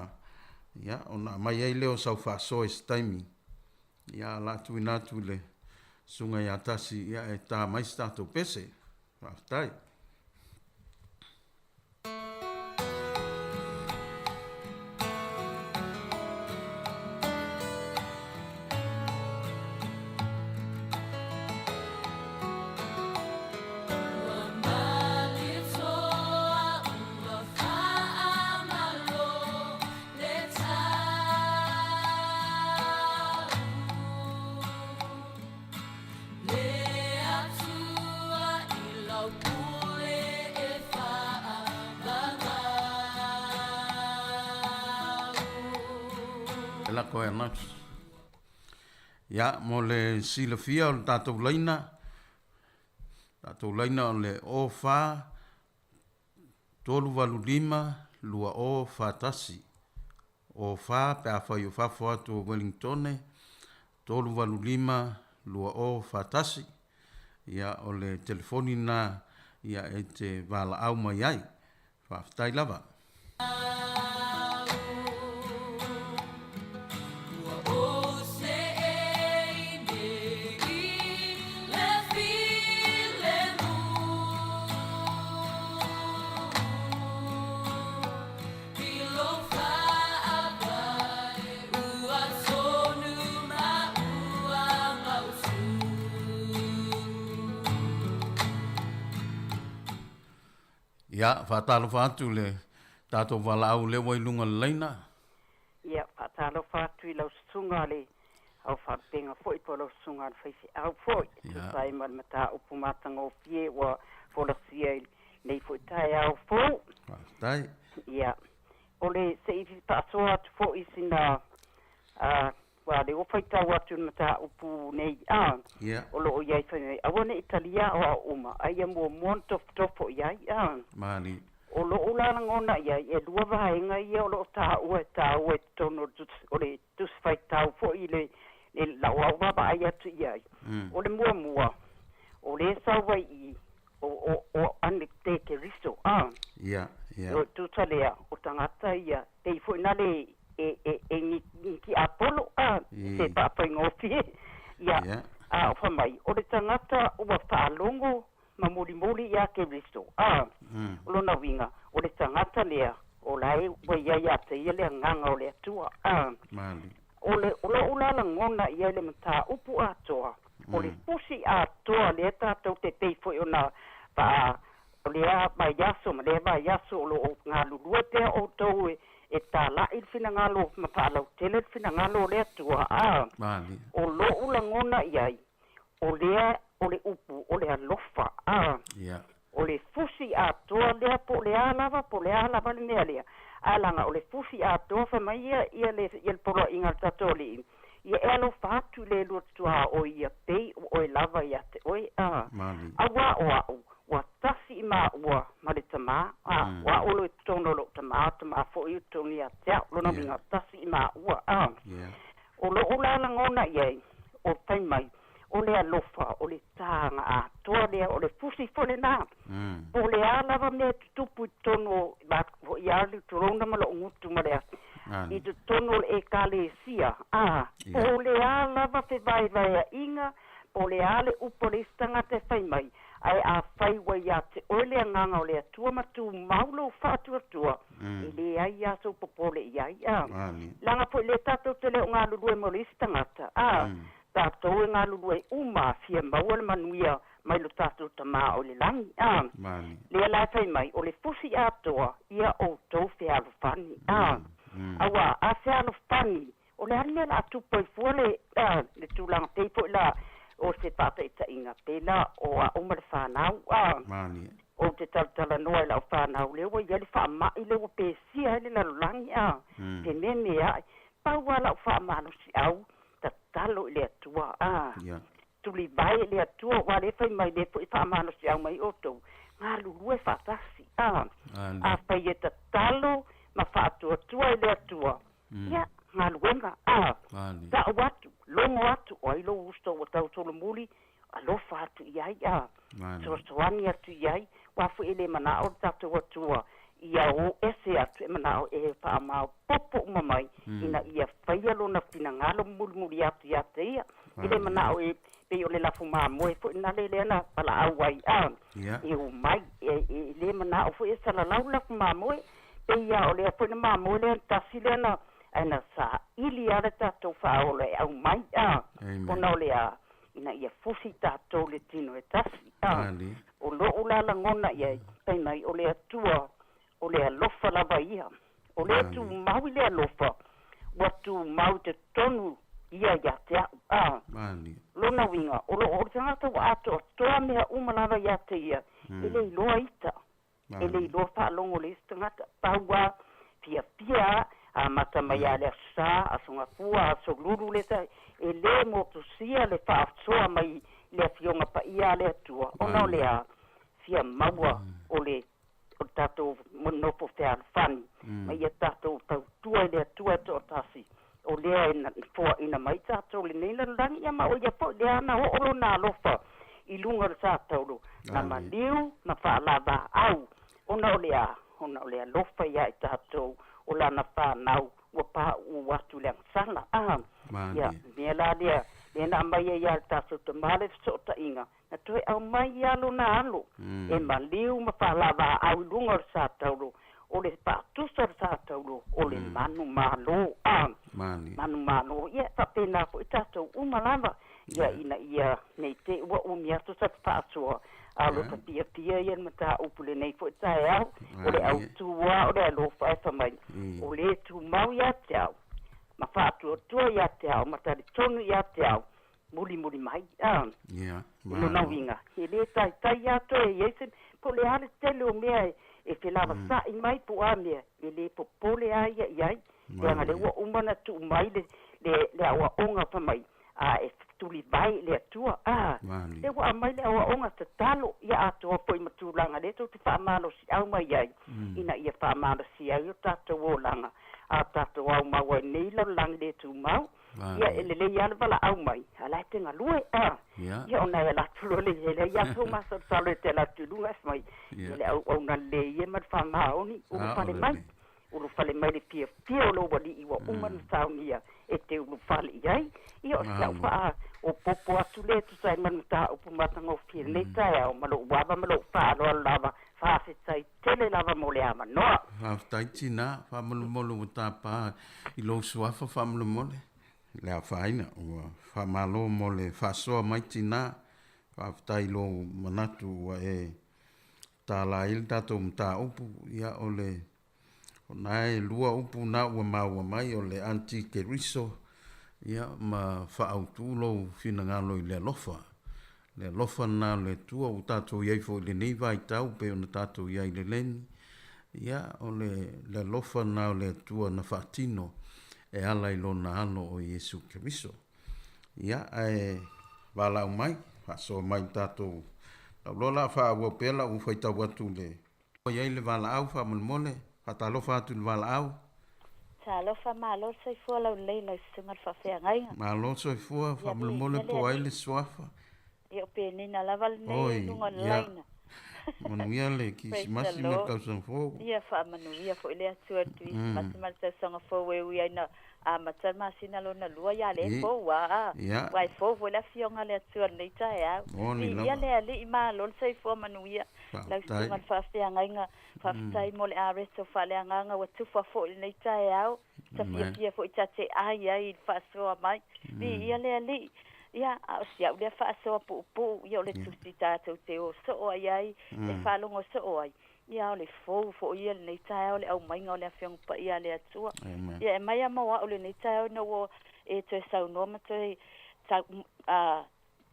ia ona aumai ai lea o sau faasoa i se taimi. Ia o le a tuuina atu i le Susuga ia Tasi ia e ta mai se tatou pese. Faafetai. E lako e ana atu. Ia, mo le silafia o le tatou laina, tatou laina o le 04 385 2041. 04 pe afai o fafo atu o Wellingtone, 385 2041. Ia, o le telefoni lena ia e te valaau mai ai. Faafetai lava. Ia, faatalofa atu i le tatou valaau lewa i luga o le laina. Ia, faatalofa atu i lau susuga le au faalupega foi po o lau susuga le faifeau foi e tusa ai ma le mataupu matagofie ua folasia i lenei foi taeao fou. Faafetai. Ia, o le se i faasoa atu foi sina Aua o lea ua faitau atu i le mataupu nei a, o lo o i ai fai mai, aua ne i talia aoao uma, a ia muamua ona tofotofo i ai a. Mali. O lou la lagona i ai, e lua vaega ia o lo o taua e taua i totonu o le tusi faitau foi i le lau au vaavaai atu i ai. O le muamua, o lea e sau ai i i, o Ane te Keriso, a. Ia, ia. O tusa lea, o tagata ia, pei foi na le e, e, e ni tiapolo, a, se faafaigofie. Ia, a o fai mai, o le tagata ua faalogo ma mulimuli ia Keriso, a. O lona uiga, o le tagata lea, o la e ua i ai ia te ia le agaga o le Atua, a. Mali. O le, o lou la lagona i ai le mataupu atoa, o le fusi atoa lea tatou te pei foi ona faa, o lea vaiaso ma lea vaiaso o lo o galulue pea outou e, e talai le finagalo ma faalautele le finagalo o le Atua, a. Mali. O lou lagona i ai, o lea o le upu o le alofa, a. O le fusi atoa lea po o le a lava, po o le a lava le mea lea. Ae laga o le fusi atoa fai mai ia, ia le, ia le poloaiga a le tatou Alii, ia e alofa atu i le lua tuaoi ia pei o oe lava ia te oe, a. Mali. Auā o a'u, ua tasi i maua ma le Tamā, a, o a'u o lo o i totonu o lo'u Tamā, o Tamā foi o i totonu ia te a'u, lona uiga, tasi i maua, a. O lo'u la lagona i ai, o fai mai, o le alofa, o le tāga atoa lea, o le fusi foi lenā. Po o le a lava mea e tutupu i totonu o, foi lava le tulouna ma lo'u gutu ma le ati, i totonu o le Ekalesia, a, po o le a lava fevaevaea'iga, po o le a le upu a le isi tagata e fai mai, ae afai ua ia te oe le agaga o le Atua ma tumau lou faatuatua, e leai lava sou popole i ai, a. Leaga foi lea tatou te le o galulue mo le isi tagata, a, tatou e galulue uma fia maua le manuia mai lo tatou Tamā o i le lagi, a. Lea la e fai mai, o le fusi atoa, ia outou fealofani, a. Auā, a fealofani, o le a le mea o le a tupu ai fua le, a, le tulaga pei foi la o se faataitaiga, pei la o a'u ma le fanau, a. Ou te talatalanoa i la'u fanau lea ua i ai le faama'i lea ua pesia ai le lalolagi, a, fememea'i. Pau lava la'u faamalosi'au, tatalo i le Atua, a. Tulivae i le Atua, aua o lea e fai mai, lea foi e faamalosi'au mai outou, galulue faatasi, a. Afai e tatalo ma faatuatua i le Atua, ia, galuega, a. Ta'u atu, logo atu, o ai lou uso ua tausolomuli, alofa atu i ai, a. Fesoasoani atu i ai, aua foi e le mana'o le tatou Atua Ia o ese atu e manao e faamaopopo uma mai ina ia faia lona finagalo mulimuli atu ia te ia. E le manao e pei o le lafu mamoe foi na le lea na valaau ai a e o mai e le manao foi e salalau lafu mamoe pei ia o lea foi na mamoe lea tasi lea na ae na saili lava le tatou faaola e aumai a ona o le a ina ia fusi tatou le tino e tasi a o lou la lagona i ai fai mai o le Atua o le alofa lava ia o lea tumau i le alofa ua tumau i totonu ia ia te au a lona uiga o loo o le tagata ua atoatoa mea uma lava ia te ia e le iloa ita e le iloa faalogo le isi tagata pau a fiafia a amata mai a le Aso Sa, Aso Gafua, Aso Lulu le e le motusia le faasoa mai le Afioga Paia a le Atua ona o le a fia maua o le o le tatou nofo fealofani ma ia tatou tautua i le Atua e toatasi o lea e foaina mai tatou lenei lalolagi ia ma o ia foi lea na oo lona alofa i luga o le sa taulu na maliu ma faalavaau ona o le a ona o le alofa ia i tatou o lana fanau ua pauu atu i le agasala a ia mea la lea lea na aumai ai ia le tatou Tama le fesootaiga na toe aumai ia lona alo e maliu ma faalavaau i luga o le sa taulu o le faatusa o le sa taulu o le manumalo a manumalo ia faapena foi tatou uma lava ia ina ia nei te ua umi atu sa faasoa a o lo fiafia ia le mataupu lenei foi taeao o le autu a o le alofa e fai mai o le tumau ia te au ma faatuatua ia te au ma talitonu ia te au mulimuli mai a lona uiga e le taitai ia toe i ai se po o le a le tele o mea e felavasa'i mai po o a mea e le popole a ia i ai leaga lea ua uma ona tuu mai le le aoaoga fai mai a e tulivai i le Atua a lea ua aumai le aoaoga tatalo ia atoa foi ma tulaga lea tou te faamalosiau mai ai ina ia faamalosia ai o tatou olaga a tatou aumau ai nei lalolagi le tumau ia e lelei lava le valaau mai a o la e te galue a ia ona e alu atu loa le leai lava sou masalosalo e te alu atu i luga ae fai mai ia le auauna lelei ia ma le faamaoni ulufale mai ulufale mai le fiafia o lou alii ua uma ona saunia e te ulufale i ai. Ia o si au faaopoopo atu lea e tusa ai ma le mataupu matagofie i lenei taeao ma lou ava ma lou faaaloalo lava, faafetai tele lava mo le avanoa. Faafetai tina, faamolemole ua tapa i lou suafa faamolemole le afaina. Ua faamalo mo le faasoa mai tina, faafetai i lou manatu ua e tala ai le tatou mataupu. Ia o le O na e lua upu na ua maua mai o le anti-Keriso ia ma faaautu lou finagalo i le alofa. Le alofa lena o le Atua ua tatou i ai foi i lenei vaitau pei ona tatou i ai i le leni. Ia o le le alofa lena o le Atua na faatino e ala i lona alo o Iesu Keriso. Ia ae valaau mai, faasoa mai i le tatou lau loa la faaauau pea lau faitau atu i le Ua i ai le valaau faamolemole, faatalofa atu i le valaau. Talofa malo le soifua laulelei lau susuga le faafeagaiga. Malo le soifua faamolemole po o ai le suafa. Ia o Penina lava lenei i luga o le laina. Manuia le Kirisimasi ma le tausaga fou. Ia faamanuia foi le Atua i le Kirisimasi ma le tausaga fou e ui ai na amata le masina lona lua ia lea e fou a aua e fou foi le afioga a le Atua i lenei taeao. Viia le Alii malo le soifua manuia lau susuga le faafeagaiga faafetai mo le areto faaleagaga ua tufa foi i lenei taeao ta fiafia foi ta te ai ai i le faasoa mai. Viia le Alii. Ia, a o si au lea faasoa puupuu, ia o le tusi tatou te o soo ai ai, e faalogo soo ai. Ia, o le fou foi ia lenei taeao le aumaiga o le Afioga Paia a le Atua. Ia, e aumai lava mo au lenei taeao ina ua e toe saunoa ma toe tau, a,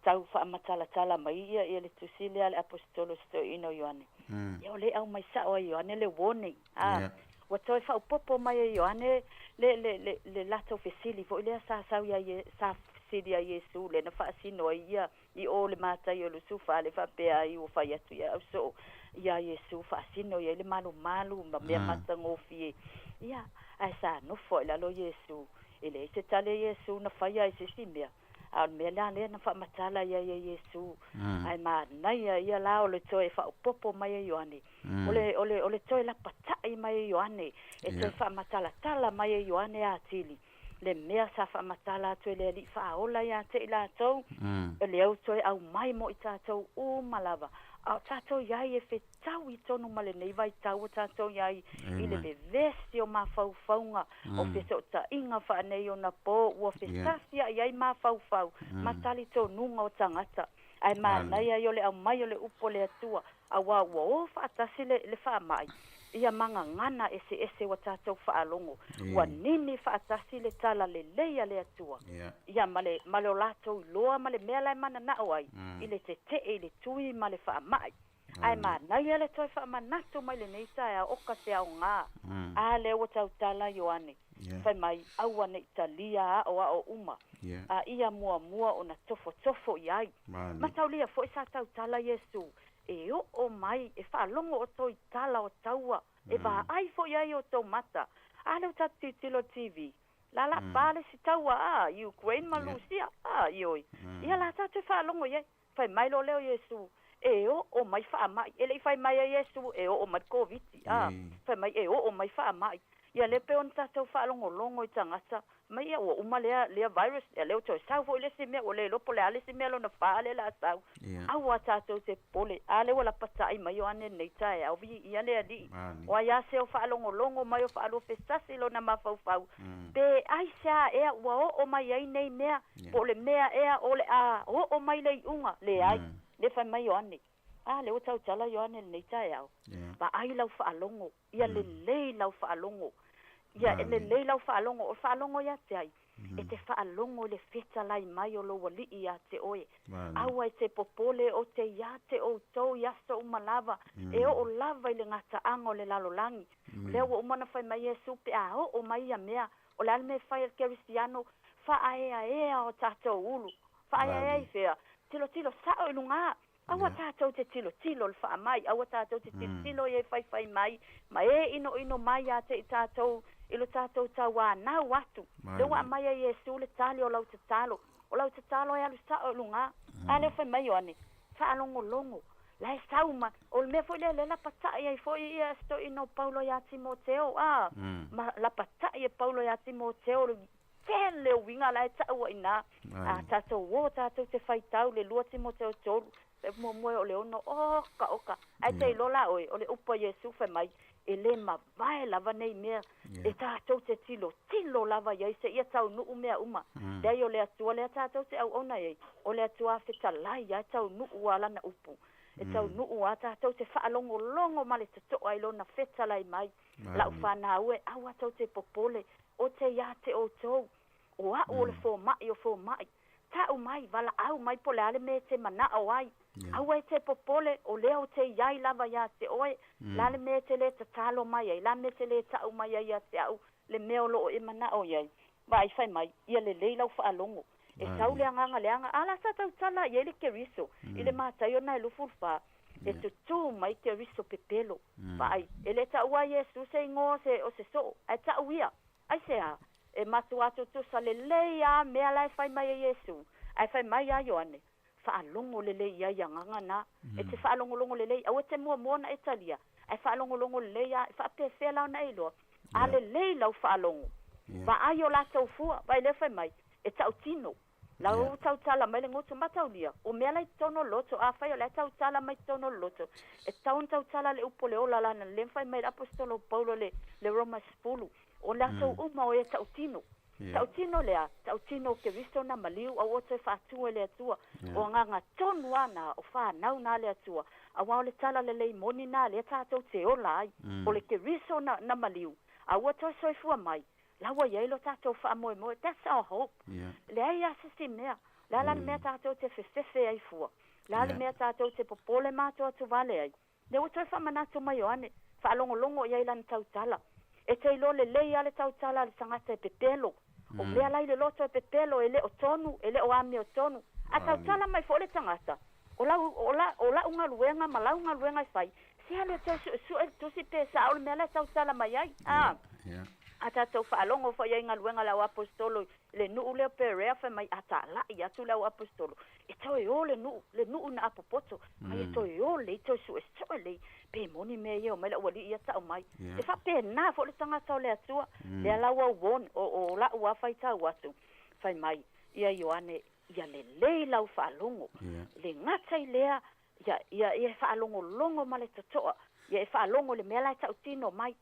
tau faamatalatala mai ia, ia le tusi lea a le Aposetolo si Toeaina o Ioane. Ia, o lea e aumai sao ai e Ioane le warning, a, ua toe faaopoopo mai e Ioane le, le, le, le latou fesili foi lea sa sau ia Ie, sa fesili ia Iesu lea na faasino ai ia i o le matai o Lusufa le faapea ai ua fai atu ia au soo ia Iesu faasino i ai le malumalu ma mea matagofie. Ia, ae sa nofo ai lalo Iesu. E leai se tali a Iesu na faia ai se isi mea. A o le mea la lea na faamatala i ai e Iesu. Ae manaia ia la o le toe faaopoopo mai e Ioane. O le o le o le toe lapata'i mai e Ioane, e toe faamatalatala mai e Ioane atili le mea sa faamatala atu e le Alii faaola ia te i latou. O lea ua toe aumai mo i tatou uma lava, a o tatou iai e fetau i tonu ma lenei vaitau o tatou iai i le vevesi o mafaufauga o fesootaiga faanei ona po ua fesafia'i ai mafaufau ma talitonuga o tagata. Ae manaia ai o le aumai o le upu o le Atua, auā ua o faatasi le faama'i ia magagana eseese ua tatou faalogo, ua nini faatasi le tala lelei a le Atua ia ma le ma le o latou iloa ma le mea la e mananao ai i le tete'e i le tui ma le faama'i. Ae manaia le toe faamanatu mai lenei taeao o ka se aogā. A lea ua tautala Ioane fai mai, aua ne'i talia aʻoaʻo uma, a ia muamua ona tofotofo i ai. Mataulia fo'i sa tautala Iesu, e oo mai e faalogo outou i tala o taua, e vaai fo'i ai outou mata. A lea ua tatou tilotilo i le TV, la pa le isi taua a Ukraine ma Lusia a ioi. Ia la tatou e faalogo i ai. Fai mai lo leo Iesu, e oo mai faama'i. E le'i fai mai ai Iesu e oo mai le Koviti a. Fai mai e oo mai faama'i. Ia le pe ona tatou faalogologo i tagata mai ia ua uma lea lea virus, ia lea ua toe sau foi le isi mea, ua le iloa po o le a le isi mea lona fa lea o le a sau. Aua tatou te popole. A lea ua lapata'i mai Ioane lenei taeao, viia le Alii. O ai a se o faalogologo mai o faaluafesasi lona mafaufau, pe aisea ea ua oo mai ai nei mea, po o le mea ea o le a oo mai le iuga, leai. Le fai mai Ioane. A lea ua tautala Ioane lenei taeao. Vaai lau faalogo, ia lelei lau faalogo. Ia e lelei lau faalogo, o le faalogo ia te ai, e te faalogo i le fetalai mai o lou Alii ia te oe. Aua e te popole o te iā te outou i aso uma lava, e oo lava i le gataaga o le lalolagi. O lea ua uma ona fai mai Iesu pe a oo mai ia mea, o le a le mea e fai e le kerisiano, faaeaea o tatou ulu. Faaeaea i fea? Tilotilo sa'o i lugā. Aua tatou te tilotilo i le faamai, aua tatou te tilotilo i e faifai mai ma e inoino mai ia te i tatou i lo tatou tauanau atu. Lea ua aumai e Iesu le tali o lau tatalo. O lau tatalo e alu sa'o i lugā. A lea fai mai Ioane, faalogologo, la e sau ma, o le mea foi lea lea lapata'i ai foi ia si toeaina o Paulo iā Timoteo, a, ma lapata'i e Paulo iā Timoteo le tele o uiga la e ta'u ai iná. A tatou o tatou te faitau le 2 Timoteo 3, le muamua e o le 6, oka oka, ae te iloa la oe, o le upu a Iesu fai mai, e lē mavae lava nei mea, e tatou te tilotilo lava i ai seia taunuu mea uma. Leai o le Atua lea tatou te auauna i ai, o le Atua fetalai lava e taunuu lava lana upu. E taunuu lava tatou te faalogologo ma le toto'a i lona fetalai mai. La'u fanau e, aua tou te popole, o te iā te outou, o a'u o le foma'i o foma'i. Ta'u mai, valaau mai po o le a le mea e te mana'o ai. Aua e te popole, o lea o te iai lava iā te oe. La le mea e te lē tatalo mai ai, la mea e te lē ta'u mai ai ia te a'u le mea o loo e mana'o i ai. Vaai fai mai, ia lelei lau faalogo. E sau le agaga leaga, a la sa tautala i ai le Keriso i le Mataio na e 24, e tutū mai Keriso pepelo. Vaai, e le ta'ua ai Iesu se igoa o se o se so'o, ae ta'u ia. Aisea? E matuā tutusa lelei lava mea la e fai mai e Iesu, ae fai mai ia Ioane, faalogo lelei i ai agaga na. E te faalogologo lelei, aua e te muamua ona e talia, ae faalogologo lelei lava, e faapefea la ona e iloa. A lelei lau faalogo, vaai o latou fua, vaai lea fai mai, e tautino. Lau tautala mai le goto mataulia, o mea la i totonu o le loto, afai o la e tautala mai totonu o le loto, e tatau ona tautala le upu o le ola lana lea na fai mai le aposetolo o Paulo le le Roma 10, o latou uma o e tautino. Tautino le a? Tautino o Keriso na maliu aua toe faatua e le Atua. O agaga tonu lava na, o fanau na a le Atua, auā o le tala lelei moni na lea tatou te ola ai. O le Keriso na na maliu, aua toe soifua mai, la ua i ai lo tatou faamoemoe. That's our hope. Leai lava se isi mea. O le a la le mea tatou te fefefe ai fua? O le a le mea tatou te popole ma atoatovale ai? Lea ua toe faamanatu mai Ioane, faalogologo i ai lana tautala. E te iloa lelei lava le tautala a le tagata e pepelo. O mea la i le loto e pepelo, e le o tonu, e le o amiotonu. A tautala mai foi le tagata, o lau, o la, o la'u galuega ma lau galuega e fai, se alu e toe su'esu'e le tusi pe sa'o le mea la e tautala mai ai. A. A tatou faalogo foi ai galuega le au aposetolo le nuu lea Perea fai mai a taala'i atu le au aposetolo e toe o le nuu le nuu na apopoto ai e toe o lei toe su'esu'e lei pe moni mea ia o mai la'u ali'i ia ta'u mai e fa'apena fo'i le tagata o le Atua lea lau auon o la'u a faitau atu fai mai ia Ioane ia lelei lau faalogo le gata i lea ia ia ia faalogologo ma le toto'a ia e faalogo le mea la e ta'utino mai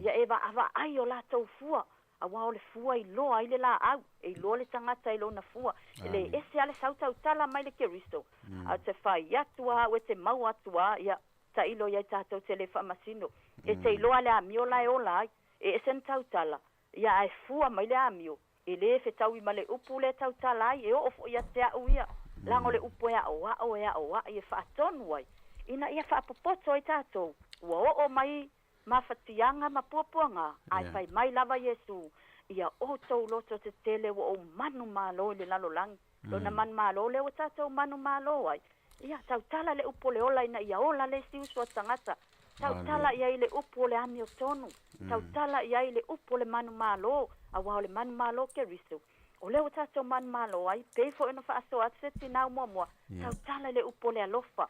ia e vaavaai o latou fua auā o le fua iloa ai le laau e iloa le tagata i lona fua e le ese a le sautautala mai le Keriso a te fai atu a ue te mau atu a ia ta'ilo ia tatou te le faamasino e te iloa le amio la e ola ai e ese na tautala ia ae fua mai le amio e lē fetaui ma le upu le tautala ai e oo fo'i ia te a'u ia lago le upu e a'oa'o e a'oa'i e fa'atonu ai ina ia fa'apopoto ai tatou ua oo mai mafatiaga ma puapuaga ae fai mai lava Iesu ia outou loto tetele ua ou manu mālō i le lalolagi lona manu mālō lea ua tatou manu mālō ai ia tautala le upu o le ola ina ia ola le isi uso a tagata tautala i ai le upu o le amiotonu tautala i ai le upu o le manu mālō auā o le manu mālō Keriso o lea ua tatou manu mālō ai pei fo'i ona fa'asoa atu se tinā muamua tautala i le upu o le alofa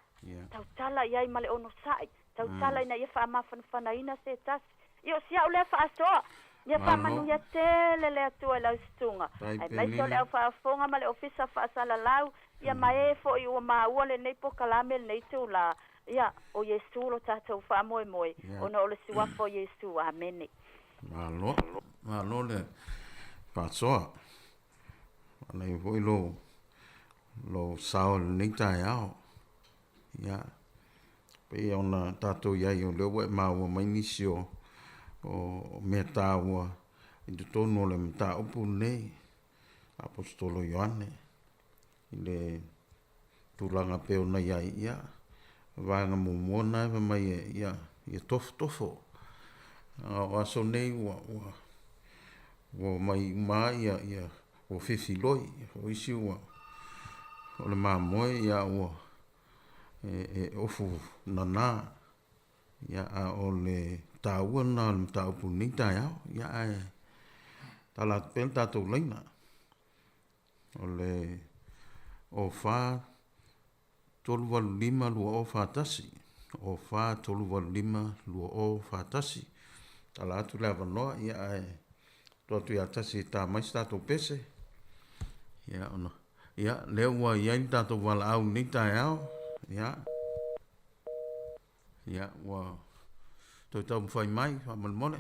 tautala i ai ma le onosa'i tautala ina ia fa'amafanafanaina se tasi ia o sia'u lea fa'asoa ia fa'amanuia tele le Atua i lau sutuga ae maise o le au fa'afofoga ma le ofisa fa'asalalau ia ma e fo'i ua maua lenei pokalame lenei tūlā ia o Iesu lo tatou fa'amoemoe ona o le suafa o Iesu. Amene. Malo, malo le fa'asoa. Alai foi lo sao lenei taeao. Ia, pei ona tatou iai o lea ua e maua mai nisi o mea tāua i totonu o le mataupu lenei, Aposetolo Ioane, i le tulaga pei ona iai, ia, vaega muamua na e fai mai e ia ia tofotofo. O aso nei ua ua ua mai uma ia ia ua fefiloi, o isi ua o le mamoe ia ua e ofu nana ia a o le tāua na o le mataupu lenei taeao ia ae tala atu pea le tatou laina o le 04 385 2041 04 385 2041 tala atu le avanoa ia ae tuu atu ia tasi e tā mai se tatou pese ia ona ia lea ua iai le tatou valaau lenei taeao ia ia ua toe taumafai mai faamolemole.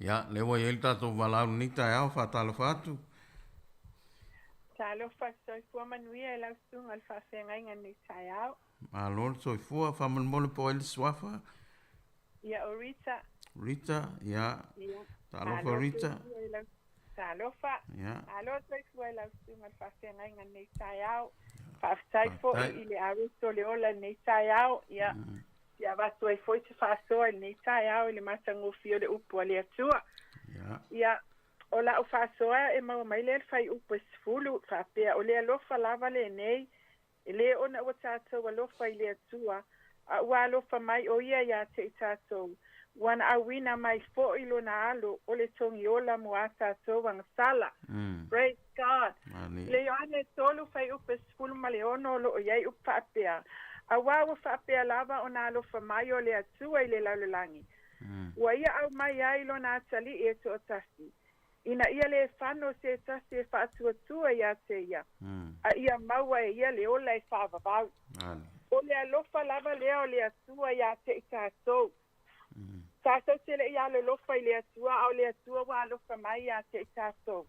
Ia, lea ua i ai le tatou valaau lenei taeao, faatalofa atu. Talofa soifua manuia e lau susuga o le faafeagaiga lenei taeao. Malo le soifua, faamolemole po o ai le suafa. Ia, o Rita. Rita, ia. Ia. Talofa Rita. Talofa. Ia. Malo le soifua e lau susuga o le faafeagaiga lenei taeao. Faafetai foi i le aroso o le ola lenei taeao. Ia. Ia avatu ai foi se faasoa i lenei taeao i le matagofie o le upu a le Atua. Ia, o la'u faasoa e maua mai lea le fuaiupu e 10, faapea o le alofa lava lenei, e lē ona ua tatou alofa i le Atua, a ua alofa mai o ia iā te i tatou, Ua na auina mai fo'i lona alo o le togiola mo a tatou agasala. Praise God. Le Ioane 3 fuaiupu 16 o loo i ai upu faapea, Auā ua faapea lava ona alofa mai o le Atua i le lalolagi, ua ia aumai ai lona atalii e toatasi, ina ia lē fano se tasi e faatuatua iā te ia, a ia maua e ia le ola e faavavau. O le alofa lava lea o le Atua iā te i tatou. Tatou te le'i alolofa i le Atua, a o le Atua ua alofa mai iā te i tatou.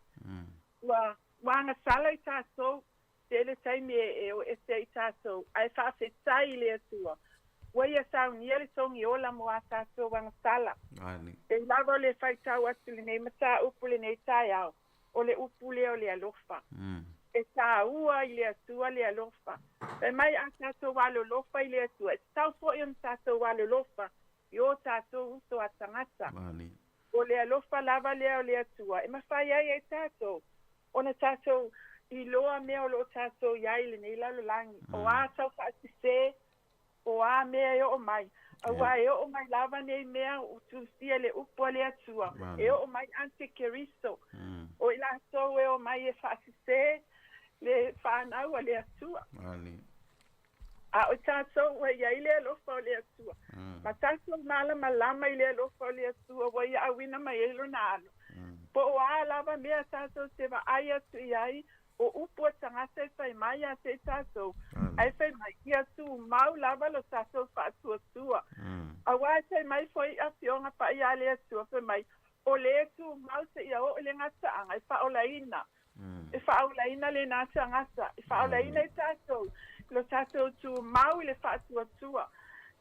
Ua ua agasala i tatou, tele taimi e o ese ai tatou, ae faafetai i le Atua, ua ia saunia le togiola mo a tatou agasala. Pei lava o le faitau atu lenei mataupu lenei taeao, o le upu lea o le alofa. E tāua i le Atua le alofa. Fai mai a tatou alolofa i le Atua, e tatau foi ona tatou alolofa i o tatou uso a tagata. O le alofa lava lea o le Atua e mafai ai e tatou ona tatou iloa mea o loo tatou i ai i lenei lalolagi. O a taufaasese, o a mea e oo mai, auā e oo mai lava nei mea ua tusia le upu a le Atua, e oo mai Antikeriso, o i latou e omai e faasese le fanau a le Atua. A o tatou ua i ai le alofa o le Atua, ma tatou malamalama i le alofa o le Atua ua ia auina mai ai lona alo. Po o a lava mea tatou te vaai atu i ai, o upu a tagata e fai mai ia te i tatou, ae fai mai, ia tumau lava lo tatou faatuatua. Auā e fai mai foi i Afioga Paia a le Atua, fai mai, o le tumau seia oo i le gataaga e faaolaina. E faaolaina lenā tagata, e faaolaina i tatou, lo tatou tumau i le faatuatua.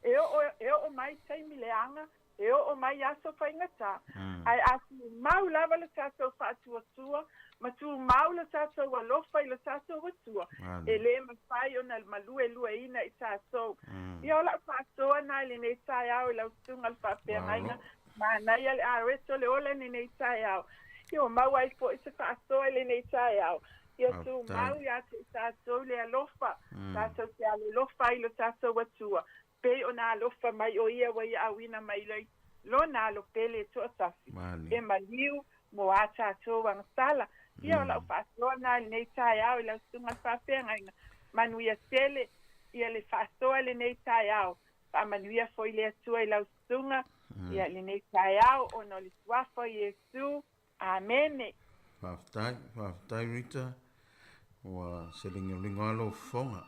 E oo, e oo mai taimi leaga, e oo mai aso faigata, ae a tumau lava lo tatou faatuatua ma tumau lo tatou alofa i lo tatou Atua, e lē mafai ona maluelueina i tatou. Ia o la'u faasoa na i lenei taeao i lau susuga le faafeagaiga, manaia le areto le ola i lenei taeao. Ia ua maua ai foi se faasoa i lenei taeao. Ia tumau iā te i tatou le alofa, tatou te alolofa ai i lo tatou Atua, pei ona alofa mai o ia ua ia auina mai ai lona alo pele e toatasi, e maliu mo a tatou agasala. Ia o la'u faasoa na i lenei taeao i lau susuga le faafeagaiga, manuia tele ia le faasoa i lenei taeao. Faamanuia foi le Atua i lau susuga ia lenei taeao ona o le suafa o Iesu. Amene. Faafetai, faafetai Rita, ua se ligoligo lava lou fofoga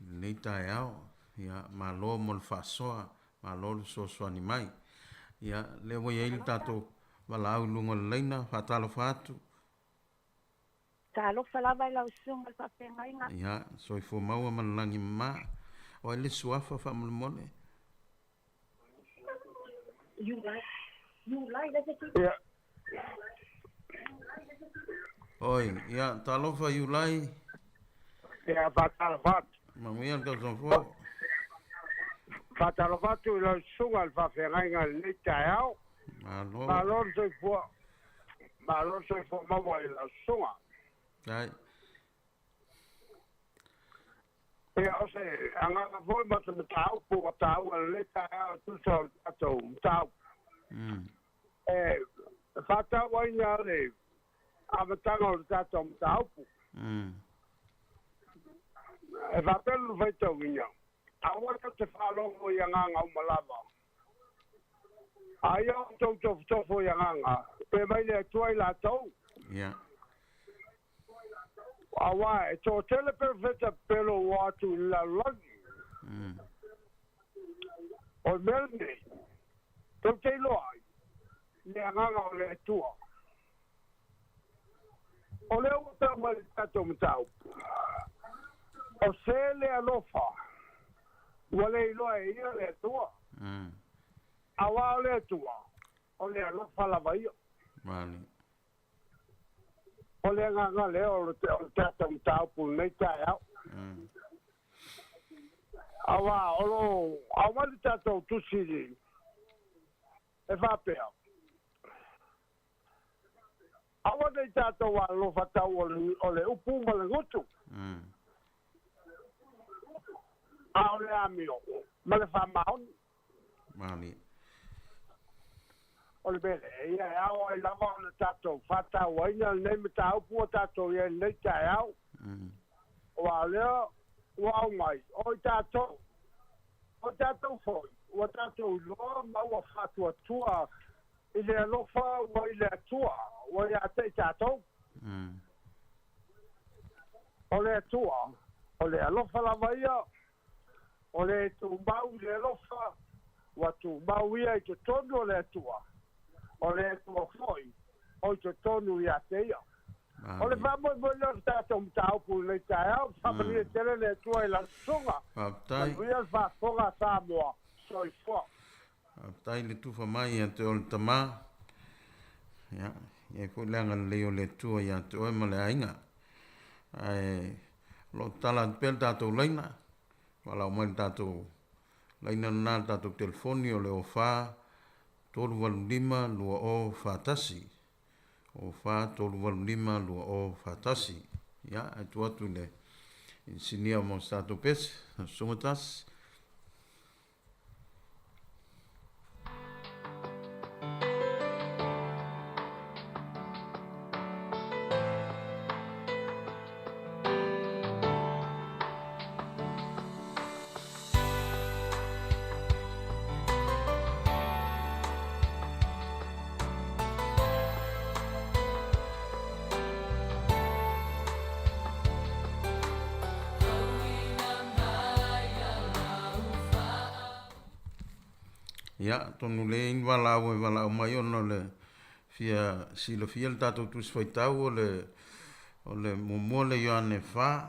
i lenei taeao. Ia, malo mo le faasoa, malo le fesoasoani mai. Ia, lea ua i ai le tatou valaau i luga o le laina, faatalofa atu. Talofa lava i lau susuga le faafeagaiga. Ia, soifua maua ma le lagi mama. O ai le suafa faamolemole? Ia. Oi, ia, talofa Iulai. Ia, faatalofa atu. Manuia le tausaga fou. Faatalofa atu i lau susuga le faafeagaiga i lenei taeao. Malo. Malo le soifua. Malo le soifua maua i lau susuga. Ai. Ia, o se agaga foi ma se mataupu ua taua i lenei taeao e tusa o le tatou mataupu. E faatauaina le amataga o le tatou mataupu. E faapea le faitauina, aua tou te faalogo i agaga uma lava. A ia outou tofotofo i agaga, pe mai le Atua i latou. Ia. Auā e toatele perofeta pepelo ua atu i le lalolagi. O le mea lenei, tou te iloa ai le agaga o le Atua. O lea ua tau mai le tatou mataupu, o se le alofa ua le iloa e ia le Atua. Auā o le Atua, o le alofa lava ia. O le agaga lea o le tatou mataupu i lenei taeao. Auā o lo o aumai le tatou tusi e faapea, Aua ne i tatou alolofa tau o le upu ma le gutu, a o le amio ma le faamaoni. O le mea lea, ia e ao ai lava ona tatou faatauaina lenei mataupu ua tatou i ai i lenei taeao. Aua o lea ua aumai, o i tatou, o i tatou foi, ua tatou iloa ma ua faatuatua i le alofa ua i le Atua ua ia te i tatou. O le Atua, o le alofa lava ia, o le tumau i le alofa, ua tumau ia i totonu o le Atua, o le Atua foi o i totonu ia te ia. O le faamoemoe lea o le tatou mataupu i lenei taeao, faamanuia tele le Atua i lana susuga. Faafetai. Manuia le faafofoga a Samoa. Soifua. Faafetai le tufa mai ia te oe le tama. Ia, i ai foi le agalelei o le Atua ia te oe ma le aiga. Ae o lo o tatala atu pea le tatou laina, valaau mai le tatou laina lena le tatou telefoni o le 04 385 2041. 04 385 2041. Ia, ae tuu atu i le inisinia mo se tatou pese, Susuga Tasi. Ia, atonu le i ni valaau e valaau mai ona o le fia silafia le tatou Tusi Faitau o le o le muamua le Ioane 4,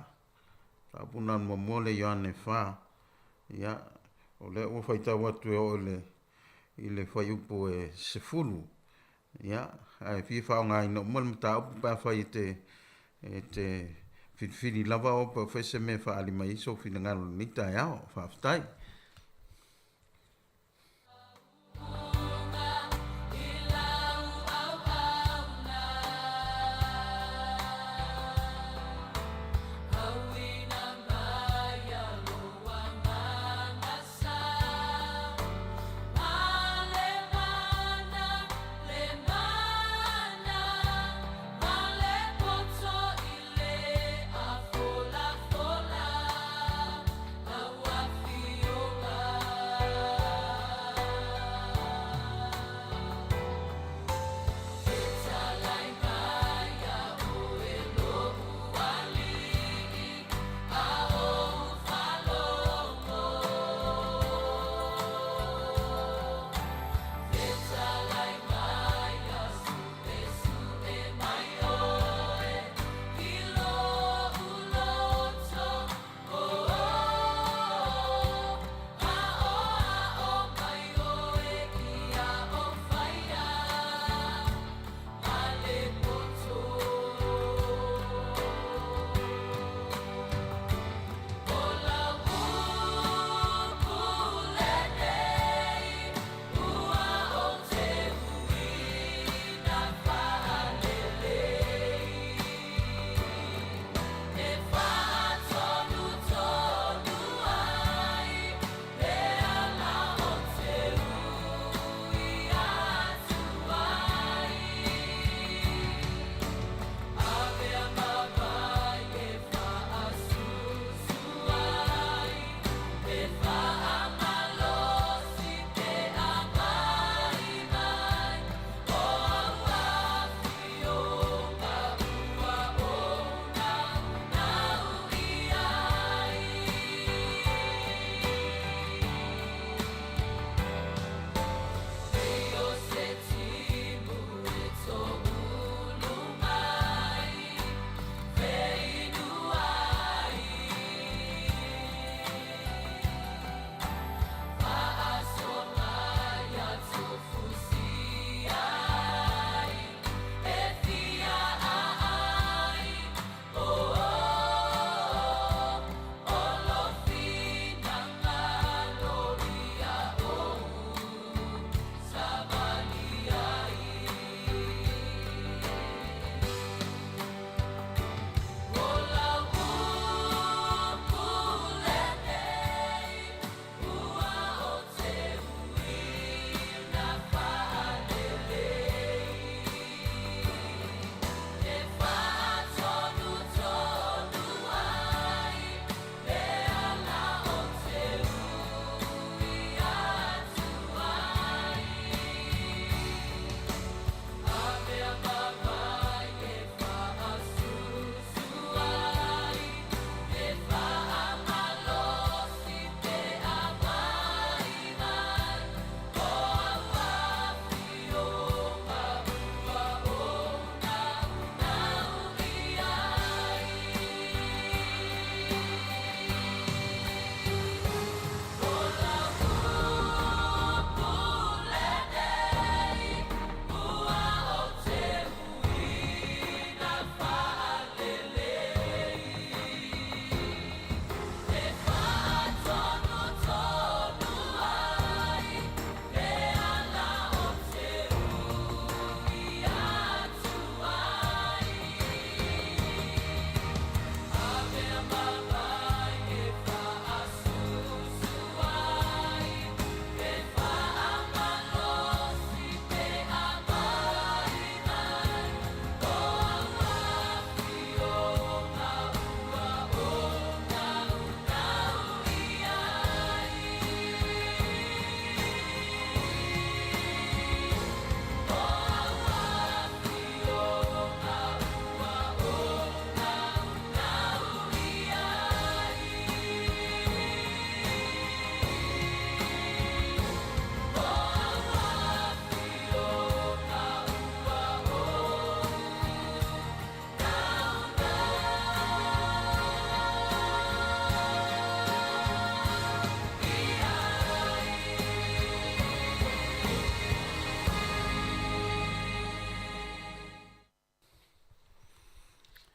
mataupu lena o le muamua le Ioane 4. Ia, o lea ua faitau atu e oo i le i le fuaiupu e 10. Ia, ae fia faaaogaina uma le mataupu pe afai e te e te filifili lava oe pe o fea se mea e faaali mai ai sou finagalo i lenei taeao. Faafetai.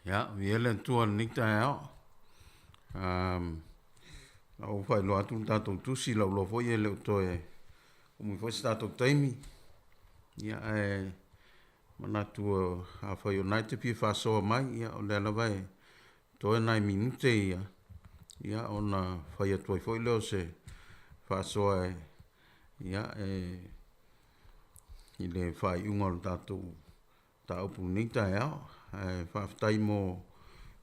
Ia, viia le Atua i lenei taeao. Um, la ua faailoa atu le tatou tusi, lau loa foi e le o toe umi foi se tatou taimi. Ia, ae manatu afai o na e te fia faasoa mai, ia, o lea lava e toe nai minute ia, ia, ona fai atu ai foi lea o se faasoa e, ia, e, i le faaiuga o le tatou mataupu i lenei taeao. Ae faafetai mo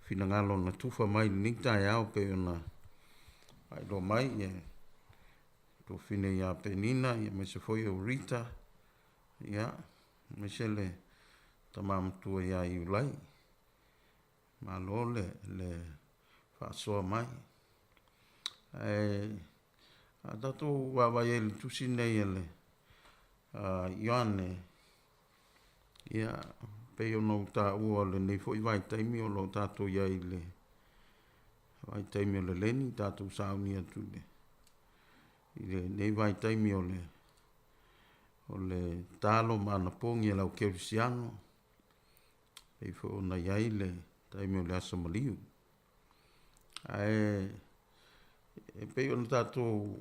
finagalo na tufa mai i lenei taeao pei ona faailoa mai ia tuafafine ia Penina ia aemaise foi o Rita ia aemaise le tama matua ia Iulai. Malo le le faasoa mai. Ae a tatou vaavaai ai i le tusi lenei a le Ioane, ia, pei ona ou taua o lenei foi vaitaimi o lo o tatou i ai i le vaitaimi o le leni, tatou sauni atu i le i lenei vaitaimi o le o le talo ma anapogi a le au kerisiano, pei foi ona i ai le taimi o le aso maliu. Ae e pei ona tatou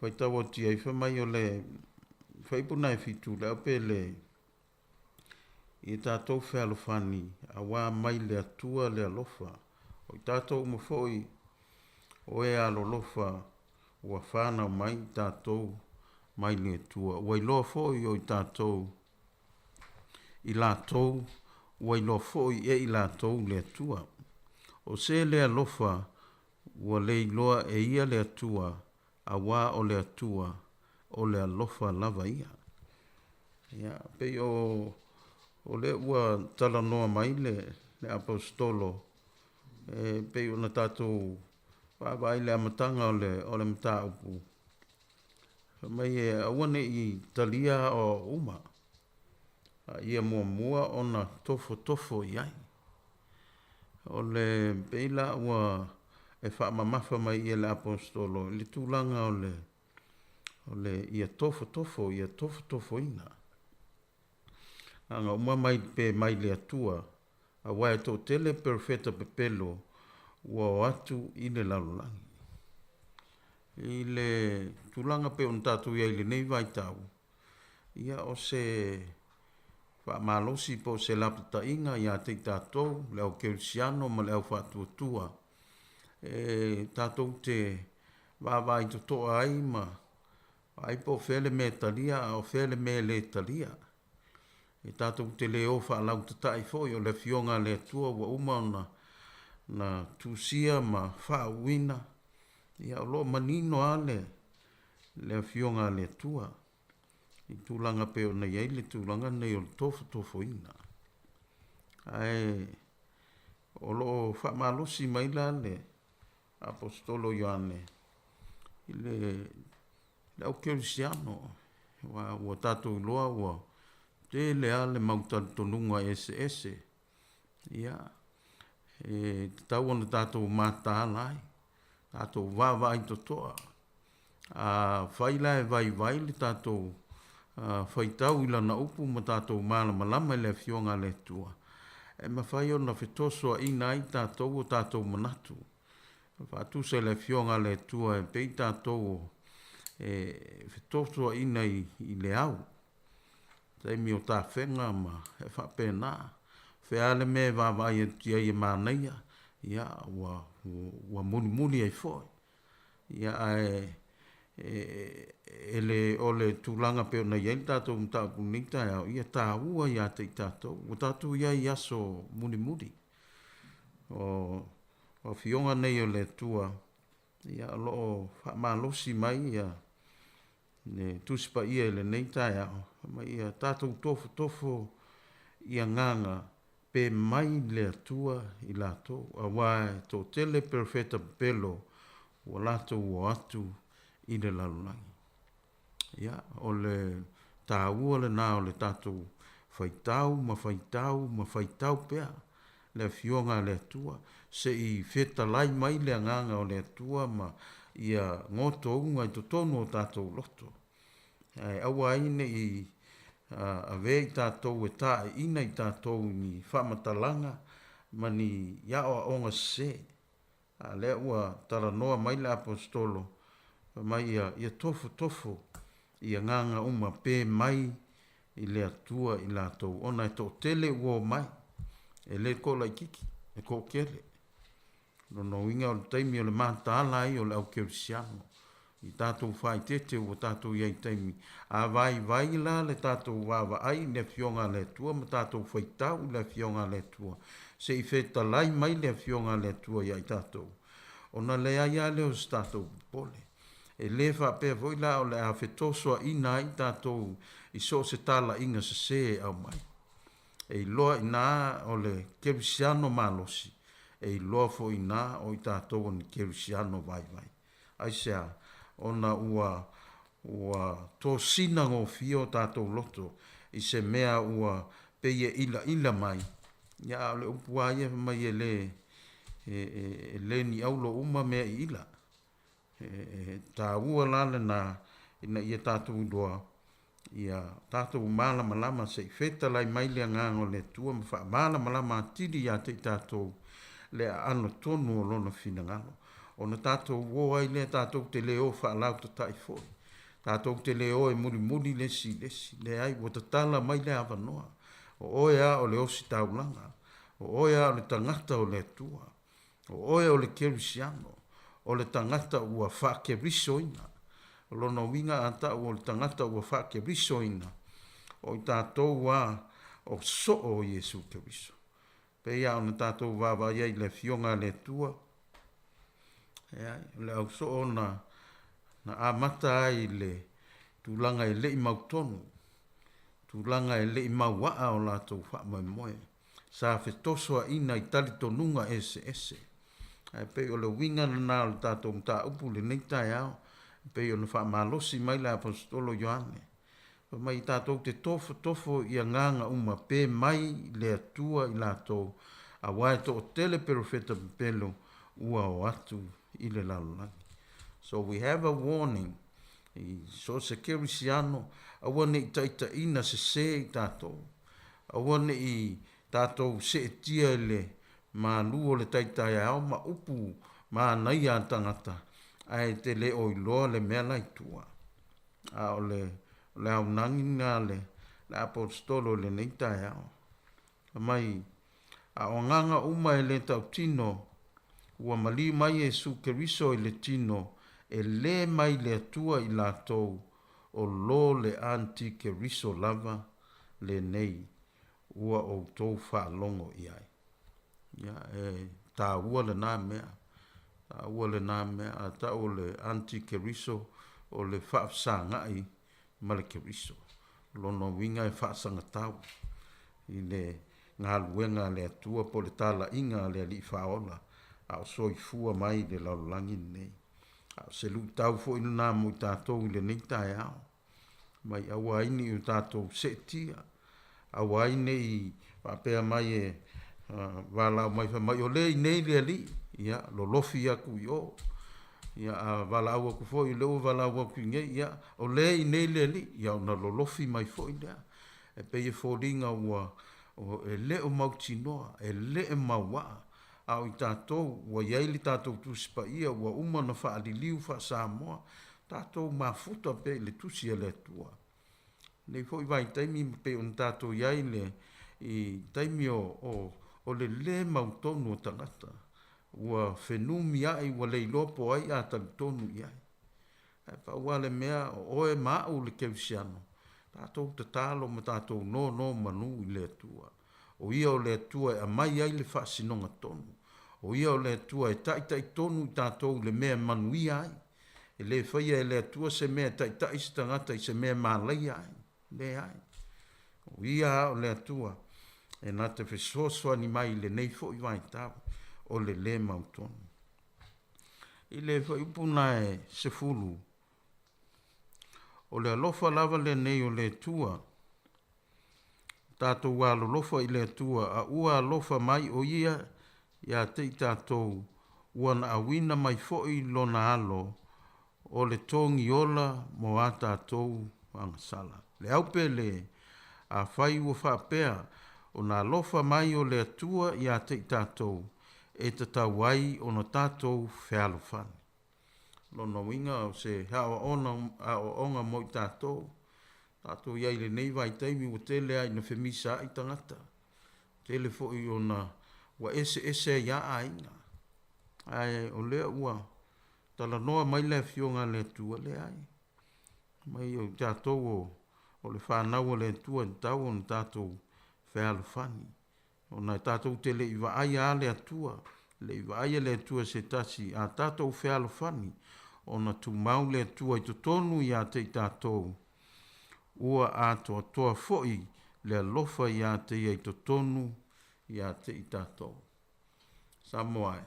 faitau atu i ai fai mai o le fuaiupu lena e 7 le aupe le ia tatou fealofani auā mai le Atua le alofa o i tatou uma foi o e alolofa ua fanau mai i tatou mai le Atua ua iloa foi o i tatou i latou ua iloa foi e i latou le Atua o se le alofa Ua le iloa e ia le Atua, auā o le Atua, o le alofa lava ia. Ia, pei o, o lea ua talanoa mai le, le Aposetolo, e pei ona tatou vaavaai i le amataga o le, o le mataupu, fai mai e aua ne i talia aoao uma, a ia muamua ona tofotofo i ai. O le pei la ua e faamamafa mai ia le Aposetolo i le tulaga o le o le ia tofotofo, ia tofotofoina. Aga uma mai pe mai le Atua, aua e toatele perofeta pepelo ua o atu i le lalolagi. I le tulaga pei ona tatou i ai i lenei vaitau, Ia, o se faamalosi po o se lapataiga ia te i tatou, le au kerisiano ma le au faatuatua, e tatou te vaavaai totoa ai ma vaai po o fea le mea e talia a o fea le mea e le talia. E tatou te le o faalautatai foi o le Afioga a le Atua ua uma ona na tusia ma faauuina, ia o lo o manino lava le, le Afioga a le Atua. I tulaga pei ona i ai le tulaga lenei o le tofotofoina. Ae o lo o faamalosi mai la le Aposetolo Ioane i le, le au kerisiano, aua ua tatou iloa ua tele lava le mau talitonuga eseese, ia, e tatau ona tatou mataala ai, tatou vaavaai totoa. A fai la e vaivai le tatou faitau i Lana upu ma tatou malamalama i le Afioga a le Atua, e mafai ona fetosoaina ai tatou o tatou manatu. Faatusa i le Afioga a le Atua e pei tatou e fetosoaina i le au, taimi o tafega ma e faapena. Fea le mea e vaavaai atu i ai e manaia, ia ua, ua mulimuli ai foi. Ia ae e le o le tulaga pei ona i ai le tatou mataupu i lenei taeao, ia taua ia te i tatou. Ua tatou i ai i aso mulimuli. O Afioga nei o le Atua, ia o lo o faamalosi mai ia le Tusi Paia i lenei taeao, fai mai ia tatou tofotofo i agaga pe mai le Atua i latou, auā e toatele perofeta pepelo ua latou o atu i le lalolagi. Ia, o le taua lena o le tatou faitau ma faitau ma faitau pea le Afioga a le Atua, se i fetalai mai le Agaga o le Atua ma ia gotouga i totonu o tatou loto. Ae aua ai ne i Avea i tatou e taeina i tatou i ni faamatalaga ma ni aoaoga sesē. A lea ua talanoa mai le Aposetolo, fai mai ia, ia tofotofo i agaga uma pe mai i le Atua i latou, ona e toatele ua omai, e le toalaitiiti, e toatele. Lona uiga o le taimi o le mataala ai o le au kerisiano i tatou faaeteete ua tatou i ai i taimi a vaivai la le tatou vaavaai i le Afioga a le Atua ma tatou faitau i le Afioga a le Atua se i fetalai mai le Afioga a le Atua ia i tatou ona leai lava lea o se tatou popole. E le faapea foi la o le a fetosoaina ai tatou i so o se talaiga sese e aumai. E iloa inā o le kerisiano malosi, e iloa foi inā o i tatou o ni kerisiano vaivai. Aisea? Ona ua, ua tosina gofie o tatou loto i se mea ua pei e ilaila mai, ia a o le upu lava ia fai mai e le, e, e, e le ni aulo uma mea i ila. E, e taua la lena ina ia tatou iloa Ia tatou malamalama se i fetalai mai le Agaga o le Atua ma faamalamalama atili ia te i tatou le aano tonu o Lona finagalo. Ona tatou o ai lea tatou te le o faalautatai foi. Tatou te le o e mulimuli le isi i le isi. Leai, ua tatala mai le avanoa. O oe a o le ositaulaga. O oe a o le tagata o le Atua. O oe o le Kerisiano, o le tagata ua faakerisoina. O lona uiga a ta'u o le tagata ua faakerisoina, o i tatou a o soo o Iesu Keriso. Pei a ona tatou vaavaai ai i le Afioga a le Atua, eai, o le au soo na, na amata ai i le tulaga e le'i mautonu, tulaga e le'i maua'a o latou faamoemoe. Sa fetosoaina i talitonuga eseese. Ae pei o le uiga lena o le tatou mataupu i lenei taeao, e pei ona faamalosi mai le Aposetolo Ioane, fai mai tatou te tofotofo i agaga uma pe mai le Atua i latou, aua e toatele perofeta pepelo ua o atu i le lalolagi. So we have a warning i so o se kerisiano, aua ne i taitaiina sese i tatou. Aua ne i tatou seetia i le malu o le taitaiao ma upu manaia a tagata, ae te le o iloa le mea la i tua. A o le, o le aunagi lena a le, le Aposetolo i lenei taeao. Fai mai, A o agaga uma e le tautino, ua maliu mai Iesu Keriso i le tino, e le mai le Atua i latou, o lo le anti-Keriso lava lenei ua outou faalogo i ai. Ia, e taua lena mea, taua lena mea, a tau o le anti-Keriso, o le faafesagai ma le Keriso. O lona uiga e faasagatau i le galuega a le Atua po o le talaiga a le Alii Faaola a o soifua mai i le lalolagi lenei. A o se luitau foi lena mo i tatou i lenei taeao. Mai aua ai ne i o tatou seetia, aua ai ne i faapea mai e valaau mai fai mai o le i nei le Alii, ia lolofi atu i o. Ia a valaau atu foi o lea ua valaau atu i nei, ia o le i nei le Alii, ia ona lolofi mai foi lea. E pei e foliga ua e le o mautinoa, e le o mauaa, a o i tatou ua i ai le tatou Tusi Paia ua uma ona faaliliu faa-Samoa, tatou mafuta pea i le Tusi a le Atua. Nei foi vaitaimi ma pei ona tatou i ai le i taimi o, o, o le lē mautonu o tagata, ua fenumia'i ua le iloa po o ai a talitonu i ai. Ae pau lava le mea, o oe ma a'u le kerisiano, tatou tatalo ma tatou nonomanu i le Atua. O Ia o le Atua e aumai ai le faasinoga tonu. O Ia o le Atua e taita'i tonu i tatou i le mea e manuia ai. E le faia e le Atua se mea e taita'i se tagata i se mea e malaia ai. Leai. O Ia lava o le Atua e na te fesoasoani mai i lenei foi vaitau o le lē mautonu. I le fuaiupu na e 10, o le alofa lava lenei o le Atua, tatou alolofa i le Atua, a ua alofa mai o Ia ia te i tatou, ua na auina mai foi Lona Alo o le togi ola mo a tatou agasala. Le aupe le Afai ua faapea ona alofa mai o le Atua iā te i tatou, e tatau ai ona tatou fealofani. Lona uiga o se aoaoga aoaoga mo i tatou. Tatou i ai i lenei vaitaimi ua tele lava ina femisaai tagata. Tele foi ona ua eseese ai lava aiga. Ae o lea ua talanoa mai le Afioga a le Atua, leai. Mai o i tatou o o le fanau a le Atua e tatau ona tatou fealofani. Ona e tatou te le i vaaia a le Atua, le i vaaia le Atua se tasi, a tatou fealofani, ona tumau le Atua i totonu iā te i tatou, ua atoatoa foi le alofa iā te ia i totonu iā te i tatou. Samoa e,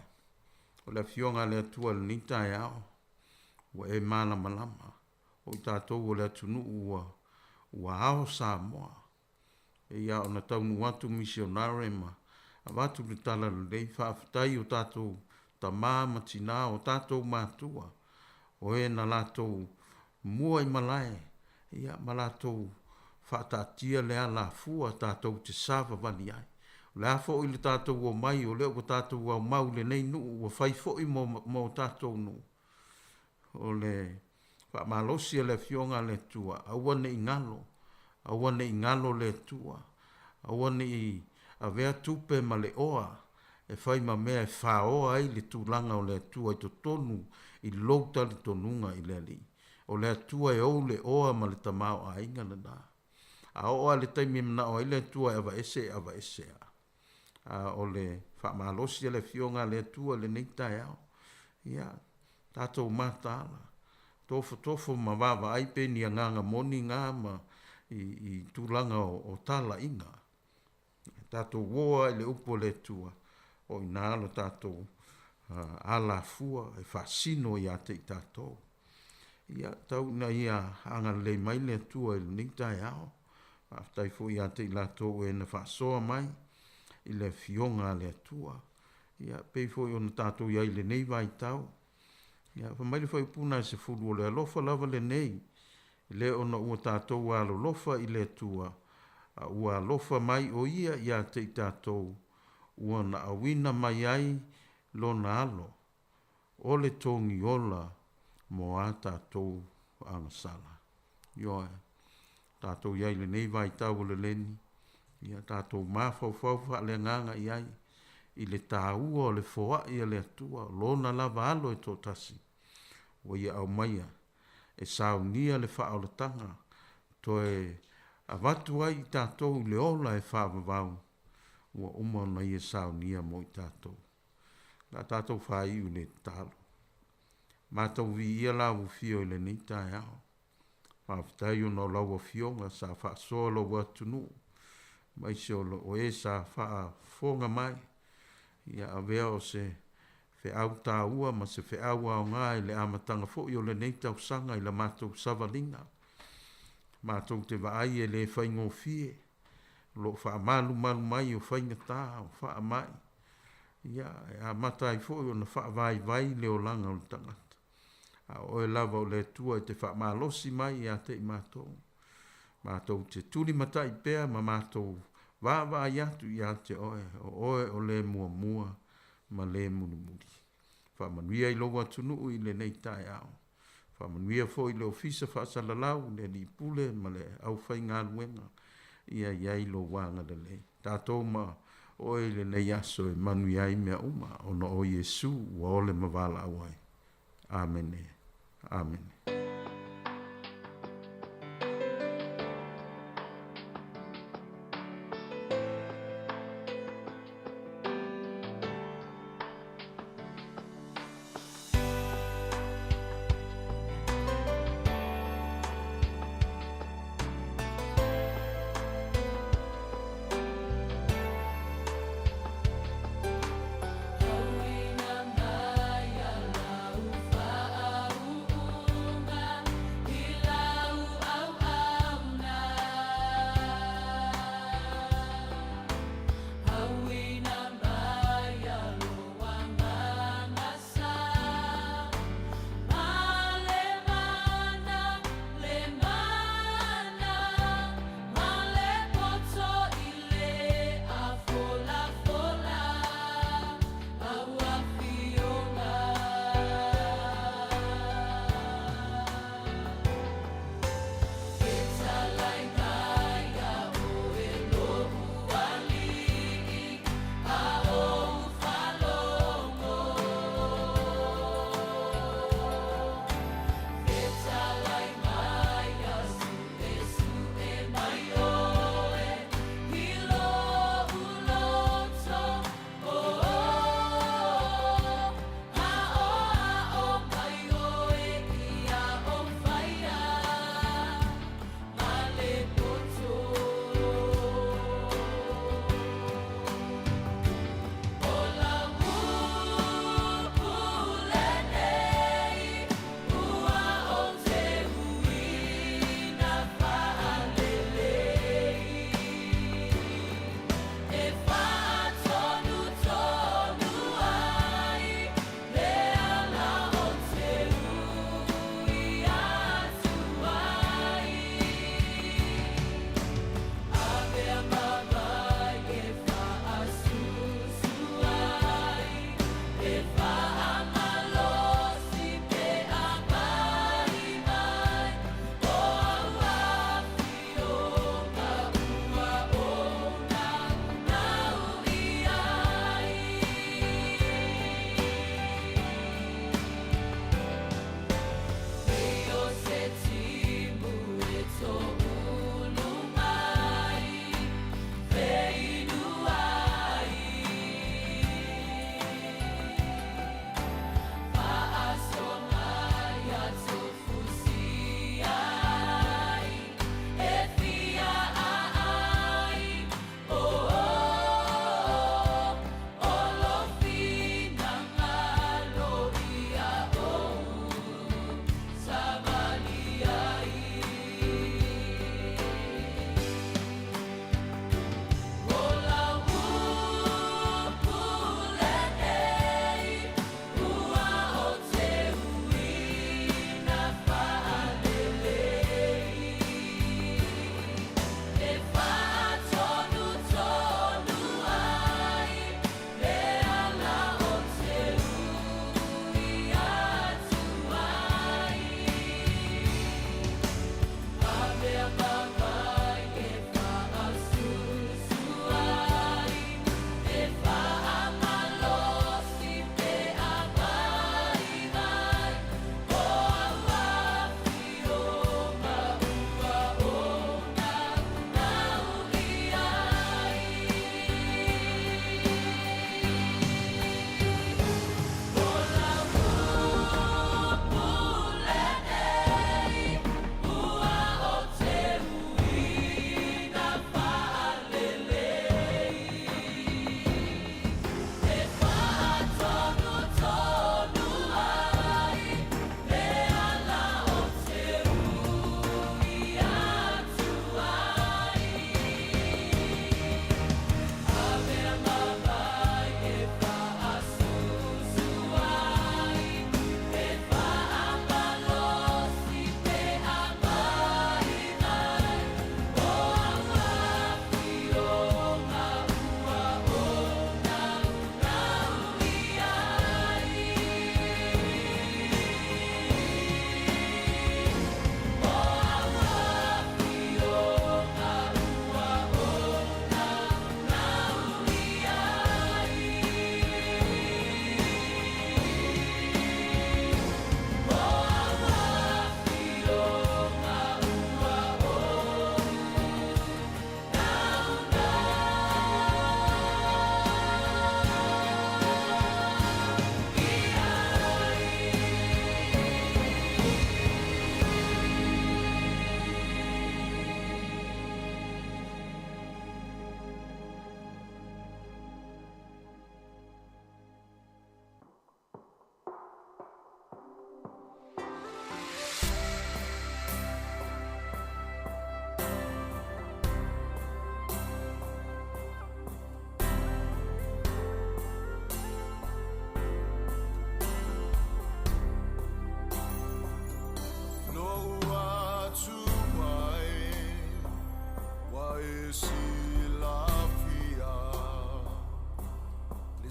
o le Afioga a le Atua i lenei taeao, ua e malamalama, o i tatou o le atunuu ua, ua ao Samoa. E ia ona taunuu atu misionare ma avatu le tala lelei, faafetai o tatou tama ma tina, o tatou matua, o e na latou mua i malae, ia, ma latou faataatia le alafua tatou te savavali ai. O le a foi le tatou omai, o lea ua tatou aumau i lenei nuu, ua fai foi mo, mo tatou nuu. O le faamalosi a le Afioga a le Atua, aua ne i galo, aua ne i galo le Atua, aua ne i avea tupe ma le oa e fai ma mea e faoa ai le tulaga o le Atua i totonu i lou talitonuga i le Alii. O le Atua e ou le oa ma le tamaoaiga lena. A oo lava i le taimi e manao ai le Atua e aveese, e aveese lava. A o le faamalosi a le Afioga a le Atua i lenei taeao, ia, tatou mataala, tofotofo ma vaavaai pe ni agaga moni na ma i, i tulaga o, o talaiga. Tatou uo lava i le upu a le Atua, o i ina lo tatou uh, alafua e faasino ia te i tatou. Ia, tau ina ia agalelei mai le Atua i lenei taeao. Faafetai foi ia te i latou e na faasoa mai i le Afioga a le Atua. Ia, pei foi ona tatou i ai i lenei vaitau. Ia, fai mai le faaiupuna e 10, o le alofa lava lenei, e le ona ua tatou alolofa i le Atua, a ua alofa mai o Ia ia te i tatou, ua naauina mai ai Lona Alo, o le togi ola mo a tatou agasala. Ioe, tatou i ai i lenei vaitau o le leni, ia tatou mafaufau faaleagaga i ai i le taua o le foai a le Atua, Lona lava Alo e toatasi, ua Ia aumaia e saunia le faaolataga, toe avatu ai i tatou i le ola e faavavau, ua uma ona Ia saunia mo i tatou. Le a tatou faaiu i le tatalo. Matou viia la ufio i lenei taeao. Faafetai ona o lau Afioga sa faasoa lou atunuu, aemaise o o e sa faafofoga mai. Ia avea o se feau taua ma se feau aoga i le amataga foi o lenei tausaga i la matou savaliga. Matou te vaai e le faigofie, o lo o faamalumalu mai o faigata, o faamai, ia, e amata ai foi ona faavaivai le olaga o le tagata. A o oe lava o le Atua e te faamalosi mai ia te i matou. Matou te tulimatai pea ma matou vaavaai atu ia te oe, o oe o le muamua ma le mulimuli. Faamanuia i lou atunuu i lenei taeao. Faamanuia foi i le Ofisa Faasalalau, le Alii Pule ma le aufaigaluega, ia i ai lou agalelei. Tatou ma oe i lenei aso e manuia ai mea uma, ona o Iesu ua ole ma valaau ai. Amene. Amene.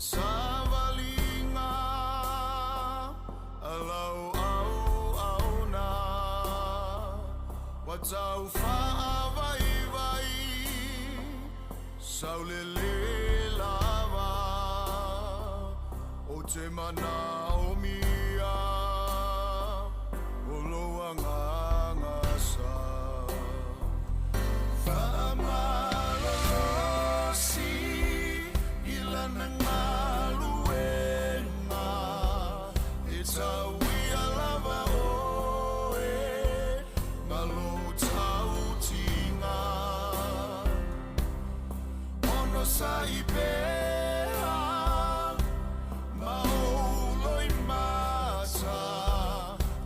savaliga a lau auauna ua tau faavaivai saulelē lava o te manaomia o lou agaga sa faamalolosi i lana galuega e tauia lava oe ma lou tautiga onosaʻi pea ma ou loimata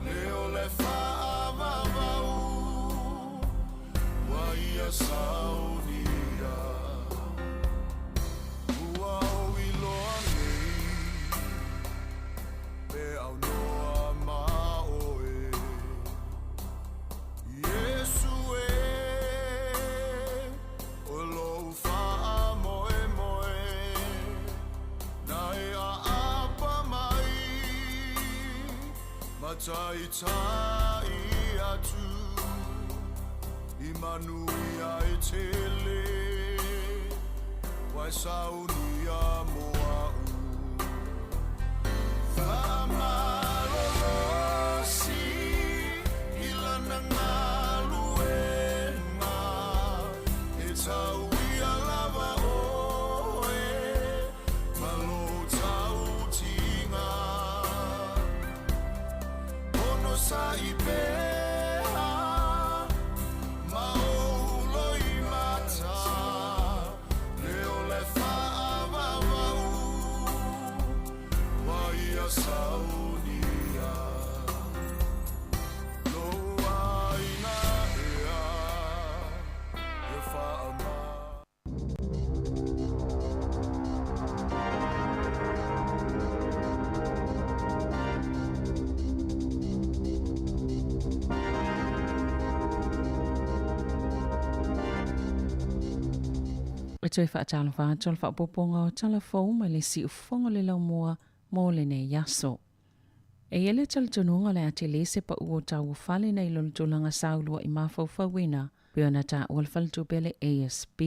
leo le faavavau ua ia saunia ua ou iloa nei pe aunoa ma oe Iesu e o lou faamoemoe na e aapa mai ma taitai atu i manuia e tele ua e saunia mo a'u faamalolosi i lana galuega e tauia lava oe ma lou tautiga onosaʻi pea ma ou loimata leo le faavavau ua ia saunia lou aiga ea e faama E toe faatalofa atu o le faaopoopoga o tala fou mai le siufofoga o le laumua mo lenei aso. E i ai le talitonuga o le a tele se pau o tau o fale nai lo le tulaga saulua i mafaufauina pei ona taua le faletupe a le ASB.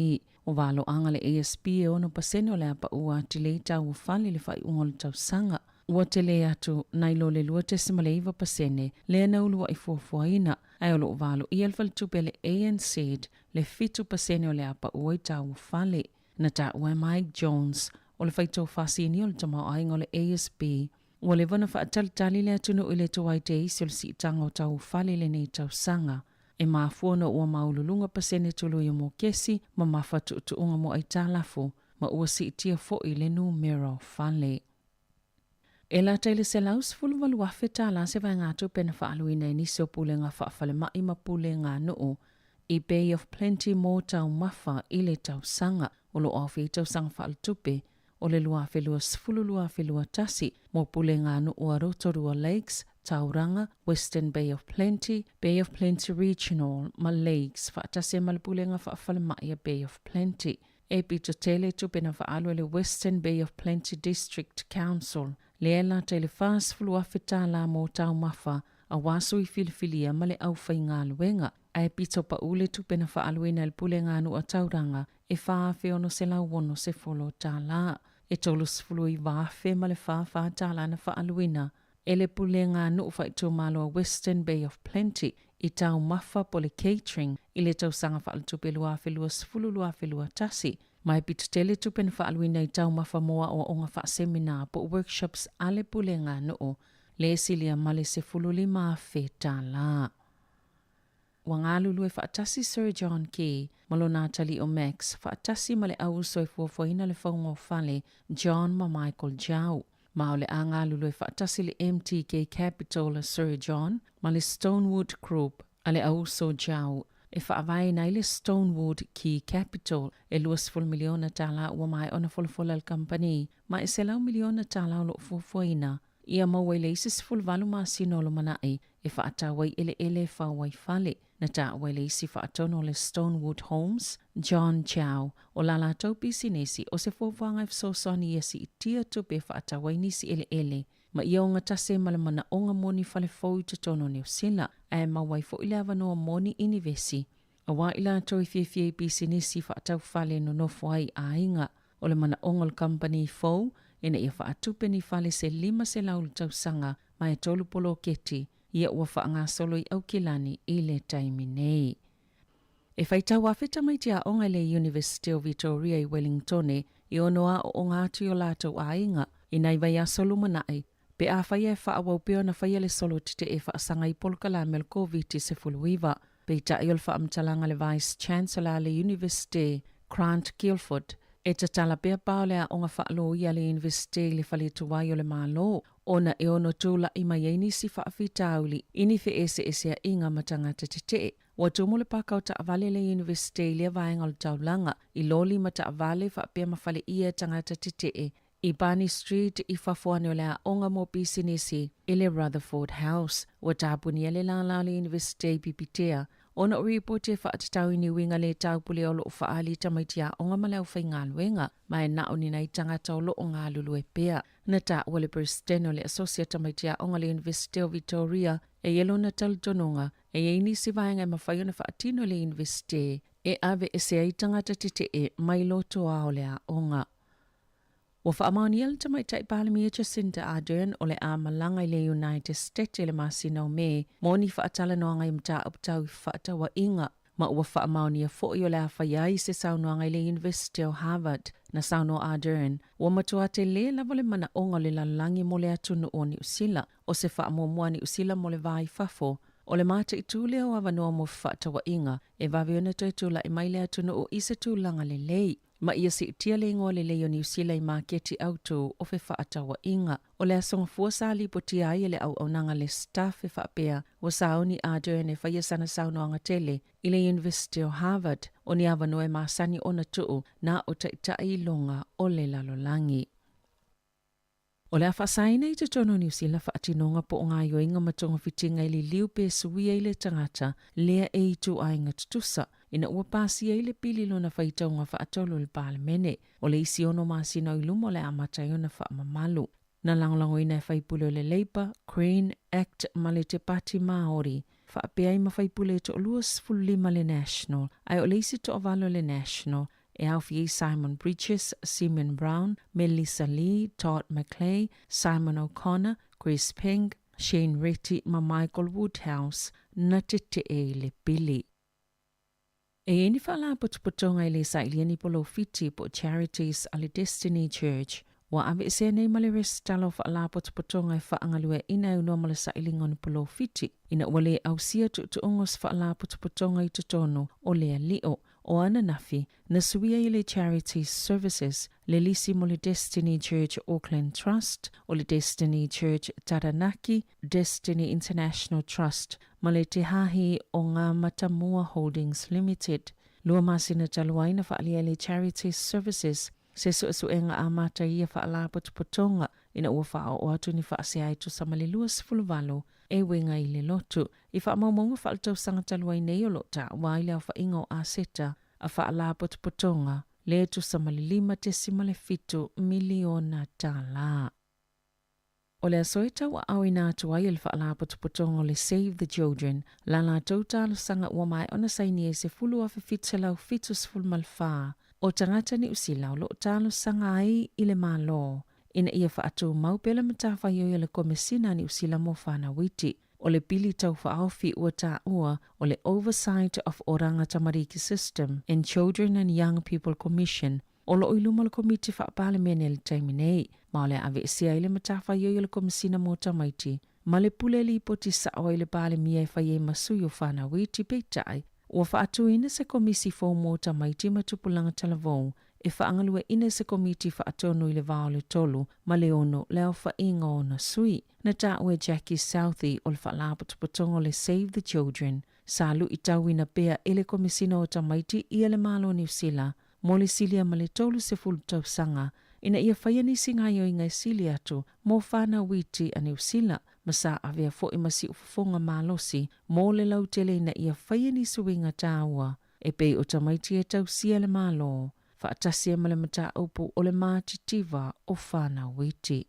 O valoaga le ASB e 6% o le a paua atili ai tau o fale i le faaiuga o le tausaga. Ua tele atu nai lo le 2.9% lea na uluai fuafuaina, ae o lo o valoia le faletupe a le ANZ le 7% o le a pau ai tau o fale. Na taua e Mike Jones, o le faitofa sinia o le tamaoaiga o le ASB, ua leva ona faatalitali le atunuu i le tuai teisi o le siitaga o tau o fale i lenei tausaga. E mafua ona ua maualuluga pasene tului o mokesi ma mafatuutuuga mo aitalafu, ma ua siitia foi le numera o fale. E lata i le $118,000 tala se vaegatupe na faaaluina e nisi o pulega faafalemai ma pulega nuu i Bay of Plenty mo taumafa i le tausaga o lo o aofia ai tausaga faaletupe o le 2020/2021 mo pulega nuu a Rotorua Lakes, Tauranga, Western Bay of Plenty, Bay of Plenty Regional ma Lakes faatasi ai ma le pulega faafalemai a Bay of Plenty. E pito tele tupe na faaalu e le Western Bay of Plenty District Council lea e lata i le $40,000 mo taumafa aua sui filifilia ma le aufaigaluega, ae pito pau le tupe na faaaluina e le Pulega Nuu a Tauranga e $4,660. E $39,000 ma le $44 na faaaluina e le Pulega Nuu Faaitumalo a Western Bay of Plenty i taumafa po o le catering i le tausaga faaletupe 2020/2021, ma e pito tele tupe na faaaluina i taumafa mo aoaoga faasemina po o workshops a le Pulega Nuu le silia ma le $15,000. Ua galulue faatasi Sir John Key ma lona atalii o Max faatasi ma le auuso e fuafuaina le fauga o fale John ma Michael Jau. Ma o le a galulue faatasi le MTK Capital a Sir John ma le Stonewood Group a le auuso Jau e faavaeina ai le Stonewood Key Capital e $20 miliona tala ua maea ona folafola e le kamupani ma e $100 miliona tala o lo o fuafuaina. Ia maua i le isi 18 masina o lumanai e faatau ai eleele e fau ai fale. Na taua e le isi faatonu o le Stonewood Homes, John Chow, o la latou pisinisi o se fuafuaga e fesoasoani ia siitia tupe e faatau ai nisi eleele ma ia ogatasi ai ma le manaoga mo ni fale fou i totonu o Niu Sila, ae maua ai foi le avanoa mo ni inivesi auā i latou e fiafia i pisinisi faatau fale e nonofo ai aiga. O le manaoga o le kamupani fou ina ia faatupe ni fale se 500 i le tausaga ma e tolu poloketi ia ua faagasolo i Aukilani i le taimi nei. E faitau afe tamaiti aoga i le Iunivesite o Vitoria i Wellingtone e ono aooga atu i o latou aiga i nai vaiaso lumanai pe afai e faaauau pea ona faia le solo tetee e faasaga i polokalame o le Koviti-19. Peitai o le faamatalaga a le Vice Chancellor a le Iunivesite, Grant Guilford, e tatala pea pa o le aoga faaloia a le Iunivesite i le fale tuai o le Malo, ona e ono tula'i mai ai nisi faafitauli i ni feeseesea'iga ma tagata tetee. Ua tumu le paka o taavale a le Iunivesite i lea vaega o le taulaga, i loli ma taavale faapea ma faleia e tagata tetee i Barney Street i fafo ane o le aoga mo pisinisi i le Rutherford House. Ua tapunia le lālā o le Iunivesite i Pipitea ona o ripoti e faatatau i ni uiga lē taupule o loo faaali i tamaiti aoga ma le aufaigaluega, ma e na o ni nai tagata o loo galulue pea. Na taua le Peresetene o le Asosi a Tamaiti Aoga le Iunivesite o Vitoria e i ai lona talitonuga e i ai nisi vaega e mafai ona faatino e le Iunivesite e aveese ai tagata tetee mai lotoa o le aoga. Ua faamaonia le Tamaitai Palemia Jacinda Ardern o le a malaga i le United States i le masina o Me mo ni faatalanoaga i mataupu tau i fefaatauaiga, ma ua faamaonia foi o le a faia ai se saunoaga i le Iunivesite o Harvard. Na saunoa Ardern, ua matua tele lava le manaoga o le lalolagi mo le atunuu o Niu Sila, o se faamuamua a Niu Sila mo le va i fafo, o le mataitū lea o avanoa mo fefaatauaiga e vave ona toe tula'i mai le atunuu i se tulaga lelei. Ma ia siitia le igoa lelei o Niu Sila i maketi autū o fefaatauaiga. O le aso Gafua sa lipotia ai e le auaunaga le Stuff e faapea ua sauni Ardern e faia sana saunoaga tele i le Iunivesite o Harvard, o ni avanoa e masani ona tuu na o taitai iloga o le lalolagi. O le a faasaina i totonu o Niu Sila faatinoga po o gaoioiga ma togafitiga i liliu pe suia i le tagata lea e ituaiga tutusa ina ua pasia ai le pili lona faitauga faatolu i le Palemene. O le isi ono masina o i luma o le a amata ai ona faamamalu. Na lagolagoina e faipule o le Labour, Green, Act ma le Te Pati Māori faapea ai ma faipule e toalua 15 le National, ae o le isi toavalo le National e aofia ai Simon Bridges, Simeon Brown, Melissa Lee, Todd McClay, Simon O'Connor, Chris Peng, Shane Reti ma Michael Woodhouse na tetee i le pili. E i ai ni faalapotopotoga e le sailia ni polofiti po o charities a le Destiny Church ua aveesea nei ma le resitala o faalapotopotoga e faagalueaina e aunoa ma le sailiga o ni polofiti ina ua le ausia tuutuuga o se faalapotopotoga i totonu o lea lio. O ananafi, na suia i le Charities Services le lisi mo le Destiny Church Auckland Trust, o le Destiny Church Taranaki, Destiny International Trust ma le Te Hāhi o Ngā Matamua Holdings Limited. Lua masina talu ai na faaalia e le Charities Services se suesuega amata i ia faalapotopotoga ina ua faaoo atu ni faasea e tusa ma le 28 e uiga i le lotu. I faamaumauga faaletausaga talu ai nei o lo o taua ai le aofaiga o aseta a faalapotopotoga le tusa ma le $5.7 miliona tala. O le aso e tauaaoina atu ai e le faalapotopotoga o le Save the Children la latou talosaga ua maea ona saini ai 10,774 o tagata Niu Sila o lo o talosaga ai i le Malo ina ia faatumau pea le matafaioi a le Komesina a Niu Sila mo Whanau Iti. O le pili taufaaofi ua taua o le Oversight of Oranga Tamariki System and Children and Young People Commission o loo i luma o le Komiti Faapalemene i le taimi nei, ma o le a aveesea ai le matafaioi a le Komesina mo Tamaiti ma le pule lipoti sao ai le Palemia e fai ai ma sui o whanau iti. Peitai, ua faatuina se Komisi fou mo Tamaiti ma Tupulaga Talavou e faagalueaina se Komiti Faatonu i le va o le tolu ma le ono le aofaiga o ona sui. Na taua e Jackie Southey o le Faalapotopotoga o le Save the Children, sa luitauina pea e le Komesina o Tamaiti ia le Malo o Niu Sila mo le silia ma le 30 tausaga. ina ia faia nisi gaoioiga e sili atu mo fanau iti a Niu Sila ma sa avea foi ma siufofoga malosi mo le lautele ina ia faia nisi uiga tāua e pei o tamaiti e tausia le Malo faatasi ai ma le mataupu o le matitiva o fanau iti.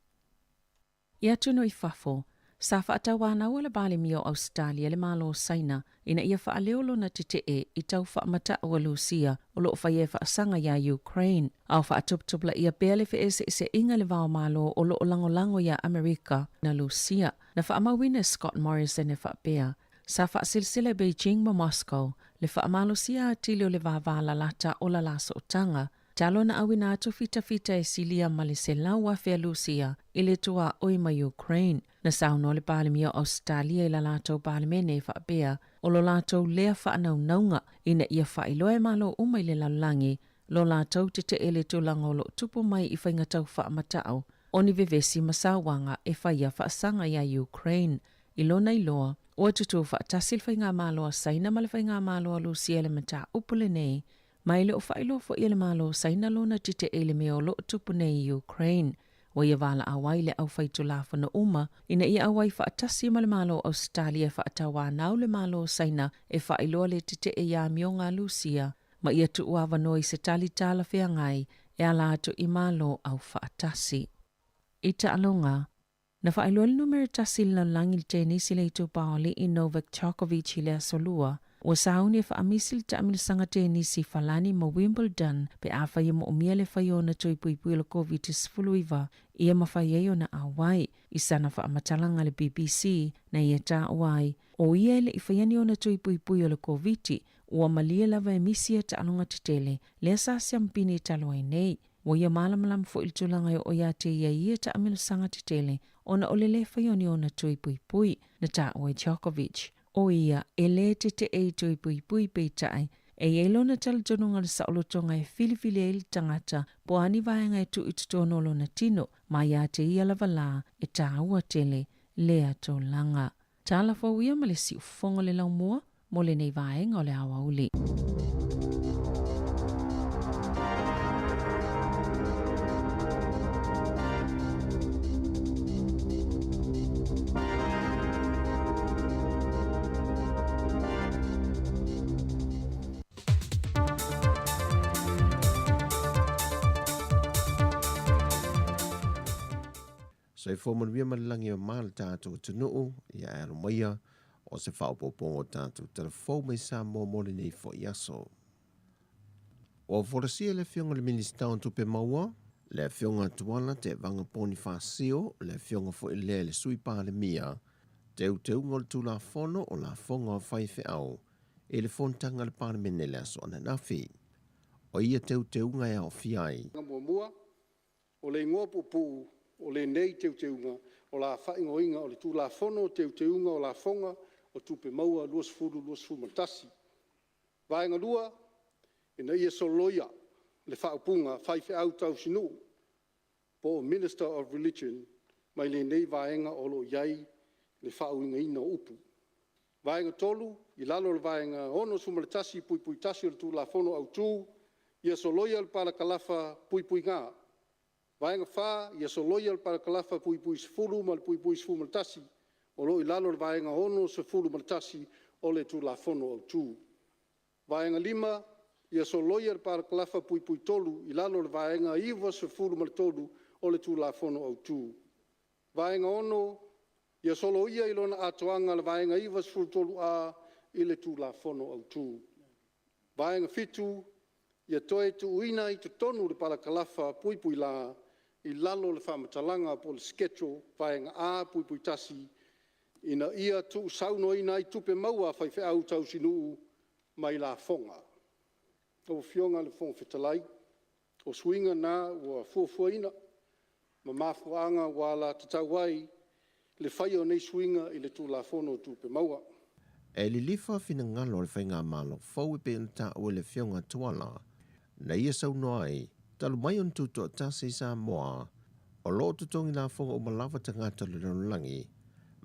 I atunuu i fafo, sa faatauanau le Palemia o Ausetalia le Malo o Saina ina ia faaleo lona tetee i tau faamatau a Lusia o loo faia e faasaga iā Ukraine, a o faatuputupulaia pea le feeseeseaiga i le va o Malo o loo lagolago iā Amerika na Lusia. Na faamauina e Scott Morrison e faapea, sa faasilasila e Beijing ma Moscow le faamalosia atili o le vāvālalata o la lasootaga, Talo na auina atu fitafita e silia ma le 100,000 a Lusia i le tuaoi ma Ukraine. Na saunoa le Palemia o Ausetalia i la latou Palemene e faapea, o lo latou lea faanaunauga ina ia faailoa e Malo uma i le lalolagi lo latou tetee i le tulaga o loo tupu mai i faiga tau faamatau o ni vevesi ma sauaga e faia faasaga iā Ukraine. I lona iloa, ua tutū faatasi le Faigamalo a Saina ma le Faigamalo a Lusia i le mataupu lenei Ma e le o faailoa foi e le Malo o Saina lona tetee i le mea o lo o tupu nei i Ukraine. Ua ia valaau ai le aufaitulafono uma ina ia auai faatasi ma le Malo o Ausetalia e faatauanau le Malo o Saina e faailoa le tetee i amioga a Lusia ma ia tuuavanoa i se tali talafeagai e ala atu i Malo aufaatasi. I taaloga, na faailoa le numera tasi i le lalolagi i le tenisi le itupa o alii Novak Djokovic i le aso Lua, ua sauni e faamisi le taamilosaga tenisi i Falani ma Wimbledon pe afai e moomia le fai o ona tui puipui o le Koviti-19 ia mafai ai ona auai. I sana faamatalaga i le BBC, na ia taua ai, o ia e le i faia ni ona tui puipui o le Koviti, ua malie lava e misi ia taaloga tetele lea sa siampini talu ai nei. Ua ia malamalama foi i le tulaga e oo ia te ia i ia taamilosaga tetele ona o le lē faia o ni ona tui puipui, na taua e Djokovic. O ia, e lē tetee i tui puipui peitai, e i ai lona talitonuga le saolotoga e filifili ai le tagata po o a ni vaega e tuu i totonu o lona tino, ma ia te ia lava lā e tāua tele lea tulaga. Tala fou ia ma le siufofoga o le laumua mo lenei vaega o le aoauli. Soifua manuia ma le lagi o ma le tatou atunuu, ia e alo maia o se faaopoopoga o tatou tala fou mai Samoa mo lenei foi aso. Ua folasia e le Afioga i le Minisita o Tupe Maua, le Afioga Tuala Tevaga Ponifasio, le Afioga foi lea i le Sui Palemia, teuteuga o le Tulafono o Lafoga o Faifeau i le Fonotaga a le Palemene i le aso ananafi. O ia teuteuga e aofia ai. Muamua, O le igoa puupuu o lenei teuteuga o la faaigoaina o le Tulafono o Teuteuga o Lafoga o Tupe Maua 2021. Vaega 2, ina ia soloia le faaupuga faifeau tausinuu po o Minister of Religion mai lenei vaega o lo o i ai le faauigaina o upu. Vaega 3, i lalo o le Vaega 61(1) o le Tulafono Autu, ia soloia le parakalafa (g). Vaega 4, ia soloia le parakalafa (10) ma le (11) o lo o i lalo o le Vaega 61 o le Tulafono Autu. Vaega 5, ia soloia le parakalafa (3) i lalo o le Vaega 93 o le Tulafono Autu. Vaega 6, ia soloia i lona atoaga le Vaega 93A i le Tulafono Autu. Vaega 7, ia toe tuuina ai totonu le parakalafa (l) i lalo o le faamatalaga po o le Schedule Vaega A(1) ina ia tuusaunoaina ai tupe maua a faifeau tausinuu mai lafoga. Lau Afioga i le Fofoga Fetalai, o suiga na ua fuafuaina ma mafuaaga ua alagatatau ai le faia o nei suiga i le Tulafono o Tupe Maua. E lilifa finagalo o le Faigamalo fou e pei ona taua e le Afioga a Tuala, na ia saunoa ai, talu mai ona tutoatasi i Samoa, o lo o totogi lafoga uma lava tagata o le lalolagi,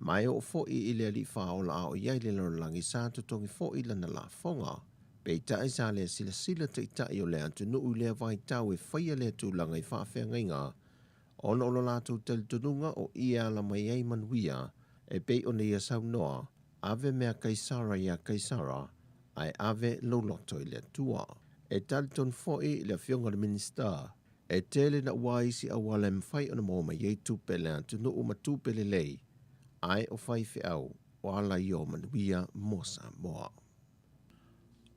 ma e oo foi i le alii faaola a o i ai le lalolagi sa totogi foi lana lafoga. Peitai sa le silasila taitai o le atunuu i lea vaitau e faia lea tulaga i faafeagaiga ona o lo latou talitonuga o i e ala mai ai manuia e pei ona ia saunoa, Ave mea Kaisara iā Kaisara, ae ave lou loto i le Atua. E talitonu foi le Afioga i le Minisita, e tele naua isi auala e mafai ona maua mai ai tupe a le atunuu ma tupe lelei, ae o faifeau o ala ia o manuia mo Samoa.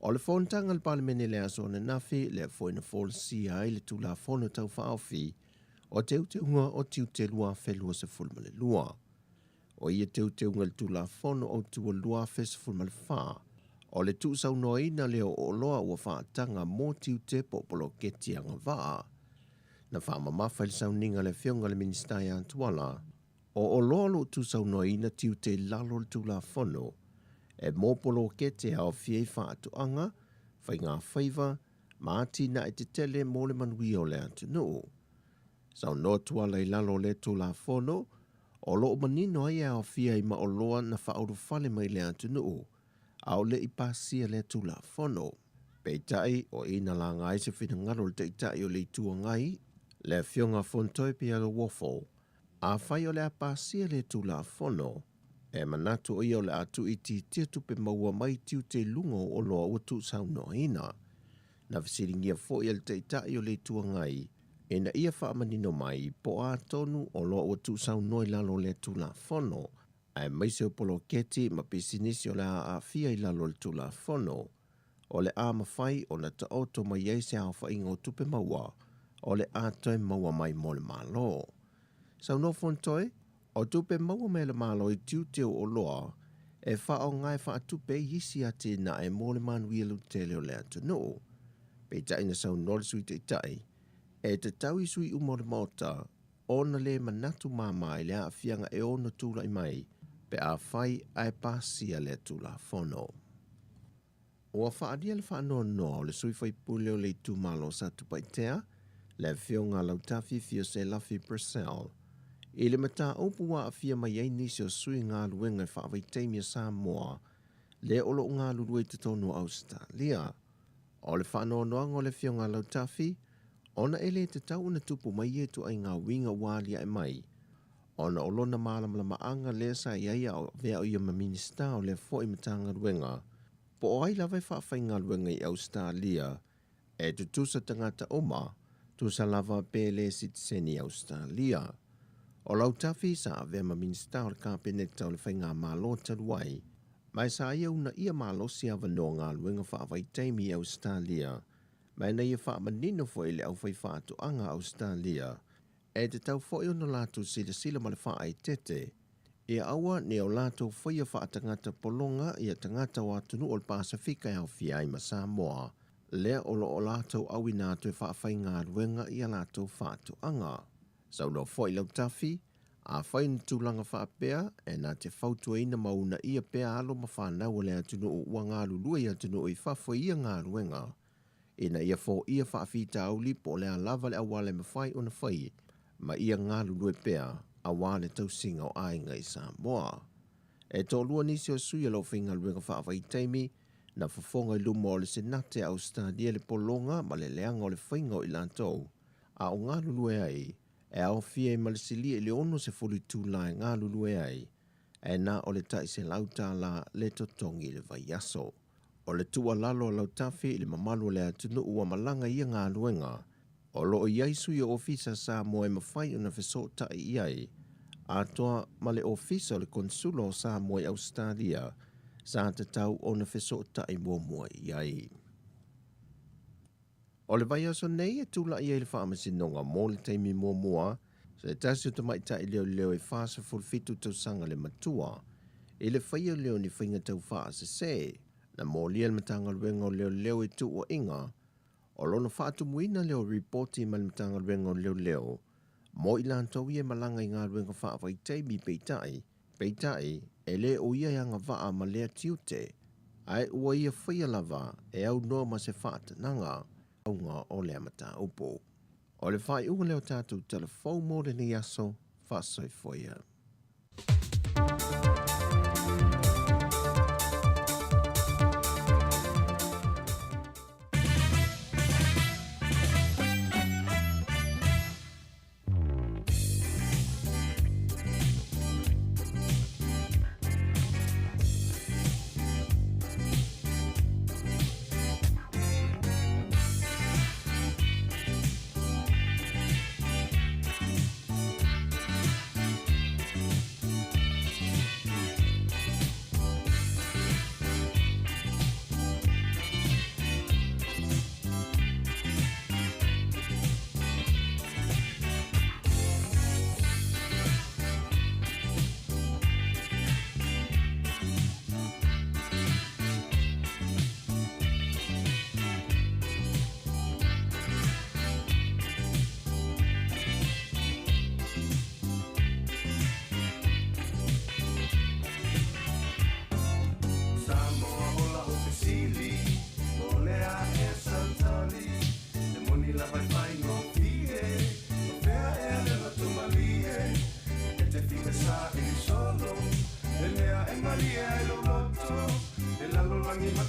O le fonotaga a le Palemene i le aso ananafi, lea foi na folasia ai le Tulafono Tau Faaofi o Teuteuga o Tiute 2022. O ia teuteuga i le Tulafono Autu 2014, o le tuusaunoaina lea o oloa ua faataga mo tiute po o poloketi agavaa. Na faamamafa i le sauniga a le Afioga i le Minisita ia Tuala, o oloa o lo o tuusaunoaina tiute i lalo o le Tulafono e mo poloketi e aofia ai faatoaga, faigafaiva ma atinae tetele mo le manuia o le atunuu. Saunoa Tuala i lalo o lea Tulafono, o lo o manino ai e aofia ai ma oloa na faaulufale mai le atunuu, a o le i pasia lea Tulafono. Peitai, o i na laga ai se finagalo o le Taitai o le Itu Agai, le Afioga a Fontoe Pialowofo, afai o le a pasia lea Tulafono, e manatu o ia o le a tuuitiitia tupe maua mai tiute i luga o oloa ua tuusaunoaina. Na fesiligia foi e le Taitai o le Itu Agai ina ia faamanino mai po o a tonu oloa ua tuusaunoa i lalo o lea Tulafono, aemaise o poloketi ma pisinisi o le a aafia i lalo o le Tulafono, o le a mafai ona taoto mai ai se aofaiga o tupe maua o le a toe maua mai mo le Malo. Saunoa Fontoe, o tupe maua mai a le Malo i tiute o oloa e faaaoga e faatupe ai isi atinae mo le manuia lautele o le atunuu. Peitai na saunoa le Sui Taitai, e tatau i sui uma o le Maota ona le manatu māmā i le aafiaga e ono tulai mai pe afai ae pasia lea Tulafono. Ua faaalia le faanoanoa o le sui faipule o le itumalo o Satupaitea, le Afioga Lautafi Fioselafi Purcell, i le mataupu ua aafia mai ai nisi o sui galuega e faavaitaimi a Samoa lea o lo o galulue i totonu o Ausetalia. O le faanoanoaga o le Afioga Lautafi, ona e le tatau ona tupu mai ia ituaiga uiga ua aliae mai, ona o lona malamalamaaga lea sa i ai a o avea o ia ma Minisita o lea foi Matagaluega, po o ai lava e faafaigaluega i Ausetalia, e tutusa tagata uma, tusa lava pe le sitiseni Ausetalia. O Lautafi sa avea ma Minisita o le Kapeneta o le Faigamalo talu ai, ma e sa ia uunaia malosi avanoa galuega faavaitaimi i Ausetalia, ma ina ia faamanino foi i le aufaifaatoaga a Ausetalia, e tatau foi ona latou silasila ma le faaeteete, ia aua ne o latou faia faatagata pologa ia tagata o atunuu o le Pasefika e aofia ai ma Samoa, lea o lo o latou auina atu e faafaigaluega i a latou faatoaga. Saunoa foi Lautafi, afai ni tulaga faapea, e na te fautuaina ma uunaia pea alo ma fanau a le atunuu ua galulue i atunuu i fafo i ia galuega, ina ia foia faafitauli po o le a lava le auala e mafai ona fai ma ia galulue pea aua le tausiga o aiga i Samoa. E toalua nisi o sui o lo o faigaluega faavaitaimi na fofoga i luma o le Senate a Ausetalia le pologa ma le leaga o le faiga o i latou a o galulue ai, e aofia ai ma le silia i le 60 itula e galulue ai, ae na o le tai $100 le totogi i le vaiaso. O le tuualalo a Lautafi i le mamalu o le atunuu ua malaga i ia galuega, o lo o i ai sui o Ofisa Samoa e mafai ona fesootai i ai, atoa ma le Ofisa o le Konesula o Samoa i Ausetalia sa tatau ona fesootai muamua i ai. O le vaiaso nei e tulai ai le Faamasinoga mo le taimi muamua se tasi o tamaitai leoleo e 47 tausaga le matua i le faia lea o ni faiga taufaasese. Na molia le Matagaluega o Leoleo i tuuaiga o lona faatumuina lea o ripoti mai le Matagaluega o Leoleo mo i latou ia e malaga i galuega faavaitaimi peitai, peitai, e le o ia e agavaa ma lea tiute, ae ua ia faia lava e aunoa ma se faatanaga auga o lea mataupu. O le faaiuga lea o tatou tala fou mo lenei aso, faasoifua ia.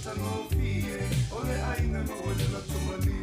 matagofie o le aiga maua le loto malie.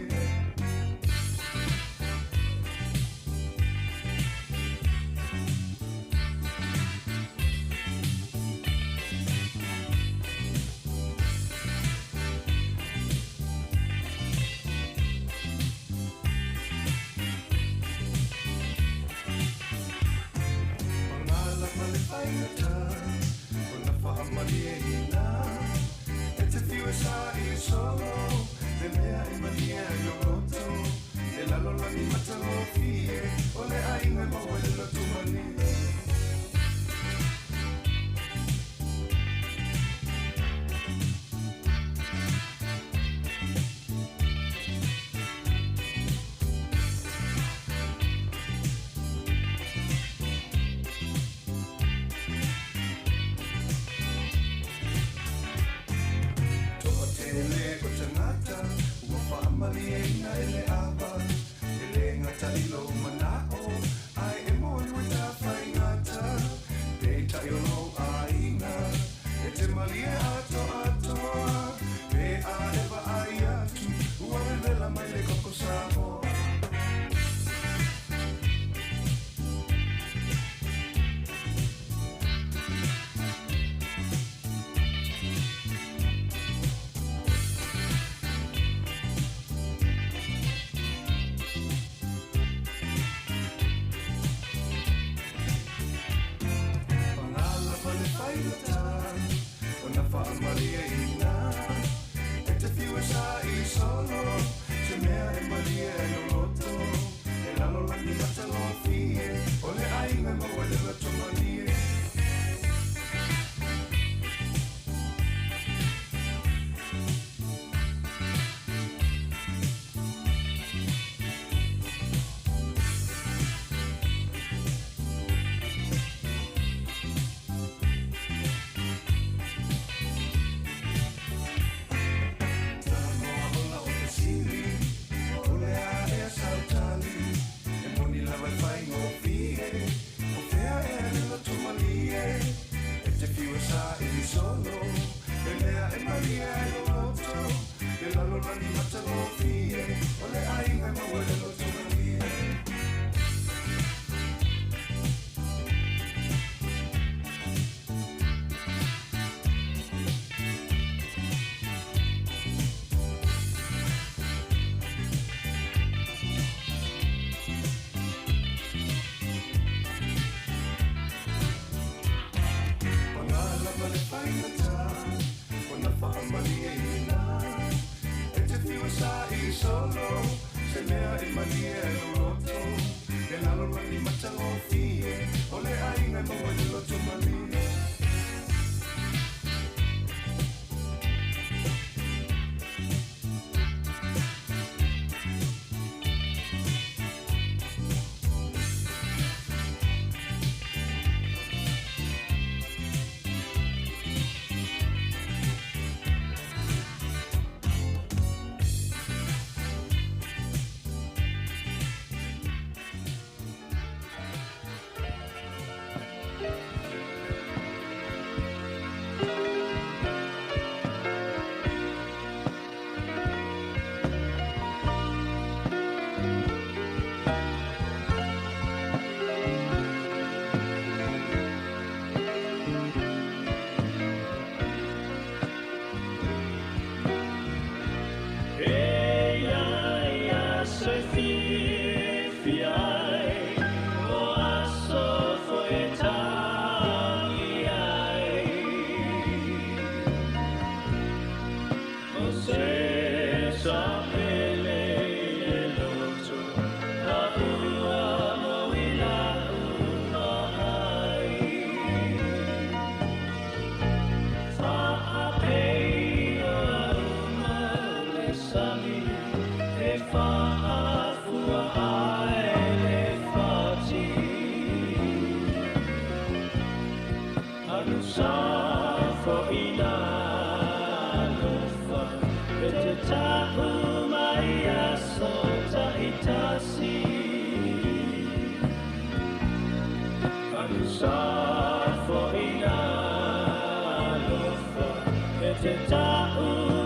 Te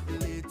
Le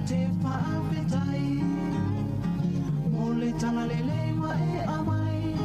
Te whaafetai, mo le talalele wa e amai.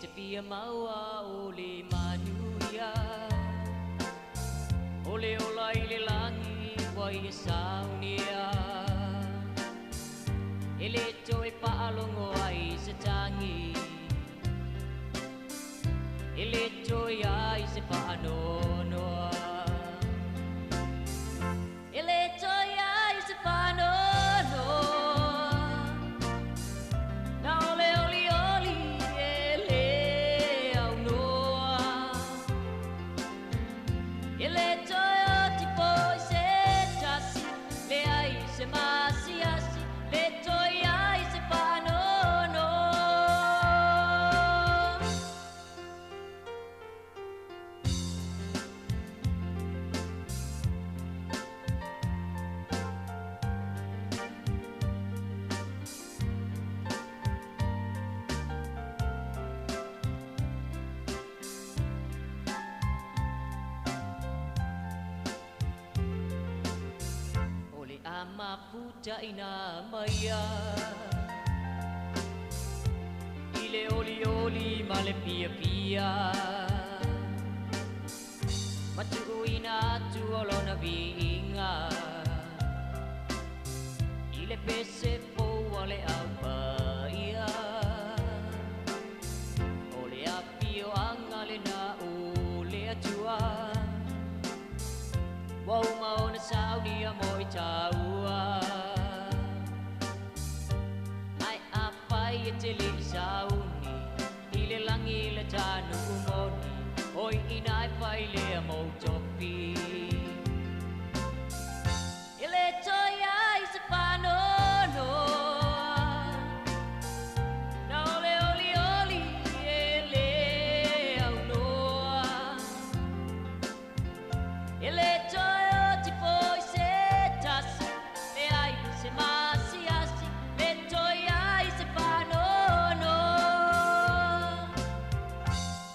Te fia maua o le manuia O le ola i le langi ua ia saunia E le toe faalogo ai se tagi E le toe ai se faanoanoa E le toe ai se faanoanoa Na o le olioli e le aunoa E le toe oti foi se tasi Leai se masiasi Le toe ai se faanoanoa. O le a mafutaina maia I le olioli ma le fiafia Ma tuuina atu o lona viiga I le pese fou a le aupaia O le afioaga lena o le Atua Ua uma ona saunia mo i taua Ae afai e te le i sauni I le lagi le tanu'u moni Oi ina e fai lea mou tofi E le toe ai se faanoanoa Na o le olioli e le aunoa E le toe oti foi se tasi Leai se masiasi Le toe ai se faanoanoa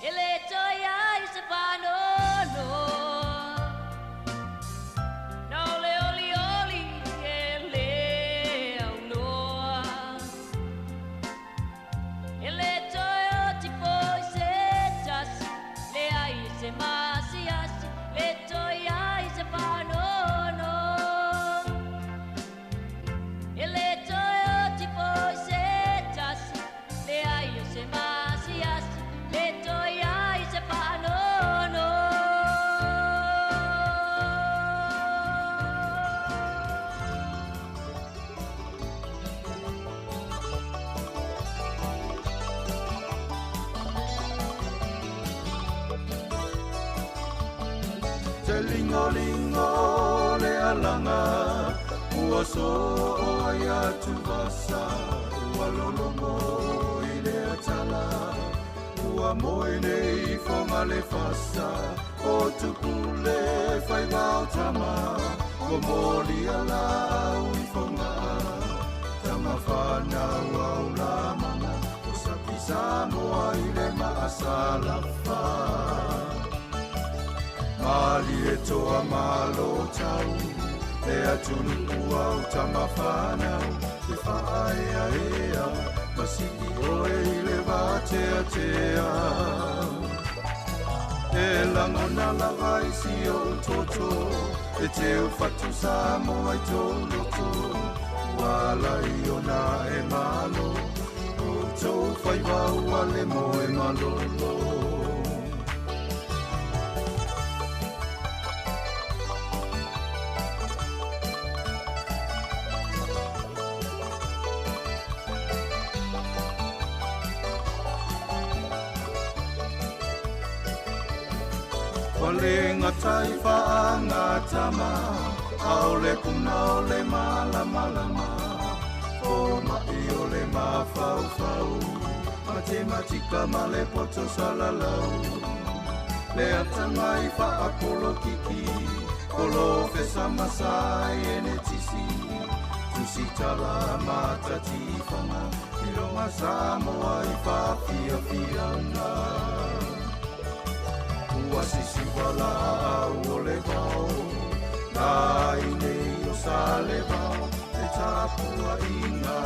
E le toe ai se faanoanoa Na o le olioli e le aunoa E le toe oti foi se tasi Leai se masiasi Le toe ai se faanoanoa E le toe oti foi se tasi Leai se masiasi Le toe ai se faanoanoa. Te lingolingo le alaga ua soo ai atuvasa ua lologo i le atala ua moe nei foga le fasa o tupule faiva o tama ua moli alau i fogaa tamafanau au lamana o sapi Samoa i le maasalafa Mali e toa malo tau Le atunuu au tamafanau E faaeaea Ma sii oe i le vateatea E lagona lava i si ou toto E teu fatu Samoa i tou loto Ua ala ai ona e malo O tou faiva ua le moe malolo. Ua le gata i faagatama a o le puna o le malamalama o ma'i o le mafaufau matematika ma le poto salalau le atamai faapolokiki polofesa ma saienetisi tusitala matatifaga iloga Samoa i faafiafiaga ua sisiva laau o le vao la inei o Salevao le tapuaiga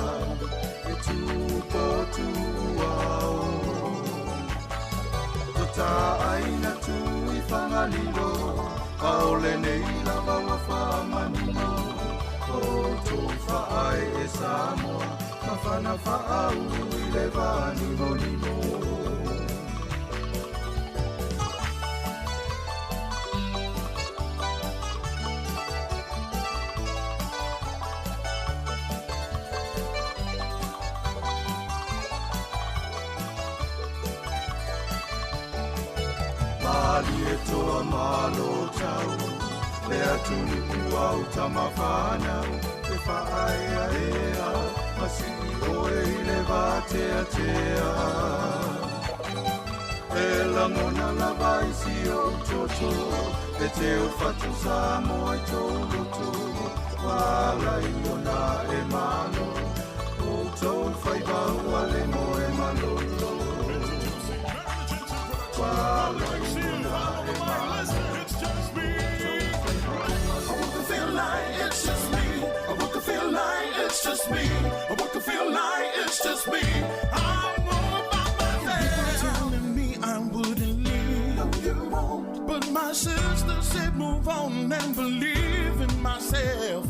e tupotuao. Ta aina tu i whangalilo A ole nei lava wa whamanino O tō whaai e Samoa Mawhana whaau i le vānimo nimo. Mali e toa malo tau Le atunu ua utamawhanau E whaaea ea Masini oe i le vatea tea E langona lava i si o toto E te o fatu Samoa i tō loto Wala i ona e malo O tō whaiva ua le moe malolo Wala i ona e malo It's just me. I want to feel like it's just me. I want to feel like it's just me. I want to feel like it's just me. I'm all by myself. People telling me I wouldn't leave. No, you won't. But my sister said move on and believe in myself.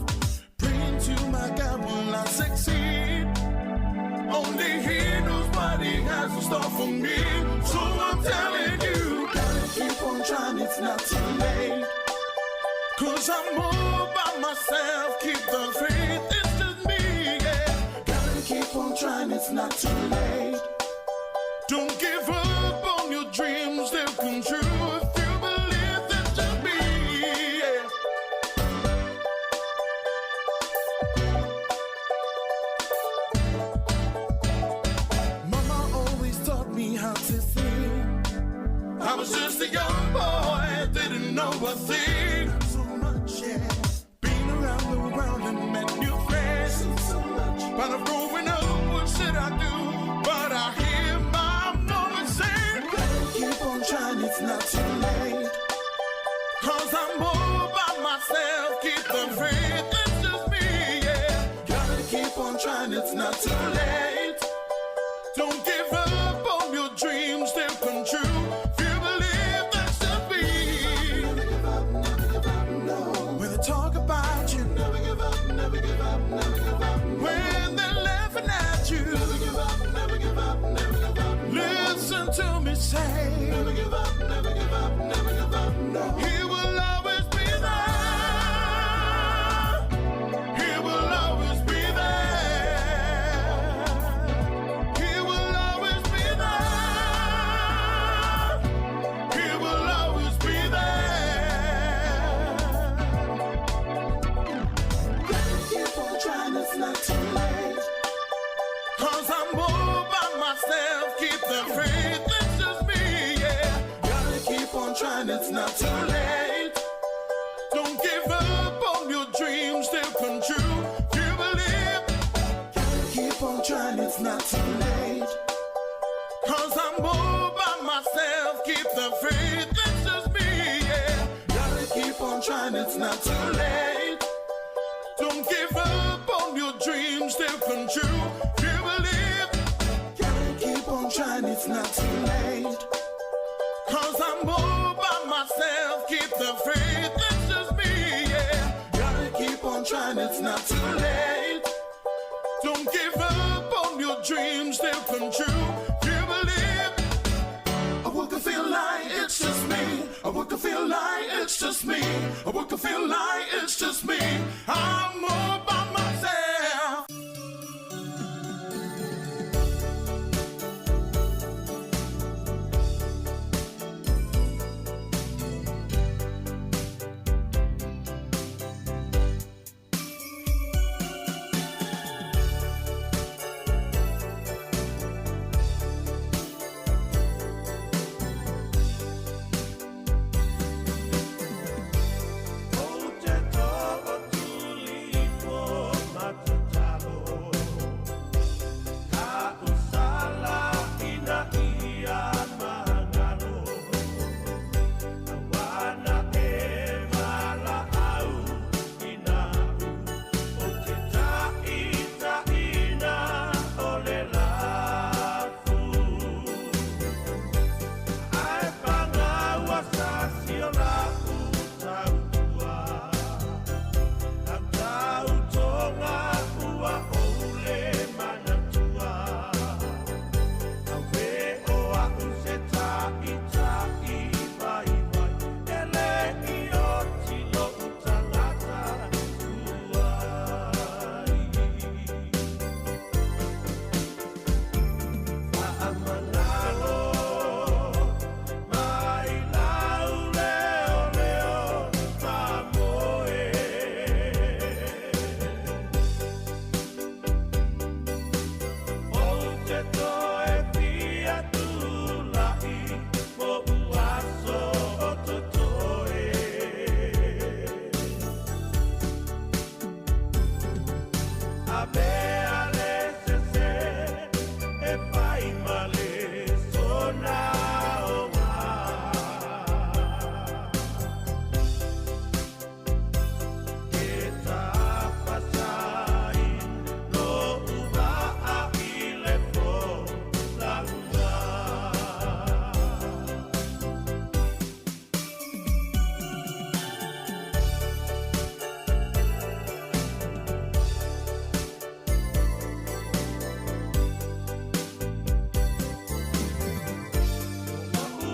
Praying to my God, will I succeed? Only He knows what He has in store for me. So I'm telling you, gotta keep on trying, it's not too late. Cause I'm all by myself, keep the faith, it's just me, yeah. Gotta keep on trying, it's not too late. Don't give up on your dreams, they'll come true if you believe it's just me, yeah. Mama always taught me how to sing. I was just a young boy, didn't know a thing. So much, yeah. Been around the world and met new friends. So much. But I'm growing up, what should I do? But I hear my mama say, gotta keep on trying, it's not too late. Cause I'm all by myself, keep the faith, it's just me, yeah. Gotta keep on trying, it's not too late. Don't give up on your dreams, they'll come true. If you believe, that's just me. Never give up, never give up, no. When they talk about you, never give up, never give up, never give up. When they're laughing at you, never give up, never give up, never give up. Listen to me say, never give up, never give up, never give up, no. He will always be there. He will always be there. He will always be there. He will always be there. Gotta keep on trying, it's not too late. Cause I'm all by myself, keep the faith, it's just me, yeah. Gotta keep on trying, it's not too late. Don't give up on your dreams, they'll come true. If you believe, gotta keep on trying, it's not too late. Cause I'm all by myself, keep the faith, it's just me, yeah. Gotta keep on trying, it's not too late. Don't give up on your dreams, they'll come true. If you believe, gotta keep on trying, it's not too late. Cause I'm all by myself, keep the faith, it's just me, yeah. Gotta keep on trying, it's not too late. Don't give up on your dreams, they'll come true. If you believe, I woke up feel like it's just me. I woke up feel like it's just me. I woke up feel like it's just me. I'm all by myself. O te tava tuli po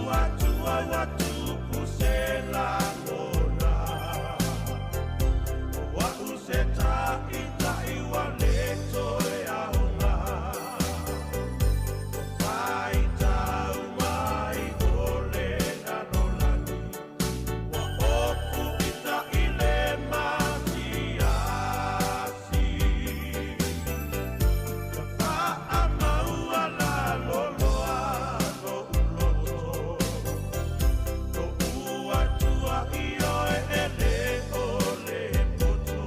Atua ua tupu se lagona O a'u se ta'ita'i ua lē toe aoga O faitau mai o le lalolagi Ua ofu ita'i le masiasi Ia fa'amaua laloloa lo'u loto Lo'u Atua i oe e lē o le poto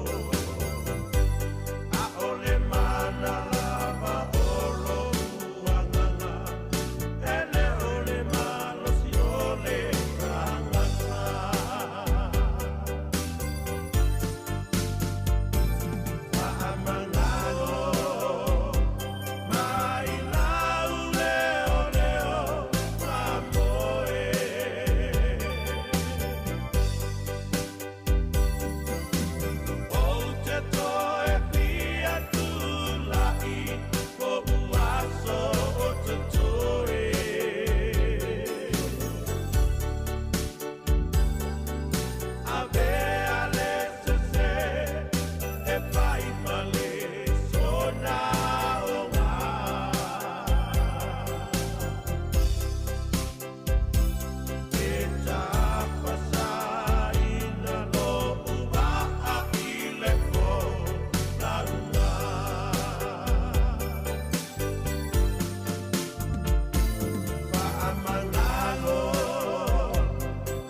ʻAʻole mana lava o lo'u agaga E lē o le malosi o le tagata Fa'amagalo mai lau leoleo mamoe Ou te toe fia tula'i Ko'u aso o totoe Avea le sesē e fai ma le sona oga E tapasaina lo'u va'a i le folauga Fa'amagalo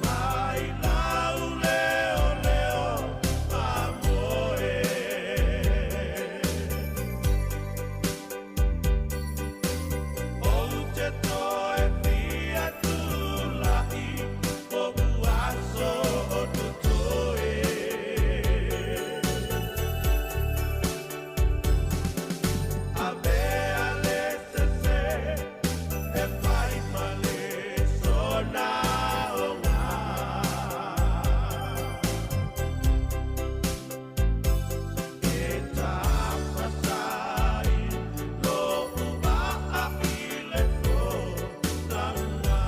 mai lau leoleo mamoe Ou te toe fia tula'i Ko'u aso o totoe Avea le sesē e fai ma le sona oga E tapasai lo'u va'a i le folauga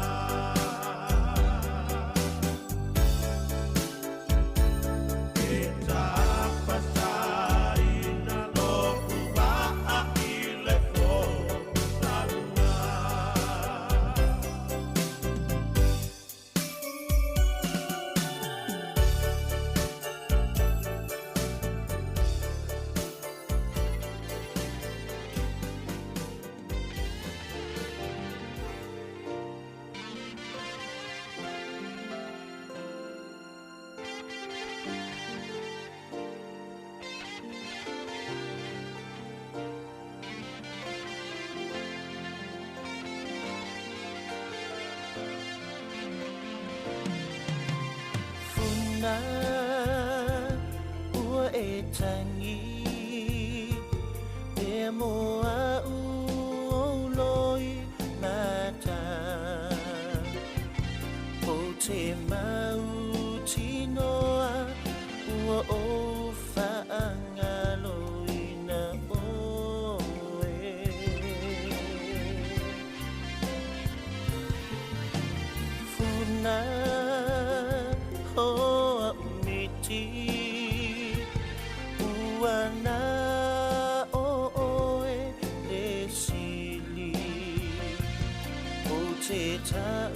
E tapasaina lo'u va'a i le folauga. Funa ua e tangi Te moa u o loi mata O te mau tinoa ua o whaangalo ina oe Funa hoa miti ua na o oe le sili O te tau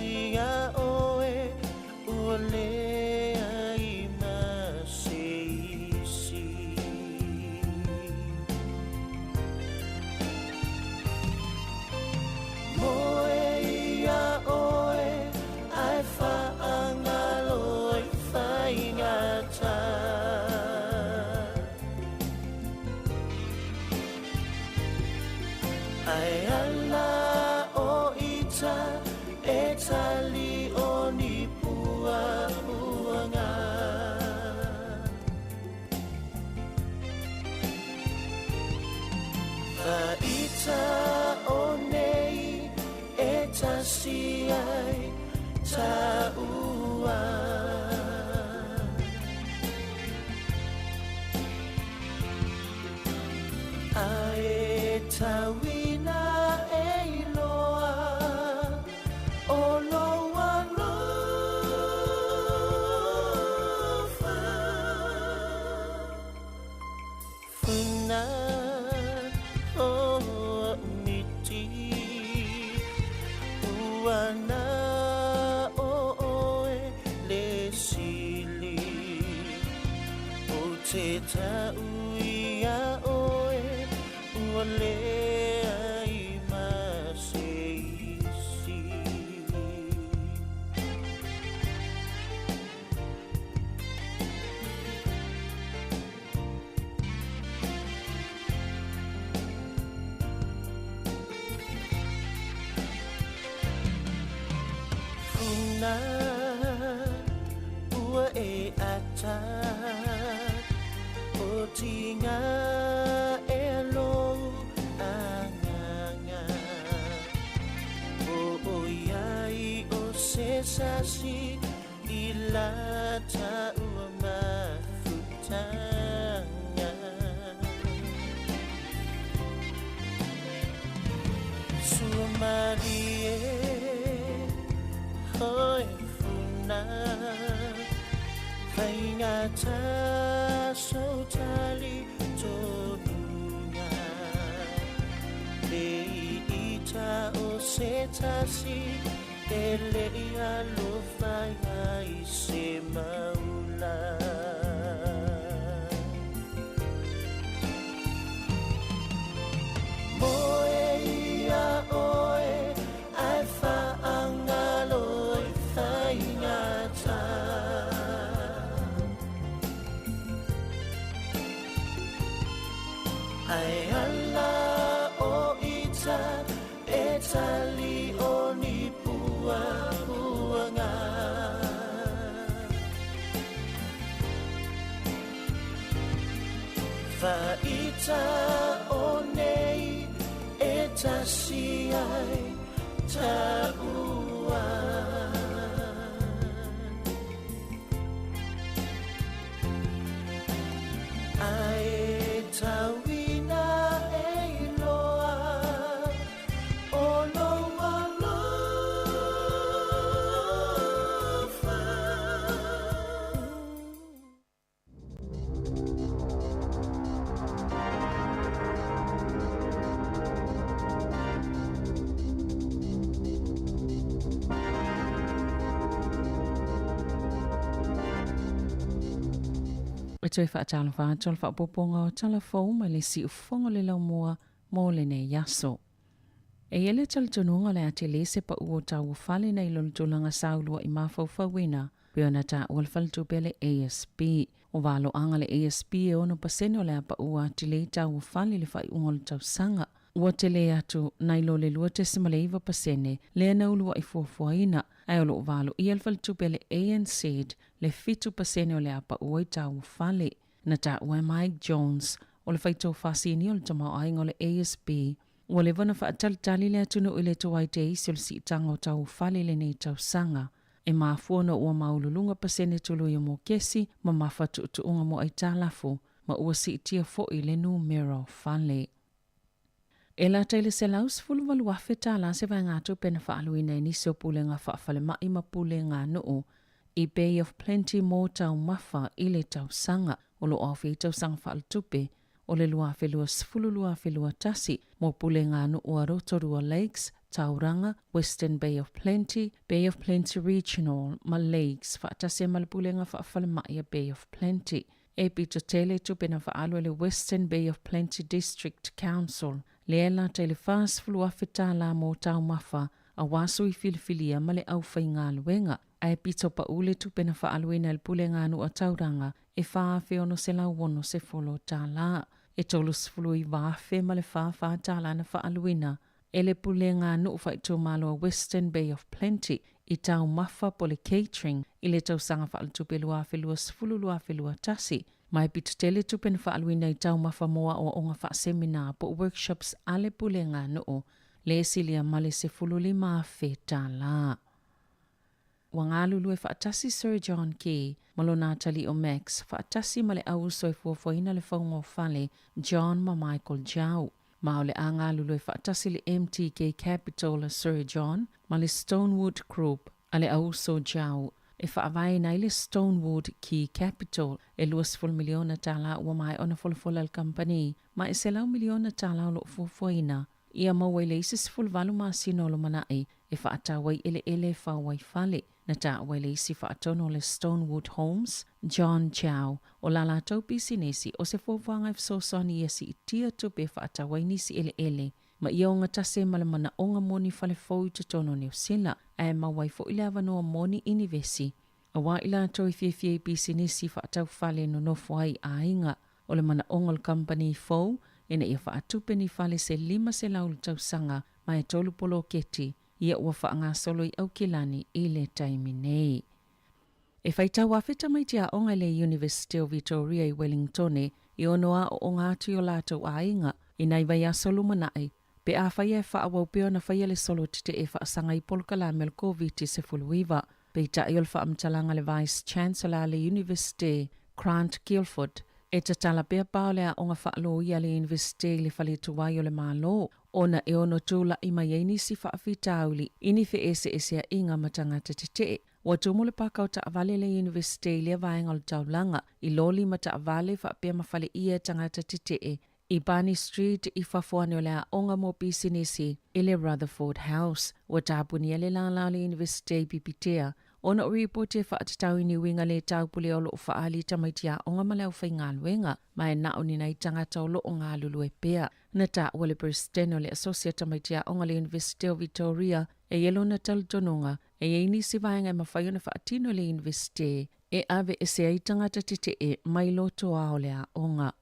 ia oe ua le ai ma se isi Moe ia oe ai whaangalo ai whaingata Ai ala o ita e tali o ni pua uanga Whaita o nei e tasi ai ta ua Ae tauina e iloa o te ta'u ia ʻoe ua leai ma se isi. Funa ua e ata o tinga e lou agaga o ʻoiai o se sasi i la taua mafutaga. Sua malie hoi funa faigata sautali tonuga le ita o se tasi e le i alofa ai se maula. Moe ia ʻoe ae faagalo i faigata. Ae ala o ita e tali o ni puapuaga. Faita o nei e tasi ai taua. Ae tauina e iloa o lou alofa. E toe faatalofa atu o le faaopoopoga o tala fou mai le siufofoga o le laumua mo lenei aso. E i ai le talitonuga o le a tele se pau o tau o fale nai lo le tulaga saulua'i mafaufauina pei ona taua le faletupe a le ASB. O valoaga a le ASB e 6% o le a paua atili ai tau o fale i le faaiuga o le tausaga. Ua tele atu nai lo le 2.9% lea na ulua'i fuafuaina, ae o lo o valoia le faletupe a le ANZ le 7% o le a pau ai tau o fale. Na taua e Mike Jones, o le faitofa sinia o le tamaoaiga o le ASB, ua leva ona faatalitali le atunuu i le tuai teisi o le siitaga o tau o fale i lenei tausaga. E mafua ona ua maualuluga pasene tului o mokesi ma mafatuutuuga mo aitalafu, ma ua siitia foi le numera o fale. E lata i le $118,000 tala se vaegatupe na faaaluina e nisi o pulega faafalemai ma pulega nuu i Bay of Plenty mo taumafa i le tausaga o lo o aofia ai tausaga faaletupe o le 2020/2021 mo pulega nuu a Rotorua Lakes, Tauranga, Western Bay of Plenty, Bay of Plenty Regional ma Lakes faatasi ai ma le pulega faafalemai a Bay of Plenty. E pito tele tupe na faaalu e le Western Bay of Plenty District Council lea e lata i le $40,000 tala mo taumafa aua sui filifilia ma le aufaigaluega. Ae pito pau le tupe na faaaluina e le Pulega Nuu a Tauranga e $4,660. E $39,000 ma le 44 tala na faaaluina e le Pulega Nuu Faaitumalo a Western Bay of Plenty i taumafa po le catering i le tausaga faaletupe 2020/2021. Ma e pito tele tupe na faaaluina i taumafa mo aoaoga faasemina po o workshops a le Pulega Nuu le silia ma le $15,000 tala. Ua galulue faatasi Sir John Key ma lona atalii o Max faatasi ma le auuso e fuafuaina le fauga o fale John ma Michael Jau. Ma o le a galulue faatasi le MTK Capital a Sir John ma le Stonewood Group a le auuso Jau e faavaeina ai le Stonewood Key Capital e $20 miliona tala ua maea ona folafola e le kamupani ma e $100 miliona tala o lo o fuafuaina ia maua i le isi 18 masina o lumanai e fa'atau ai eleele e fau ai fale. Na ta'ua e le isi fa'atonu o le Stonewood Homes, John Chow, o la latou pisinisi o se fuafuaga e fesoasoani ia si'itia tupe e fa'atau ai nisi eleele ma ia ogatasi ai ma le mana'oga mo ni fale fou i totonu o Niu Sila, ae maua ai fo'i le avanoa mo ni inivesi auā i latou i fiafia i pisinisi fa'atau fale e nonofo ai i aiga. O le mana'oga o le kamupani fou, ina ia fa'atupe ni fale se 500 i le tausaga ma e tolu poloketi ia ua fa'agasolo i Aukilani i le taimi nei. E faitau afe tamaiti aoga i le Iunivesite o Vitoria i Wellingtone i ono aoaoga atu i o latou aiga i nai vaiaso lumanaʻi pe afai e faaauau pea ona faia le solo teteʻe faasaga i polokalame o le Koviti-19. Peitai o le faamatalaga a le Vice Chancellor a le Iunivesite, Grant Guilford, e tatala pea pa o le aoga faaloia a le Iunivesite i le fale tuai o le Malo ona e ono tulaʻi mai ai nisi faafitauli i ni feeseeseaʻiga ma tagata teteʻe. Ua tumu le paka o taavale a le Iunivesite i lea vaega o le taulaga, i loli ma taavale faapea ma faleia e tagata teteʻe i Barney Street i fafo ane o le aoga mo pisinisi i le Rutherford House. Ua tapunia le lālā o le Iunivesite i Pipitea ona o ripoti e faatatau i ni uiga lē taupule o loo faaali i tamaiti aoga ma le aufaigaluega, ma e na o ni nai tagata o loo galulue pea. Na taua le Peresetene o le Asosi a Tamaiti Aoga a le Iunivesite o Vitoria e i ai lona talitonuga e i ai nisi vaega e mafai ona faatino e le Iunivesite e aveese ai tagata tetee mai lotoa o le aoga.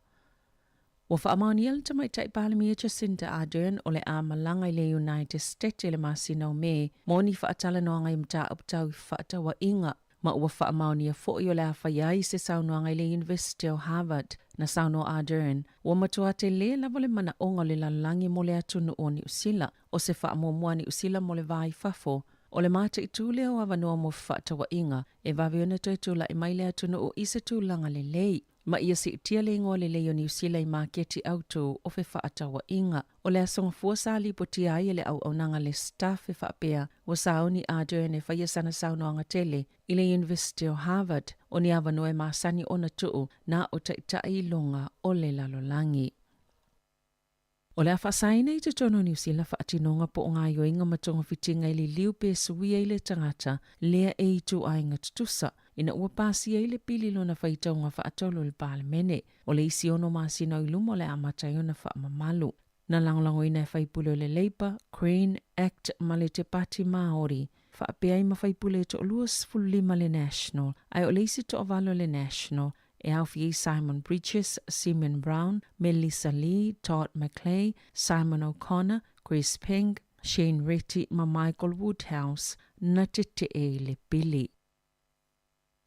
Ua faamaonia le Tamaitai Palemia Jacinda Ardern o le a malaga i le United States i le masina o Me mo ni faatalanoaga i mataupu tau i fefaatauaiga, ma ua faamaonia foi o le a faia ai se saunoaga i le Iunivesite o Harvard. Na saunoa Ardern, ua matua telē lava le manaʻoga o le lalolagi mo le atunuu o Niu Sila, o se faamuamua a Niu Sila mo le va i fafo, o le mataitū lea o avanoa mo fefaatauaiga e vave ona toe tulaʻi mai le atunuu i se tulaga lelei. Ma ia siitia le igoa lelei o Niu Sila i maketi autū o fefaatauaiga. O le aso Gafua sa lipotia ai e le auaunaga le Stuff e faapea ua sauni Ardern e faia sana saunoaga tele i le Iunivesite o Harvard, o ni avanoa e masani ona tuu na o taitai iloga o le lalolagi. O le a faasaina i totonu o Niu Sila faatinoga po o gaoioiga ma togafitiga i liliu pe suia i le tagata lea e ituaiga tutusa ina ua pasia ai le pili lona faitauga faatolu i le Palemene. O le isi ono masina o i luma o le a amata ai ona faamamalu. Na lagolagoina e faipule o le Labour, Green, Act ma le Te Pati Māori, faapea ai ma faipule e toalua 15 le National, ae o le isi toavalu o le National e aofia ai Simon Bridges, Simeon Brown, Melissa Lee, Todd McClay, Simon O'Connor, Chris Peng, Shane Reti ma Michael Woodhouse na tetee i le pili.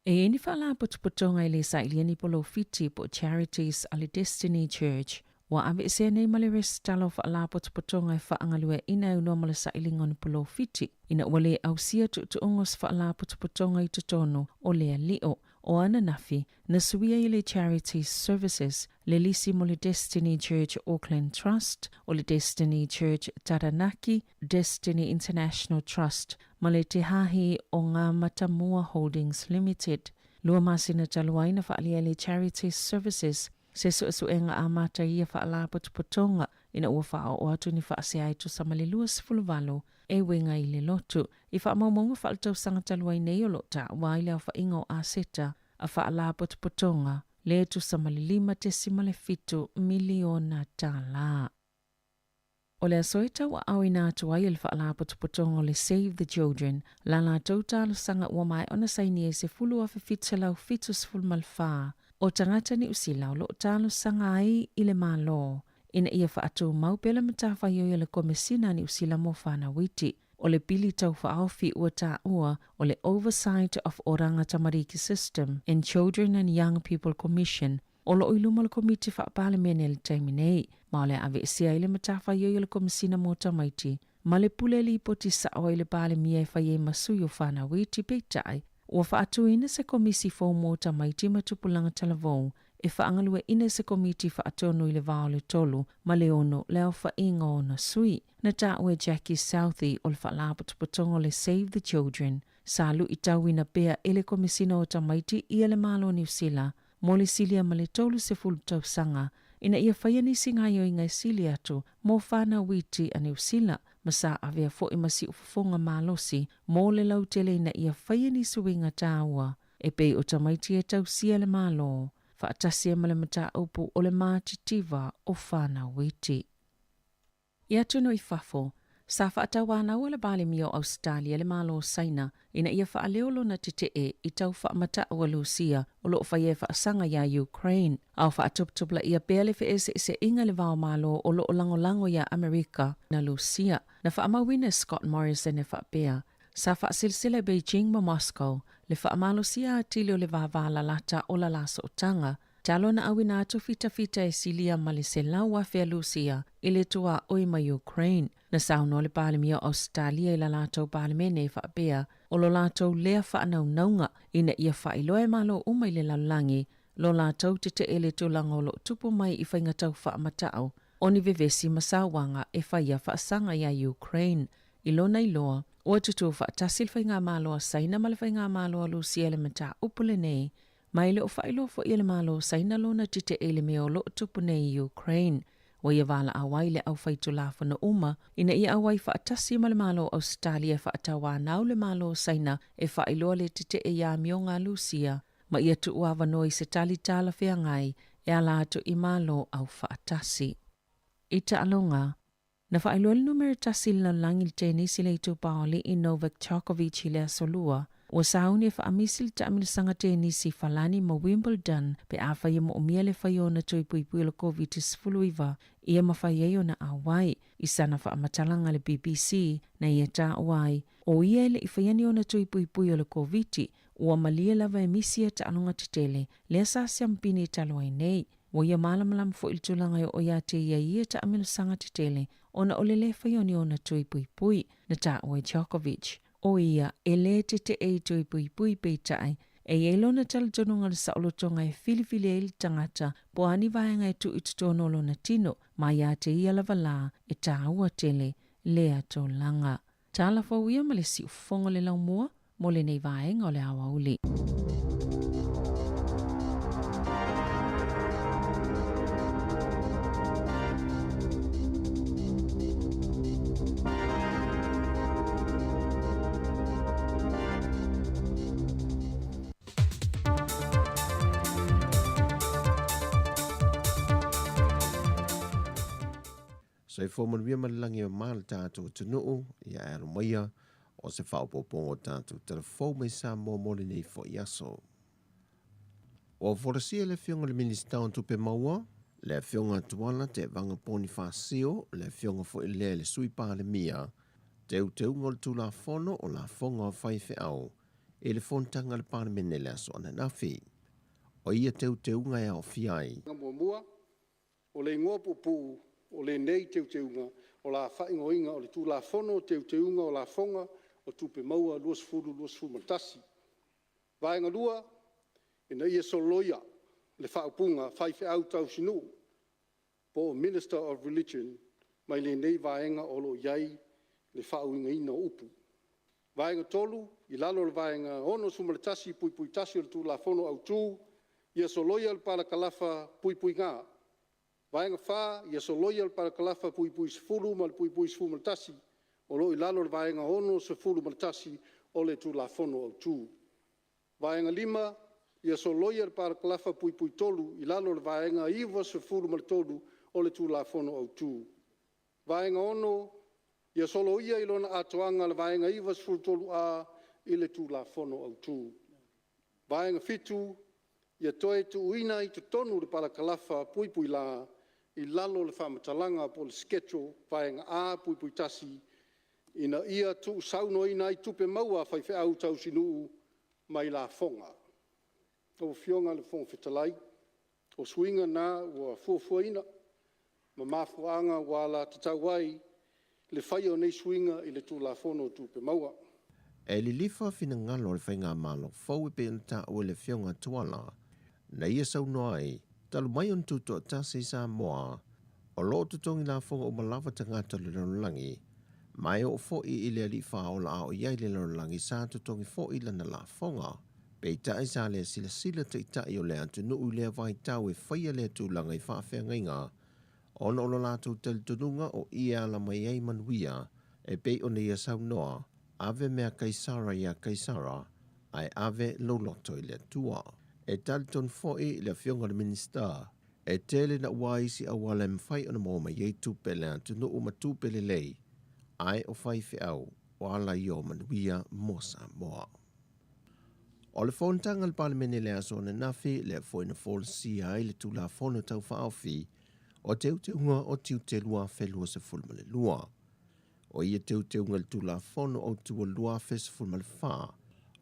E i ai ni faalapotopotoga e lē sailia ni polofiti po o charities a le Destiny Church ua aveesea nei ma le resitala o faalapotopotoga e faagalueaina e aunoa ma le sailiga o ni polofiti ina ua lē ausia tuutuuga o se faalapotopotoga i totonu o lea lio. O ananafi, na suia i le Charities Services le lisi mo le Destiny Church Auckland Trust, o le Destiny Church Taranaki, Destiny International Trust ma le Te Hāhi o Ngā Matamua Holdings Limited. Lua masina talu ai na faaalia e le Charities Services se suesuega amata i ia faalapotopotoga ina ua faaoo atu ni faasea e tusa ma le 28 e uiga i le lotu. I faamaumauga faaletausaga talu ai nei o lo o taua ai le aofaiga o aseta a faalapotopotoga le tusa ma le $5.7 miliona tālā. O le aso e tauaaoina atu ai e le Faalapotopotoga o le Save the Children la latou talosaga ua maea ona saini ai 10,774 o tagata Niu Sila o lo o talosaga ai i le Malo ina ia faatumau pea le matafaioi a le Komesina a Niu Sila mo Whanau Iti. O le pili taufaaofi ua taua o le Oversight of Oranga Tamariki System and Children and Young People Commission o loo i luma o le Komiti Faa-Palemene i le taimi nei, ma o le a aveesea ai le matafaioi a le Komesina mo Tamaiti ma le pule lipoti sao ai le Palemia e fai ai ma sui o whanau iti. Peitai, ua faatuina se Komisi fou mo Tamaiti ma Tupulaga Talavou e faagalueaina e se Komiti Faatonu i le va o le tolu ma le ono le aofaiga o ona sui. Na taua e Jackie Southey o le Faalapotopotoga o le Save the Children, sa luitauina pea e le Komesina o Tamaiti ia le Malo o Niu Sila mo le silia ma le 30 tausaga ina ia faia nisi gaoioiga e sili atu mo whanau iti a Niu Sila. ma sa avea fo'i ma si'ufofoga malosi mo le lautele ina ia faia nisi uiga tāua e pei o tamaiti e tausia le Malo fa'atasi ai ma le mataupu o le matitiva o fanau iti. I atunuu i fafo, sa fa'atauānaua le Palemia o Ausetalia le Malo o Saina ina ia fa'aleo lona tete'e i tau fa'amata'u a Lusia o lo'o faia e fa'asaga iā Ukraine, a o fa'atuputupulaia pea le fe'ese'ese'iga i le va o Malo o lo'o lagolago iā Amerika na Lusia. Na fa'amauina e Scott Morrison e fa'apea, sa fa'asilasila e Beijing ma Moscow le fa'amalosia atili o le vāvā lalata o la sootaga, Talo na auina atu fitafita e silia ma le 100,000 a Lusia i le tuaʻoi ma Ukraine. Na saunoa le Palemia o Ausetalia i la latou Palemene e faapea, o lo latou lea faanaunauga ina ia faailoa e Malo uma i le lalolagi lo latou teteʻe i le tulaga o loo tupu mai i faiga tau faamata'u o ni vevesi ma sauaga e faia faasaga iā Ukraine. I lona iloa, ua tutū faatasi le Faigamalo a Saina ma le Faigamalo a Lusia i le mataupu lenei, ma e le o faailoa fo'i e le Malo o Saina lona teteʻe i le mea o loo tupu nei i Ukraine. Ua ia valaau ai le aufaitulafono uma ina ia auai faatasi ma le Malo o Ausetalia e faatauānau le Malo o Saina e faailoa le teteʻe i amioga a Lusia ma ia tuuavanoa i se tali talafeagai e ala atu i Malo aufaatasi. I taaloga, na faailoa le numera tasi i le lalolagi i le tenisi le itupa o ali'i Novak Djokovic i le aso Lua, ua sauni e fa'amisi le ta'amilosaga tenisi i Falani ma Wimbledon pe afai e mo'omia le fai o ona tui puipui o le Koviti-19 ia mafai ai ona auai. I sana fa'amatalaga i le BBC, na ia tāua ai, o ia e le'i faia ni ona tui puipui o le Koviti, ua malie lava e misi ia ta'aloga tetele, lea sa siampini talu ai nei. Ua ia malamalama fo'i le tulaga e oo iā te ia i ia ta'amilosaga tetele ona o le lē faia o ni ona tui puipui, na tāua e Djokovic. O ia, e lē teteʻe i tui puipui peitai, e i ai lona talitonuga i le saolotoga e filifili ai le tagata po o a ni vaega e tuu i totonu o lona tino, ma iā te ia lava lā e tāua tele lea tulaga. Tala fou ia ma le siufofoga o le laumua mo lenei vaega o le aoauli. Soifua manuia ma le lagi e mama le tatou atunuu, ia e alo maia o se faaopoopoga o tatou tala fou mai Samoa mo lenei foi aso. Ua folasia e le Afioga i le Minisita o Tupe Maua, le Afioga Tuala Tevaga Ponifasio, le Afioga foi lea i le Sui Palemia, teuteuga o le Tulafono o Lafoga o Faifeau i le Fonotaga a le Palemene i le aso ananafi. O ia teuteuga e aofia ai. Muamua, O le igoa puupuu o lenei teuteuga o la faaigoaina o le Tulafono o Teuteuga o Lafoga o Tupe Maua 2021. Vaega 2, ina ia soloia le faaupuga faifeau tausinuu po o Minister of Religion mai lenei vaega o lo o i ai le faauigaina o upu. Vaega 3, i lalo o le Vaega 61(1) o le Tulafono Autu, ia soloia le parakalafa (g). Vaega 4, ia soloia le parakalafa (10) ma le (11) o lo o i lalo o le Vaega 61 o le Tulafono Autu. Vaega 5, ia soloia le parakalafa (3) i lalo o le Vaega 93 o le Tulafono Autu. Vaega 6, ia soloia i lona atoaga le Vaega 93A i le Tulafono Autu. Vaega 7, ia toe tuuina i totonu le parakalafa (l) i lalo o le faamatalaga po o le Schedule Vaega A(1) ina ia tuusaunoaina ai tupe maua a faifeau tausinuu mai lafoga. Lau Afioga i le Fofoga Fetalai, o suiga na ua fuafuaina ma mafuaaga ua alagatatau ai le faia o nei suiga i le Tulafono o Tupe Maua. E lilifa finagalo o le Faigamalo fou e pei ona taua e le Afioga Tuala, na ia saunoa ai, talu mai ona tutoatasi i Samoa, o lo o totogi lafoga uma lava tagata o le lalolagi, ma e oo foi i le alii faaola a o i ai le lalolagi sa totogi foi lana lafoga. Peitai sa le silasila taitai o le atunuu i lea vaitau e faia lea tulaga i faafeagaiga ona o lo latou talitonuga o i e ala mai ai manuia. E pei ona ia saunoa, Ave mea Kaisara iā Kaisara, ae ave lou loto i le Atua. E talitonu foi le Afioga i le Minisita, e tele naua isi auala e mafai ona maua mai ai tupe a le atunuu ma tupe lelei, ae o faifeau o ala ia o manuia mo Samoa. O le fonotaga a le Palemene i le aso ananafi, lea foi na folasia ai le Tulafono Tau Faaofi o Teuteuga o Tiute 2022. O ia teuteuga i le Tulafono Autu o le 2014,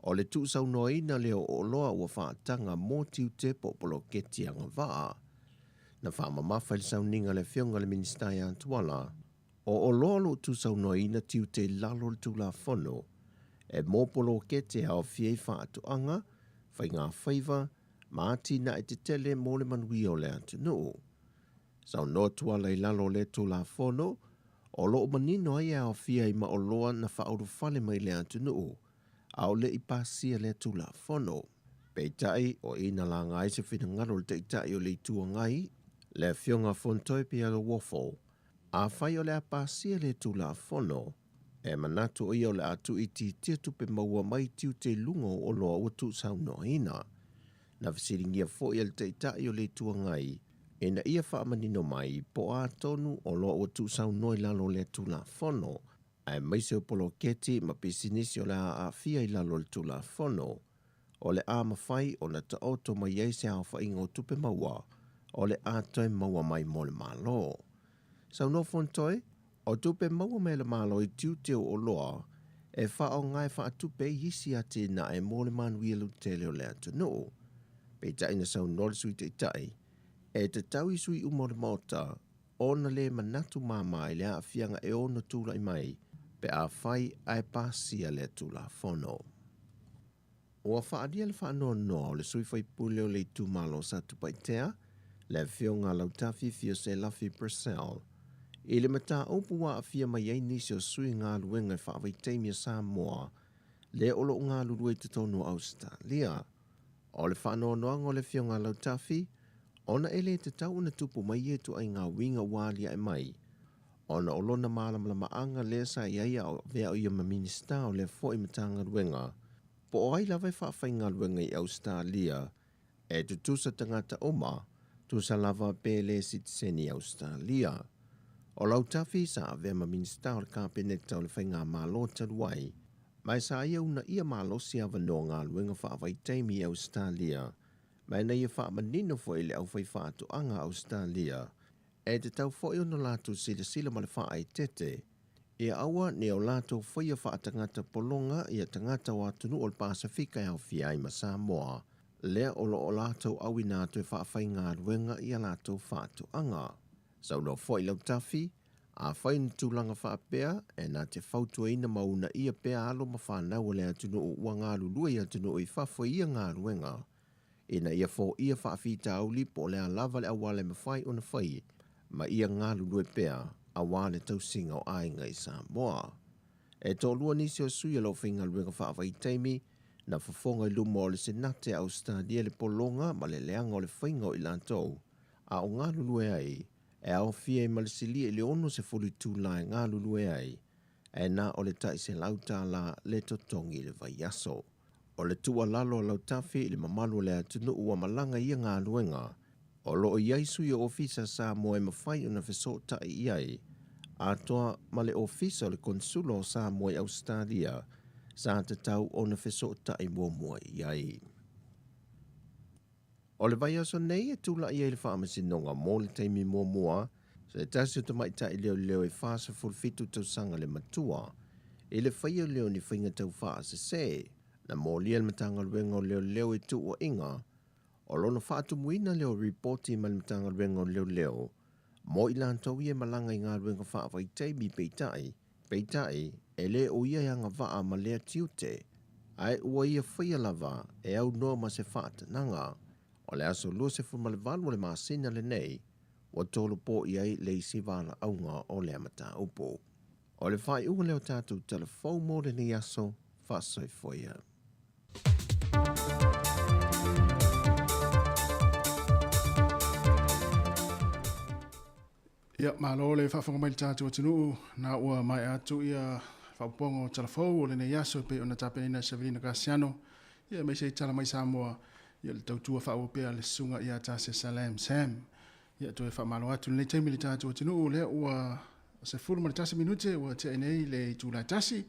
o le tuusaunoaina lea o oloa ua faataga mo tiute po o poloketi agavaa. Na faamamafa i le sauniga a le Afioga i le Minisita ia Tuala, o oloa o lo o tuusaunoaina tiute i lalo o le Tulafono e mo poloketi e aofia ai faatoaga, faigafaiva ma atinae tetele mo le manuia o le atunuu. Saunoa Tuala i lalo o lea Tulafono, o lo o manino ai e aofia ai ma oloa na faaulufale mai le atunuu, a o le i pasia lea Tulafono. Peitai, o i na laga ai se finagalo o le Taitai o le Itu Agai, le Afioga Fontoe Pialo-Woffo, afai o le a pasia lea Tulafono, e manatu o ia o le a tuuitiitia tupe maua mai tiute i luga o oloa ua tuusaunoaina. Na fesiligia foi e le Taitai o le Itu Agai ina ia faamanino mai po o a tonu oloa ua tuusaunoa i lalo o lea Tulafono, aemaise o poloketi ma pisinisi o le a aafia i lalo o le Tulafono, o le a mafai ona taoto mai ai se aofaiga o tupe maua o le a toe maua mai mo le Malo. Saunoa Fontoe, o tupe maua mai a le Malo i tiute o oloa e faaaoga e faatupe ai isi atinae mo le manuia lautele o le atunuu. Peitai na saunoa le Sui Taitai, e tatau i sui uma o le Maota ona le manatu mama i le aafiaga e ono tulai mai pe afai ae pasia lea Tulafono. Ua faaalia le faanoanoa o le sui faipule o le itumalo o Satupaitea, le Afioga Lautafi Fioselafi Purcell, i le mataupu ua aafia mai ai nisi o sui galuega e faavaitaimi a Samoa lea o lo o galulue i totonu o Ausetalia. O le faanoanoaga o le Afioga Lautafi, ona e le tatau ona tupu mai ia ituaiga uiga ua aliae mai, ona o lona malamalamaaga lea sa i ai a o avea o ia ma Minisita o lea foi Matagaluega, po o ai lava e faafaigaluega i Ausetalia, e tutusa tagata uma, tusa lava pe le sitiseni i Ausetalia. O Lautafi sa avea ma Minisita o le Kapeneta o le Faigamalo talu ai, ma e sa ia uunaia malosi avanoa galuega faavaitaimi i Ausetalia, ma ina ia faamanino foi i le aufaifaatoaga a Ausetalia, e tatau foi ona latou silasila ma le faaeteete, ia aua ne o latou faia faatagata pologa ia tagata o atunuu o le Pasefika e aofia ai ma Samoa, lea o lo o latou auina atu e faafaigaluega i a latou faatoaga. Saunoa foi Lautafi, afai ni tulaga faapea, e na te fautuaina ma uunaia pea alo ma fanau a le atunuu ua galulue i atunuu i fafo i ia galuega, ina ia foia faafitauli po o le a lava le auala e mafai ona fai ma ia galulue pea aua le tausiga o aiga i Samoa. E toalua nisi o sui o lo o faigaluega faavaitaimi na fofoga i luma o le Senate a Ausetalia le pologa ma le leaga o le faiga o i latou a o galulue ai, e aofia ai ma le silia i le 60 itula e galulue ai, ae na o le tai $100 le totogi i le vaiaso. O le tuualalo a Lautafi i le mamalu o le atunuu ua malaga i ia galuega, o lo o i ai sui o Ofisa Samoa e mafai ona fesootai i ai, atoa ma le Ofisa o le Konesula o Samoa i Ausetalia sa tatau ona fesootai muamua i ai. O le vaiaso nei e tulai ai le Faamasinoga mo le taimi muamua se tasi o tamaitai leoleo e 47 tausaga le matua i le faia lea o ni faiga taufaasese. Na molia le Matagaluega o Leoleo i tuuaiga o lona faatumuina lea o ripoti mai le Matagaluega o Leoleo mo i latou ia e malaga i galuega faavaitaimi peitai, peitai, e le o ia e agavaa ma lea tiute, ae ua ia faia lava e aunoa ma se faatanaga. O le aso 28 o le masina lenei, ua tolopo i ai le isi valaauga o lea mataupu. O le faaiuga lea o tatou tala fou mo lenei aso, faasoifua ia. Ia, malo le faafofoga mai i le tatou atunuu, na ua maea atu ia faaopoopoga o tala fou o lenei aso e pei ona tapenaina e Savelina Garciano, ia aemaise ai tala mai Samoa, ia le tautua faaauau pea a le Susuga ia Tase Salam Sam. Ia toe faamalo atu i lenei taimi i le tatou atunuu, lea ua 11 minute ua tea ai nei le itula e tasi,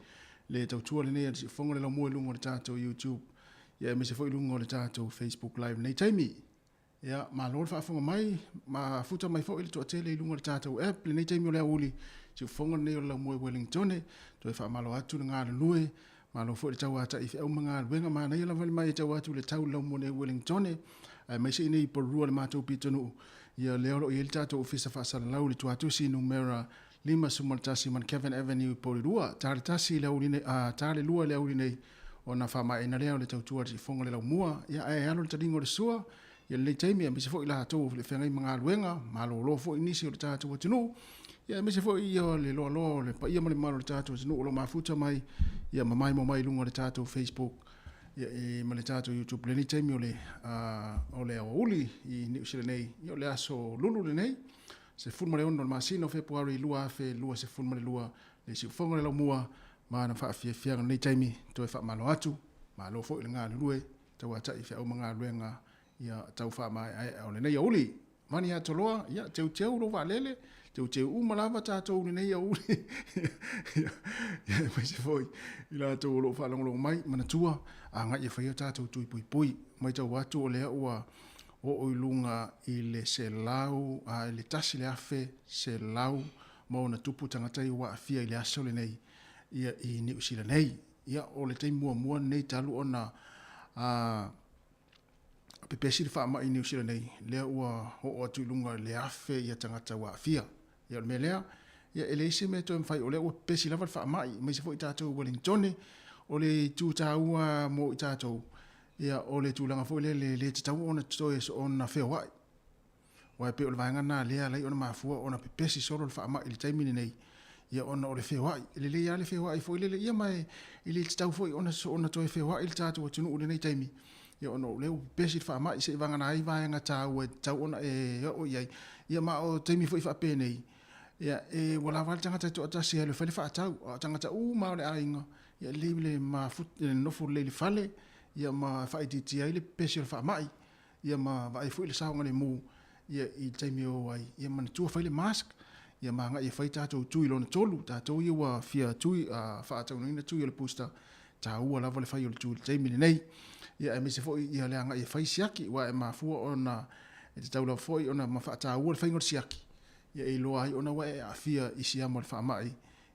le tautua lenei a le Siufofoga o le Laumua i luga o le tatou YouTube, ia aemaise foi i luga o le tatou Facebook Live i lenei taimi. Ia, malo le faafofoga mai, ma futa mai foi le toatele i luga o le tatou app lenei taimi o le aoauli, siufofoga lenei o le Laumua i Wellingtone, toe faamalo atu le galulue, malo foi le tauatai i feau ma galuega, manaia lava le matau atu i le tau i le Laumua nei i Wellingtone, aemaise i inei i Porirua le matou pitonuu, ia lea o lo o i ai le tatou ofisa faasalalau i le tuatusi numera 51 Mount Avenue i Porirua, ta le tasi i le aoauli nei, a, ta le lua i le aoauli nei, ona faamaeaina lea o le tautua a le siufofoga o le Laumua, ia ae alo le taliga o le sua, ia lenei taimi, aemaise foi latou o le feagai ma galuega, malolo foi nisi o le tatou atunuu, ia aemaise foi ia le loaloa o le paia ma le mamalu o le tatou atunuu o lo o mafuta mai, ia ma maimoa mai i luga o le tatou Facebook, ia e, ma le tatou YouTube lenei taimi o le, o le aoauli i Niu Sila nei, ia o le aso lulu lenei, 16 o le masina o Fepuari 2022, le siufofoga o le Laumua, ma ana faafiafiaga lenei taimi, toe faamalo atu, malo foi le galulue, tauatai feau ma galuega ia tau faamaeaea o lenei aoauli. Mani Atoloa, ia teuteu lou vaalele, teuteu uma lava tatou i lenei aoauli. Ia, aemaise foi i latou o lo o faalogologo mai, manatua, agai e fai o tatou tui puipui. Matau atu o lea ua oo i luga i le selau, a i le 1,100 ma ona tupu tagata ia ua aafia i le aso lenei ia i Niu Sila nei. Ia, o le taimi muamua lenei talu ona a, pepesi le faamai i Niu Sila nei, lea ua oo atu i luga i le 1,000 ia tagata ua aafia. Ia, o le mea lea, ia, e leai se mea e toe mafai, o lea ua pepesi lava le faamai, aemaise foi tatou i Wellingtone, o le itu taua mo i tatou, ia, o le tulaga foi lea e le tatau ona toe ona feoai. Aua e pei o le vaega lena lea e ala ai ona mafua ona pepesi solo le faamai i le taimi lenei, ia ona o le feoai. E lelei lava le feoai foi lele, ia ma e le tatau foi ona ona toe feoai le tatou atunuu i lenei taimi, ia ona o lea ua pepesi le faamai seivagana ai vaega taua e tatau ona e oo i ai. Ia ma o taimi foi faapenei, ia e ua lava le tagata e toatasi e alu e fai le faatau, a o tagata uma lava o le aiga, ia e lelei le mafuta le nofo lelei i le fale, ia ma faaitiitia ai le pepesi o le faamai. ia ma vaai foi le saogalemu ia i le taimi e o ai, ia manatua fai le mask, ia ma agai e fai tatou tui lona tolu, tatou ia ua fia tui, faataunuuina tui o le booster, taua lava le fai o le tui i le taimi lenei. Ia aemaise foi ia le agai e fai siaki, aua e mafua ona e tatau lava foi ona ma faataua le faiga o le siaki, ia e iloa ai ona ua e aafia i siama o le faamai,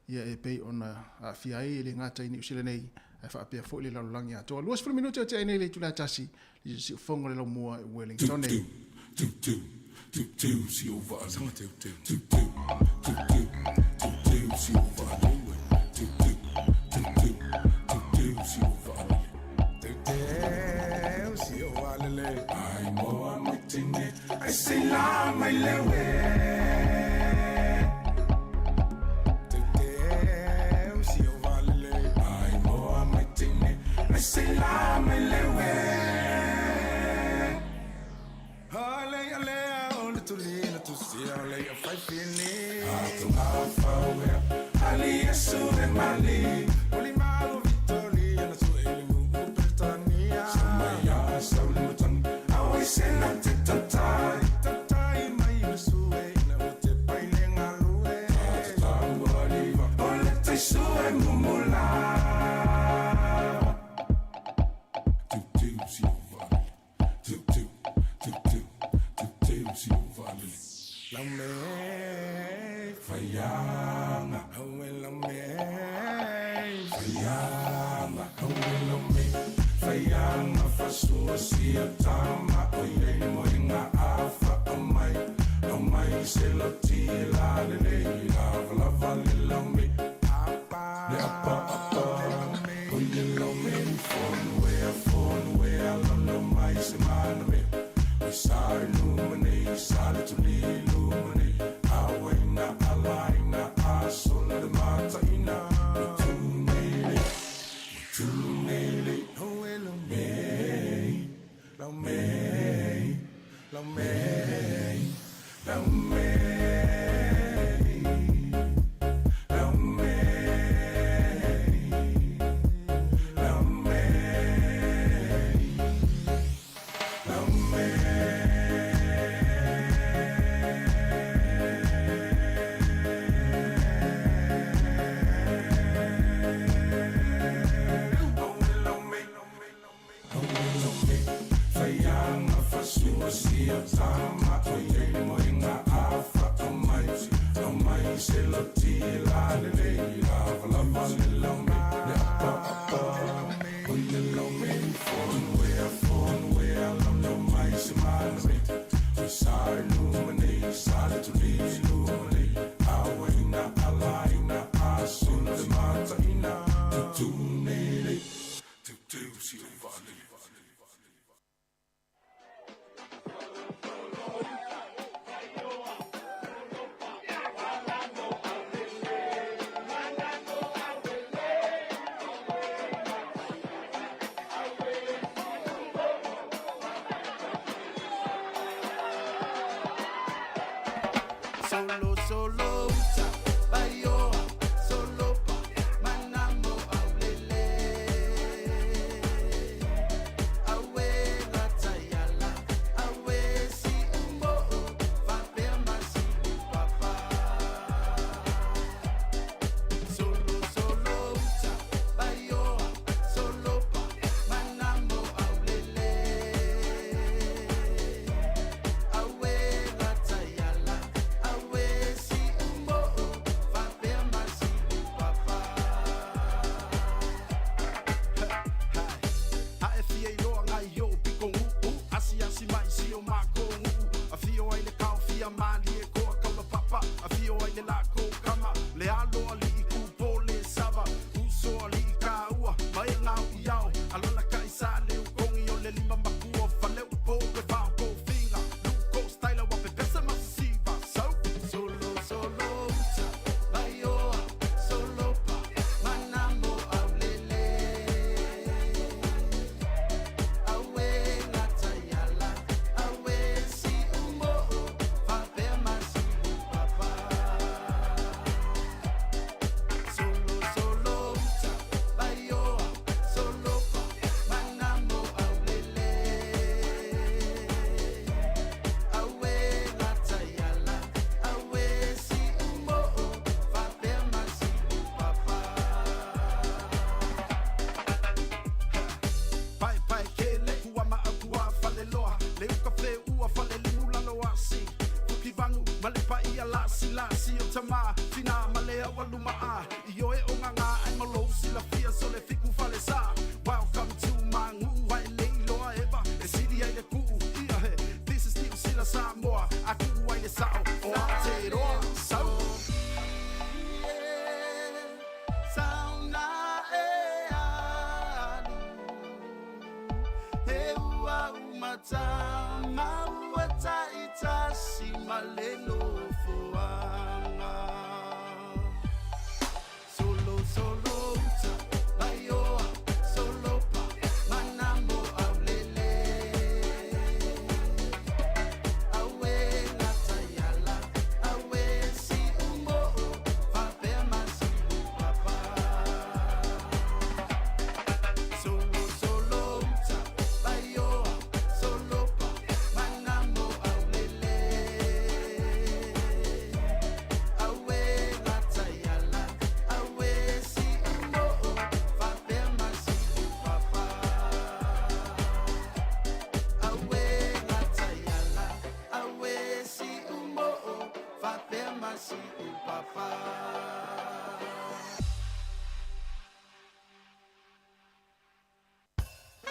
ia e pei ona aafia ai e le gata i Niu Sila nei, ae faapea foi le lalolagi atoa. 20 minute o tea ai nei le itula e tasi, le siufofoga o le Laumua i Wellington.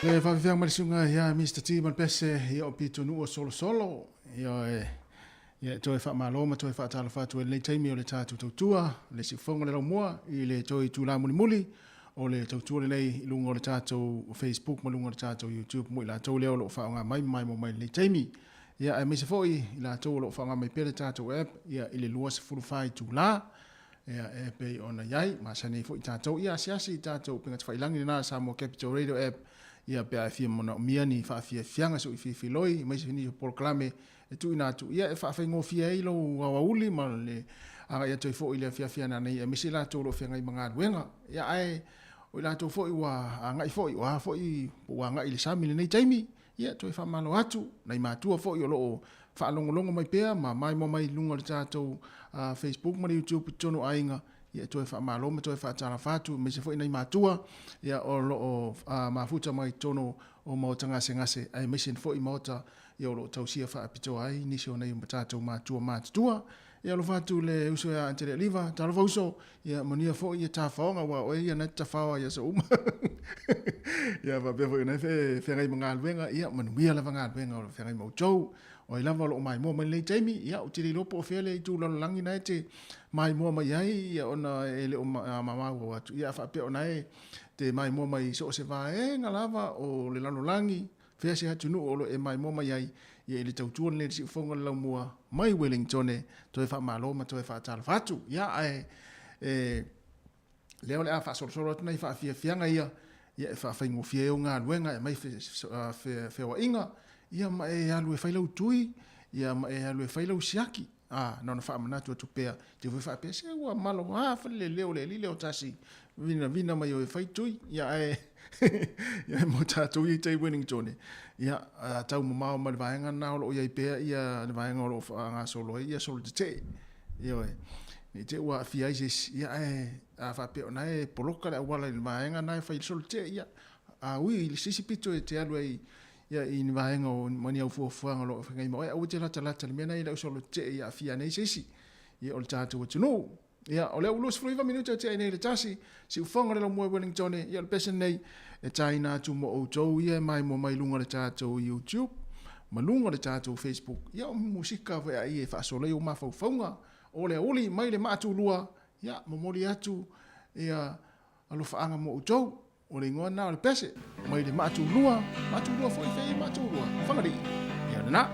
Le faafefeaga mai le suiga ia Mr T ma le pese ia o pitonuu o solosolo ia e ia e toe faamalo ma toe faatalofa atu ai lenei taimi o le tatou tautua le siufofoga le laumua i le toe itula mulimuli o le tautua lenei i luga o le tatou Facebook ma luga o le tatou YouTube mo i latou lea o lo o faaaoga mai ma maimoa mai lenei taimi. Ia aemaise foi i latou o lo o faaaoga mai pea le tatou app ia i le 24 itula ia e pei ona i ai masani ai foi tatou ia asiasi i tatou upega tafailagi lena Samoa Capital Radio app ia pe a e fia manaomia ni faafiafiaga so'i filifiloi aemaise ni polokalame e tuuina atu ia e faafaigofie ai lou aoauli ma le agai atu ai foi i le afiafi ana nei aemaise i latou o lo o feagai ma galuega ia ae o i latou foi ua agai foi o a foi po ua agai i le sami i lenei taimi Ia, toe faamalo atu nai matua foi o lo o faalogologo mai pea ma maimoa mai i luga o le tatou Facebook ma le YouTube i totonu o aiga. Ia e toe faamalo ma toe faatalofa atu aemaise foi nai matua ia o lo o mafuta mai totonu o maota gasegase aemaise foi maota ia o lo o tausia faapitoa ai nisi o nai o tatou matua matutua. Ia alofa atu le uso ia Anteleliva, talofa uso, ia manuia foi ia tafaoga aua o oe ia na te tafao ai i aso uma. Ia faapea foi o na e feagai ma galuega, ia manuia lava galuega o lo o feagai ma outou. O ai lava o lo o maimoa mai lenei taimi, ia ou te le iloa po o fea le itu lalolagi na e te maimoa mai ai, ia ona e le o maumau atu. Ia a faapea o na e te maimoa mai i so o se vaega lava o le lalolagi, Fea se atunuu o lo o e maimoa mai ai, ia i le tautua lenei i le siufofoga o le laumua mai Wellingtone, toe faamalo ma toe faatalofa atu. Ia, ae, e, lea o le a faasolosolo atu nai faafiafiaga ia, ia e faafaigofie ai ou galuega, e aumai feoaiga, ia ma e alu e fai lau tui, ia ma e alu e fai lau siaki. A, na ona faamanatu atu pea, te foi faapea, se ua maloa fale le leo o le alii lea o tasi, vinavina mai o e fai tui, ia ae, ia ae mo tatou ia i tai Wellingtone, ia, tau mamao ma le vaega lena o lo o i ai pea ia le vaega o lo o faagasolo ai ia solo tetee, ioe, ne i te i ua aafia ai se isi, ia ae, a faapea o na e poloka le auala i le vaega lena e fai ai le solo tetee, ia, a ui i se isi pito e te alu ai ia i ni vaega o ma ni au fuafuaga o lo o feagai ma oe, aua te latalata i le mea lena i lau solo tetee ia aafia ane ai se isi ia o le tatou atunuu. Ia, o lea ua 29 minute o tea nei le tasi, siufofoga o le laumua i Wellingtone, ia o le pese lenei e taina atu mo outou ia e maimoa mai luga o le tatou YouTube ma luga o le tatou Facebook. Ia o musika foi a ia e faasolo ai ou mafaufauga o le aouli mai le maatulua, ia momoli atu ia alofaaga mo outou. O le igoa lena o le pese, mai le maatulua, maatulua foi fei maatulua, Fagalii, ia lena.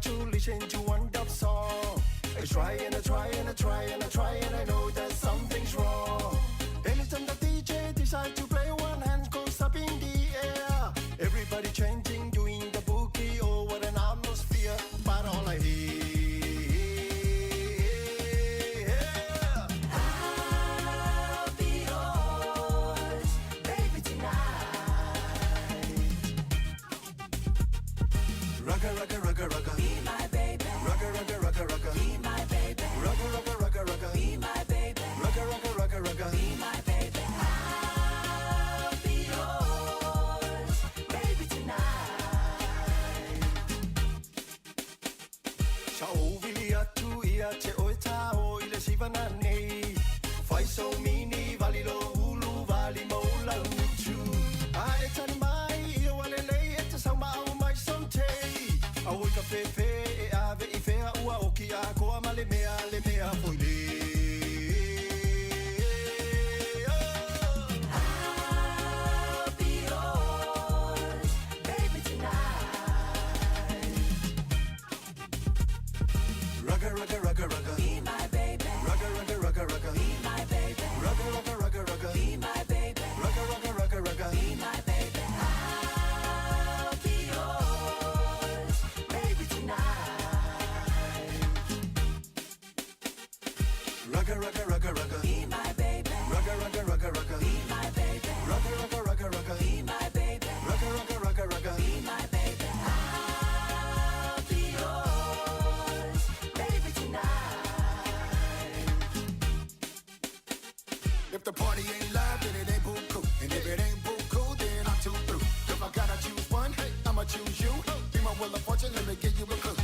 to listen to one dub song. I try and I try and I try and I try and I know that something's wrong. Anytime the DJ decides to play, one hand goes up in the air. Everybody chanting, doing the boogie, oh what an atmosphere. But all I hear. I'll be yours, baby, tonight. Rugga, rugga, rugga, rugga. Be my baby. Rugga, rugga, rugga, rugga. Be my baby. Rugga, rugga, rugga, rugga. Be my baby. Rugga, rugga, rugga, rugga. Be my baby. I'll be yours, baby, tonight. Sa ovili atu ia te oe tao i le sivana nei. Fai so mini vali lo ulu vali mo la utu. A e tani mai ia wale lei e te sau maau mai so te. A oi ka fefe e ave i fea ua oki a koa ma le mea le mea foi le. I'll be yours, baby, tonight. Rugga, rugga, rugga, rugga. Be my baby. Rugga, rugga, rugga, rugga. Be my baby. Rugga, rugga, rugga, rugga. Be my baby. Rugga, rugga, rugga, rugga. Be my baby. I'll be yours, baby, tonight. Rugga, rugga, rugga, rugga. Be my baby. Rugga, rugga, rugga, rugga. Be my baby. Rugga, rugga, rugga, rugga. Be my baby. Rugga, rugga, rugga, rugga. Be my baby. I'll be yours, baby, tonight. If the party ain't live, then it ain't buku. And if it ain't buku, then I'm too through. If I gotta choose one, I'ma choose you. Be my wheel of fortune, let me give you a clue.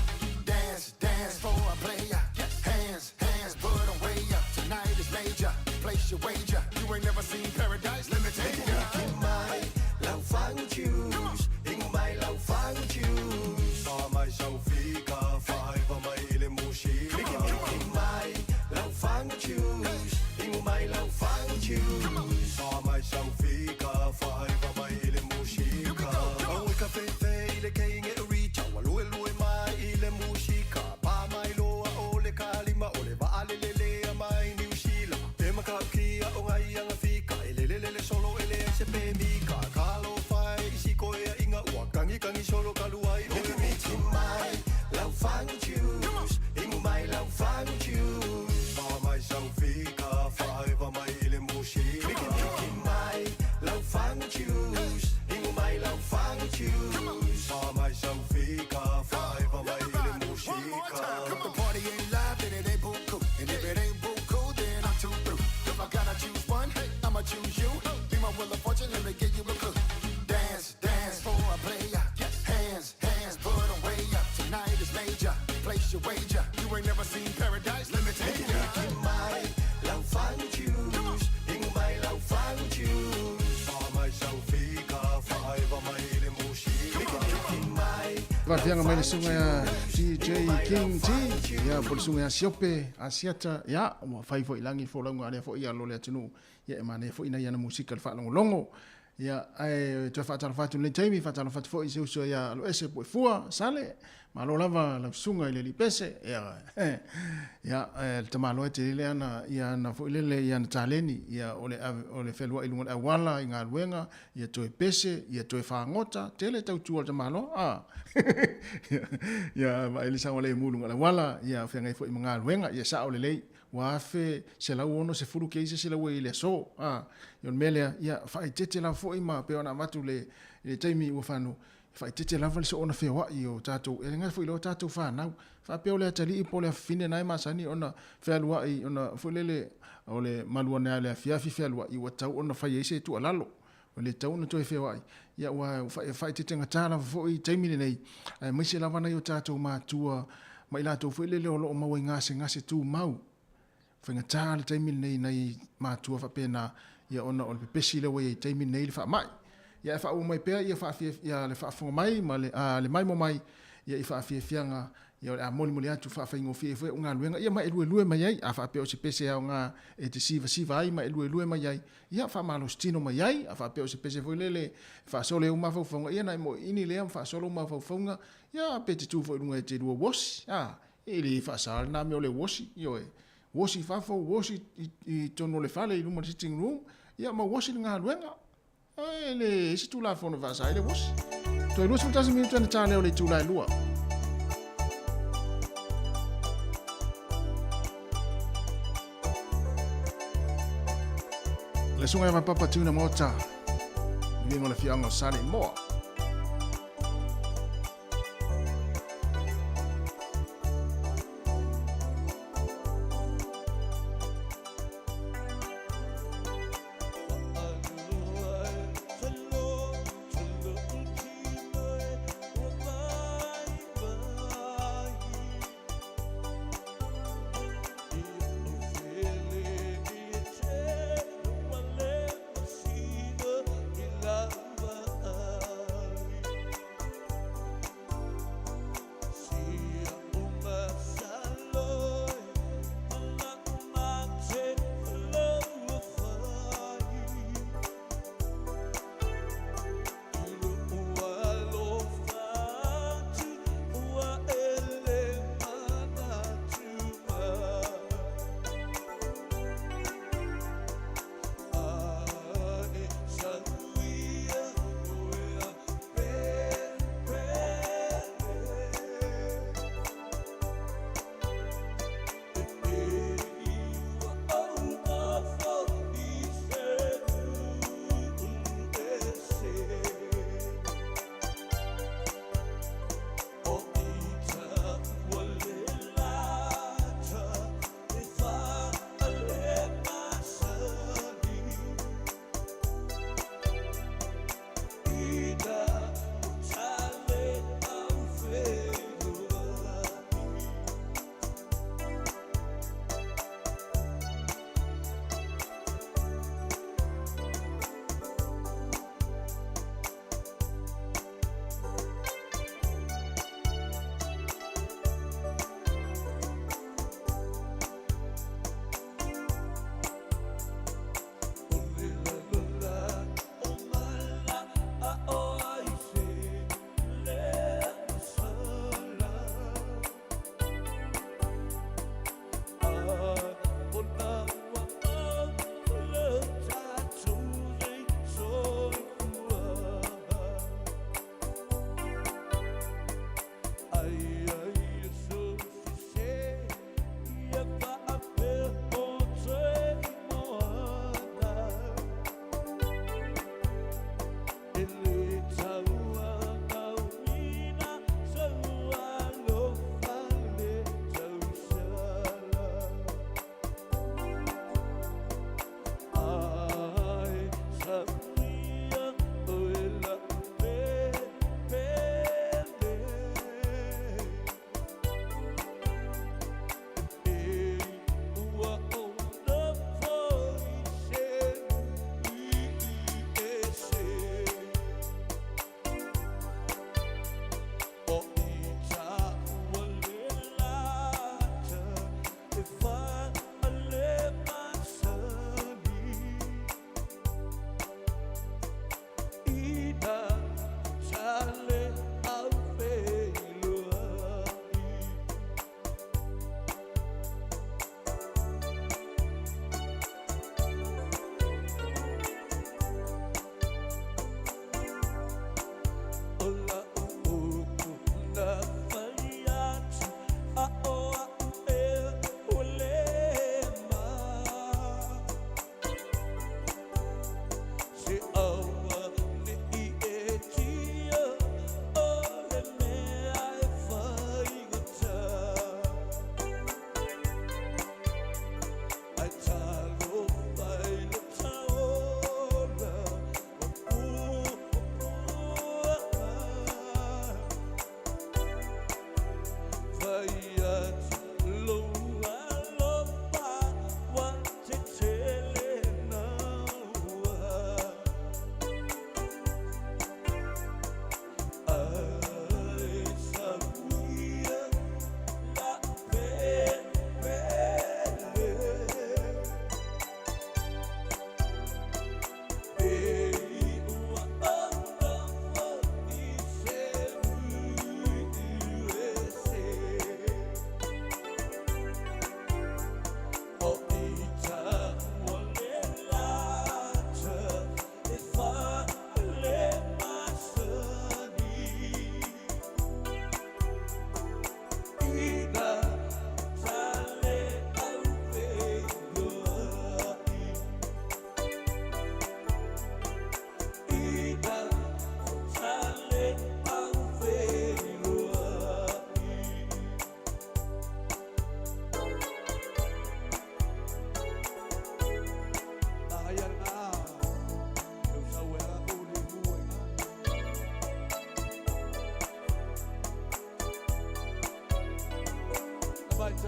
Dance, dance for a player. Hands, hands, put 'em way up. Tonight is major. Place your wager. You ain't never seen paradise. Let me take ya. Mai lau fangu choose. Ingu mai lau fangu choose. Sa mai sau fika, five mai ile mushi. Mai lau fangu choose. Ingu mai lau fangu choose. Sa mai sau fika, five mai ile mushika. Au ka fefe ile keinge uricha, wa lue lue mai ile mushika. Pa mai loa o le kalima, o le va'a le le le a mai New Zealand. E makau kia o ngai anga fika, e le le le le solo e le ai se pe mika. Ka lo fai isi koe a inga ua, kangi kangi solo ka luai o le miti mai, lau fangu choose. Ingu mai lau fangu choose. Pa mai sau fika, faiva mai ile mushika. Miki mai, lau fangu choose. Ingu mai lau fangu choose. Pa mai sau fika, faiva mai ile mushika. If the party ain't live, then it ain't buku. And if it ain't buku, then I'm too through. If I gotta choose one, I'ma choose you. Be my wheel of fortune, let me give you a clue. Dance, dance for a player. Hands, hands, put 'em way up. Tonight is major. Place your wager. You ain't never seen paradise. Let me take ya. Mai lau fangu choose. Ingu mai lau fangu choose. Pa mai sau fika, faiva mai ile mushika. Mai Faafiaga mai le suga ia DJ King T, ia po le suga ia Siope Asiata, ia ua fai foi i lagi le folauga a lea foi alo o le atunuu, ia e manaia foi nai ana musika le faalogologo. Ia ae toe faatalofa atu i lenei taimi, faatalofa atu foi i se uso ia Aloese Puefua Sale, malo lava lau susuga i le alii pese, ia ia le tamaloa e tele ana ia ana foi lele ia ana taleni, ia o le o le fealuai i luga o le auala i galuega, ia toe pese, ia toe fagota, tele tautua o le tamaloa, a ia vaai le saogalemu i luga o le auala, ia feagai foi ma galuega, ia sao lelei. 1160 kei se isi lau ai i le aso. A, ia o le mea lea, ia faaeteete lava foi ma pei ona avatu le, i le taimi ua fano, faaeteete lava le soona feoai o tatou, e le gata foi i lea o tatou fanau. Faapea o le atalii po o le afafine na e masani ona fealuai, ona foi lele, o le malu ane lava i le afiafi fealuai, ua tatau ona fai ai se tuualalo. Ua le tatau ona toe feoai, ia ua faaeteetegata lava foi i taimi lenei, aemaise lava nai o tatou matua ma i latou foi lele o lo o maua i gasegase tumau. Faigata le taimi lenei i nai matua faapena, ia ona o le pepesi lea ua i ai i taimi lenei le faamai. Ia ae faaauau mai pea ia faafia, ia le faafofoga mai ma le, le maimoa mai ia i faafiafiaga Ia o le a molimoli atu faafaigofie ai foi au galuega, ia ma e luelue mai ai. A faapea o se pese aoga e te sivasiva ai ma e luelue mai ai, ia faamalositino mai ai. A faapea o se pese foi lele e faasolo ai ou mafaufauga, ia na e moiini lea ma faasolo ou mafaufauga, ia pe te tu foi i luga e te lua uosi, a, e le faasa lena mea o le uosi, ioe. Uosi i fafo, uosi i totonu o le fale i luma o le sitting room, ia ma uosi le galuega. E leai se Tulafono e faasa ai le uosi. Toe 21 minute ona ta lea o le itula e 2. Le susuga ia Vaipapa Tuna Maota, viiga o le afioaga o Saleimoa.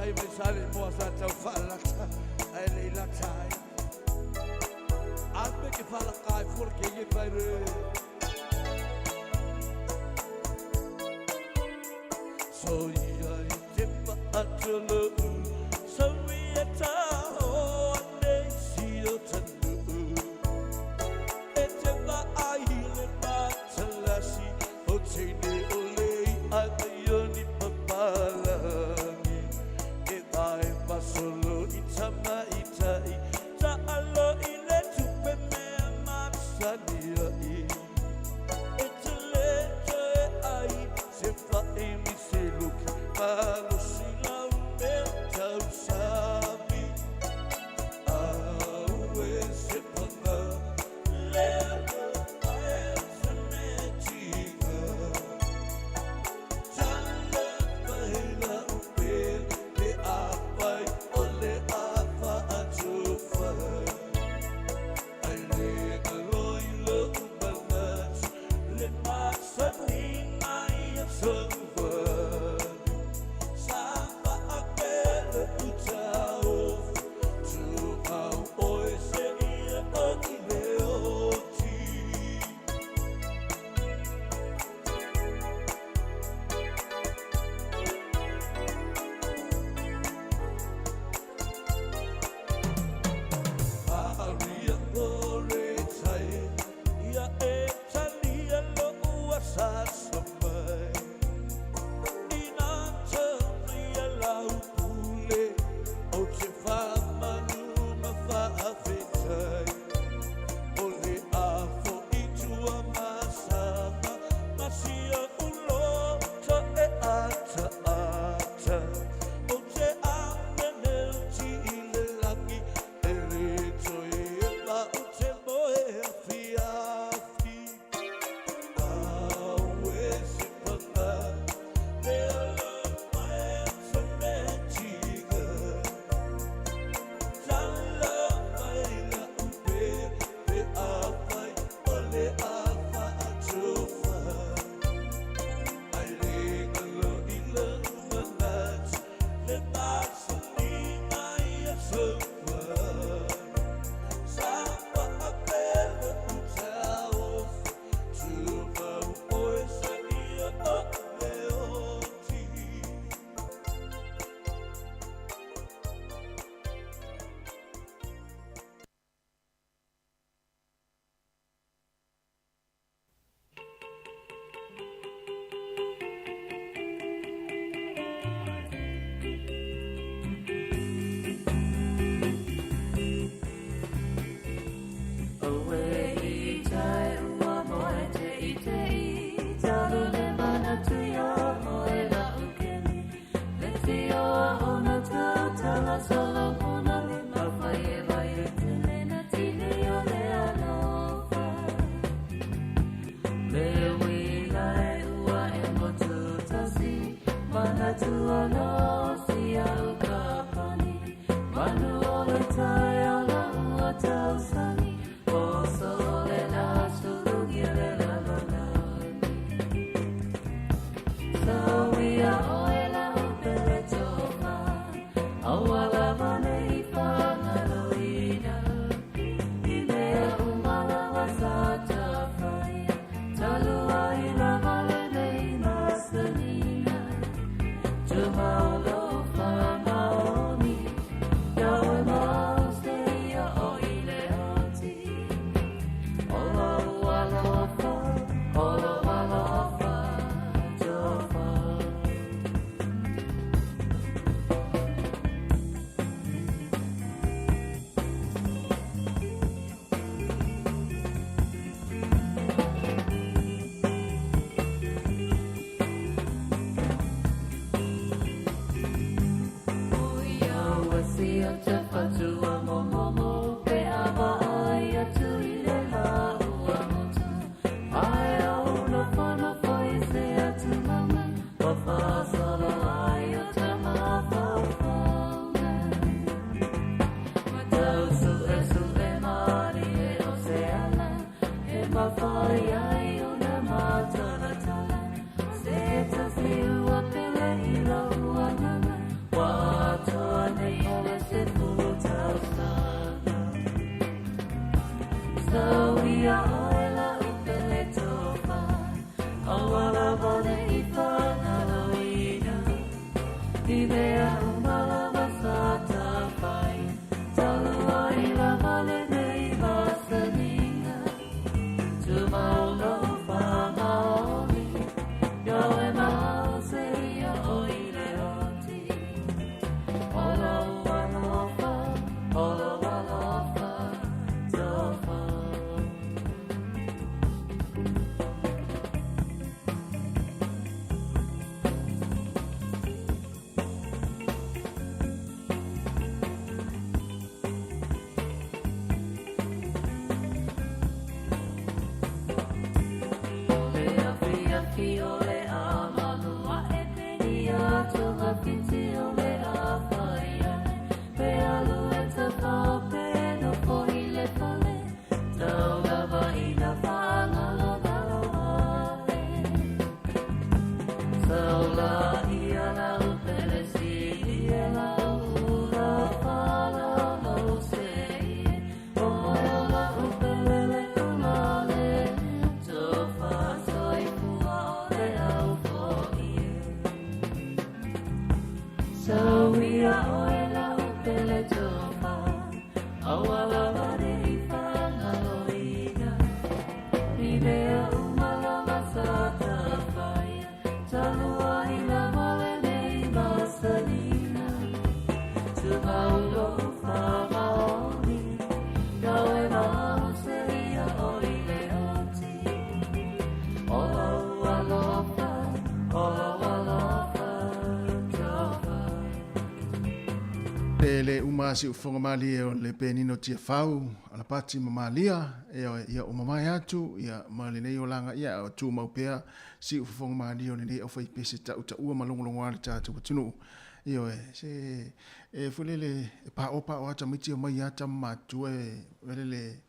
tai mai sa le moa sa tau faalata ae lei lata ai. A me ke faalaka ai fua le keie pai re. So ia i te paatulu, so ia tao nei si o tanu. E te vaai le matalasi, o teine o lei a te ioni papalangi. E vae masolo i tamaitai, ta alo i le tupe mea masani ai. E te le toe ai, se whae mi se luki, malo si lau mea tausami. Au e se panga, lea e se mea tika. Tala paela upe, pe apai o le afa atufa. Ai le aloi lo umangat, le masani mai a sangwa. Sapa apele utau, tu au oe se ia o i le oti. Maria Glory tai, ia e talia lo ua sa mai. Ina te pia lau pule, o te whamanu ma whaafetai. O le afo i tua masama, masia ulo ta e ata ata. O te amenel ti i le langi, e le toe e ma o te moe afi afi. Au e se panga, le ala mai se me tika. Tala mai la upe, pe awhai o le afa atufa. Ai le ngalo i le umanat, le masani mai a sangwa. Sapa apele utau, tu mau oe sa ia o le oti. Tomorrow, E le uma siufofoga malie o le penina o Tiafau, Alapati ma Malia, ioe, ia ua mavae atu, ia, ma lenei olaga, ia, o tumau pea siufofoga malie o lenei aufaipese tautaua ma logologoa le tatou atunuu. Ioe, se, e foi lele, e paoa paoa lava tamaiti omai lava tama matutua e, foi lele,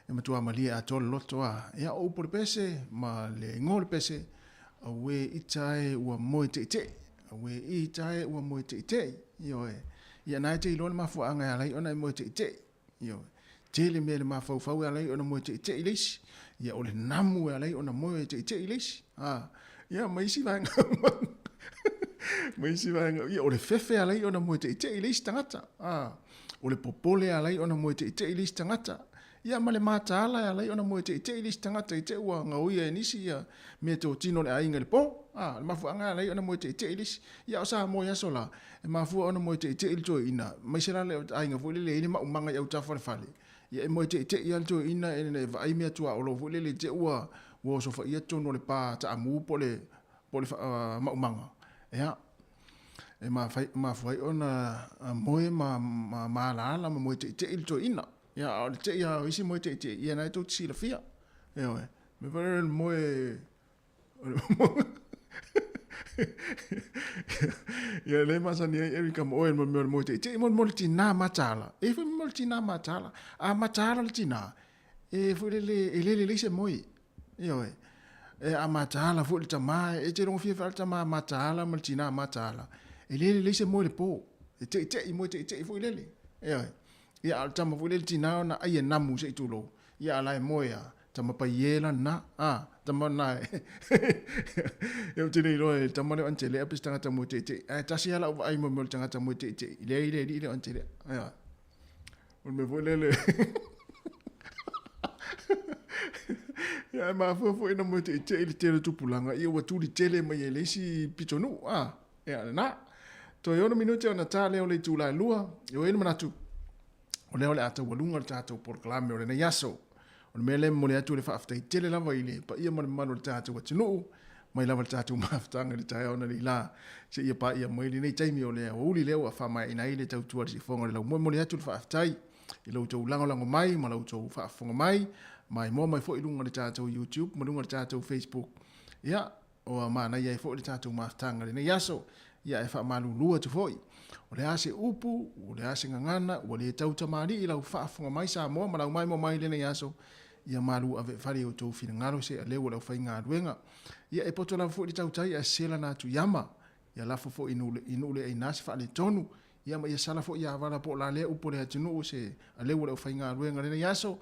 e matua malie atoa le loto a. Ia, o upu o le pese ma le igoa o le pese, Auē ita e ua moe teʻiteʻi, auē ita e ua moe teʻiteʻi, ioe. Ia na e te iloa le mafuaaga e ala ai ona e moe teʻiteʻi, ioe. Tele mea i le mafaufau e ala ai ona moe teʻiteʻi le isi, ia o le namu e ala ai ona moe teʻiteʻi le isi, a, ia ma isi vaega uma, ma isi vaega, ia o le fefe e ala ai ona moe teʻiteʻi le isi tagata, a, o le popole e ala ai ona moe teʻiteʻi le isi tagata, Ia ma le mataala e ala ai ona moe teʻiteʻi le isi tagata i te ua gaoia e nisi ia mea totino o le aiga i le po. A, o le mafuaaga e ala ai ona moe teʻiteʻi le isi. Ia o Samoa i aso la, e mafua ona moe teʻiteʻi le toeaina, maise la le aiga foi lele e i ai le maumaga i autafa o le fale, ia e moe teʻiteʻi lava le toeaina e vaai mea tuaolo foi lele i te ua ua osofaia totonu o le pa taamu po o le po o le maumaga. Ia, e mafua ai ona moe ma maalaala ma moe teʻiteʻi le toeaina. Ia, a o le tei lava o isi moe teitei, ia na e tou te silafia. Ioe. Me foi le moe o le Ia le masani ai Erika ma oe mo le moe teitei mo le tinā mataala. E foi mo le tinā mataala. A mataala le tinā, e foi lele e le lelei se moe. Ioe. E a mataala foi le tamā, e te logofia foi le tamā mataala ma le tinā mataala. E le lelei se moe le pō. E teitei moe teitei foi lele. Ioe. Ia, a o le tama foi lea i le tinā ona ai e namu se i tulou. Ia, a la e moe a, tama paie la na, a, tama na e. Ia, ou te le iloa e tama lea o Antelea pe se tagata moe teitei. Ae tasi lava lau vaai mo mea o le tagata moe teitei. Leai le alii lea o Antelea. Ia. O le mea foi lea le... Ia, e mafua foi ona moe teitei le tele o tupulaga, ia ua tuli tele mai e le isi pitonuu, a. Ia, lena. Toe 6 minute ona ta lea o le itula e 2. E oi le manatu, o lea o le a taualuga le tatou polokalame o lenei aso. O le mea lea e momoli atu le faafetai tele lava i le paia ma le mamalu o le tatou atunuu, mai lava le tatou mafutaga i le taeao analeila la, seia paia mai lenei taimi o le aoauli lea ua faamaeaina ai le tautua a le siufofoga o le laumua. E momoli atu le faafetai i lo outou lagolago mai ma lo outou faafofoga mai, maimoa mai foi i luga o le tatou YouTube ma luga o le tatou Facebook. Ia, Ua manaia ai foi le tatou mafutaga i lenei aso, ia e faamalulu atu foi. O le a se upu, o le a se gagana, ua le tau tamalii i lau faafofoga mai Samoa ma lau maimoa mai i lenei aso, ia malu ave fale i outou finagalo se aleu o le aufaigaluega. Ia e poto lava foi le tautai ae selana atu i ama, ia lafo foi i nuu le aina se faaletonu, ia ma ia sala foi ia avala po o la lea upu o le atunuu se aleu o le aufaigaluega i lenei aso,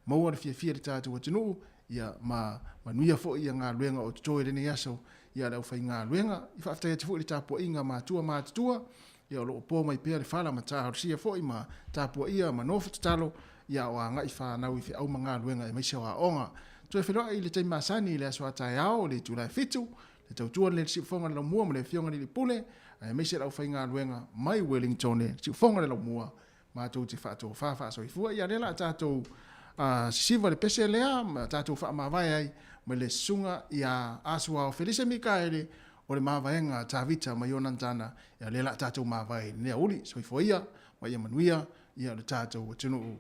Maua le fiafia i le tatou atunuu, ia ma manuia foi ia galuega o totoe i lenei aso ia le aufaigaluega. I faafetai atu foi i le tapuaiga a matua ma atutua, ia o lo o po mai pea le fala ma talosia foi ma tapuaia ma nofo tatalo ia o agai fanau i feau ma galuega aemaise o aoga. Toe feiloai i le taimi masani i le aso a taeao i le itula e 7, le tautua le Siufofoga o le Laumua ma le Afioga i le Alii Pule, aemaise le aufaigaluega mai Wellington, le Siufofoga o le Laumua matou te faatofa faasoifua. Ia lea la a tatou sisiva le pese lea ma tatou faamavae ai ma le susuga ia Asuao Felise Mikaele o le mavaega a Tavita ma Ionatana. Ia lea la a tatou mavae i lenei aoauli. Soifua ia ma ia manuia ia le tatou atunuu.